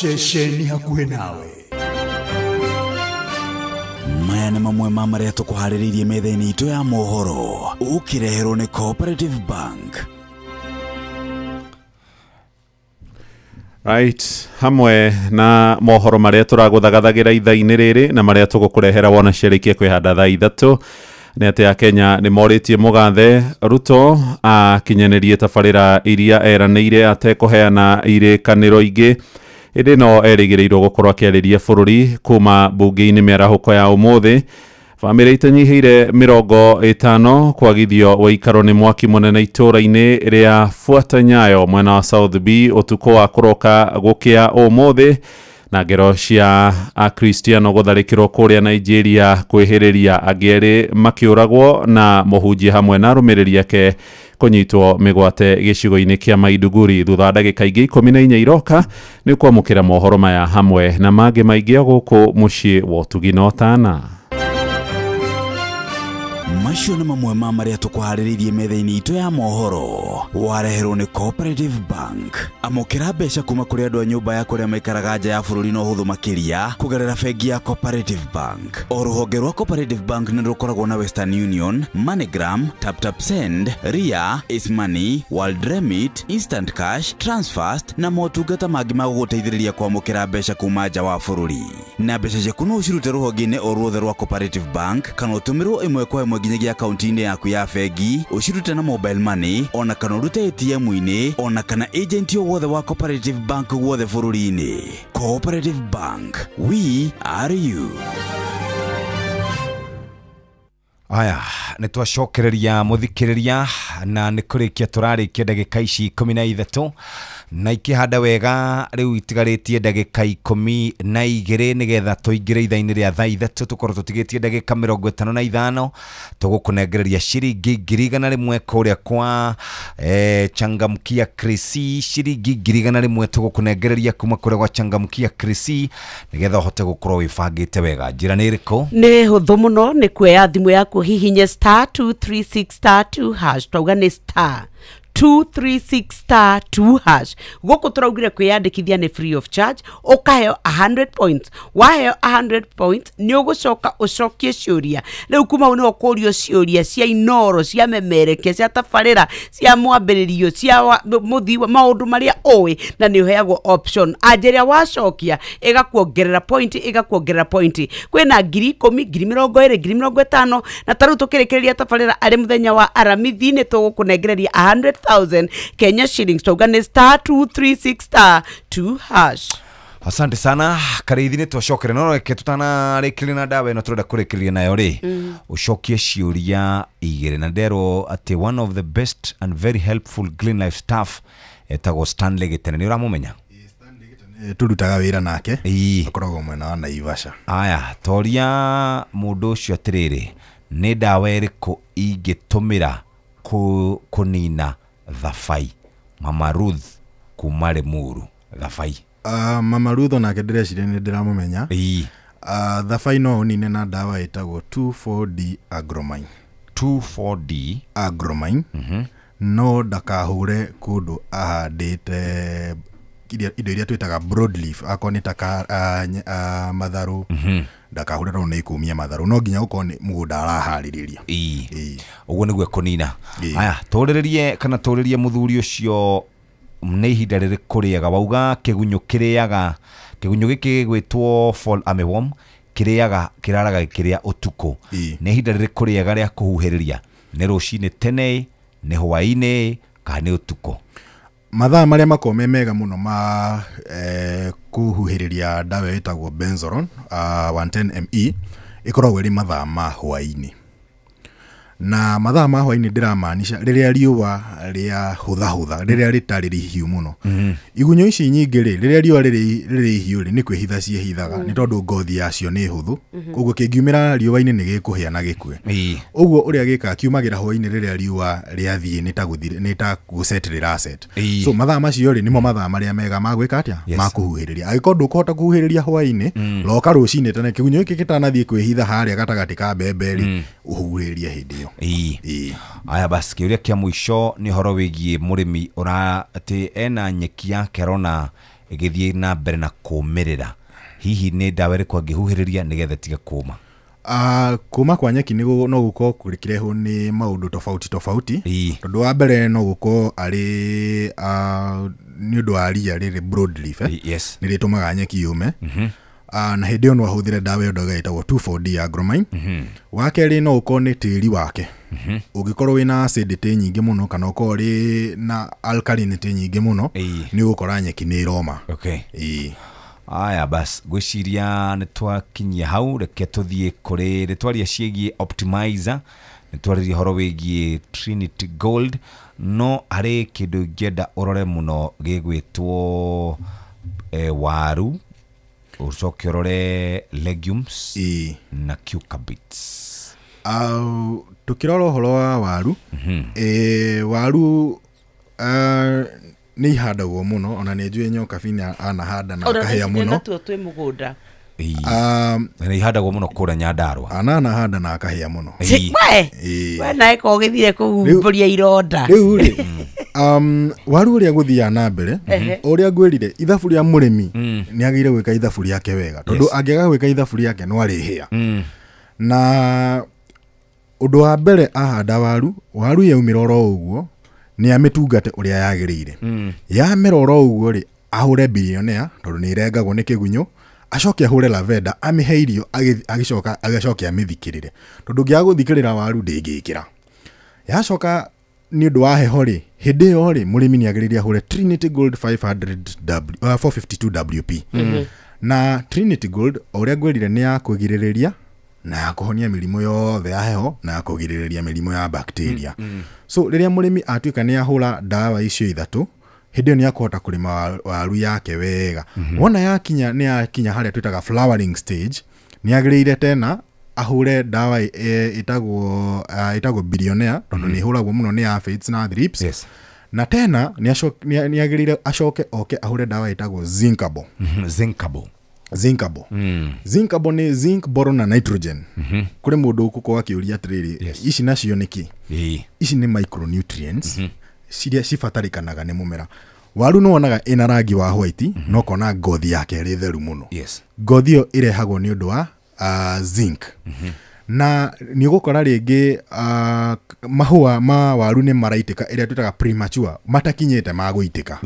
Ceceni hakuhĩ nawe. Maya nĩ mamwe ma marĩa tũkũharĩrĩirie metha-inĩ itũ ya mohoro, ũkĩreherwo nĩ Cooperative Bank. Right, hamwe na mohoro marĩa tũragũthagathagira ithaa-inĩ rĩrĩ na marĩa tũgũkũrehera wona ciarĩkia kwĩhanda thaa 3 nĩ atĩ Akenya nĩ morĩtie mũgathe Ruto akinyanĩrie tabarĩra iria eranĩire atekũheana irĩkanĩro ingĩ ĩndĩ no erĩgĩrĩirwo gũkorwo akĩarĩria bũrũri kuma mbunge-inĩ mĩarahũko ya ũmũthĩ. Bamĩrĩ itanyihĩire 50 kwagithio wĩikaro nĩ mwaki mũnene itũũra-inĩ rĩa Fuata Nyayo mwena wa South B ũtukũ wa kũroka gũkĩa ũmũthĩ, na ngero cia Akristiano gũtharĩkĩrwo kũrĩa Nigeria kwĩhĩrĩria angĩ erĩ makĩũragwo na mũhunjia hamwe na arũmĩrĩri ake kũnyitwo mĩgwate gĩcigo-inĩ kĩa Maiduguri. Thutha wa ndagĩka ingĩ 14 iroka nĩ kwamũkĩra mohoro maya hamwe na mangĩ maingĩ gũkũ mũciĩ wa ũtugi na ũtana. Macio nĩ mamwe ma marĩa tũkũharĩrĩirie metha-inĩ itũ ya mohoro. Wareherwo nĩ Cooperative Bank. Amũkĩra mbeca kuma kũrĩ andũ a nyũmba ya kũrĩa maikaraga nja ya bũrũri na ũhũthũ makĩria kũgerera bengi ya Cooperative Bank. O rũhonge rwa Cooperative Bank nĩ rũkoragwo na Western Union, MoneyGram, TapTap Send, Ria, Ace Money, World Remit, Instant Cash, Transfast na motungata mangĩ ma gũgũteithĩrĩria kwamũkĩra mbeca kuma nja wa bũrũri. Na mbeca ciaku no ũcirute rũhonge-inĩ o ruothe rwa Cooperative Bank kana ũtũmĩrwo ĩmwe kwa ĩmwe nginyagia akaunti-inĩ yaku ya bengi, ũcirute na mobile money ona kana ũrute ATM-inĩ ona kana agent o wothe wa Cooperative Bank guothe bũrũri-inĩ. Cooperative Bank, we are you. Aya, nĩ twacokereria mũthikĩrĩria na nĩ kũrĩkia tũrarĩkia ndagĩka ici 13 na ikĩhanda wega rĩu itigarĩtie ndagĩka 12 nĩgetha tũingĩre ithaa-inĩ rĩa thaa 3 tũkorwo tũtigĩtie ndagĩka 55 tũgũkũnengereria ciringi 100,000 kũrĩa kwa Changamkia Krisi, ciringi 100,000 tũgũkũnengereria kuma kũrĩa gwa Changamkia Krisi nĩgetha ũhote gũkorwo wĩbangĩte wega. Njĩra nĩ ĩrĩkũ? Nĩ hũthũ mũno, nĩ kuoya thimũ yaku hihinye star 236 star 2 hash, twauga nĩ star 236 star 2 hash. Gũkũ tũraugire kwĩyandĩkithia nĩ free of charge, ũkaheo 100 points. Waheo 100 points nĩ ũgũcoka ũcokie ciũria. Rĩu kuma hau nĩho ũkũrio ciũria cia inoro, cia memerekia, cia tabarĩra, cia mwambĩrĩrio, cia mũthii, maũndũ marĩa ũĩ, na nĩ ũheagwo option. Anja ĩrĩa wacokia ĩgakuongerera point, ĩgakuongerera point. Kwĩna 10,000, 20,000, 50,000, na ta rĩu tũkĩrĩkĩrĩria tabarĩra arĩ mũthenya wa Aramithi nĩ tũgũkũnengereria 100,000 Kenya shillings. Twauga nĩ star 236 star 2 hash. Asante sana Kariithi, nĩ twacokere no reke tũtanarĩkĩrĩria na ndawa ĩno tũrenda kũrĩkĩrĩria nayo rĩ, ũcokie ciũria igĩrĩ na nderwo atĩ one of the best and very helpful Green Life staff etagwo Stanley Gĩtene. Nĩ ũramũmenya? Tũrutaga wĩra nake, akoragwo mwena wa Naivasha. Aya, toria mũndũ ũcio atĩrĩrĩ, nĩ ndawa ĩrĩkũ ingĩtũmĩra kũnina thabai? Mama Ruth kuma Limuru. Thabai. Mama Ruth onake ndĩreciria nĩ ndĩramũmenya. Thabai no ũnine na ndawa ĩtagwo 24D Agromine. 24D Agromine. No ndakahũre kũndũ ahandĩte indo iria twĩtaga broadleaf, akorwo nĩ ta matharũ, ndakahũre tondũ nĩ ikũmia matharũ, no nginya gũkorwo nĩ mũgũnda araharĩrĩria. Ũguo nĩguo ekũnina. Aya, tũrĩrĩrie kana tũrĩrie mũthuri ũcio nĩ ihinda rĩrĩkũ rĩega wauga kĩgunyũ kĩrĩaga, kĩgunyũ gĩkĩ gĩgwĩtwo fall armyworm kĩrĩaga, kĩraraga gĩkĩrĩa ũtukũ. Nĩ ihinda rĩrĩkũ rĩega rĩa kũhuhĩrĩria? Nĩ rũcinĩ tene, nĩ hwaĩ-inĩ, kana nĩ ũtukũ? Mathaa marĩa makoragwo me mega mũno ma kũhuhĩrĩria ndawa ĩtagwo Benzoron 110 ME ĩkoragwo ĩrĩ mathaa ma hwaĩ-inĩ. Na mathaa ma hwaĩ-inĩ ndĩramaanisha rĩrĩa riũa rĩa hũthahũtha, rĩrĩa rĩtarĩ rĩhiũ mũno. Igunyũ ici nyingĩ rĩ, rĩrĩa riũa rĩrĩ ihiũ rĩ, nĩ kwĩhitha ciĩhithaga, nĩ tondũ ngothi yacio nĩ hũthũ, koguo kĩngiumĩra riũa-inĩ nĩ gĩkũhĩa na gĩkue. Ũguo ũrĩa gĩkaga kiumagĩra hwaĩ-inĩ rĩrĩa riũa rĩathiĩ nĩ ta gũset rĩraset. So mathaa macio rĩ, nĩmo mathaa marĩa mega ma gwĩka atĩa? Ma kũhuhĩrĩria. Angĩkorwo ndũkũhota kũhuhĩrĩria hwaĩ-inĩ, roka rũcinĩ tene kĩgunyũ gĩkĩ gĩtanathiĩ kwĩhitha harĩa gatagatĩ ka mbembe rĩ, ũhuhĩrĩrie hĩndĩ ĩyo. Aya basi, kĩũria kĩa mũico nĩ ũhoro wĩgiĩ mũrĩmi ũra atĩ ena nyeki yake arona ĩgĩthiĩ na mbere na kũmĩrĩra, hihi nĩ ndawa ĩrĩkũ angĩhuhĩrĩria nĩgetha ĩtige kũma? Kuma kwa nyeki no gũkorwo kũrĩkĩrehwo nĩ maũndũ tofauti tofauti. Tondũ wa mbere no gũkorwo arĩ nĩ ũndũ wa ria rĩrĩ broadleaf, Yes. nĩ rĩtũmaga nyeki yũme. Na hĩndĩ ĩyo no ahũthĩre ndawa ĩyo ndoga ĩtagwo 2,4-D agromine. Wa kerĩ no ũkorwo nĩ tĩri wake, ũngĩkorwo wĩna acidity nyingĩ mũno kana ũkorwo ũrĩ na alkalinity nyingĩ mũno, nĩ ũgũkora nyeki nĩ ĩroma. Okay. Ĩĩ. Aya bas, ngwĩciria nĩ twakinyia hau. Reke tũthiĩ kũrĩ nĩ twaria ciĩgiĩ optimizer, nĩ twarĩria ũhoro wĩgiĩ Trinity Gold, no harĩ kĩndũ ingĩenda ũrore mũno gĩgwĩtwo waru, ũcoke ũrore legumes na cucurbits. Tukĩrora ũhoro wa waru, waru nĩ ihandagwo mũno, ona nĩ njũĩ Nyokabi nĩ anahanda na Ona akahĩa mũno. Natuo twĩ mũgũnda. Nĩ ihandagwo mũno kũrĩa Nyandarua. Anahanda na akahĩa mũno. We we nawe ko ũgĩthire kũhumbũria ironda. Rĩu rĩ, waru ũrĩa gũthiaga na mbere, o ũrĩa ngwĩrire, ithabu rĩa mũrĩmi nĩ agĩrĩire gwĩka ithabu rĩake wega, tondũ angĩaga gwĩka ithabu rĩake no arĩhĩa. Na ũndũ wa mbere, ahanda waru, waru yaumĩra oro ũguo nĩ amĩtungate ũrĩa yagĩrĩire. Yamera oro ũguo rĩ, ahũre Billionaire tondũ nĩ ĩrengagwo nĩ kĩgunyũ, acoke ahũre lavender, amĩhe irio, agĩcoka agĩcoke amĩthikĩrĩre, tondũ ũngĩaga gũthikĩrĩra waru ndĩngĩkĩra. Yacoka nĩ ũndũ wa heho rĩ, hĩndĩ ĩyo rĩ, mũrĩmi nĩ agĩrĩire ahũre Trinity Gold 500 W, 452 WP. Na Trinity Gold, o ũrĩa ngwĩrire, nĩ ya kũgirĩrĩria na ya kũhonia mĩrimũ yothe ya heho na ya kũgirĩrĩria mĩrimũ ya bacteria. So rĩrĩa mũrĩmi atuĩka nĩ ahũra ndawa icio ithatũ, hĩndĩ ĩyo nĩ akũhota kũrĩma waru yake wega. Wona yakinya nĩ yakinya harĩa twĩtaga flowering stage, nĩ agĩrĩire tena ahũre ndawa ĩtagwo Billionaire, tondũ nĩ ĩhũragwo mũno nĩ aphids na thrips. Na tena nĩ agĩrĩire acoke oke ahũre ndawa ĩtagwo Zincable. Zincable. Zincable. Zincable nĩ zinc, boron na nitrogen. Kũrĩ mũndũ ũgũkorwo akĩũria atĩrĩrĩ, ici nacio nĩ kĩ? Ici nĩ micronutrients ciria cibatarĩkanaga nĩ mũmera. Waru nĩ wonaga ĩna rangi wa white, no kona ngothi yake ĩrĩ theru mũno. Ngothi ĩyo ĩrehagwo nĩ ũndũ wa zinc. Na nĩ ũgũkora rĩngĩ mahũa ma waru nĩ maraitĩka, ĩrĩa twĩtaga premature, matakinyĩte ma gũitĩka.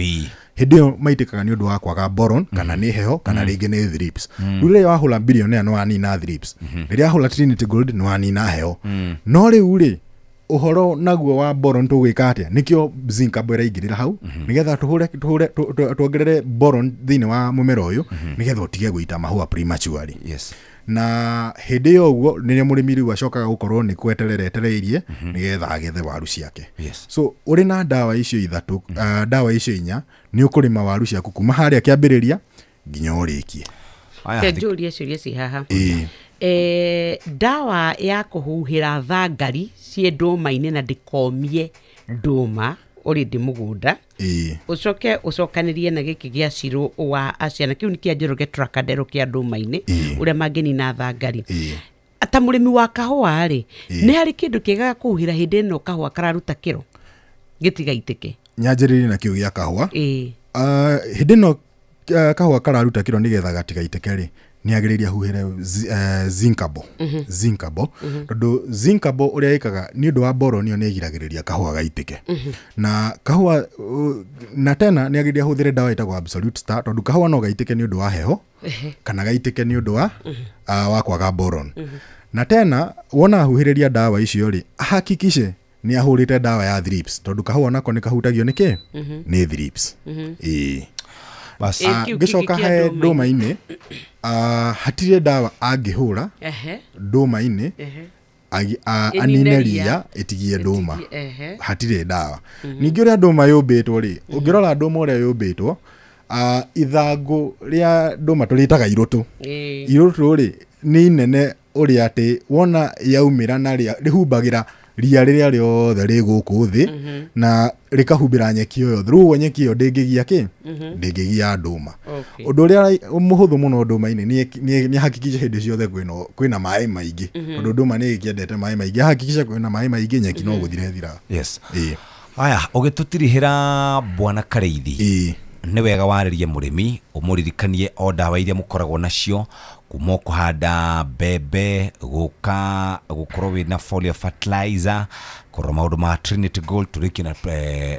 Hĩndĩ ĩyo maitĩkaga nĩ ũndũ wa kwaga boron, kana nĩ heho, kana rĩngĩ nĩ thrips. Rĩu rĩrĩa wahũra Billionaire nĩ wanina thrips, rĩrĩa wahũra Trinity Gold nĩ wanina heho. No rĩu rĩ, ũhoro naguo wa boron tũgwĩka atĩa? Nĩkĩo Zincable ĩraingĩrĩra hau, nĩgetha tũhũre tuongerere boron thĩinĩ wa mũmera ũyũ, nĩgetha ũtige gũita mahũa prematurely. Na hĩndĩ ĩyo ũguo nĩrĩo mũrĩmi rĩu acokaga gũkorwo nĩ kweterera etereirie nĩgetha agethe waru ciake. So ũrĩ na ndawa icio ithatũ, ndawa icio inya, nĩ ũkũrĩma waru ciaku kuma harĩa kĩambĩrĩria nginya ũrĩkie. Reke njũrie ciũria ci haha. Ndawa ya kũhuhĩra thangari ciĩ ndũma-inĩ na ndĩkomie ndũma ũrĩ ndĩ mũgũnda, ũcoke ũcokanĩrie na gĩkĩ gĩa Cirũ wa Acia, na kĩu nĩ kĩa Njoroge Tracadero kĩa ndũma-inĩ, ũrĩa mangĩnina thangari. Ta mũrĩmi wa kahũa rĩ, nĩ harĩ kĩndũ kĩega gĩa kũhuhĩra hĩndĩ ĩno kahũa kararuta kĩro gĩtigaitĩke? Nyanjĩrĩrie na kĩu gĩa kahũa. Hĩndĩ ĩno kahũa kararuta kĩro nĩgetha gatigaitĩke rĩ, nĩ agĩrĩire ahuhĩre Zincable. Zincable. Tondũ Zincable ũrĩa ĩkaga nĩ ũndũ wa boron ĩyo nĩ ĩgiragĩrĩria kahũa gaitĩke. Na kahũa na tena nĩ agĩrĩire ahũthĩre ndawa ĩtagwo Absolute Star, tondũ kahũa no gaitĩke nĩ ũndũ wa heho kana gaitĩke nĩ ũndũ wa kwaga boron. Na tena wona ahuhĩrĩria ndawa icio rĩ, ahakikishe nĩ ahũrĩte ndawa ya thrips, tondũ kahũa nako nĩ kahutagio nĩ kĩ? Nĩ thrips. Ĩĩ. Bas. Ngĩcoka he ndũma-inĩ, hatirĩ ndawa angĩhũra ndũma-inĩ anine ria ĩtigie ndũma. Hatirĩ ndawa. Ningĩ ũrĩa ndũma yũmbĩtwo rĩ, ũngĩrora ndũma ũrĩa yũmbĩtwo, ithangũ rĩa ndũma tũrĩtaga irũtũ. Irũtũ rĩ nĩ inene ũrĩa atĩ wona yaumĩra na rĩhumbagĩra ria rĩrĩa rĩothe rĩ gũkũ thĩ, na rĩkahumbĩra nyeki ĩyo yothe. Rĩu ũguo nyeki ĩyo ndĩngĩgia kĩ? Ndĩngĩgia ndũma. Ũndũ ũrĩa mũhũthũ mũno ndũma-inĩ nĩ hakikishe hĩndĩ ciothe kwĩna maĩ maingĩ, tondũ ndũma nĩ ĩkĩendete maĩ maingĩ. Hakikisha kwĩna maĩ maingĩ, nyeki no gũthira ĩthiraga. Yes. Aya, ũgĩtũtirihĩra Bwana Karĩithi, nĩ wega warĩrie mũrĩmi, ũmũririkanie o ndawa iria mũkoragwo nacio Kuma kũhanda mbembe gũka gũkorwo wĩna foliar fertilizer, kũrora maũndũ ma Trinity Gold tũrĩkie na,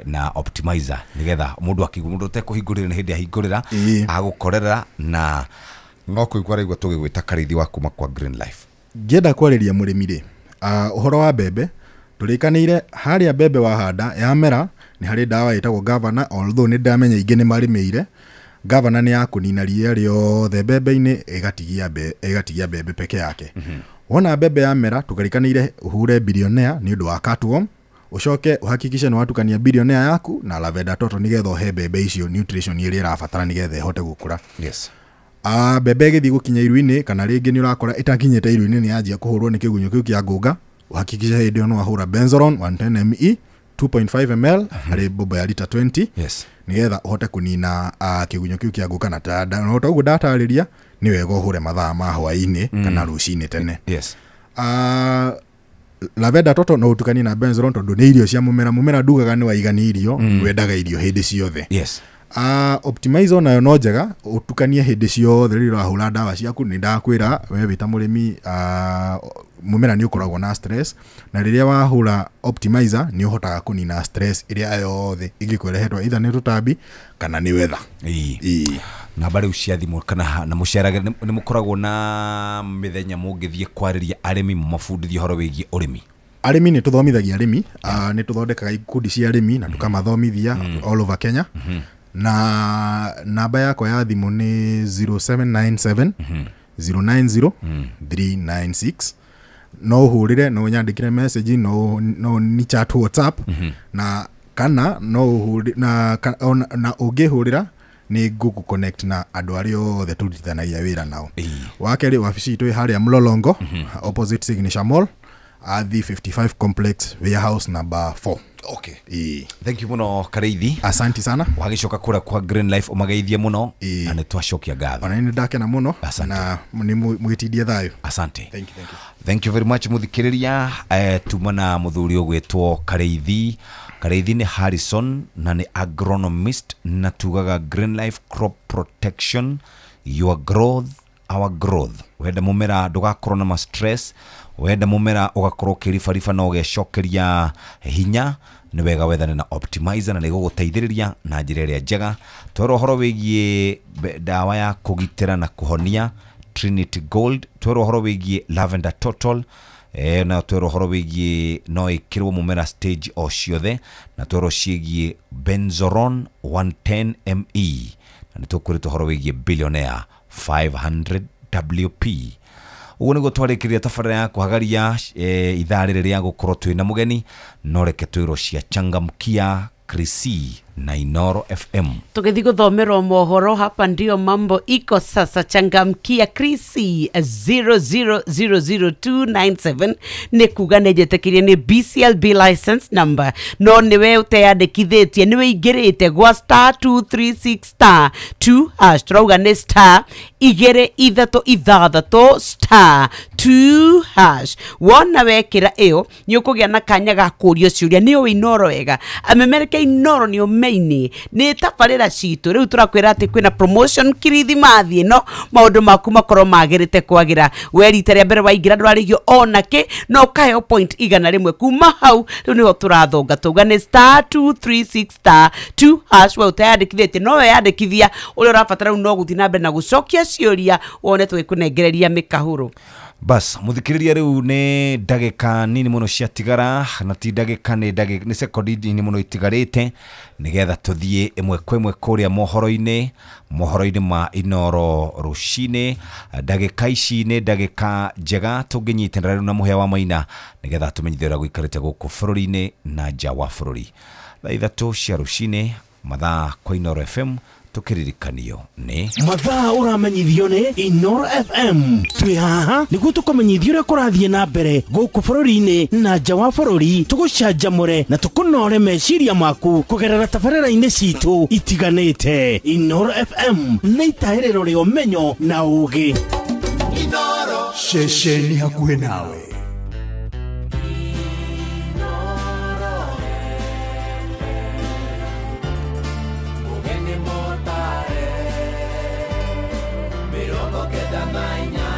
na optimizer nĩgetha mũndũ akĩigua mũndũ ũtekũhingũrĩra nĩ hĩndĩ ahingũrĩra agũkorera na no kũigua araigua tũgĩgwĩta Karĩithi wa kuma kwa Green Life. Ngĩenda kwarĩria mũrĩmi rĩ, ũhoro wa mbembe tũrĩkanĩire harĩa mbembe wahanda yamera nĩ harĩ ndawa ĩtagwo Governor, although nĩ ndamenya ingĩ nĩ marĩmĩire. Governor nĩ ya kũnina ria rĩothe mbembe-inĩ, ĩgatigia mbembe peke yake. Wona mbembe yamera tũkarĩkanĩire ũhure Billionaire nĩ ũndũ wa cutworm, ũcoke uhakikishe nĩ watukania Billionaire yaku na Lavender Toto nĩgetha ũhe mbembe icio nutrition ĩrĩa ĩrabatara nĩgetha ĩhote gũkũra. Mbembe ĩgĩthiĩ gũkinya iru-inĩ kana rĩngĩ nĩ ũrakora ĩtakinyĩte iru-inĩ nĩ yanjia kũhũrwo nĩ kĩgunyũ kĩu kĩa ngũnga, uhakikishe hĩndĩ ĩyo nĩ wahũra Benzoron 110 me 2.5 ml harĩ mbombo ya lita 20. Nĩgetha ũhote kũnina kĩgunyũ kĩu kĩa ngũnga na ta ũguo ndatarĩria nĩ wega ũhũre mathaa ma hwaĩ-inĩ kana rũcinĩ tene. Lavender Toto no ũtukanie na Benzoron tondũ nĩ irio cia mũmera, mũmera ndugaga nĩ waigani irio, wendaga irio hĩndĩ ciothe. Optimizer nayo no njega ũtukanie hĩndĩ ciothe rĩrĩa ũrahũra ndawa ciaku. Nĩ ndakwĩra we wĩ ta mũrĩmi, mũmera nĩ ũkoragwo na stress, na rĩrĩa wahũra optimizer nĩ ũhotaga kũnina stress ĩrĩa yothe ĩngĩkũrehetwo either nĩ tũtambi kana nĩ weather. Namba rĩu cia thimũ kana na mũcerage nĩ mũkoragwo na mĩthenya mũngĩthiĩ kwarĩria arĩmi mũmabundithie ũhoro wĩgiĩ ũrĩmi? Arĩmi nĩ tũthomithagia arĩmi, nĩ tũthondekaga ikundi cia arĩmi na tũkamathomithia all over Kenya. Na namba yakwa ya thimũ nĩ 0797 090 396. No ũhũrĩre, no ũnyandĩkĩre message, no ni chat WhatsApp, na kana no ũhũrĩ na ũngĩhũrĩra nĩ ngũkũ connect na andũ arĩa othe tũrutithanagia wĩra nao. Wa kerĩ, wabici itũ ĩ harĩa Mlolongo, opposite Signature Mall, Athi 55 Complex, warehouse number 4. Okay. Thank you muno Karĩithi. Asante sana. Wagĩcoka kũrĩa kwa Green Life ũmageithie mũno na nĩ twacokia ngatho. Ona nĩ ndakena mũno na nĩ mũgĩtindie thayũ. Asante. Thank you, thank you. Thank you very much mũthikĩrĩria. Tuma na mũthuri ũgwĩtwo Karĩithi. Karĩithi nĩ Harrison na nĩ agronomist na tugaga Green Life Crop Protection, your growth our growth. Wenda mũmera ndũgakorwo na ma stress, wenda mũmera ũgakorwo ũkĩribariba na ũgecokeria hinya, nĩ wega wethane na optimizer na nĩgũgũteithĩrĩria na njĩra ĩrĩa njega. Twerwo ũhoro wĩgiĩ ndawa ya kũgitĩra na kũhonia Trinity Gold, twerwo ũhoro wĩgiĩ Lavender Total, na twerwo ũhoro wĩgiĩ no ĩkĩrwo mũmera stage o ciothe, na twerwo ciĩgiĩ Benzoron 110 me, na nĩ tũkwĩrĩtwo ũhoro wĩgiĩ Billionaire 500 WP. Ũguo nĩguo twarĩkĩria tabarĩra ya kũhagaria ithaa rĩrĩ rĩa gũkorwo twĩna mũgeni, no reke twĩrwo cia Changamkia Krisi na Inoro FM. Tũgĩthiĩ gũthomerwo mohoro, hapa ndio mambo iko sasa. Changamkia Krisi 0000297 nĩ kuga nĩ njĩtĩkĩrie nĩ BCLB license number, no nĩwe ũteyandĩkithĩtie, nĩwe ingĩrĩte gwa star 236 star 2 hash. Tũrauga nĩ star 236 star 2 hash. Wona wekĩra ĩyo nĩ ũkũgĩa na kanya ga kũrio ciũria. Nĩ ũĩ Inoro wega, amemereke Inoro nĩ ũmeini nĩ tabarĩra citũ. Rĩu tũrakwĩra atĩ kwĩna promotion kirithimathi ĩno, maũndũ maku makorwo magĩrĩte kwagĩra. We rita rĩa mbere waingĩra ndũrarĩhio ona kĩ, no ũkaheo point 100 kuma hau. Rĩu nĩho tũrathonga tauga nĩ star 236 star 2 hash. We ũteyandĩkithĩtie no weyandĩkithia, ũrĩa ũrabatara rĩu no gũthiĩ na mbere na gũcokia ciũria wone tũgĩkũnengereria mĩkahũrũ. Bas mũthikĩrĩria, rĩu nĩ ndagĩka nini mũno ciatigara, na ti ndagĩka nĩ sekondi nini mũno itigarĩte nĩgetha tũthiĩ ĩmwe kwa ĩmwe kũrĩa mohoro-inĩ ma Inoro rũcinĩ. Ndagĩka ici nĩ ndagĩka njega tũngĩnyitanĩra rĩu na Mũhĩa wa Maina nĩgetha tũmenyithie ũrĩa gũikarĩte gũkũ bũrũri-inĩ na nja wa bũrũri. Thaa 3 cia rũcinĩ mathaa kwa Inoro FM tukiririkanio ni mathaa uramenyithio ni Inoro FM. Twi haha niguo tukumenyithio uria kurathie na mbere guku bururi-ini na nja wa bururi, tugucanjamure na tukunore meciria maku kugerera tabarĩra-inĩ citu itiganĩte. Inoro FM nĩ itahĩrĩro rĩa ũmenyo na ũgĩ. Inoro ceceni hakuhĩ nawe. Mĩrongo kenda na inya.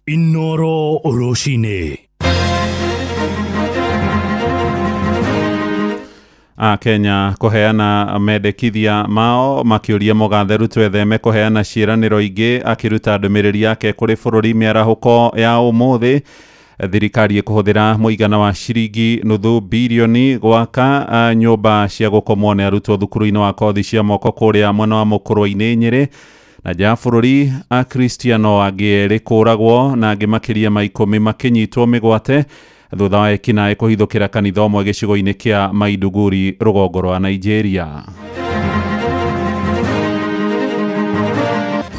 Inoro rũcinĩ. Akenya kũheana mendekithia mao makĩũria Mũgathe Ruto etheme kũheana ciĩranĩro ingĩ akĩruta ndũmĩrĩri yake kũrĩ bũrũri mĩarahũko ya ũmũthĩ. Thirikari ĩkũhũthĩra mũigana wa ciringi 0.5 birioni gwaka nyũmba cia gũkomwo nĩ arutwo thukuru-inĩ wa kothi cia moko kũrĩa mwena wa Mũkũrwe-inĩ Nyĩrĩ. Na nja ya bũrũri Akristiano angĩ erĩ kũragwo na angĩ makĩria ma 10 makĩnyitwo mĩgwate thutha wa ekinaĩ kũhithũkĩra kanitha ũmwe gĩcigo-inĩ kĩa Maiduguri rũgongo rwa Nigeria.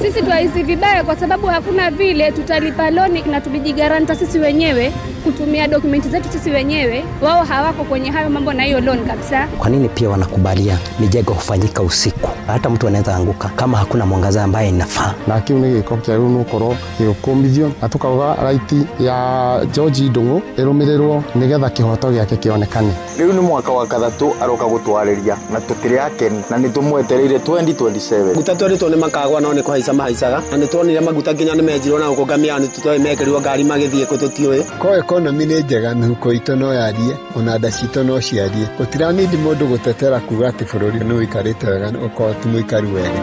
Sisi twahisi vibaya kwa sababu hakuna vile tutalipa loni na tulijigaranta sisi wenyewe kutumia dokumenti zetu sisi wenyewe. Wao hawako kwenye hayo mambo na hiyo loan kabisa. Kwa nini pia wanakubalia mijengo hufanyika usiku? Hata mtu anaweza anguka kama hakuna mwangaza ambaye inafaa. Na kiu nĩ gĩko kĩagĩrĩirwo nĩ gũkorwo gĩgũkũmithio na tukauga right ya George Ndung'u ĩrũmĩrĩrwo nĩgetha kĩhoto gĩake kĩonekane. Rĩu nĩ mwaka wa 3 aroka gũtwarĩria na tũtirĩ akenu na nĩ tũmwetereire 2027. Maguta tweritwo nĩ makagwa no nĩ kũhaica mahaicaga na nĩ tuonire maguta nginya nĩ menjirwo na gũkũ ngamĩra nĩ tũtoĩ mekĩrirwo ngari magĩthiĩ kũ tũtiũĩ. Ko economy nĩ njega mĩhuko itũ no yarie ona nda citũ no ciarie. Gũtiranindi mũndũ gũtetera kuga atĩ bũrũri nĩ ũikarĩte wega ũkorwo ti mũikaru wega.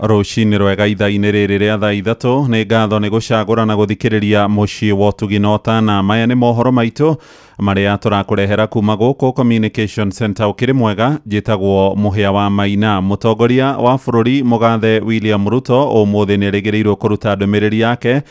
Rũcinĩ rwega ithaa-inĩ rĩrĩ rĩa thaa 3 nĩ ngatho nĩ gũcagũra na gũthikĩrĩria mũciĩ wa ũtugi na ũtana. Maya nĩ mohoro maitũ marĩa tũrakũrehera kuma gũkũ Communication Center. Ũkĩrĩ mwega, njĩtagwo Mũhĩa wa Maina. Mũtongoria wa bũrũri Mũgathe William Ruto ũmũthĩ nĩ erĩgĩrĩirwo kũruta ndũmĩrĩri yake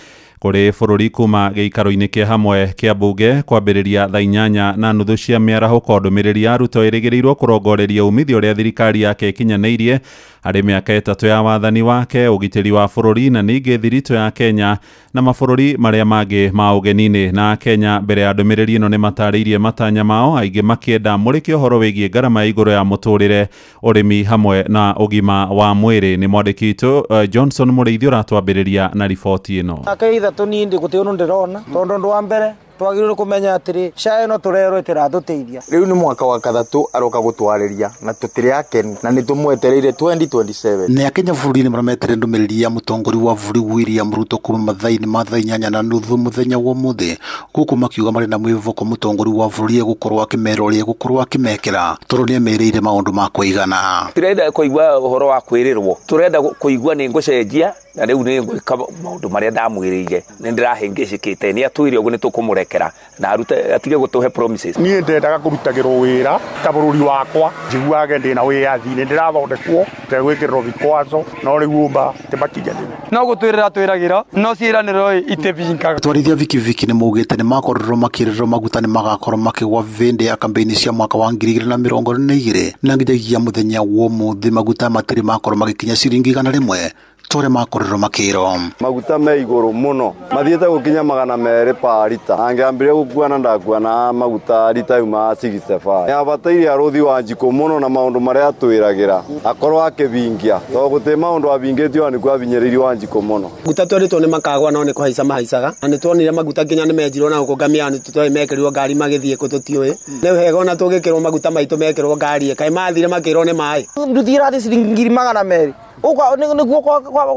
kũrĩ bũrũri kuma gĩikaro-inĩ kĩa hamwe kĩa mbunge kwambĩrĩria thaa 8:30 cia mĩarahũko. Ndũmĩrĩri ya Ruto ĩrĩgĩrĩirwo kũrongoreria umithio ũrĩa thirikari yake ĩkinyanĩirie harĩ mĩaka 3 ya wathani wake, ũgitĩri wa bũrũri na ningĩ thiritũ ya Kenya na mabũrũri marĩa mangĩ ma ũgeninĩ. Na Kenya mbere ya ndũmĩrĩri ĩno nĩ matarĩirie matanya mao, aingĩ makĩenda mũrĩke ũhoro wĩgiĩ ngarama ya igũrũ ya mũtũrĩre, ũrĩmi hamwe na ũgima wa mwĩrĩ. Nĩ mwandĩki witũ Johnson Mũrĩithi ũratwambĩrĩria na riboti ĩno. Mĩaka 3 niĩ ndĩ gũtirĩ ũndũ ndĩrona tondũ ũndũ wa mbere twagĩrĩirwo kũmenya atĩrĩ SHA ĩno tũrerwo ĩtĩratũteithia. Rĩu nĩ mwaka wa 3 aroka gũtwarĩria na tũtirĩ akenu na nĩ tũmwetereire 2027. Nĩ Akenya bũrũri-inĩ marametere ndũmĩrĩri ya mũtongoria wa bũrũri William Ruto kuma mathaa-inĩ ma thaa 8:30 mũthenya wa ũmũthĩ, gũkũ makiuga marĩ na mwĩhoko mũtongoria wa bũrũri egũkorwo akĩmera ũrĩa egũkorwo akĩmekĩra tondũ nĩemerĩire maũndũ ma kũigana. Tũrenda kũigua ũhoro wa kwĩrĩrwo, tũrenda kũigua nĩ ngũcenjia na rĩu nĩ ngwĩka maũndũ marĩa ndamwĩrĩire, nĩ ndĩrahĩngĩcĩkĩte, nĩ atwĩre ũguo nĩ tũkũmũrekera na arute atige gũtũhe promises. Niĩ ndendaga kũrutagĩrwo wĩra ta bũrũri wakwa, njiguage ndĩna wĩyathi, nĩ ndĩrathondekwo ndegwĩkĩrĩrwo vikwazo no rĩu ũmba tĩmakinyanĩru. No gũtwĩrĩra twĩragĩra no ciĩranĩro itĩbingaga. Atwarithia bikibiki nĩ maugĩte nĩ makorirwo makĩrĩrwo maguta nĩ magakorwo makĩgwa vĩndĩ ya kambeini cia mwaka wa 2022 na nginyagia mũthenya wa ũmũthĩ maguta matirĩ makorwo magĩkinya ciringi 100 tore makorirwo makĩrwo. Maguta me igũrũ mũno mathiĩte gũkinya 200 pa rita, angĩambĩrĩria gũkuana ndakuana maguta rita yuma 65. Nĩabataire arũthi wa njikũ mũno na maũndũ marĩa atwĩragĩra akorwo akĩbingia tondũ gũtirĩ maũndũ abingĩtio nĩkuo abinyĩrĩirie wa njikũ mũno. Maguta tweritwo nĩ makagwa no nĩ kũhaica mahaicaga na nĩ tuonire maguta nginya nĩ menjirwo na gũkũ ngamĩra nĩ tũtoĩ mekĩrirwo ngari magĩthiĩ kũ tũtiũĩ. Rĩu hega ona tũngĩkĩrwo maguta maitũ mekĩrwo ngari kaĩ mathire makĩrwo nĩ maĩ. Nduthi ĩrathiĩ ciringi 200,000 uka nĩguo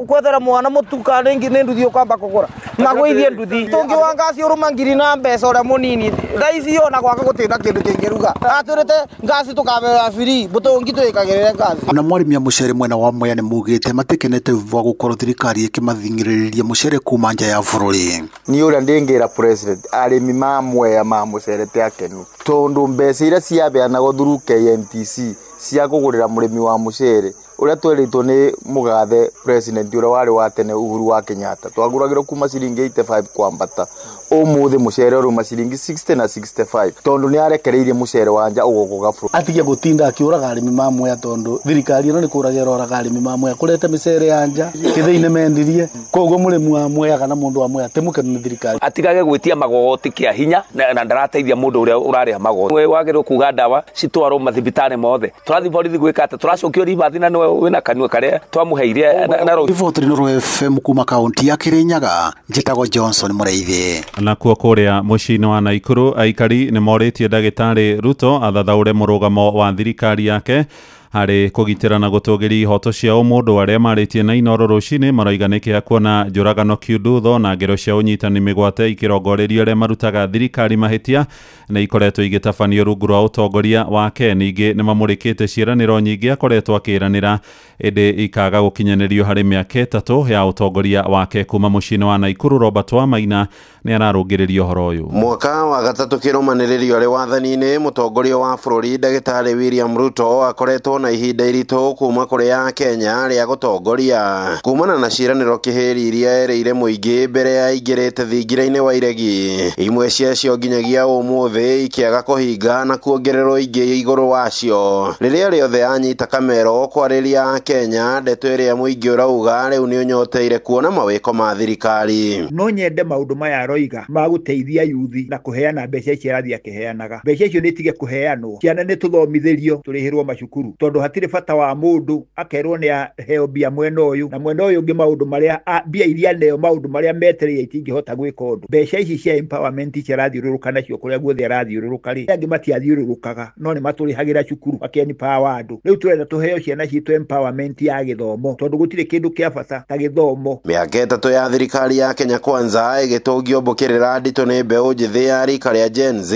kwethera mwana mũtu kana nĩ nduthi ũkwamba kũgũra magũithie nduthi tũngĩwa ngasi ũrũma ngiri na mbeca ũrĩa mũnini thaa ici ona gwaka gũtirĩ na kĩndũ kĩngĩruga atwĩrĩte ngasi tũkabera free mũtũngi twĩkagĩrĩre ngasi. Ona mwarĩmi a mũcere mwena wa Mwea nĩ maugĩte matikenete thutha wa gũkorwo thirikari ĩkĩmathing'ĩrĩria mũcere kuma nja ya bũrũri. Niĩ ũrĩa ndĩngĩra president arĩmi ma Mwea ma mũcere ti akenu tondũ mbeca iria ciabeanagwo through KMTC cia kũgũrĩra mũrĩmi wa mũcere ũrĩa twerĩtwo nĩ mũgathe president ũrĩa warĩ wa tene Uhuru wa Kenyatta twagũragĩrwo kuma ciringi 85 kwambata ũmũthĩ mũcere ũruma ciringi 60 na 65 tondũ nĩ arekereirie mũcere wa nja ũgũkũga bũrũri. Atige gũtinda akĩũraga arĩmi ma Mwea tondũ thirikari ĩno nĩ kũraga ĩroraga arĩmi ma Mwea kũrete mĩcere ya nja kĩthĩi-inĩ mendirie koguo mũrĩmi wa Mwea kana mũndũ wa Mwea ti mũkenu nĩ thirikari. Atigage gwĩtia magoti kĩa hinya na ndarateithia mũndũ ũrĩa ũrarĩha magoti. We wagĩrĩirwo kuga ndawa citwarwo mathibitarĩ mothe tũrathiĩ borithi gwĩka atĩa tũracokio ribathi na nĩwe wĩna kanua karĩa twamũheire na Riboti Inooro FM kuma kaunti ya Kirinyaga, njĩtagwo Johnson Mũrĩithi. Nakuo kũrĩa mũciĩ-inĩ wa Naikuru aikari nĩ morĩtie ndagĩtarĩ Ruto athathaũre mũrũgamo wa thirikari yake Harĩ kũgitĩra na gũtũgĩria ihoto cia ũmũndũ arĩa marĩtie na Inoro rũcinĩ maroiga nĩkĩha kuona njũragano kiundutho na ngero cia ũnyitani mĩgwate ikĩrongorerio arĩa marutaga thirikari mahĩtia nĩ ikoretwo igĩtabanio rungu rwa ũtongoria wake. Ningĩ nĩ mamũrĩkĩte ciĩranĩro nyingĩ akoretwo akĩranĩra ĩndĩ ikaga gũkinyanĩrio harĩ mĩaka 3 ya ũtongoria wake. Kuma mũciĩ-inĩ wa Naikuru, Robert Wamaina nĩ ararũngĩrĩria ũhoro ũyũ. Mwaka wa gatatũ kĩrũmanĩrĩrio arĩ wathani-inĩ, mũtongoria wa bũrũri ndagĩtarĩ William Ruto akoretwo na ihinda iritũ kuma kũrĩ a Kenya rĩa gũtongoria kumana na ciĩranĩro kĩhĩri iria erĩire mũingĩ mbere ya aingĩrĩte thingira-inĩ wa iregi, imwe ciacio nginyagia ũmũthĩ ikĩaga kũhinga na kuongererwo ingĩ igũrũ wacio. Rĩrĩa rĩothe anyita kamero kwarĩria a Kenya, ndeto ĩrĩa mũingĩ ũrauga rĩu nĩ ũnyoteire kuona mawĩko ma thirikari. No nyende maũndũ maya aroiga ma gũteithia yuthi na kũheana mbeca ici arathiĩ akĩheanaga, mbeca icio nĩ itige kũheanwo, ciana nĩ tũthomithĩrio tũrĩhĩrwo macukuru, tondũ hatirĩ bata wa mũndũ akerwo nĩ aheo mbia mwena ũyũ na mwena ũyũ ũngĩ, maũndũ marĩa mbia iria neo maũndũ marĩa metereire itingĩhota gwĩka ũndũ. Mbeca ici cia empowerment ici arathiũrũrũka nacio kũrĩa guothe arathiũrũrũka rĩ, angĩ matiathiũrũrũkaga no nĩ matũrĩhagĩra cukuru makĩ-empower andũ. Rĩu tũrenda tũheo ciana citũ empowerment ya gĩthomo, tondũ gũtirĩ kĩndũ kĩa bata ta gĩthomo. Mĩaka 3 ya thirikari ya Kenya Kwanza ĩgĩtũngio mbũkĩrĩra nditũ nĩ mbeũ njĩthĩ ya rika rĩa Gen Z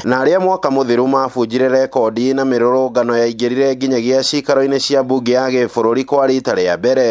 na arĩa mwaka mũthiru mabunjire rekondi na mĩrũrũngano yaingĩrire nginyagia cikaro-inĩ cia mbunge ya gĩbũrũri kwa rita rĩa mbere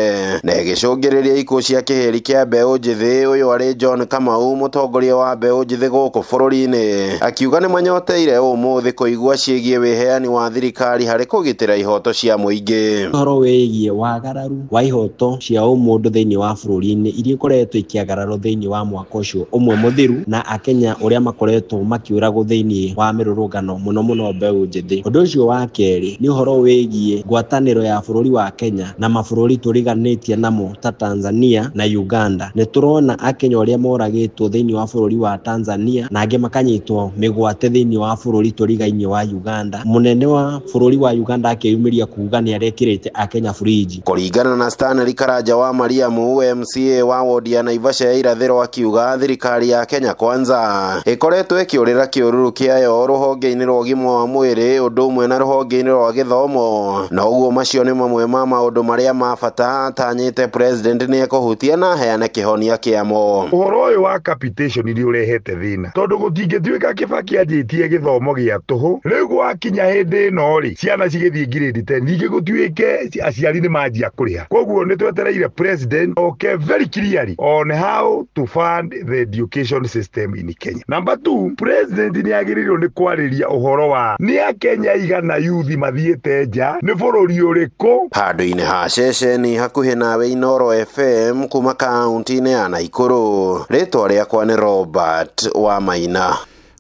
na ĩgĩcũngĩrĩria ikuũ cia kĩhĩri kĩa mbeũ njĩthĩ. Ũyũ arĩ John Kamau, mũtongoria wa mbeũ njĩthĩ gũkũ bũrũri-inĩ, akiuga nĩ manyoteire ũmũthĩ kũigua ciĩgiĩ wĩheani wa thirikari harĩ kũgitĩra ihoto cia mũingĩ. Ũhoro wĩgiĩ wagararu wa ihoto cia ũmũndũ thĩinĩ wa bũrũri-inĩ iria ikoretwo ikĩagararwo thĩinĩ wa mwaka ũcio ũmwe mũthiru na akenya ũrĩa makoretwo makĩũragwo thĩinĩ wa mĩrũrũngano mũno mũno mbeũ njĩthĩ. Ũndũ ũcio wa kerĩ nĩ ũhoro wĩgiĩ ngwatanĩro ya bũrũri wa Kenya na mabũrũri tũriganĩtie namo ta Tanzania na Uganda. Nĩ tũrona akenya ũrĩa moragĩtwo thĩinĩ wa bũrũri wa Tanzania na angĩ makanyitwo mĩgwate thĩinĩ wa bũrũri tũrigainie wa Uganda. Mũnene wa bũrũri wa Uganda akĩyumĩria kuga nĩ arekĩrĩte akenya furiji. Kũringana na Stanley Karanja wa Mariamu, MCA wa wodi ya Naivasha ya irathĩro, akiuga thirikari ya Kenya Kwanza ĩkoretwo ĩkĩũrĩra kĩũrũrũ kĩayo rũhonge-inĩ rwa ũgima wa mwĩrĩ ũndũ ũmwe na rũhonge-inĩ rwa gĩthomo, na ũguo macio nĩ mamwe ma maũndũ marĩa ma bata atanyĩte president nĩ ekũhutia na aheane kĩhonia kĩamo. Ũhoro ũyũ wa capitation nĩ ũrehete thĩna tondũ gũtingĩtuĩka Kibaki anjĩtie gĩthomo gĩa tũhũ, rĩu gwakinya hĩndĩ ĩno rĩ ciana cigĩthiĩ grade 10 ningĩ gũtuĩke aciari nĩ manjia kũrĩha. Koguo nĩ twetereire president oke very clearly on how to fund the education system in Kenya. Number 2, president nĩ agĩrĩirwo nĩ kwarĩria ũhoro wa nĩ akenya igana yuthi mathiĩte nja nĩ bũrũri ũrĩkũ. Handũ-inĩ ha ceceni hakuhĩ nawe Inoro FM kuma kaunti-inĩ ya Naikuru, rĩtwa rĩakwa nĩ Robert Wamaina.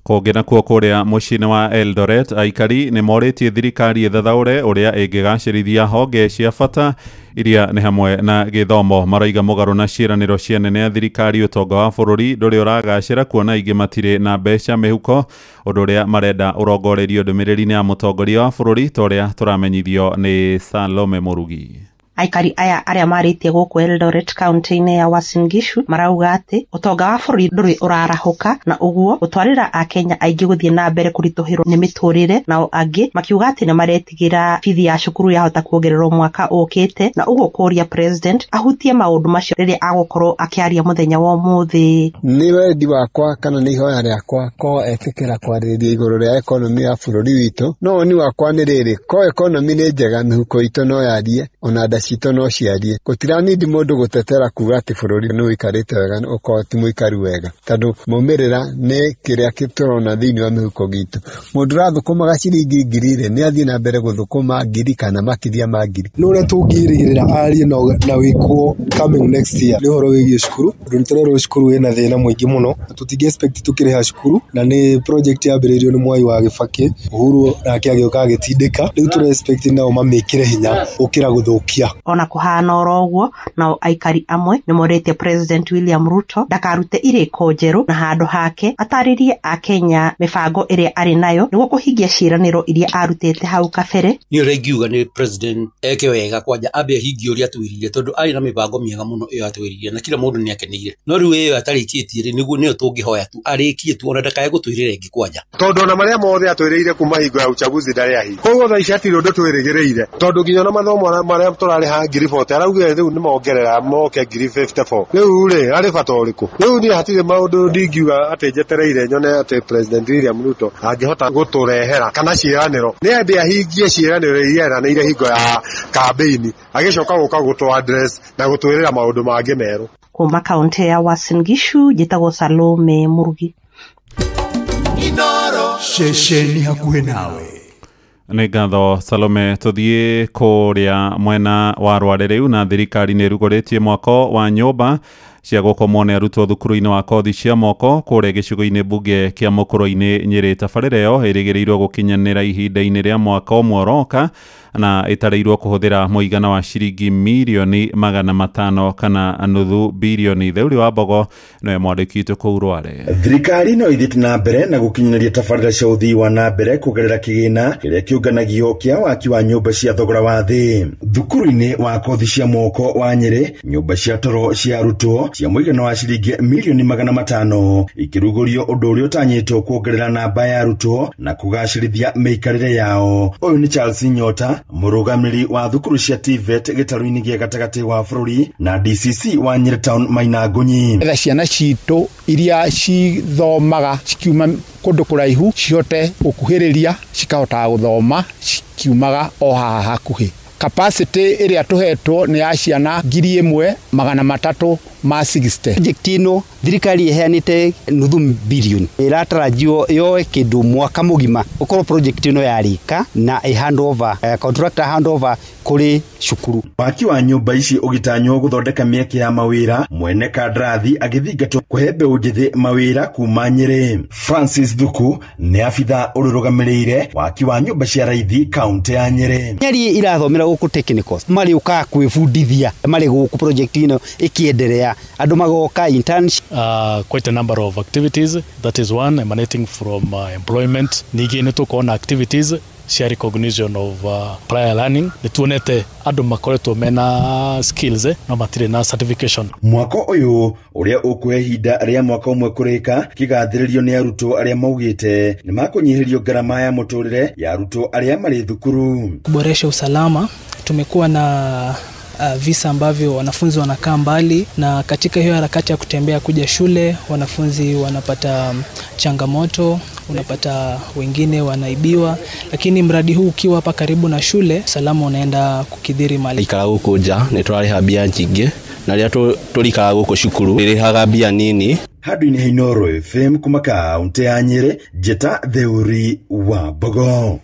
Kũngĩ nakuo kũrĩa mũciĩ-inĩ wa Eldoret, aikari nĩ morĩtie thirikari ĩthathaũre ũrĩa ĩngĩgacĩrithia honge cia bata iria nĩ hamwe na gĩthomo. Maroiga mũgarũ na ciĩranĩro cia nene ya thirikari ũtonga wa bũrũri ndũrĩ ũragacĩra kuona aingĩ matirĩ na mbeca mĩhuko, ũndũ ũrĩa marenda ũrongorerio ndũmĩrĩri-inĩ ya mũtongoria wa bũrũri ta ũrĩa tũramenyithio nĩ Salome Mũrugi. Aikari aya arĩa marĩtie gũkũ Eldoret kaunti-inĩ ya Uasin Gishu marauga atĩ ũtonga wa bũrũri ndũrĩ ũrarahũka na ũguo gũtwarĩra akenya aingĩ gũthiĩ na mbere kũritũhĩrwo nĩ mĩtũrĩre, nao angĩ makiuga atĩ nĩ maretigĩra bithi ya cukuru yahota kuongererwo mwaka ũkĩte, na ũguo kũria president ahutie maũndũ macio rĩrĩa agũkorwo akĩaria mũthenya wa ũmũthĩ. Nĩ wendi wakwa kana nĩ ihoya rĩakwa ko etĩkĩra kwarĩrĩria igũrũ rĩa ekonomi ya bũrũri witũ, no woni wakwa nĩ rĩrĩ, ko ekonomi nĩ njega mĩhuko itũ no yarie ona nda citũ no ciarie. Gũtiranindi mũndũ gũtetera kuga atĩ bũrũri nĩ ũikarĩte wega ũkorwo ti mũikaru wega, tondũ maumĩrĩra nĩ kĩrĩa tũrona thĩinĩ wa mĩhuko gitũ. Mũndũ ũrathũkũmaga ciringi 1000 nĩ athiĩ na mbere gũthũkũma 1000 kana makĩria ma 1000. Nĩ ũrĩa tũngĩrĩgĩrĩra arie na wĩkwo coming next year nĩ ũhoro wĩgiĩ cukuru, tondũ nĩ tũrerwo cukuru ĩna thĩna mũingĩ mũno, tũtingĩ expect tũkĩrĩha cukuru, na nĩ project yambĩrĩirio nĩ Mwai wa Kibaki, Uhuru nake agĩũka agĩtindĩka, rĩu tũre expect nao mamĩkĩre hinya gũkĩra gũthũkia. Ona kuhana oro ũguo, nao aikari amwe nĩmorĩtie President William Ruto ndakarute irĩko njerũ na handũ hake atarĩrie akenya mĩbango ĩrĩa arĩ nayo nĩguo kũhingia ciĩranĩro iria arutĩte hau kabere. Niĩ ũrĩa ingiuga nĩ president eke wega kwanja ambe ahingie ũrĩa atwĩrire, tondũ arĩ na mĩbango mĩega mũno ĩyo atwĩrire na kila mũndũ nĩ akeneire, no rĩu ĩyo atarĩkĩtie rĩ nĩguo nĩyo tũngĩhoya tu arĩkie tu, ona ndakae gũtwĩrĩra ĩngĩ kwanja, tondũ ona marĩa mothe atwĩrĩire kuma hingo ya uchaguzi ndarĩ ahingia. Koguo thaa ici hatirĩ ũndũ twĩrĩgĩrĩire, tondũ nginya ona mathomo marĩa tũrarĩha 40,000 araugire rĩu nĩmongerera moke 54,000. Rĩu rĩ arĩ bata ũrĩkũ? Rĩu niĩ hatirĩ maũndũ ndingiuga atĩ njetereire nyone atĩ President William Ruto angĩhota gũtũrehera kana ciĩranĩro. Nĩ ambe ahingie ciĩranĩro iria eranĩire hingo ya kambeini, agĩcoka gũka gũtũ address na gũtwĩrĩra maũndũ mangĩ merũ. Kuma kaunti ya Uasin Gishu, njĩtagwo Salome Murugi. Ceceni hakuhĩ nawe. Nĩ ngatho Salome. Tũthiĩ kũrĩa mwena wa Rware rĩu, na thirikari nĩ ĩrugũrĩtie mwako wa nyũmba cia gũkomwo nĩ arutwo thukuru-inĩ wa kothi cia moko kũrĩa gĩcigo-inĩ mbunge kĩa Mũkũrũ-inĩ Nyĩrĩ. Tabarĩra ĩyo ĩrĩgĩrĩirwo gũkinyanĩra ihinda-inĩ rĩa mwaka ũmwe ũroka na ĩtarĩirwo kũhũthĩra mũigana wa ciringi mirioni 500 kana nuthu birioni. Theuri wa Mbogo nĩwe mwandĩki witũ kũu Rware. Thirikari no ithiĩte na mbere na gũkinyanĩria tabarĩra cia ũthii wa na mbere kũgerera kĩgĩna kĩrĩa kĩũnganagio kĩa waki wa nyũmba cia thogora wa thĩ. Thukuru-inĩ wa kothi cia moko wa Nyĩrĩ, nyũmba cia toro cia arutwo cia mũigana wa ciringi mirioni 500 ikĩrugũrio, ũndũ ũrĩa ũtanyĩtwo kuongerera namba ya arutwo na kũgacĩrithia mĩikarĩre yao. Ũyũ nĩ Charles Nyota, mũrũgamĩrĩri wa thukuru cia TVET gĩtarũ-inĩ gĩa gatagatĩ wa bũrũri na DCC wa Nyĩrĩ Town Maina Ngunyi. Etha ciana citũ iria cithomaga cikiuma kũndũ kũraihu cihote gũkuhĩrĩria cikahotaga gũthoma cikiumaga o haha hakuhĩ. Capacity ĩrĩa tũhetwo nĩ ya ciana 1,360. Project ĩno thirikari ĩheanĩte nuthu bilioni, ĩratarajiwo yoe kĩndũ mwaka mũgima ũkorwo project ĩno yarĩka na ĩ handover, contractor handover kũrĩ cukuru. Waki wa nyũmba ici ũgĩtanywo gũthondeka mĩeke ya mawĩra, mwene kandarathi agĩthingatwo kũhe mbeũ njĩthĩ mawĩra kuma Nyĩrĩ. Francis Thuku nĩ abitha ũrũrũgamĩrĩire waki wa nyũmba cia raithi kaunti ya Nyĩrĩ. Nyeri irathomera gũkũ technicals marĩũkaga kwĩbundithia marĩ gũkũ project ĩno ĩkĩenderea, andũ magoka internship. Quite a number of activities, that is one emanating from employment. Ningĩ nĩ tũkuona activities cia recognition of prior learning, nĩ tuonete andũ makoretwo mena skills no matirĩ na certification. Mwako ũyũ ũrĩa ũkũhe ihinda rĩa mwaka ũmwe kũrĩka kĩgathĩrĩrio nĩ arutwo arĩa maugĩte nĩ makũnyihĩrio ngarama ya mũtũrĩre ya arutwo arĩa marĩ thukuru. Kuboresha usalama, tumekuwa na visa ambavyo wanafunzi wanakaa mbali, na katika hiyo harakati ya kutembea kuja shule wanafunzi wanapata changamoto, unapata wengine wanaibiwa, lakini mradi huu ukiwa hapa karibu na shule salama unaenda kukidhiri mali. Ikara gũkũ nja nĩ tũrarĩha mbia nyingĩ, na rĩrĩa tũrikara gũkũ cukuru rĩrĩhaga mbia nini. Handũ-inĩ ha Inooro FM kuma kaunti ya Nyĩrĩ, Njĩta Theuri wa Mbogo.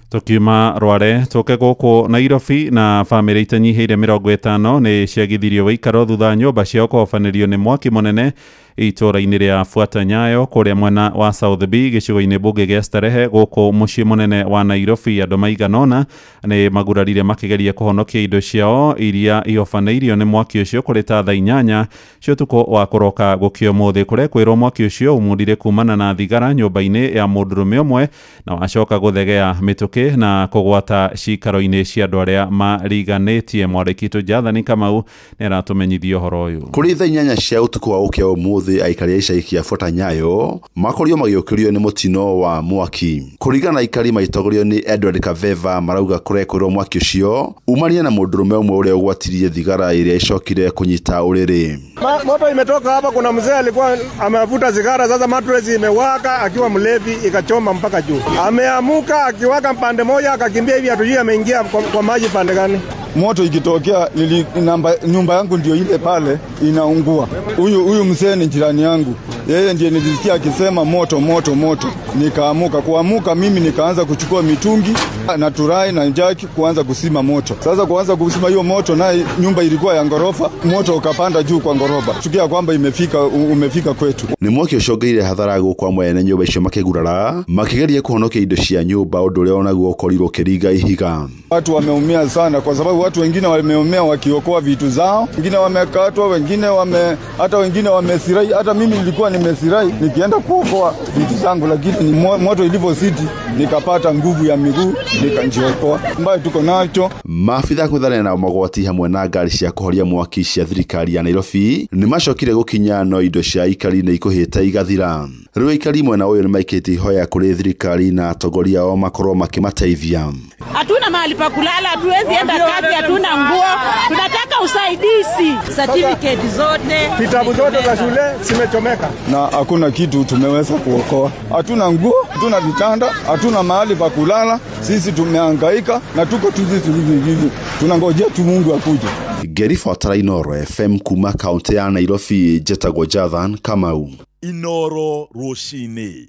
Tukiuma Rware tuke gũkũ Nairobi, na bamĩrĩ itanyihĩire 50 nĩ ciagithirio wĩikaro thutha nyũmba ciao kũhobanĩrio nĩ mwaki mũnene itũũra-inĩ rĩa Fuata Nyayo kũrĩa mwena wa South B gĩcigo-inĩ mbunge gĩa Starehe gũkũ mũciĩ mũnene wa Nairobi. Andũ maigana ũna nĩ magurarire makĩgeria kũhonokia indo ciao iria ihobanĩirio nĩ mwaki ũcio kũrĩ ta thaa 8 cia ũtukũ wa kũroka gũkĩa ũmũthĩ. Kũrĩa kwĩrwo mwaki ũcio umurire kumana na thigara nyũmba-inĩ ya mũndũrũme ũmwe na wacoka gũthegea mĩtũkĩ na kũgwata cikaro-inĩ cia andũ arĩa mariganĩtie. Mwandĩki witũ Jathani Kamau nĩ aratũmenyithia ũhoro ũyũ. Kũrĩ thaa 8 cia ũtukũ wa gũkĩa ũmũthĩ, aikari a icagi kĩa Fuata Nyayo makorirwo magĩũkĩrio nĩ mũtino wa mwaki. Kũringana na aikari magĩtongorio nĩ Edward Kaveva, marauga kũrekwĩrwo mwaki ũcio umanire na mũndũrũme ũmwe ũrĩa ũgwatirie thigara ĩrĩa ĩcokire kũnyita ũrĩrĩ. Moto imetoka hapa, kuna mzee alikuwa amevuta sigara, sasa mattress imewaka akiwa mlevi ikachoma mpaka juu. Ameamuka akiwaka pande moja akakimbia hivi, hatujui ameingia kwa maji pande gani. Moto ikitokea nyumba yangu ndio ile pale inaungua. Huyu mzee ni jirani yangu. Yeye ndiye nilisikia akisema moto moto moto, nikaamuka. Kuamuka mimi nikaanza kuchukua mitungi na turai na jaki kuanza kusima moto. Sasa kuanza kusima hiyo moto, naye nyumba ilikuwa ya ngorofa, moto ukapanda juu kwa ngorofa. Chukia kwamba umefika kwetu. Nĩ mwaki ũcũngĩrĩire hathara gũkũ amwe ene nyũmba icio makĩgurara makĩgeria kũhonokia indo cia nyũmba, ũndũ ũrĩa onaguo ũkorirwo ũkĩringa ihiga. Watu wameumia sana kwa sababu watu wengine wameumia wakiokoa vitu zao, wengine wamekatwa, wengine hata wengine wamesirai. Hata mimi nilikuwa nimesirai nikienda kuokoa vitu zangu, lakini moto ilivyozidi nikapata nguvu ya miguu nikajiokoa. Ambayo tuko nacho. Maabitha gwĩthana na magwati hamwe na ngari cia kũhoria mwaki cia thirikari ya Nairobi nĩ macokire gũkinya, no indo cia aikari nĩ ikũhĩte igathira. Rĩu aikari mwena ũyũ nĩ maikĩtie ihoya kũrĩ thirikari na atongoria ao makorwo makĩmateithia. Hatuna mahali pa kulala, hatuwezi enda kazi, hatuna nguo, tunataka usaidizi. Certificate zote, vitabu zote za shule zimechomeka na hakuna kitu tumeweza kuokoa. Hatuna nguo, hatuna vitanda, hatuna mahali pa kulala. Sisi tumehangaika na tuko tu hivi, tunangojea tu Mungu akuje. Ngĩribotera Inooro FM kuma kaunti ya Nairobi, njĩtagwo Jathan Kamau. Inooro rũcinĩ.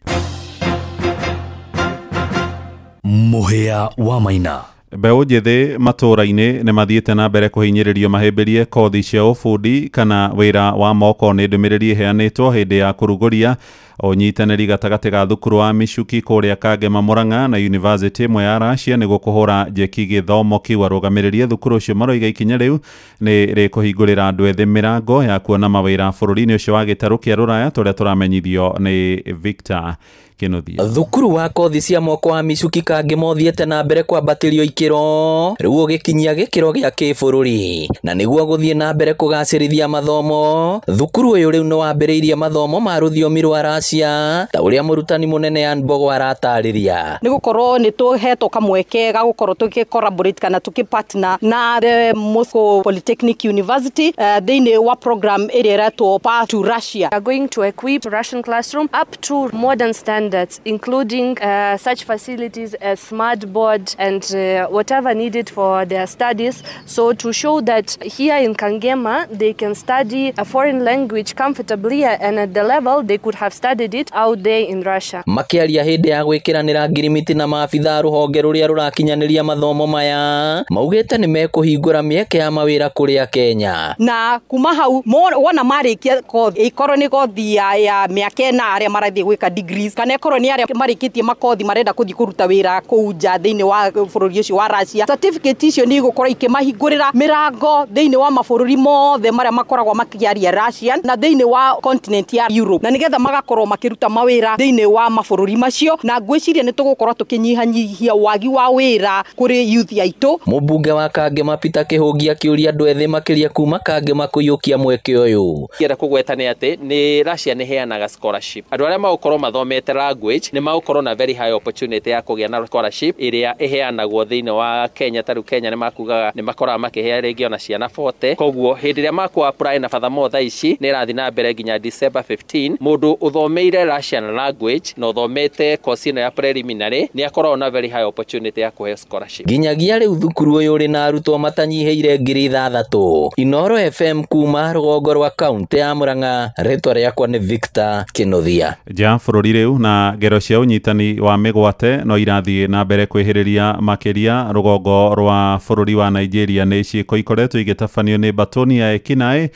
Mũhĩa wa Maina. Mbeũ njĩthĩ matũũra-inĩ nĩ mathiĩte na mbere kũhinyĩrĩrio mahĩmbĩrie kothi cia ũbundi kana wĩra wa moko. Nĩ ndũmĩrĩri ĩheanĩtwo hĩndĩ ya kũrugũria ũnyitanĩri gatagatĩ ga thukuru wa Michuki kũrĩa Kangema Murang'a na University ĩmwe ya Russia nĩguo kũhũra njeki gĩthomo kĩu. Arũgamĩrĩri a thukuru ũcio maroiga ikinya rĩu nĩ rĩkũhingũrĩra andũ ethĩ mĩrango ya kuona mawĩra bũrũri-inĩ ũcio wa gĩtarũ kĩa Rũraya, tũrĩa tũramenyithio nĩ Victor Kĩnuthia. Thukuru wa kothi cia moko wa Michuki Kangema ũthiĩte na mbere kwambatĩrio ikĩro rĩu ũgĩkinyia gĩkĩro gĩa kĩbũrũri, na nĩguo gũthiĩ na mbere kũgacĩrithia mathomo thukuru ũyũ rĩu nĩ wambĩrĩirie mathomo ma rũthiomi rwa Russia ta ũrĩa mũrutani mũnene Ann Mbogo aratarĩria. Nĩ gũkorwo nĩ tũhetwo kamweke ga gũkorwo tũgĩ collaborate kana tũkĩ partner na the Moscow Polytechnic University thĩinĩ wa program ĩrĩa ĩretwo Path to Russia. We are going to equip Russian classroom up to modern standards, including such facilities as smart board and whatever needed for their studies, so to show that here in Kangema they can study a foreign language comfortably and at the level they could have studied it out there in Russia. Makĩaria hĩndĩ ya gwĩkĩranĩra ngirimiti na maabitha rũhonge rũrĩa rũrakinyanĩria mathomo maya maugĩte nĩ mekũhingũra mĩeke ya mawĩra kũrĩa Kenya. Na kuma hau wona marĩkia kothi, ikorwo nĩ kothi ya mĩaka ĩna arĩa marathiĩ gwĩka degrees, kana ikorwo nĩ arĩa marĩkĩtie makothi marenda kũthiĩ kũruta wĩra kũu nja thĩinĩ wa bũrũri ũcio wa Russia, certificate icio nĩ igũkorwo ikĩmahingũrĩra mĩrango thĩinĩ wa mabũrũri mothe marĩa makoragwo makĩaria Russian na thĩinĩ wa continent ya Europe, na nĩgetha magakorwo makĩruta mawĩra thĩinĩ wa mabũrũri macio. Na ngwĩciria nĩ tũgũkorwo tũkĩnyihanyihia wagi wa wĩra kũrĩ youth aitũ. Mũmbunge wa Kangema Peter Kĩhũngi akĩũria andũ ethĩ makĩria kuma Kangema kũiyũkia mweke ũyũ. Ngĩenda kũgweta nĩ atĩ nĩ Russia nĩ heanaga scholarship. Andũ arĩa magũkorwo mathomete language nĩ magũkorwo na very high opportunity ya kũgĩa na scholarship ĩrĩa ĩheanagwo thĩinĩ wa Kenya. Ta rĩu Kenya nĩ makugaga nĩ makoraga makĩhea rĩngĩ ona ciana 40, koguo hĩndĩ ĩrĩa makũ apply na furthermore thaa ici nĩ ĩrathiĩ na mbere nginya December 15. Mũndũ ũthomeire Russian language na ũthomete course ĩno ya preliminary nĩ akoragwo na very high opportunity ya kũheo scholarship. Nginyagia rĩu thukuru ũyũ ũrĩ na arutwo matanyihĩire 6,000. Inooro FM kuma rũgongo rwa kaunti ya Murang'a, rĩtwa rĩakwa nĩ Victor Kĩnuthia. Nja bũrũri rĩu na ngero cia ũnyitani wa mĩgwate no irathiĩ na mbere kwĩhĩrĩria makĩria rũgongo rwa bũrũri wa Nigeria. Nĩ ciĩko ikoretwo igĩtabanio nĩ batoni ya ekinaĩ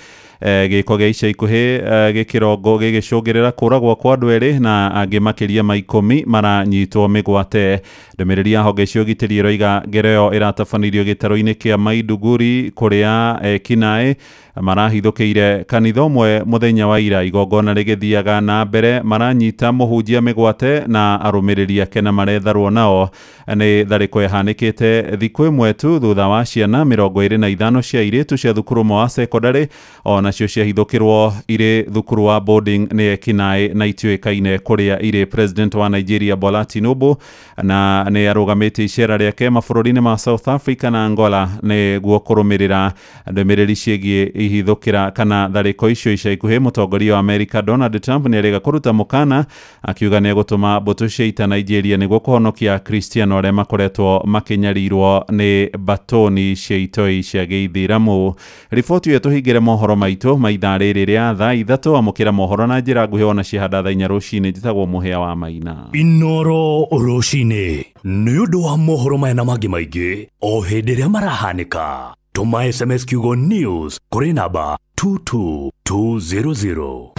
gĩko gĩa ica ikuhĩ gĩkĩrongo gĩgĩcũngĩrĩra kũragwo kwa andũ erĩ na angĩ makĩria ma 10 maranyitwo mĩgwate. Ndũmĩrĩri ya honge cia ũgitĩri ĩroiga ngero ĩyo ĩratabanĩirio gĩtarũ-inĩ kĩa Maiduguri kũrĩa ekinaĩ marahithũkĩire kanitha ũmwe mũthenya wa ira. Igongona rĩgĩthiaga na mbere maranyita mũhunjia mĩgwate na arũmĩrĩri ake na maretharwo nao. Nĩ tharĩko ĩhanĩkĩte thikũ ĩmwe tu thutha wa ciana 25 cia airĩtu cia thukuru ũmwe wa sekondarĩ ona cio ciahithũkĩrwo irĩ thukuru wa boarding nĩ ekinaĩ na itiũĩkaine kũrĩa irĩ. President wa Nigeria Bola Tinubu na nĩ arũgamĩtie icera rĩake mabũrũri-inĩ ma South Africa na Angola nĩguo kũrũmĩrĩra ndũmĩrĩri ciĩgiĩ Ihithũkĩra kana tharĩko icio ica ikuhĩ, mũtongoria wa Amerika Donald Trump nĩerĩga kũruta mũkana akiuga nĩegũtũma mbũtũ cia ita Nigeria nĩguo kũhonokia Akristiano arĩa makoretwo makĩnyarirwo nĩ batoni cia itoi cia gĩithĩramu. Riboti ĩyo tũhingĩre mohoro maitũ ma ithaa rĩrĩ rĩa thaa 3. Amũkĩra mohoro na njĩra nguhĩ ona ciahanda thaa 4 rũcinĩ. Njĩtagwo Mũhĩa wa Maina. Inoro rũcinĩ nĩ ũndũ wa mohoro maya na mangĩ maingĩ o hĩndĩ ĩrĩa marahanĩka. Tũma SMS kiugo news kũrĩ namba 22200.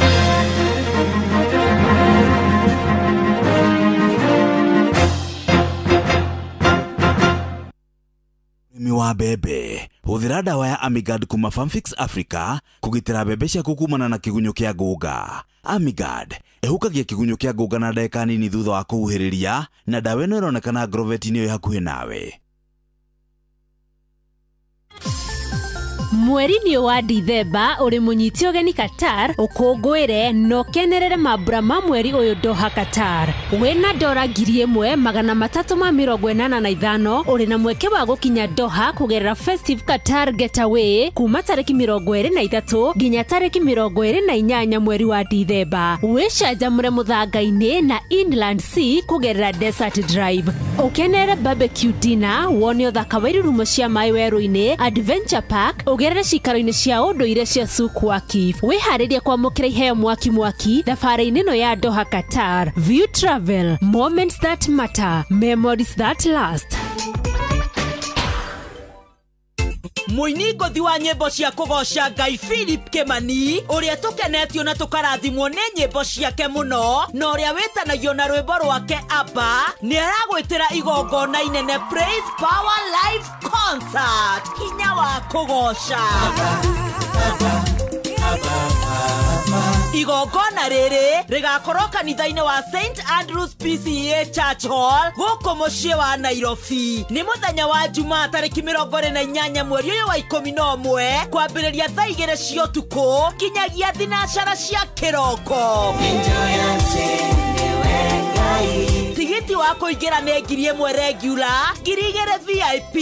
Ũrĩmi wa mbembe, hũthĩra ndawa ya Amigard kuma Farmfix Africa kũgitĩra mbembe ciaku kumana na kĩgunyũ kĩa ngũnga. Amigard ĩhukagia kĩgunyũ kĩa ngũnga na ndagĩka nini thutha wa kũhuhĩrĩria, na ndawa ĩno ĩronekana agrovet-inĩ ĩyo hakuhĩ nawe. Mweri-inĩ wa Dithemba ũrĩ mũnyiti ũgeni Qatar, ũkũngũĩre na ũkenerere mambura ma mweri ũyũ Doha Qatar. Wĩna dora 1385 ũrĩ na mweke wa gũkinya Doha kũgerera Festive Qatar Getaway kuma tarĩki 23 nginya tarĩki 28 mweri wa Dithemba. Wĩcanjamũre mũthanga-inĩ na Inland Sea kũgerera Desert Drive. Ũkenerere barbecue dinner, wone ũthaka wa irurumo cia maĩ werũ-inĩ, Adventure Park, ũgerere cikaro-inĩ cia ũndũire cia Souk Waqif. Wĩharĩrie kwamũkĩra iheo mwaki mwaki thabarĩ-inĩ ĩno ya Doha Qatar. View Travel, moments that matter, memories that last. Mũini ngũthi wa nyĩmbo cia kũgoca Ngai Philip Kimani, ũrĩa tũkenetio na tũkarathimwo nĩ nyĩmbo ciake mũno, na ũrĩa wĩtanagio na rwĩmbo rwake Abba, nĩ aragwĩtĩra igongona inene Praise Power Live Concert. Hinya wa kũgoca. Igongona rĩrĩ rĩgakorwo kanitha-inĩ wa St Andrews PCA Church Hall gũkũ mũciĩ wa Nairobi. Nĩ mũthenya wa Jumaa tarĩki 28 mweri ũyũ wa 11 kwambĩrĩria thaa 2 cia ũtukũ kinyagia thinacara cia kĩroko. Tigiti wa kũingĩra nĩ 1000 regular, 2000 VIP,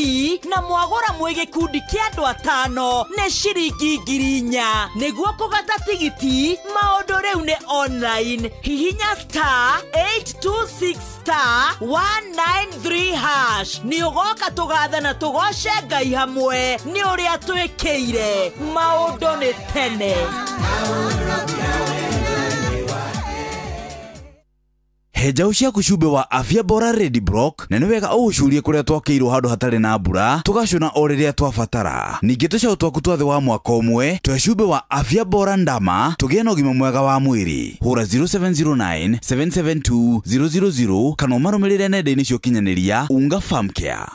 na mwagũra mwĩ gĩkundi kĩa andũ 5 nĩ ciringi 4000. Nĩguo kũgata tigiti, maũndũ rĩu nĩ online. Hihinya star 826 star 193 hash. Nĩ ũgoka tũgathe na tũgoce Ngai hamwe nĩ ũrĩa twĩkĩire. Maũndũ nĩ tene. He njaũ ciaku cumbĩ wa Afya Bora Ready Block, na nĩ wega ũũcurie kũrĩa twakĩirwo handũ hatarĩ na mbura, tũgacũna o rĩrĩa twabatara. Ningĩ tũcaũ twaku twa thĩ wa mwaka ũmwe twe cumbĩ wa Afya Bora Ndama tũgĩe na ũgima mwega wa mwĩrĩ. Hũra 0709 772 000 kana ũmarũmĩrĩre nenda-inĩ cia ũkinyanĩria Unga Farm Care.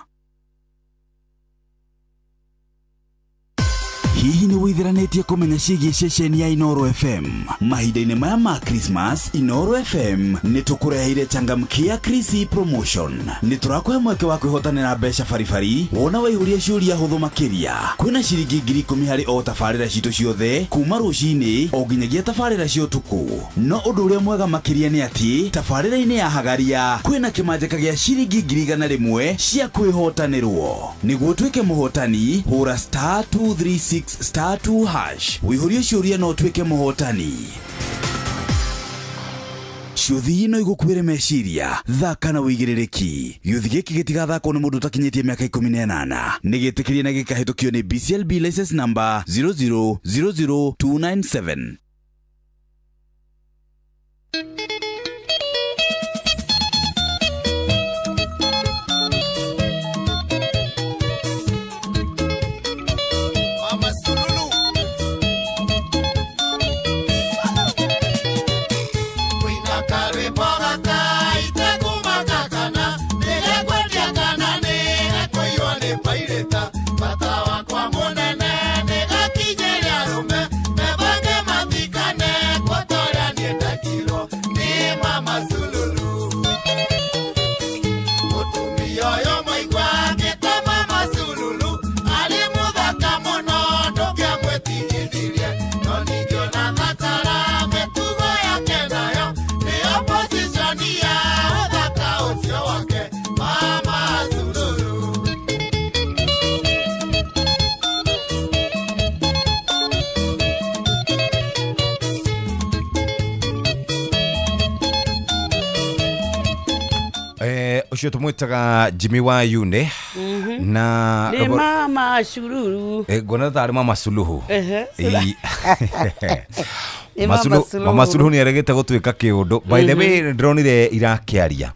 Hihi nĩ wĩithiranĩtie kũmenya ciĩgiĩ ceceni ya Inoro FM? Mahinda-inĩ maya ma Christmas, Inoro FM nĩ tũkũreheire changamkia Chrissy promotion. Nĩ tũrakũhe mweke wa kwĩhotanĩra mbeca baribari wona waihũria ciũria hũthũ makĩria. Kwĩna ciringi 10,000 harĩ o tabarĩra citũ ciothe kuma rũcinĩ o nginyagia tabarĩra cia ũtukũ. No ũndũ ũrĩa mwega makĩria nĩ atĩ tabarĩra-inĩ ya Hagaria kwĩna kĩmanjĩka gĩa ciringi 101 cia kwĩhotanĩrwo. Nĩguo ũtuĩke mũhotani, hũra star 236 star 2 hash. Wĩihũrie ciũria no ũtuĩke mũhotani. Ciũthi ino igũkuĩre meciria, thaka na wĩigĩrĩrĩki. Gĩũthi gĩkĩ gĩtigathakwo nĩ mũndũ ũtakinyĩtie mĩaka 18. Nĩ gĩtĩkĩrie na gĩkahĩtũkio nĩ BCLB license number 0000297. Mata Ũcio tũmwĩtaga Jimmy wa Yune na Nĩ mama Suluhu. Nguona tarĩ Mama Suluhu. Ehe. Ĩĩ. Nĩ Mama Suluhu. Mama Suluhu nĩ aregete gũtuĩka kĩũndũ. By the way, ndĩronire irakĩaria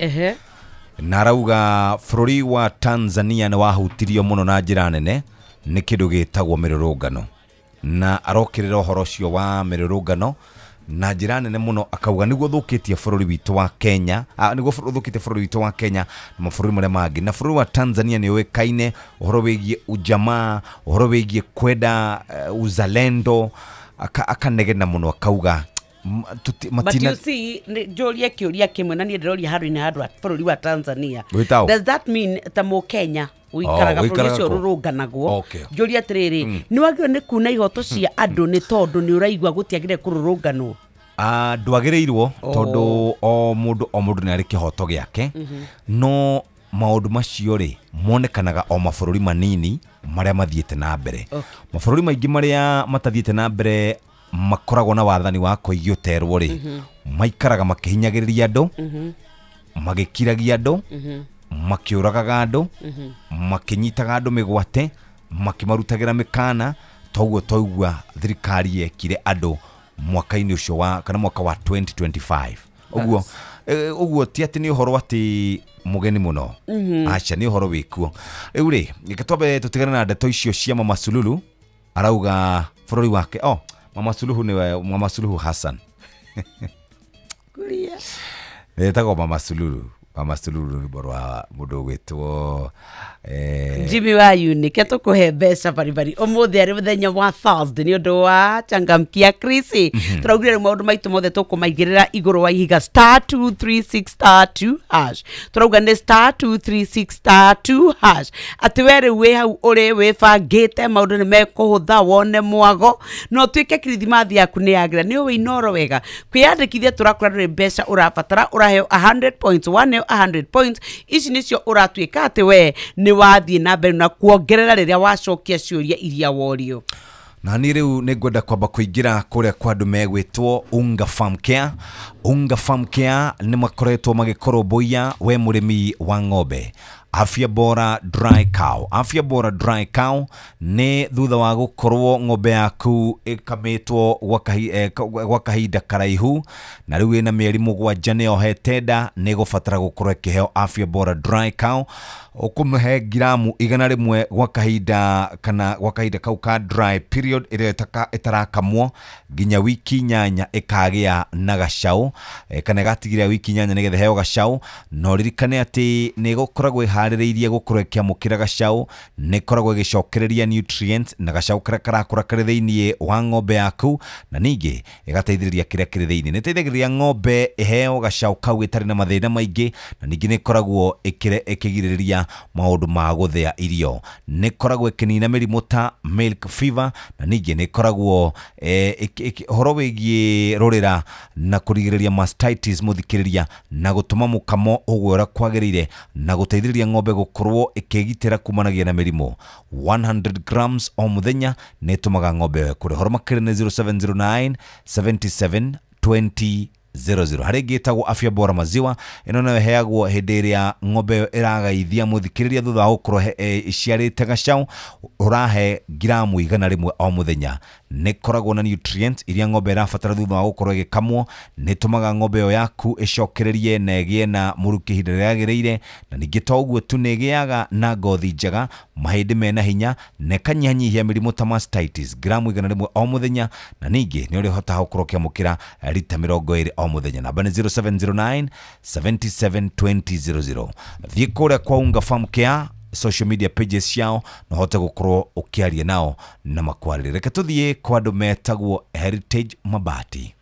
na arauga bũrũri wa Tanzania nĩ wahutirio mũno na njĩra nene nĩ kĩndũ gĩtagwo mĩrũrũngano, na arokĩrĩra ũhoro ũcio wa mĩrũrũngano na njĩra nene mũno, akauga nĩguo ũthũkĩtie bũrũri witũ wa Kenya, nĩguo ũthũkĩtie bũrũri witũ wa Kenya na mabũrũri marĩa mangĩ. Na bũrũri wa Tanzania nĩ ũĩkaine ũhoro wĩgiĩ ujamaa, ũhoro wĩgiĩ kwenda uzalendo. Akanegena mũno akauga But matina you see, njũrie kĩũria kĩmwe na niĩ ndĩroria handũ-inĩ handũ ha bũrũri wa Tanzania. Wĩtaũ? Does that mean ta Mũkenya ũikaraga Oh, bũrũri ũikaraga ũcio kũ? ũrũrũnganagwo? Njũrie atĩrĩrĩ, nĩ wagĩrĩirwo nĩ kuna ihoto cia andũ nĩ tondũ nĩ ũraigua gũtiagĩrĩire kũrũrũnganwo? Ndwagĩrĩirwo, tondũ o mũndũ o mũndũ nĩ arĩ kĩhoto gĩake. No maũndũ macio rĩ, monekanaga o mabũrũri manini marĩa mathiĩte na mbere. Mabũrũri maingĩ marĩa matathiĩte na mbere makoragwo na wathani wa koigi ũterwo rĩ, maikaraga makĩhinyagĩrĩria andũ, magĩkiragia andũ, makĩũragaga andũ, makĩnyitaga andũ mĩgwate, makĩmarutagĩra mĩkana. Toguo twaigua thirikari yekire andũ mwaka-inĩ ũcio wa kana mwaka wa 2025 ũguo. Ũguo ti atĩ nĩ ũhoro atĩ mũgeni mũno. Aca, nĩ ũhoro wĩkuo. Rĩu rĩ, reke twambe tũtigane na ndeto icio cia Mama Suluhu. Arauga bũrũri wake, oh, Mama Suluhu nĩwe Mama Suluhu Hassan. Kuria. Etagwo Mama Suluhu. Mama Suluhu nĩ rwĩmbo rwa mũndũ ũgwĩtwo Jimmy wa Yuni, ke tũkũhe mbeca baribari ũmũthĩ arĩ mũthenya wa Thursday nĩ ũndũ wa changamkia Krisi. Tũraugire rĩu maũndũ maitũ mothe tũkũmaigĩrĩra igũrũ wa ihiga *236*2#. Tũrauga nĩ *236*2#, atĩ we rĩu wĩ hau ũrĩ wĩbangĩte maũndũ nĩ mekũhũtha, wone mwago no ũtuĩke kirithimathi yaku nĩ yagĩra. Nĩ ũĩ Inoro wega kwĩyandĩkithia, tũrakora ndũrĩ mbeca ũrabatara, ũraheo 100 points, waneo 100 points ici nĩcio ũratuĩka atĩ we nĩ wathiĩ na mbere na kuongerera rĩrĩa wacokia ciũria iria worio. Na niĩ rĩu nĩ ngwenda kwamba kũingĩra kũrĩa kwa andũ megwĩtwo Unga Farm Care. Unga Farm Care nĩ makoretwo magĩkũrũmbũiya we mũrĩmi wa ng'ombe. Afya Bora Dry Cow. Afya Bora Dry Cow nĩ thutha wa gũkorwo ng'ombe yaku ĩkamĩtwo gwa kahinda karaihu na rĩu ĩna mĩeri 7 nĩ yohete nda, nĩ ĩgũbatara gũkorwo ĩkĩheo Afya Bora Dry Cow. Ũkũmĩhe ngiramu 100 gwa kahinda kana gwa kahinda kau ka dry period ĩrĩa ĩtarakamwo nginya wiki 8 ĩkagĩa na gacaũ, kana ĩgatigĩrĩra wiki 8 nĩgetha ĩheo gacaũ. Na ũririkane atĩ nĩ ĩgũkoragwo ĩharĩrĩirie gũkorwo ĩkĩamũkĩra gacaũ, nĩ ĩkoragwo ĩgĩcokereria nutrients na gacaũ karĩa karakũra karĩ thĩiniĩ wa ng'ombe yaku, na ningĩ ĩgateithĩrĩria kĩrĩa kĩrĩ thĩiniĩ. Nĩ ĩteithagĩrĩria ng'ombe ĩheo gacaũ kau ĩtarĩ na mathĩna maingĩ, na ningĩ nĩ ĩkoragwo ĩkĩgirĩrĩria maũndũ ma gũthĩa irio. Nĩ ĩkoragwo ĩkĩnina mĩrimũ ta milk fever, na ningĩ nĩ ĩkoragwo ũhoro wĩgiĩ rũrĩra na kũrigĩrĩria mastitis mũthikĩrĩria, na gũtũma mũkamo ũgwe ũrĩa kwagĩrĩire, na gũteithĩrĩria ng'ombe gũkorwo ĩkĩgitĩra kumanagia na mĩrimũ. 100 grams o mũthenya nĩ ĩtũmaga ng'ombe ĩyo ĩkũre. Ũhoro makĩria nĩ 0709 77 20 00. Harĩ ĩngĩ ĩtagwo Afya Bora Maziwa, ĩno nayo ĩheagwo hĩndĩ ĩrĩa ng'ombe ĩyo ĩragaithia mũthikĩrĩria thutha wa gũkorwo ĩciarĩte gacaũ, ũrahe ngiramu 100 o mũthenya. Nĩ ĩkoragwo na nutrients iria ng'ombe ĩrabatara thutha wa gũkorwo ĩgĩkamwo, nĩ ĩtũmaga ng'ombe ĩyo yaku ĩcokererie na ĩgĩe na mũrukĩ ihinda rĩrĩa rĩagĩrĩire, na ningĩ to ũguo tu nĩ ĩgĩaga na ngothi njega, mahĩndĩ mena hinya, na ĩkanyihanyihia mĩrimũ ta mastitis. Ngiramu 100 o mũthenya, na ningĩ nĩ ũrĩhotaga gũkorwo ũkĩamũkĩra rita 20 o mũthenya. Namba nĩ 0709 77 20 00. Thiĩ kũrĩa kwa Unga Farm Care social media pages ciao na ũhote gũkorwo ũkĩaria nao na makwarĩrie. Reke tũthiĩ kwa andũ metagwo Heritage Mabati.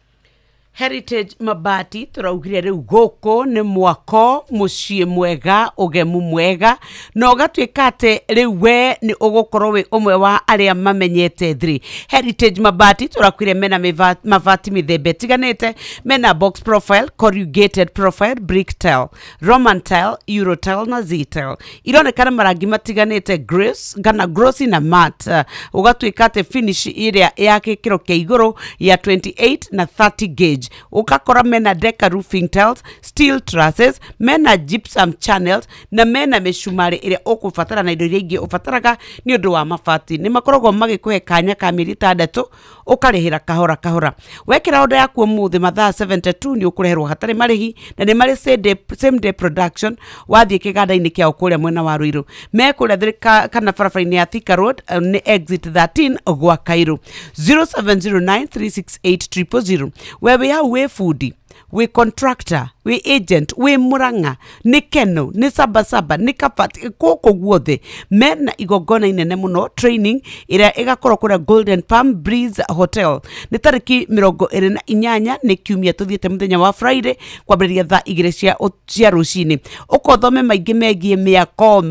Heritage Mabati tũraugire rĩu gũkũ nĩ mwako mũciĩ mwega, ũgemu mwega, na ũgatuĩka atĩ rĩu we nĩ ũgũkorwo wĩ ũmwe wa arĩa mamenyete thri. Heritage Mabati tũrakwire mena mabati mĩthemba ĩtiganĩte, mena box profile, corrugated profile, brick tile, Roman tile, Euro tile na Z tile. Ironekana marangi matiganĩte, grace kana glossy na matte. Ũgatuĩka atĩ finish ĩrĩa ya gĩkĩro kĩa igũrũ ya 28 na 30 gauge. Heritage. Ũgakora mena Deca roofing tiles, steel trusses, mena gypsum channels na mena mĩcumarĩ ĩrĩa ũkũbatara na indo iria ingĩ ũbataraga nĩ ũndũ wa mabati. Nĩ makoragwo magĩkũhe kanya ka mĩeri 6 ũkarĩhĩra kahora kahora. Wekĩra order yaku ũmũthĩ mathaa 72 nĩ ũkũreherwo hatarĩ marĩhi na nĩ marĩ same day production. Wathiĩ kĩganda-inĩ kĩao kũrĩa mwena wa Ruiru, me kũrĩa kana barabara-inĩ ya Thika Road, nĩ exit 13 gwa Cairo. 0709368000. We wĩ hau wĩ bundi, wĩ contractor, wĩ agent, wĩ Murang'a, nĩ Keno, nĩ Sabasaba, nĩ Kabati, gũkũ guothe mena igongona inene mũno training ĩrĩa ĩgakorwo kũrĩa Golden Palm Breeze Hotel nĩ tarĩki 28 nĩ kiumia tũthiĩte mũthenya wa Friday kwambĩrĩria thaa 2 cia rũcinĩ. Ũkothome maingĩ megiĩ mĩako,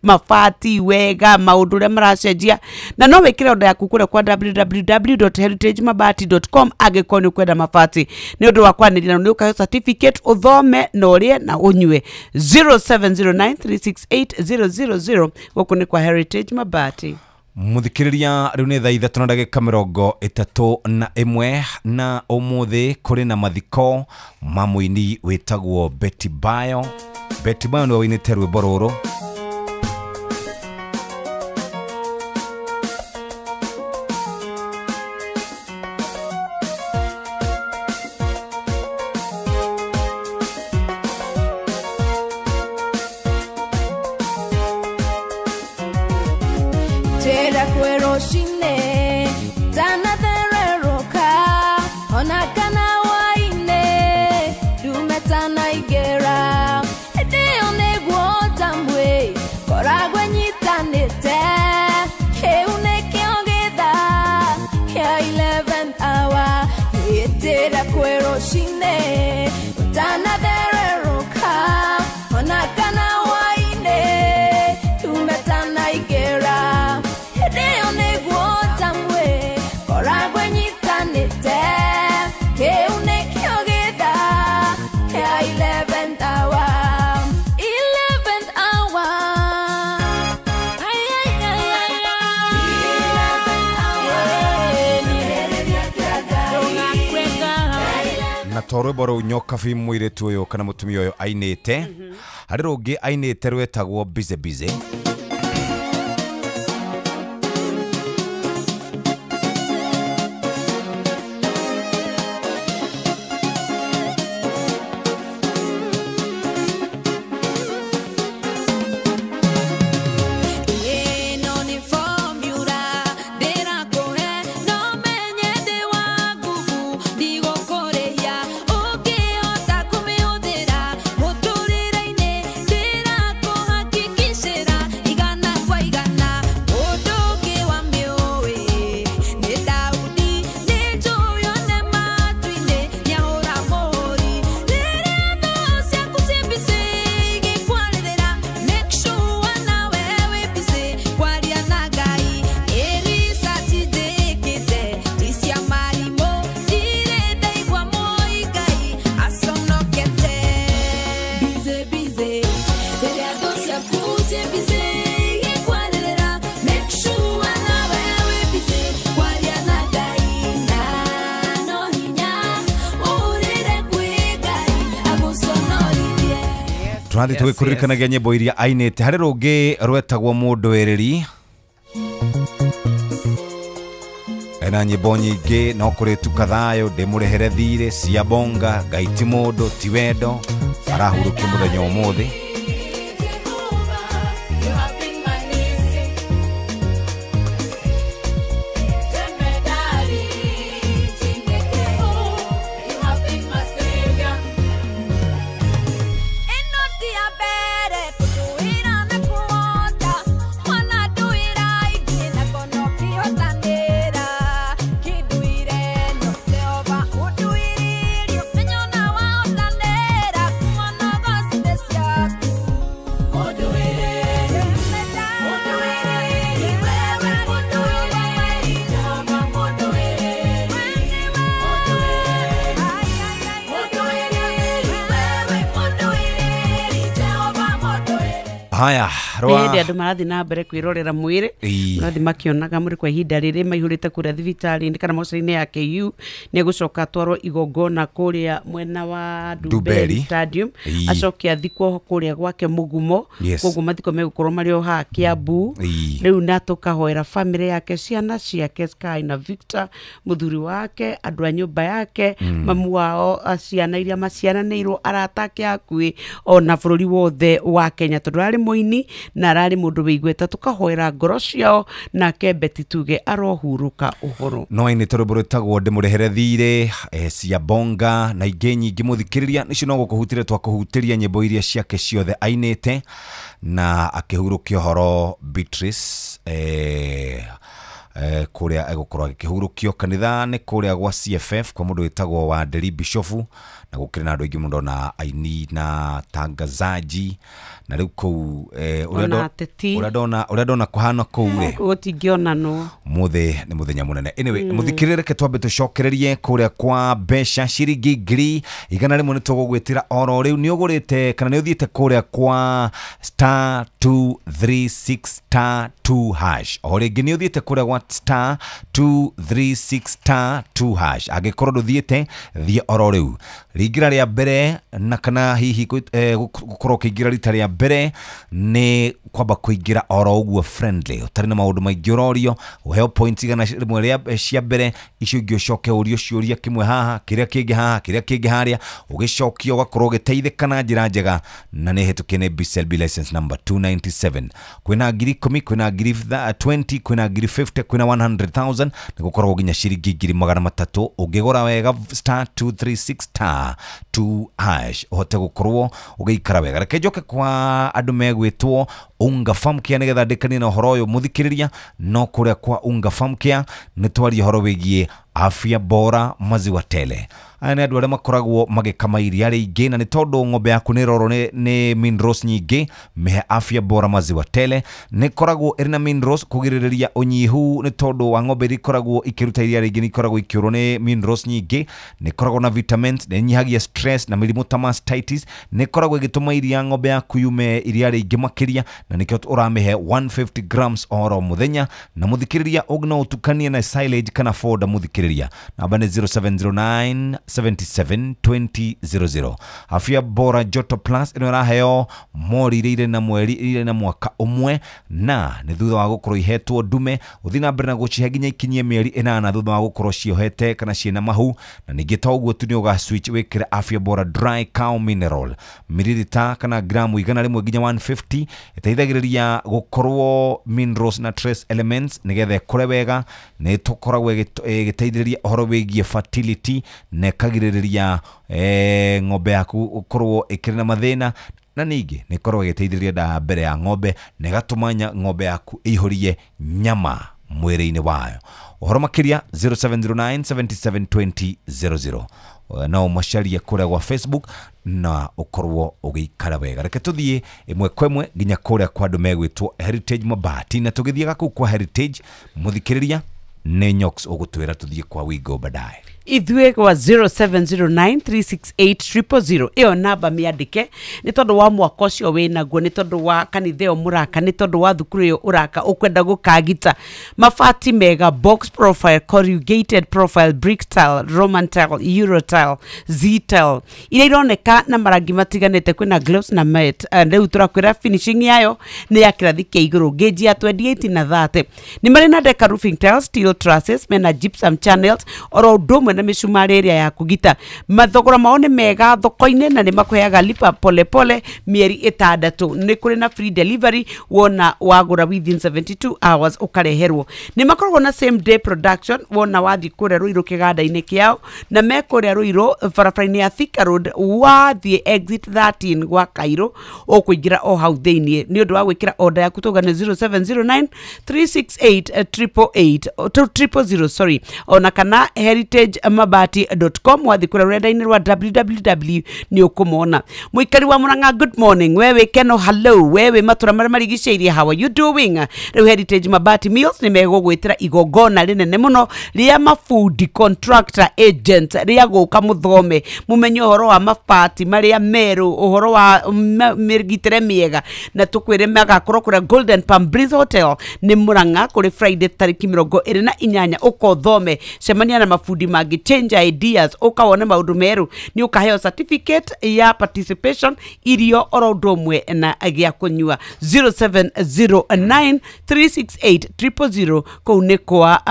mabati wega, maũndũ ũrĩa maracenjia, na no wĩkĩre order yaku kũrĩa kwa www.heritagemabati.com angĩkorwo nĩ ũkwenda mabati. Nĩ ũndũ wa kwanĩrĩra na nĩ ũkaheo certificate uthome na ũrĩe na ũnyue. 0709368000 gũkũ nĩ kwa Heritage Mabati. Muthikiriria riu ni thaa 3:31 na umuthi kuri na mathiko ma muini witagwo Betty Bayo. Betty Bayo niwe winite rwimbo ruru. Rwimbo rũu Nyokabi mũirĩtu ũyũ kana mũtumia ũyũ ainĩte harĩ rũngĩ ainĩte rwetagwo Busy Busy. Tũrathiĩ tũgĩkũririkanagia nyĩmbo iria ainĩte. Harĩ rũngĩ rwetagwo Mũndũĩrĩri, ena nyĩmbo nyingĩ no kũrĩ tuka thayũ, ndĩmũrehere thirĩ, cia bonga, Ngai ti mũndũ ti wendo, arahurũkio mũthenya ũmũthĩ. Haya, Rwa Nĩ hĩndĩ andũ marathiĩ na mbere kwĩrorera mwĩrĩ. Marathiĩ makĩonaga mwĩrĩ kwa ihinda rĩrĩ maihũrĩte kũrĩa thibitarĩ-inĩ kana mocarĩ-inĩ ya KU. Nĩ egũcoka atwarwo igongona kũrĩa mwena wa Dumberi Dumberi. Stadium. Acoke athikwo kũrĩa gwake Mũgumo. Koguo mathiko megũkorwo marĩ o haha Kiambu. Rĩu na tũkahoera family yake, ciana ciake Sky na Victor, mũthuri wake, andũ a nyũmba yake, mamu wao, ciana iria maciaranĩirwo, arata ake hakuhĩ, ona bũrũri wothe wa Kenya, tondũ ararĩ mũini na ararĩ mũndũ wĩ igweta. Tũkahoera ngoro ciao, nake Betty tuge arohurũka ũhoro. No ainĩte rwĩmbo rwĩtagwo ndĩmũrehere thirĩ, cia bonga na ingĩ nyingĩ. Mũthikĩrĩria, nĩcio no gũkũhutĩria twakũhutĩria nyĩmbo iria ciake ciothe ainĩte na akĩhurũkia ũhoro Beatrice, kũrĩa egũkorwo agĩkĩhurũkio kanitha nĩ kũrĩa gwa CFF kwa mũndũ wĩtagwo Wanderi Bishofu, na gũkĩrĩ na andũ aingĩ mũno na aini na tangazaji na rĩu kũu, Ona ateti. Ũrĩa ndona kũhana kũu rĩ, gũtingĩonanwo. Muthĩ nĩ mũthenya mũnene. Anyway, mũthikĩrĩrie, reke twambe tũcokererie kũrĩa kwa mbeca ciringi 100,000 nĩ tũgũgwĩtĩra oro rĩu. Nĩ ũgũrĩte kana nĩ ũthiĩte kũrĩa kwa *236*2#? O rĩngĩ, nĩ ũthiĩte kũrĩa gwa *236*2#? Angĩkorwo ndũthiĩte, thiĩ oro rĩu, ringĩra rĩa mbere, na kana hihi gũkorwo ũkĩingĩra rita rĩa mbere, nĩ kwamba kũingĩra oro ũguo friendly, ũtarĩ na maũndũ maingĩ ũrorio, ũheo points 100 rĩa cia mbere. Icio ingĩ ũcoke ũrio ciũria kĩmwe haha, kĩrĩa kĩngĩ haha, kĩrĩa kĩngĩ harĩa, ũgĩcokia ũgakorwo ũgĩteithĩka na njĩra njega. Na nĩ hĩtũkie nĩ BCLB license number 297. Kwĩna 10,000, kwĩna 20,000, kwĩna 50,000, kwĩna 100,000, nĩ gũkoragwo nginya ciringi 300,000. Ũngĩgũra wega *236*2# ũhote gũkorwo ũgĩikara wega. Reke njoke kwa andũ megwĩtwo Unga Farm Care nĩgetha ndĩkanie na ũhoro ũyũ, mũthikĩrĩria. No kũrĩa kwa Unga Farm Care nĩ twaria ũhoro wĩgiĩ afya bora maziwa tele. Aya nĩ andũ arĩa makoragwo magĩkama iria rĩingĩ, na nĩ tondũ ng'ombe yaku nĩ ĩrorwo nĩ minerals nyingĩ, mĩhe afya bora maziwa tele. Nĩ ĩkoragwo ĩrĩ na minerals kũgirĩrĩria ũnyihu, nĩ tondũ wa ng'ombe iria ikoragwo ikĩruta iria rĩingĩ nĩ ikoragwo ikĩũrwo nĩ minerals nyingĩ. Nĩ ĩkoragwo na vitamins, nĩ ĩnyihagia stress na mĩrimũ ta mastitis. Nĩ ĩkoragwo ĩgĩtũma iria ng'ombe yaku yume iria rĩingĩ makĩria, na nĩkĩo ũramĩhe 150 grams oro mũthenya. Na mũthikĩrĩria, no ũtukanie na silage kana fodder. Mũthikĩrĩria, namba nĩ 0709 77 2000. Afya bora joto plus ĩno ĩraheo mori iria irĩ na mweri, irĩ na mwaka ũmwe, na nĩ thutha wa gũkorwo ihetwo ndume. Ũthiĩ na mbere na gũcihe nginya ikinyie mĩeri 8 thutha wa gũkorwo ciohete kana ciĩna mahu. Na ningĩ to ũguo tu, nĩ ũga switch wĩkĩre afya bora dry cow mineral mililita kana gramu 100 nginya 150. Ĩteithagĩrĩria gũkorwo minerals na trace elements nĩgetha ĩkũre wega. Nĩ tũkoragwo ĩgĩteithĩrĩria ũhoro wĩgiĩ fertility na ĩkagirĩrĩria ng'ombe yaku gũkorwo ĩkĩrĩ na mathĩna. Na ningĩ nĩ ĩkoragwo ĩgĩteithĩrĩria nda mbere ya ng'ombe na ĩgatũma ng'ombe yaku ĩihũrie nyama mwĩrĩ-inĩ wayo. Ũhoro makĩria 0709 77 2000. No ũmacarie kũrĩa gwa Facebook na ũkorwo ũgĩikara wega. Reke tũthiĩ ĩmwe kwa ĩmwe nginya kũrĩa kwa andũ megwĩtwo Heritage Mabati. Na tũgĩthiaga kũu kwa Heritage, mũthikĩrĩria, nĩ Nyox ũgũtwĩra tũthiĩ kwa Wigo baadaye. Ithuĩ kwa 0709368000, ĩyo namba mĩandĩke, nĩ tondũ wa mwaka ũcio wĩnaguo, nĩ tondũ wa kanitha ĩyo mũraka, nĩ tondũ wa thukuru ĩyo ũraka, ũkwenda gũkagita mabati mega, box profile, corrugated profile, brick tile, roman tile, euro tile, z tile, iria ironeka na marangi matiganĩte, kwĩna gloss na matte. Rĩu tũrakwĩra finishing yayo nĩ ya kĩrathi kĩa igũrũ, gauge ya 28 na 30. Nĩ marĩ na deca roofing tiles, steel trusses, mena gypsum channels, oro ũndũ ũmwe na mĩcumarĩ ĩrĩa ya kũgita. Mathogora mao nĩ mega thoko-inĩ na nĩ makũheaga lipa polepole mĩeri 6. Nĩ kũrĩ na free delivery, wona wagũra within 72 hours ũkareherwo. Nĩ makoragwo na same day production wona wathiĩ kũrĩa Rũirũ kĩganda-inĩ kĩao, na me kũrĩa Rũirũ barabara-inĩ ya Thika Road, wathiĩ exit 13 gwa Kairũ ũkũingĩra o hau thĩiniĩ. Nĩ ũndũ wa gwĩkĩra order yaku, tũgane 0709 368 888. 000, sorry, ona kana heritagemabati.com. Wathi kũrĩa rũrenda-inĩ rwa www nĩ ũkũmona. Mũikari wa Murang'a, good morning. Wewe Keno, hello. Wewe matũra marĩa marigicĩirie, how are you doing? Rĩu Heritage Mabati Mills nĩ megũgwĩtĩra igongona rĩnene mũno rĩa mabundi, contractor, agent, rĩa gũka mũthome mũmenye ũhoro wa mabati marĩa merũ, ũhoro wa mĩgitĩre mĩega, na tũkwĩre magakorwo kũrĩa Golden Palm Breeze Hotel nĩ Murang'a kũrĩ Friday tarĩki 28. Ũka ũthome, cemania na mabundi mangĩ, change ideas, ũka wone maũndũ merũ. Nĩ ũkaheo certificate ya participation, irio oro ũndũ ũmwe na gĩa kũnyua. 0709 368 000, kũu nĩ kwa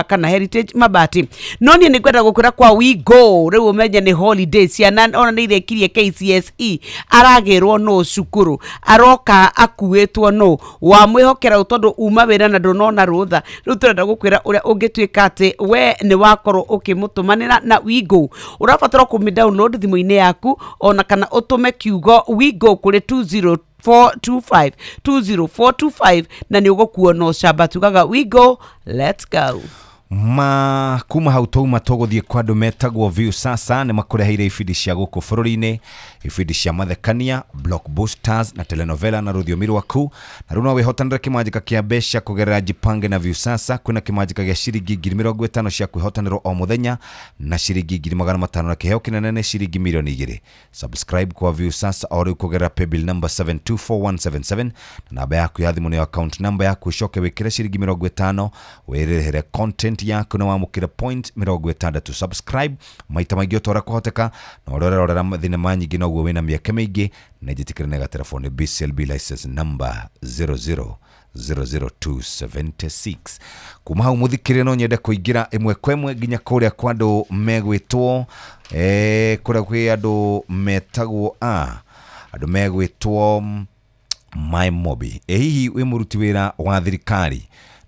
kana Heritage Mabati. No niĩ nĩ ngwenda gũkwĩra kwa We Go rĩu ũmenye nĩ holiday, ciana ona nĩ irĩkirie KCSE, aragĩrwo no cukuru, aroka akuĩtwo no wamwĩhokera ũ tondũ uma wĩra na ndũnona rũtha. Rĩu tũrenda gũkwĩra ũrĩa ũngĩtuĩka atĩ we nĩ wakorwo ũkĩmũtũmanĩra na We Go. Ũrabatara kũmĩ download thimũ-inĩ yaku ona kana ũtũme kiugo We Go kũrĩ 20425, 20425, na nĩ ũgũkuo no camba. Tugaga we go, let's go. Ma kuma hau twauma tũgũthiĩ kwa andũ metagwo View Sasa. Nĩ makũreheire ibindi cia gũkũ bũrũri-inĩ, ibindi cia mathekania, blockbusters na telenovela na rũthiomi rwaku. Na rĩu no wĩhotanĩre kĩmanjĩka kĩa mbeca kũgerera Jipange na View Sasa. Kwĩna kĩmanjĩka gĩa ciringi 50,000 cia kwĩhotanĩrwo o mũthenya na ciringi 500,000, na kĩheo kĩnene nĩ ciringi 2,000,000. Subscribe kwa View Sasa o rĩu kũgerera paybill number 724177 na namba yaku ya thimũ nĩyo account number yaku. Ũcoke wĩkĩre ciringi 50 wĩrĩhĩre content yaku na wamũkĩre point 60. Subscribe maita maingĩ o ta ũrĩa kũhoteka, na ũrĩa ũrerorera thinema nyingĩ noguo wĩna mĩeke mĩingĩ. Na njĩtĩkĩre nĩ gatelefoni BCLB license number 0000276. Kuma hau mũthikĩrĩria, no nyende kũingĩra ĩmwe kwa ĩmwe nginya kũrĩa kwa andũ megwĩtwo kũrĩa kwĩ andũ metagwo andũ megwĩtwo My Mobi. Hihi wĩ mũruti wĩra wa thirikari,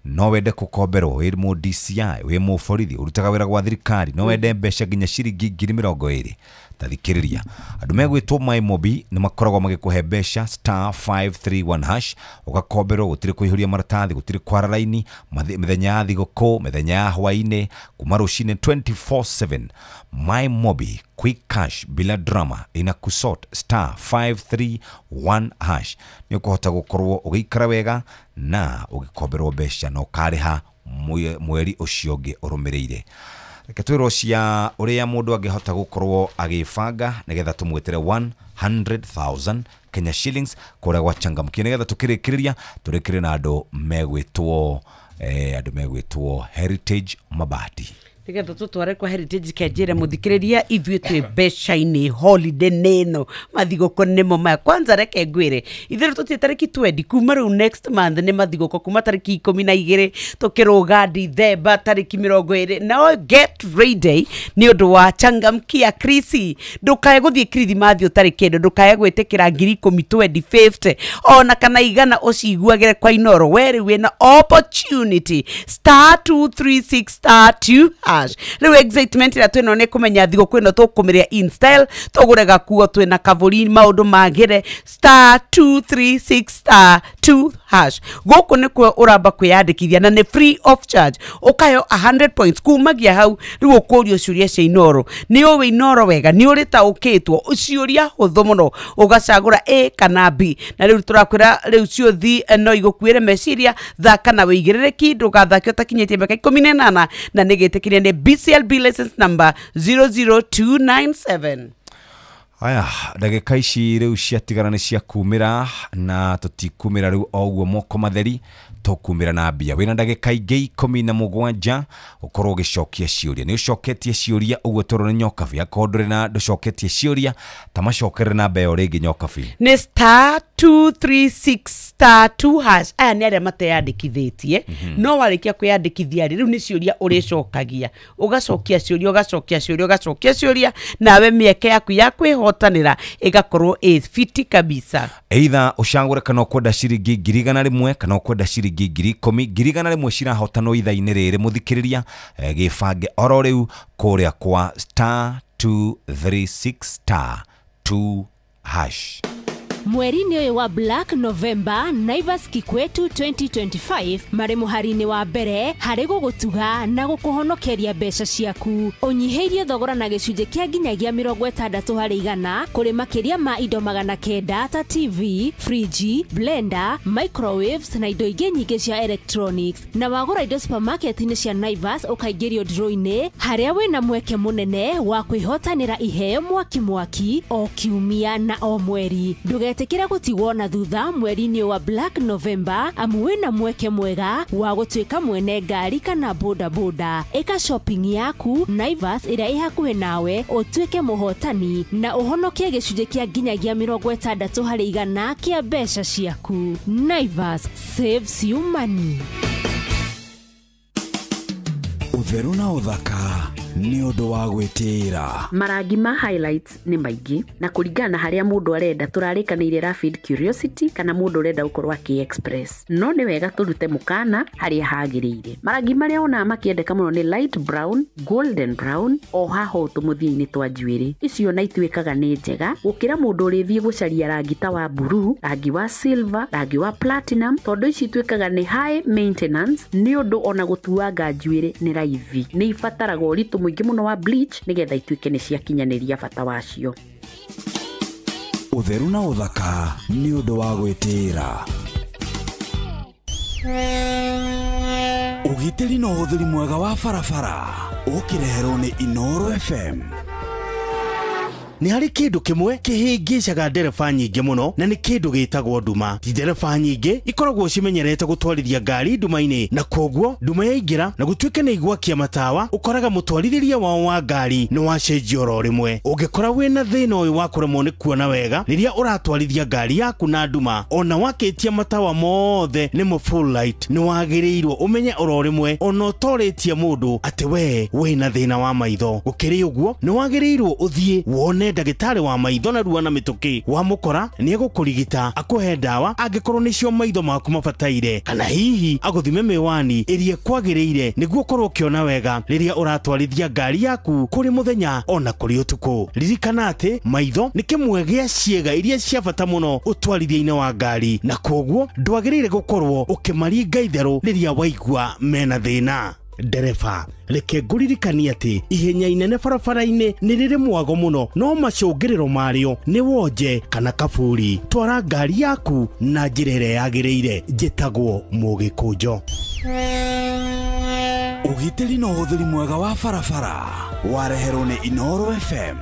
no wende kũkomberwo? Wĩ mũ DCI, wĩ mũborithi, ũrutaga wĩra gwa thirikari, no wende mbeca nginya ciringi 20,000? Tathikĩrĩria, andũ megwĩtwo My Mobi nĩ makoragwo magĩkũhe mbeca star 531 hash, ũgakomberwo, gũtirĩ kũihũria maratathi, gũtirĩ kwara raini, mĩthenya ya thigũkũ, mĩthenya ya hwaĩ-inĩ, kuma rũcinĩ 24/7. My Mobi, quick cash bila drama, ina kusort star 531 hash. Nĩ ũkũhota gũkorwo ũgĩikara wega na ũgĩkomberwo mbeca na ũkarĩha mweri ũcio ũngĩ ũrũmĩrĩire. Reke twĩrwo cia ũrĩa mũndũ angĩhota gũkorwo agĩbanga nĩgetha tũmwĩtĩre 100,000 Kenya shillings kũrĩa gwa Changamkia, nĩgetha tũkĩrĩkĩrĩria tũrĩkĩrĩrie na andũ megwĩtwo Heritage Mabati. Nĩgetha tũtware kwa Heritage. Kenjĩre mũthikĩrĩria, ithuĩ twĩ mbeca-inĩ, holiday nĩno, mathigũkũ nĩmo maya. Kwanza reke ngwĩre, ithuĩ tũtirĩ tarĩki 20 kuma rĩu next month nĩ mathigũkũ, kuma tarĩki 12 tũkĩrũga Dithemba tarĩki 20. Now get ready nĩ ũndũ wa Changamkia Krisi. Ndũkae gũthiĩ kirithimathi ũtarĩ kĩndũ, ndũkae gwĩtĩkĩra 10,000, 20, 50 ona kana 100 ũciguagĩre kwa Inoro. We rĩu wĩna opportunity, star 236 star 2 hash. Rĩu excitement ĩrĩa twĩnayo nĩ kũmenya thigũkũ ĩno tũkũmĩrĩa in style, tũgũre gakuo twĩna kavũri, maũndũ magĩre. Star 236 star 2 hash, gũkũ nĩkuo ũramba kwĩyandĩkithia na nĩ free of charge, ũkaheo 100 points. Kumagia hau rĩu ũkũrio ciũria cia Inoro, nĩ ũĩ Inoro wega, nĩ ũrĩtaũkĩtwo, ciũria hũthũ mũno, ũgacagũra A kana B. Na rĩu tũrakwĩra rĩu ciũthi no igũkuĩre meciria. Thaka na wĩigĩrĩrĩki, ndũgathake ũtakinyĩtie mĩaka 18, na nĩ gĩtĩkĩrie nĩ BCLB license number 00297. Aya, ndagĩka ici rĩu ciatigara nĩ cia kumĩra, na tũtikumĩra rĩu o ũguo moko matheri, tũkumĩra na mbia. Wĩna ndagĩka ingĩ 17 ũkorwo ũgĩcokia ciũria. Nĩ ũcoketie ciũria ũguo tũrwo nĩ Nyokabi? Akorwo ndũrĩ na ndũcoketie ciũria, ta macokerere namba ĩyo rĩngĩ, Nyokabi. Nĩ star 236 star 2 hash. Aya nĩ arĩa mateyandĩkithĩtie. No warĩkia kwĩyandĩkithia rĩ, rĩu nĩ ciũria ũrĩcokagia, ũgacokia ciũria, ũgacokia ciũria, ũgacokia ciũria, nawe mĩeke yaku ya kwĩhotanĩra ĩgakorwo ĩ fiti kabisa. Either ũcagũre kana ũkwenda ciringi 100,000 kana ũkwenda ciringi 10,000. 100,000 cirahotanwo ithaa-inĩ rĩrĩ mũthikĩrĩria, gĩbange oro rĩu kũrĩa kwa star 236 star 2 hash. Mweri-inĩ ũyũ wa Black November, Naivas Kikwetu 2025 marĩ mũhari-inĩ wa mbere harĩ gũgũtuga na gũkũhonokeria mbeca ciaku. Ũnyihĩirie thogora na gĩcunjĩ kĩa nginyagia 60% kũrĩ makĩria ma indo 900 ta TV, friji, blender, microwaves na indo ingĩ nyingĩ cia electronics. Na wagũra indo supermarket-inĩ cia Naivas ũkaingĩrio draw-inĩ harĩa wĩna mweke mũnene wa kwĩhotanĩra iheo mwaki mwaki o kiumia na o mweri. Ndũgetĩkĩre gũtigwo na thutha mweri-inĩ wa Black November amu wĩna mweke mwega wa gũtuĩka mwene ngari kana boda boda. Ĩka shopping yaku Naivas ĩrĩa ĩ hakuhĩ nawe ũtuĩke mũhotani na ũhonokie gĩcunjĩ kĩa nginyagia 60% kĩa mbeca ciaku. Naivas saves you money. Ũtheru na ũthaka nĩ ũndũ wa gwĩtĩĩra. Marangi ma highlights nĩ maingĩ na kũringana na harĩa mũndũ arenda tũrarĩkanĩire Rapid Curiosity kana mũndũ ũrenda gũkorwo akĩ express. No nĩ wega tũrute mũkana harĩa hagĩrĩire. Marangi marĩa wonaga makĩendeka mũno nĩ light brown, golden brown o haha ũũ tũmũthia-inĩ twa njuĩrĩ. Icio na ituĩkaga nĩ njega gũkĩra mũndũ ũrĩthiĩ gũcaria rangi ta wa blue, rangi wa silver, rangi wa platinum, tondũ ici ituĩkaga nĩ high maintenance nĩ ũndũ ona gũtuanga njuĩrĩ nĩ raithi. Nĩ ibataraga ũritũ mũingĩ mũno wa bleach nĩgetha ituĩke nĩ ciakinyanĩria bata wacio. Ũtheru na ũthaka nĩ ũndũ wa gwĩtĩĩra. Ũgitĩri na ũhũthĩri mwega wa barabara ũkĩreherwo nĩ Inooro FM. Nĩ harĩ kĩndũ kĩmwe kĩhĩngĩcaga ndereba nyingĩ mũno na nĩ kĩndũ gĩtagwo nduma. Ti ndereba nyingĩ ikoragwo cimenyerete gũtwarithia ngari nduma-inĩ na koguo nduma yaingĩra na gũtuĩke nĩ igwakia matawa ũkoraga mũtwarithĩria wao wa ngari nĩ wacenjia oro rĩmwe. Ũngĩkora wĩna thĩna ũyũ wa kũremwo nĩ kuona wega rĩrĩa ũratwarithia ngari yaku na nduma ona wakĩtie matawa mothe nĩmo full light nĩ wagĩrĩirwo ũmenye oro rĩmwe ona ũtorĩtie mũndũ atĩ we wĩna thĩna wa maitho. Gũkĩrĩ ũguo nĩ wagĩrĩirwo ũthiĩ wone ndagĩtarĩ wa maitho na ruo na mĩtũkĩ. Wamũkora nĩ egũkũrigita akũhe ndawa angĩkorwo nĩcio maitho maku mabataire kana hihi agũthime mĩwani ĩrĩa kwagĩrĩire nĩguo ũkorwo ũkĩona wega rĩrĩa ũratwarithia ngari yaku kũrĩ mũthenya ona kũrĩ ũtukũ. Ririkana atĩ maitho nĩ kĩmwe gĩa ciĩga iria cia bata mũno ũtwarithia-inĩ wa ngari na koguo ndwagĩrĩire gũkorwo ũkĩmaringa itherũ rĩrĩa waigua mena thĩna. Ndereba reke ngũririkanie atĩ ihenya inene barabara-inĩ nĩ rĩrĩ mwago mũno no macũngĩrĩro marĩo nĩ wonje kana kaburi. Twara ngari yaku na njĩra ĩrĩa yagĩrĩire. Njĩtagwo Mũgĩkũnjo. Ũgitĩri na ũhũthĩri mwega wa barabara wareherwo nĩ Inooro FM.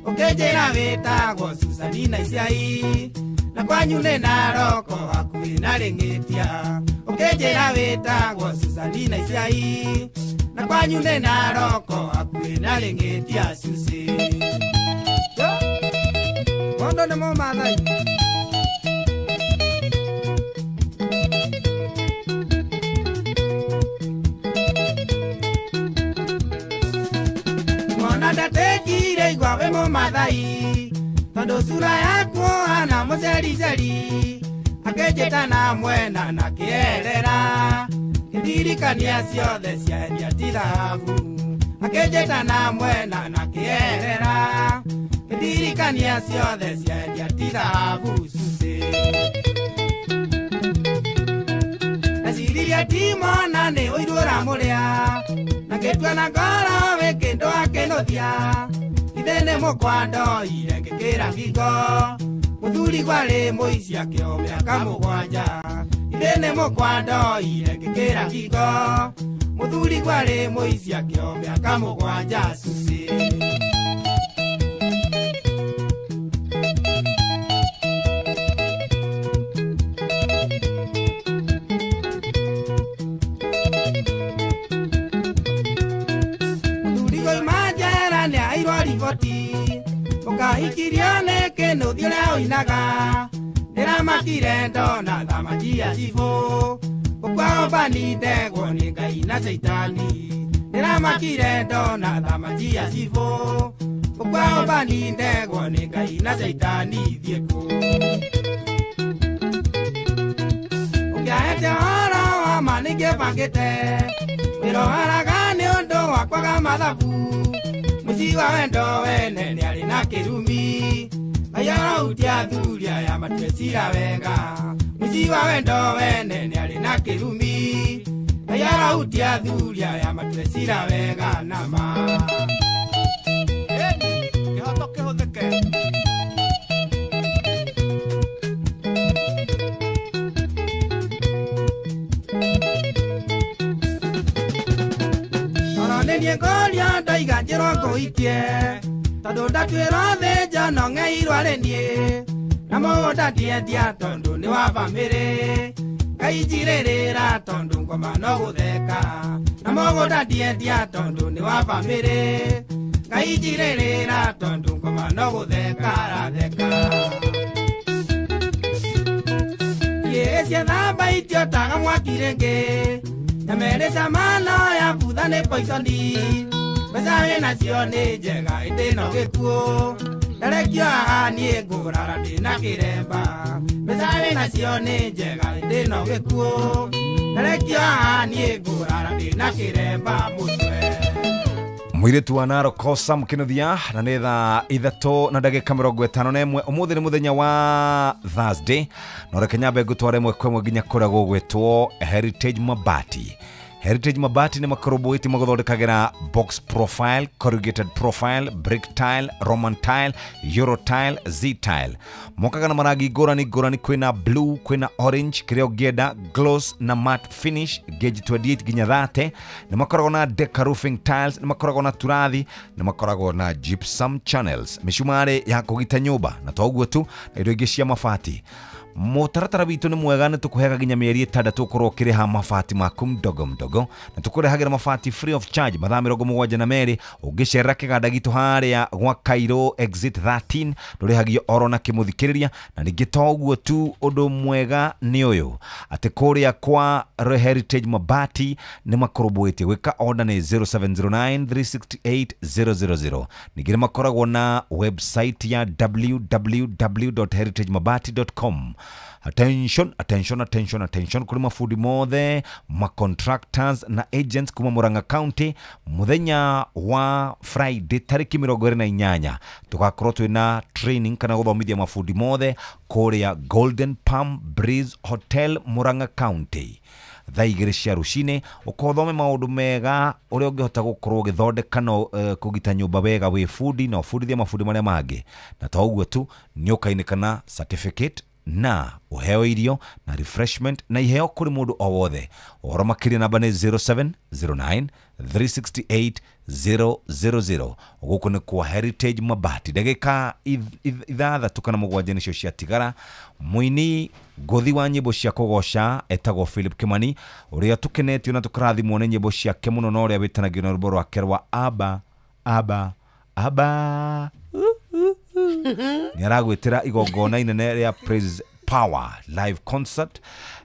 Ũkĩnjĩra wĩtagwo Susanina Iciai na kwanyu nĩ Naroko hakuhĩ na Rĩng'ĩtia. Ũkĩnjĩra wĩtagwo Susanina Iciai na kwanyu nĩ Naroko hakuhĩ na Rĩng'ĩtia. Susi mondo nĩ Mũmathai. Ndatekire igwa we Mũmathai tondũ sura yaku hana mũcericeri akĩnjĩta na mwena na kĩerera kĩndirikania ciothe ciendia ti thahabu akĩnjĩta na mwena na kĩerera kĩndirikania ciothe ciendia ti thahabu. Susi ndeciririe ti mwana nĩ ũiru ũramũrĩa na ngĩtua na ngoro wĩ kĩndũ akĩnũthia ithe nĩ mũkwandoire ngĩkĩra ngingo mũthuri gwarĩ mũici akĩo mĩaka 7 ithe nĩ mũkwandoire ngĩkĩra ngingo Mũthuri gwarĩ mũici akĩo mĩaka mũgwanja Susi. Mũthuri goima njera nĩaheirwo riboti ũkahikirio nĩ kĩnũthi ũrĩa ũinaga. Ndĩramakire ndona thamaki ya cibũ ũkwao ndegwo nĩ Ngai na Caitani. Ndĩramakire ndona thamaki ya cibũ ũkwao ndegwo nĩ Ngai na Caitani thiĩ kũ. Ũngĩahete ũhoro wa ma nĩngĩbangĩte wĩroharaga nĩ ũndũ wa kwaga mathabu. Mũciĩ wa wendo wene nĩarĩ na kĩrumi ayarautia athuri aya matue cira wega. Mũciĩ wa wendo wene nĩarĩ na kĩrumi ayarautia athuri aya matue cira wega nama. Kĩhoto kĩhũthĩke. Oro nĩ niĩ ngũria ndoiga njĩrwo ngũikie tondũ ndatuĩrwo thĩnja no ng'eirwo arĩ niĩ na mũgũnda ndiendia tondũ nĩ wa bamĩrĩ. Ngai njirĩrĩra tondũ ngoma no gũtheka na mũgũnda ndiendia tondũ nĩ wa bamĩrĩ. Ngai njirĩrĩra tondũ ngoma no gũtheka aratheka. Ciethamba itiotaga mwaki rĩngĩ nyamerĩ cama no ya butha nĩ poisoni. Mbeca wĩnacio nĩ njega ĩndĩ no gĩkuũ ndarekio haha niĩ ngũrara ndĩna kĩremba. Mbeca wĩnacio nĩ njega ĩndĩ no gĩkuũ ndarekio haha niĩ ngũrara ndĩna kĩremba mũtwe. Mũirĩtu wa Narok Sam Kĩnuthia na nĩ thaa 3 na ndagĩka 51. Ũmũthĩ nĩ mũthenya wa Thursday na reke nyambe ngũtware ĩmwe kwa ĩmwe nginya kũrĩa gũgwĩtwo Heritage Mabati. Heritage Mabati nĩ makorobũĩti magũthondekagĩra box profile, corrugated profile, brick tile, Roman tile, Euro tile, Z tile. Mokaga na marangi ngũrani ngũrani, kwĩna blue, kwĩna orange, kĩrĩa ũngĩenda, gloss na matte finish, gauge 28 nginya 30. Nĩ makoragwo na deca roofing tiles, nĩ makoragwo na turathi, nĩ makoragwo na gypsum channels, mĩcumarĩ ya kũgita nyũmba na to ũguo tu na indo ingĩ cia mabati. Mũtaratara witũ nĩ mwega nĩ tũkũheaga nginya mĩeri 6 ũkorwo ũkĩrĩha mabati maku mdogo mdogo na tũkũrehagĩra mabati free of charge mathaa 72. Ũngĩcerera kĩganda gitũ harĩa gwa Cairo exit 13 ndũrĩhagio oro na kĩmũthikĩrĩria. Na ningĩ to ũguo tu, ũndũ mwega nĩ ũyũ atĩ kũrĩa kwa Heritage Mabati nĩ makorobũĩtie gwĩka order nĩ 0709 368 000. Ningĩ nĩ makoragwo na website ya www.heritagemabati.com. Attention, attention, attention, attention kũrĩ mabundi mothe, ma-contractors na agents kuma Murang'a County. Mũthenya wa Friday tarĩki 28 tũgakorwo twĩna training kana gũthomithia mabundi mothe kũrĩa Golden Palm Breeze Hotel Murang'a County thaa 2 cia rũcinĩ. Ũkothome maũndũ mega ũrĩa ũngĩhota gũkorwo ũgĩthondeka no kũgita nyũmba wega wĩ bundi na ũbundithie mabundi marĩa mangĩ. Na to ũguo tu, nĩ ũkainĩkana certificate na ũheo irio na refreshment na iheo kũrĩ mũndũ o wothe. Ũhoro makĩria namba nĩ 0709 368 000. Gũkũ nĩ kwa Heritage Mabati. Ndagĩka 6 kana 7 nĩcio ciatigara. Mũini ngũthi wa nyĩmbo cia kũgoca etagwo Philip Kimani ũrĩa tũkenetio na tũkarathimwo nĩ nyĩmbo ciake mũno na ũrĩa wĩtanagio na rwĩmbo rwake rwa aba aba aba nĩ aragwĩtĩra igongona inene rĩa Praise Power live concert.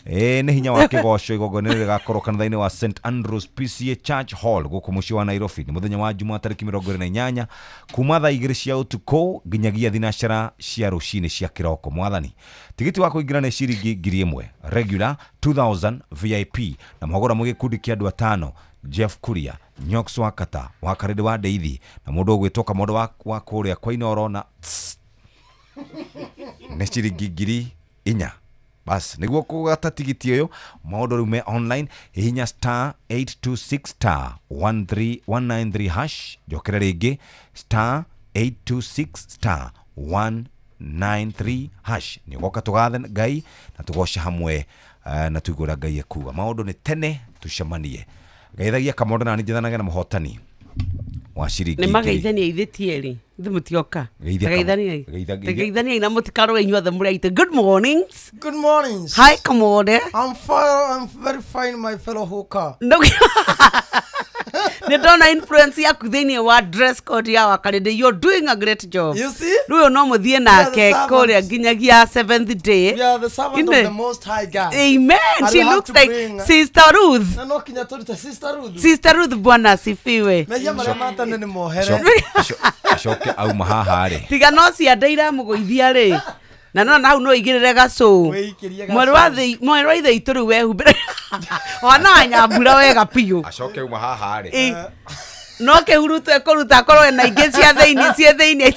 Nĩ hinya wa kĩgoco. Igongona rĩrĩ rĩgakorwo kanitha-inĩ wa St Andrews PCA Church Hall gũkũ mũciĩ wa Nairobi. Nĩ mũthenya wa Jumaa tarĩki 28 kuma thaa 2 cia ũtukũ nginyagia thinacara cia rũcinĩ cia kĩroko. Mwathani, tigiti wa kũingĩra nĩ ciringi 1000 regular, 2000 VIP na mũhogora mwĩ gĩkundi kĩa andũ 5: Jeff Kuria, Nyox Wakata, Wakarĩndĩ wa Ndeithi na mũndũ ũgwĩtwo Kamondo wa kũrĩa kwa Inoro na nĩ ciringi 4000. Bas nĩguo kũgata tigiti ũyũ maũndũ rĩu me online. Hihinya star 826 star 13193 hash. Njokere rĩngĩ star 826 star 193 hash. Nĩ ũgoka tũgathe Ngai na tũgoce hamwe na tũigũra Ngai ekuga. Maũndũ nĩ tene, tũcemanie Geithagia Kamondo na nĩ na mũhotani wa ciringi nĩ mageithania ithuĩ tierĩ ithuĩ mũtioka. Geithaniai. Geithaniai na mũtikarũe inyuothe mũrĩ aitũ. Good mornings. Good mornings. Hi Kamondo. I'm fine, I'm very fine my fellow hooker. No. Nĩ ndona influence yaku thĩinĩ wa dress code ya Wakarĩndĩ. You're doing a great job. You see? Rĩu no mũthiĩ nake kũrĩa nginyagia seventh day. We are the servant of the most high God. Amen. And She we have looks to like Sister Ruth. Na no kinya tũrute Sister Ruth. Sister Ruth, bwana asifiwe. Mehia marĩa matane nĩ mohere. Acoke auma haha rĩ. Tiga no cianda iramũgũithia rĩ. Na no hau no igĩrĩre gacũ. Mwarĩ wa ithe itũ rĩu wehumbĩre. Ona nyambura wega biũ. Acoke auma haha rĩ. No kĩhuruto ekũruta akorwo ena ingĩ cia thĩinĩ ciĩ thĩinĩ.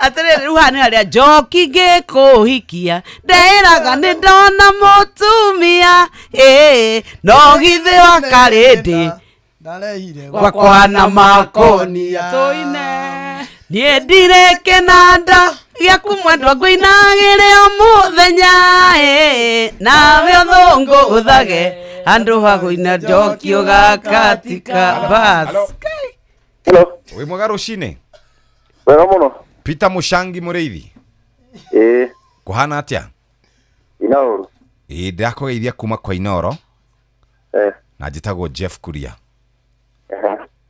Atĩrĩrĩ rĩu haha nĩ harĩa njoki ngĩkũhikia ndeĩraga nĩ ndona mũtumia ĩĩ no githĩ Wakarĩndĩ ndarehire gwakwa na makonia tũine niĩ ndirĩ kĩnanda gĩaku mwendwa ngũinagĩre o mũthenya ĩĩ nawe ũthũngũ ũthage handũ ha kũina njoki ũgakatika bas. Hello. Wĩ mwega rũcinĩ? Wega mũno. Peter Mushangi Mũrĩithi. Ĩĩ. Kũhana atĩa? Inooro. Ĩĩ ndĩrakũgeithia kuma kwa Inooro. Na njĩtagwo Jeff Kuria.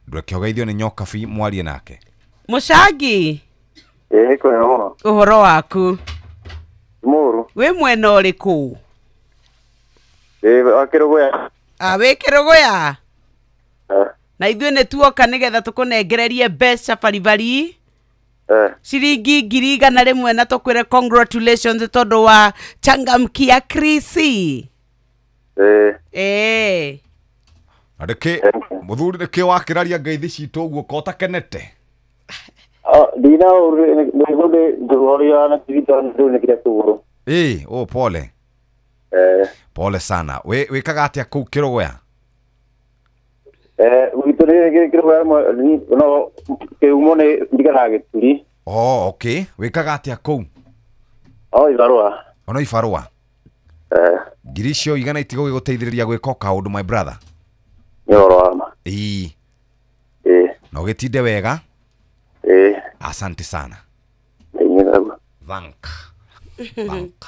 Ndũreke ũgeithio nĩ Nyokabi mwarie nake. Mũcangi. Ĩĩ kwega mũno. Ũhoro waku? Mũũru. Wĩ mwena ũrĩkũ? Ĩĩ wa Kĩrũgũya. Ah, wĩ Kĩrũgũya? Na ithuĩ nĩ tuoka nĩgetha tũkũnengererie mbeca baribari. Ciringi 100,000 na tũkwĩre congratulations tondũ wa changamkia Krisi. Ĩĩ. Na nĩkĩ mũthuri nĩkĩ wakĩraria ngeithi citũ ũguo ko ũtakenete? Ndina ũrĩa na ndũnĩkire kũgũrũ. Ĩĩ, oh pole. Pole sana. Wĩkaga atĩa kũu Kĩrũgũya? Gwitũ nĩ Kĩrũgũya no kĩhumo nĩ ndigaraga Gĩturi. Oh, okay. Wĩkaga atĩa kũu? Oh, ibarũa. Ono ibarũa? Ngiri icio 100 itigũgĩgũteithĩrĩria gwĩka o kaũndũ my brother. Nĩ ũhoro wa ma. Ĩĩ. Ĩĩ. Na ũgĩtinde wega? Ĩĩ. Asante sana. Thank. Thank.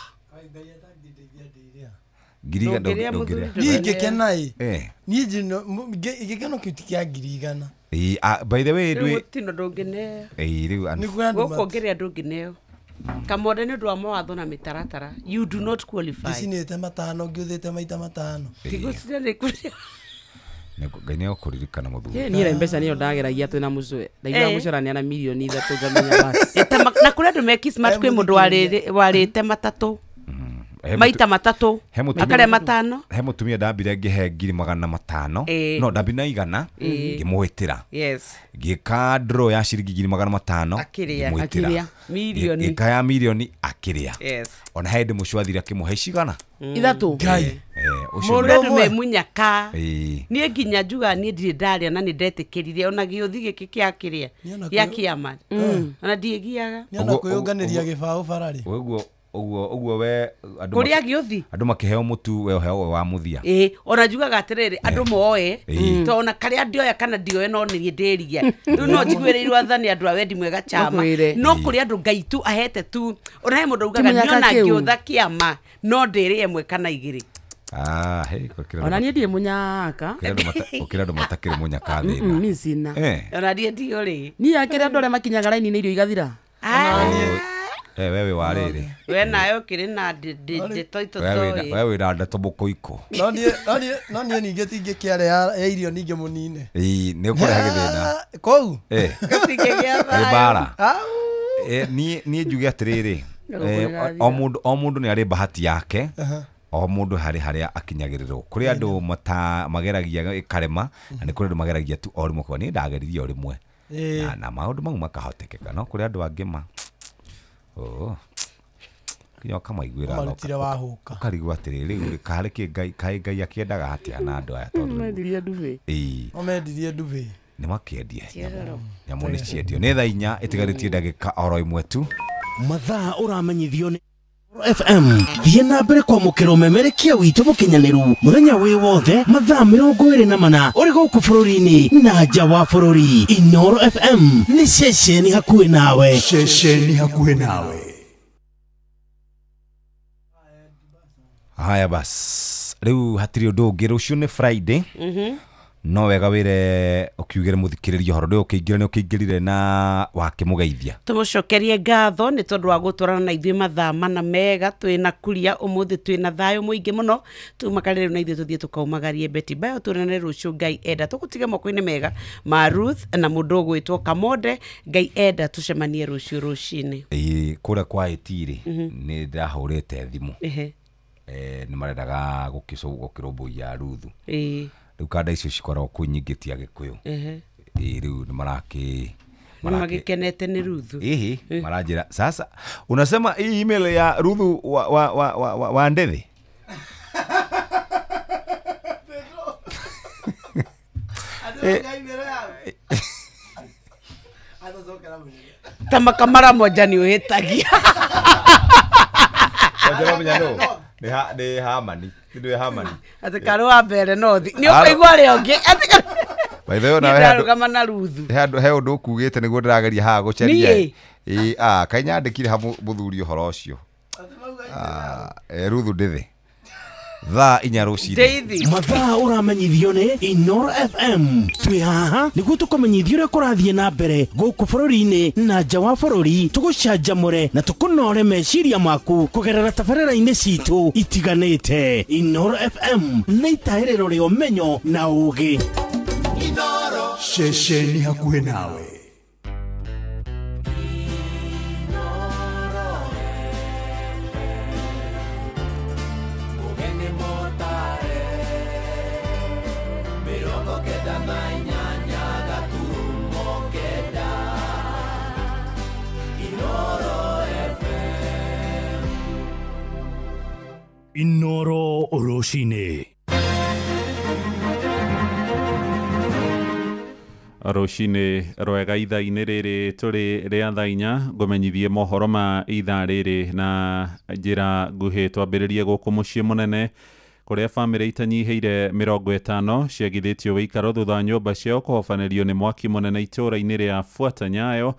Ngiri igana ndũngĩrĩa. Niĩ ngĩkena ĩ. Niĩ gĩkeno kĩu ti kĩa 100,000. Ĩĩ, by the way ndwĩ tino ndũngĩneo. Ĩĩ rĩu gũkũ ngĩrĩa ndũngĩneo. Kamonde nĩ ũndũ wa mawatho na mĩtaratara. You do not qualify. Ngĩcinĩte matano ngĩũthĩte maita matano. Tigũcina nĩ kũrĩa. Ngai nĩ egũkũririkana mũthuri. Niĩ mbeca nĩyo ndageragia twĩna mũcwe. Ndaiguaga mũcorania na 3 milioni ngamenya basi. Na kũrĩ andũ me smart kwĩ mũndũ warĩte matatũ. Maita matatũ akarĩa matano. He mũtumia ndambire ngĩhe 500,000 no ndambire na 100 ngĩmwĩtĩra. Yes. Ngĩka draw ya ciringi 500,000 ngĩmwĩtĩra. Milioni. Ngĩka ya milioni akĩrĩa. Yes. Ona he ndĩ mũcio athire akĩmũhe cigana? 3. Ngai. Ũcio mũndũ andũ me mũnyaka. Niĩ nginya njugaga niĩ ndirĩ ndarĩa na nĩ ndetĩkĩrire ona gĩũthi gĩkĩ kĩa kĩrĩa gĩa kĩama. Ona ndiĩgiaga. Nĩ ona kwĩyũnganĩria gĩbaũ bararĩ. Ũguo ũguo we andũ kũrĩa gĩũthi andũ makĩheo mũtu we ũheo wa mũthia. Ĩĩ ona njugaga atĩrĩrĩ andũ moe to ona karĩa ndioya kana ndioe no nĩ ndĩria. Rĩu no njiguĩrĩirwo athani andũ a wendi mwega chama. No kũrĩ andũ Ngai tu ahete tu ona he mũndũ ugaga niona ngĩũtha kĩama no ndĩrĩe ĩmwe kana 2. Ah, hey, kwa ona niĩ ndirĩ mũnyaka. Ũkĩra andũ matakĩrĩ mũnyaka thĩna. Niĩ sina. Ona niĩ ndiũrĩ. Niĩ akĩrĩ andũ arĩa makinyaga raini nĩ irio igathira. Wewe wa rĩrĩ. We nawe ũkĩrĩ na ndeto itũ. Wewe wĩna ndeto mũkũikũ. No niĩ ningĩ tingĩkĩarĩa ya irio ningĩ mũnine. Ĩĩ nĩ ũkũrehe gĩthĩna. Kũu? Nĩ mbara. Niĩ njuge atĩrĩrĩ, o mũndũ nĩ arĩ bahati yake. O mũndũ harĩ harĩa akinyagĩrĩrwo. Kũrĩ andũ mageragia ĩkarema na nĩ kũrĩ andũ mageragia tu o rĩmwe niĩ ndageririe o rĩmwe. Na maũndũ mau makahotekeka no kũrĩ andũ angĩ ma oh kinya ũkamaiguĩra Ũmarutire wahũka. Ũkarigwo atĩrĩrĩ rĩu karĩ kĩ Ngai kaĩ Ngai akĩendaga atĩa na andũ aya tondũ mendirie ndubi. Ĩĩ. O mendirie ndubi. Nĩ makĩendie nyamũ nĩ ciendio. Nĩ thaa 4 ĩtigarĩtie ndagĩka oro 1 tu. Mathaa ũramenyithio nĩ FM thiĩ na mbere kwamũkĩra ũmemerekia witũ mũkinyanĩru mũthenya wĩ wothe mathaa 24 ũrĩ gũkũ bũrũri-inĩ na nja wa bũrũri. Inoro FM nĩ ceceni hakuhĩ nawe. Ceceni hakuhĩ nawe. Haya bas, rĩu hatirĩ ũndũ ũngĩ, rũciũ nĩ Friday. No wega wire ukiugire muthikiriria horo ndu ukiingira ni ukiingirire na wakimugeithia. Tumucokerie ngatho ni tondu wa gutwarana na ithuĩ mathaa mana mega twina kuria umuthi twina thayo muingi muno tumakarire na ithuĩ tuthie tukaumagarie Betty Bayo tuonane rucio Ngai enda tugutige moko-inĩ mega ma Ruth na mundu ugwitwo Kamonde. Ngai enda tucemanie rucio rucini. Ĩ kura kwa itiri ni ndahurite thimu ni marendaga gukirumbuiya Ruthu. Riu kanda icio cikoragwo kwĩ nyingĩ ti Agĩkũyũ. Ĩ rĩu nĩ maraki magikenete ni Ruthu. Ĩhĩ maranjĩra sasa unasema hii email ya Ruthu wa Ndethe. Tamaka mara moja ni uhĩtagia. Nĩ Hamani. Nĩ Hamani. Ati karua mbere no thi. Ni ũkũigua rĩa ũngĩ. Ati By the way, na ndarũgama na Ruthu. He ũndũ ũkugĩte nĩguo ndĩrageria haha gũcaria. Ĩ a kaĩ nyandĩkire ha mũthuri ũhoro ũcio. Ruthu Ndethe. Thaa 4 rũcinĩ. Mathaa ũramenyithio nĩ Inoro FM. Twĩ haha nĩguo tũkũmenyithio ũrĩa kũrathiĩ na mbere gũkũ bũrũri-inĩ na nja wa bũrũri, tũgũcanjamũre na tũkũnore meciria maku kũgerera tabarĩra-inĩ citũ itiganĩte. Inoro FM nĩ itahĩrĩro rĩa ũmenyo na ũũgĩ. Inoro ceceni hakuhĩ nawe. Inoro rũcinĩ. Rũcinĩ rwega ithaa-inĩ rĩrĩ tũrĩ rĩa thaa 4 ngũmenyithie mohoro ma ithaa rĩrĩ na njĩra nguhĩ. Twambĩrĩrie gũkũ mũciĩ mũnene kũrĩa bamĩrĩ itanyihĩire 50 ciagithĩtio wĩikaro thutha wa nyũmba ciao kũhobanĩrio nĩ mwaki mũnene itũũra-inĩ rĩa Fuata Nyayo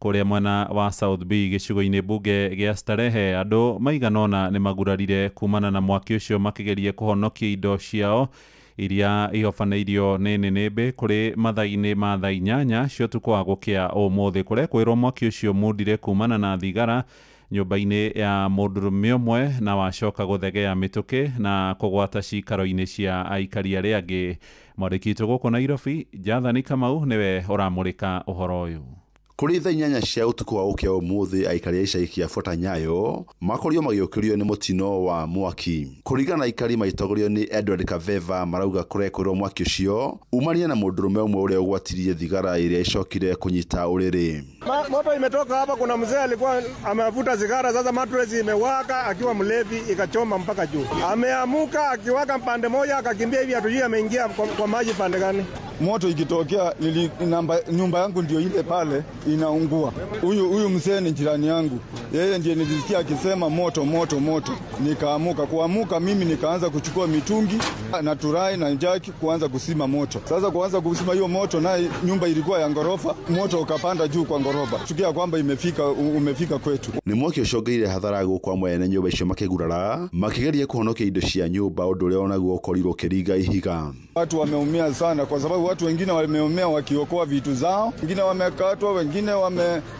kũrĩa mwena wa South B gĩcigo-inĩ mbunge gĩa Starehe. Andũ maigana ũna nĩ magurarire kumana na mwaki ũcio makĩgeria kũhonokia indo ciao iria ihobanĩirio nĩ nĩnĩmbĩ kũrĩ mathaa-inĩ ma thaa 8 cia ũtukũ wa gũkĩa ũmũthĩ. Kũrĩa kwĩrwo mwaki ũcio mundire kumana na thigara nyũmba-inĩ ya mũndũrũme ũmwe na wacoka gũthegea mĩtũkĩ na kũgwata cikaro-inĩ cia aikari arĩa angĩ. Mwandĩki witũ gũkũ Nairobi Jathani Kamau nĩwe ũramũrĩka ũhoro ũyũ. Kũrĩ thaa 8 cia ũtukũ wa gũkĩa ũmũthĩ aikari a icagi kĩa Fuata Nyayo makorirwo magĩũkĩrio nĩ mũtino wa mwaki. Kũringana na aikari magĩtongorio nĩ Edward Kaveva marauga kũrekwĩrwo mwaki ũcio umanire na mũndũrũme ũmwe ũrĩa ũgwatirie thigara ĩrĩa ĩcokire kũnyita ũrĩrĩ. Moto imetoka hapa, kuna mzee alikuwa amevuta sigara, sasa mattress imewaka akiwa mlevi ikachoma mpaka juu. Ameamuka akiwaka pande moja akakimbia hivi, hatujui ameingia kwa maji pande gani. Moto ikitokea nyumba yangu ndio ile pale inaungua. Huyu mzee ni jirani yangu. Yeye ndiye nilisikia akisema moto moto moto. Nikaamuka. Kuamuka mimi nikaanza kuchukua mitungi na turai na jaki kuanza kusima moto. Sasa kuanza kusima hiyo moto, naye nyumba ilikuwa ya ngorofa, moto ukapanda juu kwa ngorofa. Chukia kwamba umefika kwetu. Ni mwaki ucogeire hathara gũkũ mwene nyũmba icio makĩgurara makĩgeria kũhonokia indo cia nyũmba, ũndũ ũrĩa onaguo ũkorirwo ũkĩringa ihiga. Watu wameumia sana kwa sababu watu wengine wameumia wakiokoa vitu zao, wengine wamekatwa, wengine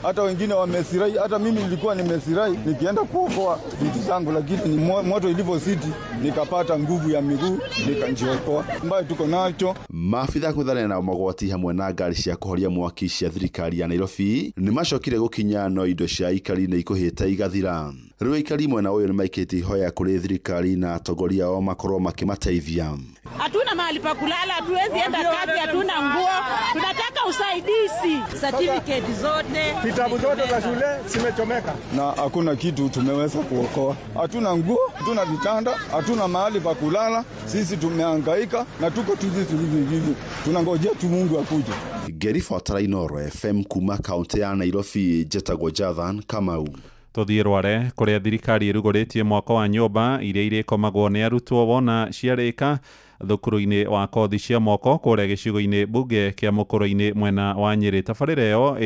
hata wengine wamesirai. Hata mimi nilikuwa nimesirai nikienda kuokoa vitu zangu, lakini moto ilivyozidi nikapata nguvu ya miguu nikanjiokoa. Ambayo tuko nacho. Maabitha gwĩthana na magwati hamwe na ngari cia kũhoria mwaki cia thirikari ya Nairobi nĩ macokire gũkinya no indo cia aikari nĩ ikũhĩte igathira. Rĩu aikari mwena ũyũ nĩ maikĩtie ihoya kũrĩ thirikari na atongoria ao makorwo makĩmateithia. Hatuna mahali pa kulala, hatuwezi enda kazi, hatuna nguo, tunataka usaidizi. Certificate zote, vitabu zote za shule zimechomeka na hakuna kitu tumeweza kuokoa. Hatuna nguo, hatuna vitanda, hatuna mahali pa kulala. Sisi tumehangaika na tuko tu hivi. Tunangojea tu Mungu akuje. Ngĩribotera Inoro FM kuma kaunti ya Nairobi, njĩtagwo Jathan Kamau. Tũthiĩ Rware kũrĩa thirikari ĩrugũrĩtie mwako wa nyũmba iria irĩkomagwo nĩ arutwo wona ciarĩka thukuru-inĩ wa kothi cia moko kũrĩa gĩcigo-inĩ mbunge kĩa Mũkũrũ-inĩ mwena wa Nyĩrĩ. Tabarĩra ĩyo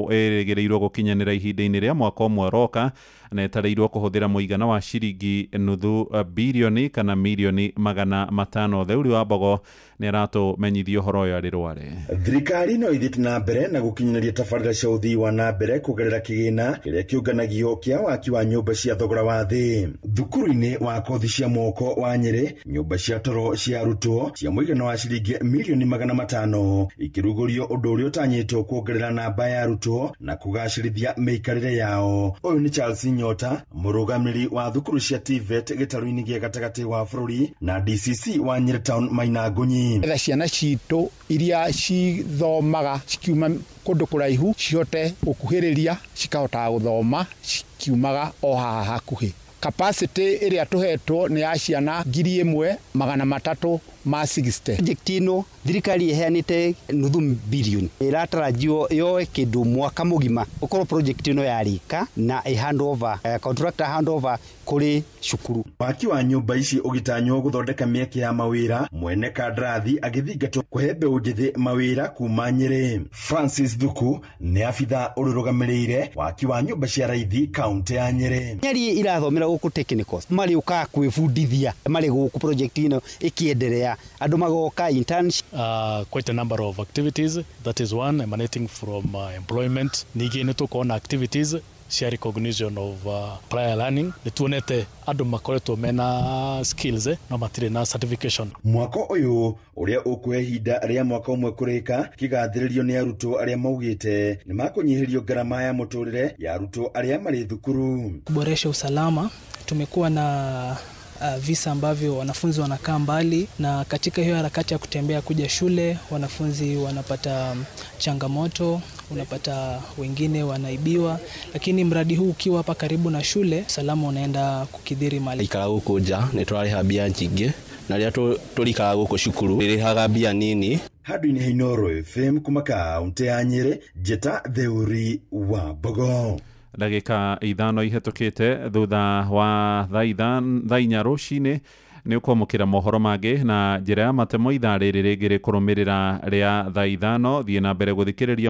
ĩrĩgĩrĩirwo gũkinyanĩra ihinda-inĩ rĩa mwaka ũmwe ũroka na ĩtarĩirwo kũhũthĩra mũigana wa ciringi nuthu birioni kana mirioni 500. Theuri wa Mbogo nĩ aratũmenyithia ũhoro ũyũ arĩ Rware. Thirikari no ithiĩte na mbere na gũkinyanĩria tabarĩra cia ũthii wa na mbere kũgerera kĩgĩna kĩrĩa kĩũnganagio kĩa waki wa nyũmba cia thogora wa thĩ. Thukuru-inĩ wa kothi cia moko wa Nyĩrĩ, nyũmba cia toro cia arutwo cia mũigana wa ciringi mirioni 500 ikĩrugũrio, ũndũ ũrĩa ũtanyĩtwo kuongerera namba ya arutwo na kũgacĩrithia mĩikarĩre yao. Ũyũ nĩ Charles Nyota, mũrũgamĩrĩri wa thukuru cia TVET gĩtarũ-inĩ gĩa gatagatĩ wa bũrũri na DCC wa Nyĩrĩ Town Maina Ngunyi. Etha ciana citũ iria cithomaga cikiuma kũndũ kũraihu cihote gũkuhĩrĩria cikahotaga gũthoma cikiumaga o haha hakuhĩ. Capacity ĩrĩa tũhetwo nĩ ya ciana 1360. Project ĩno thirikari ĩheanĩte nuthu bilioni ĩratarajiwo yoe kĩndũ mwaka mũgima ũkorwo project ĩno yarĩka na ĩ handover contractor handover kũrĩ cukuru. Waki wa nyũmba ici ũgĩtanywo gũthondeka mĩeke ya mawĩra, mwene kandarathi agĩthingatwo kũhe mbeũ njĩthĩ mawĩra kuma Nyĩrĩ. Francis Thuku nĩ abitha ũrũrũgamĩrĩire waki wa nyũmba cia raithi kaunti ya Nyĩrĩ. Nyeri irathomera gũkũ technicals marĩũkaga kwĩbundithia marĩ gũkũ project ĩno ĩkĩenderea andũ magoka internship. Quite a number of activities. That is one emanating from employment. Ningĩ nĩ tũkuona activities cia recognition of prior learning. Nĩ tuonete andũ makoretwo mena skills no matirĩ na certification. Mwako ũyũ ũrĩa ũkũhe ihinda rĩa mwaka ũmwe kũrĩka kĩgathĩrĩrio nĩ arutwo arĩa maugĩte nĩ makũnyihĩrio ngarama ya mũtũrĩre ya arutwo arĩa marĩ thukuru. Kuboresha usalama, tumekuwa na visa ambavyo wanafunzi wanakaa mbali, na katika hiyo harakati ya kutembea kuja shule wanafunzi wanapata changamoto, unapata wengine wanaibiwa, lakini mradi huu ukiwa hapa karibu na shule usalama unaenda kukidhiri mali. Ikara gũkũ nja nĩ tũrarĩha mbia nyingĩ na rĩrĩa tũrikara gũkũ cukuru rĩrĩhaga mbia nini. Handũ-inĩ Inooro FM kuma kaunti ya Nyĩrĩ, Njĩta Theuri wa Mbogo. Ndagĩka 5 ihĩtũkĩte thutha wa thaa 4 rũcinĩ nĩ ũkwamũkĩra mohoro mangĩ na njĩra ya matemo ithaa rĩrĩ rĩngĩ rĩkũrũmĩrĩra rĩa thaa 5. Thiĩ na mbere gũthikĩrĩria.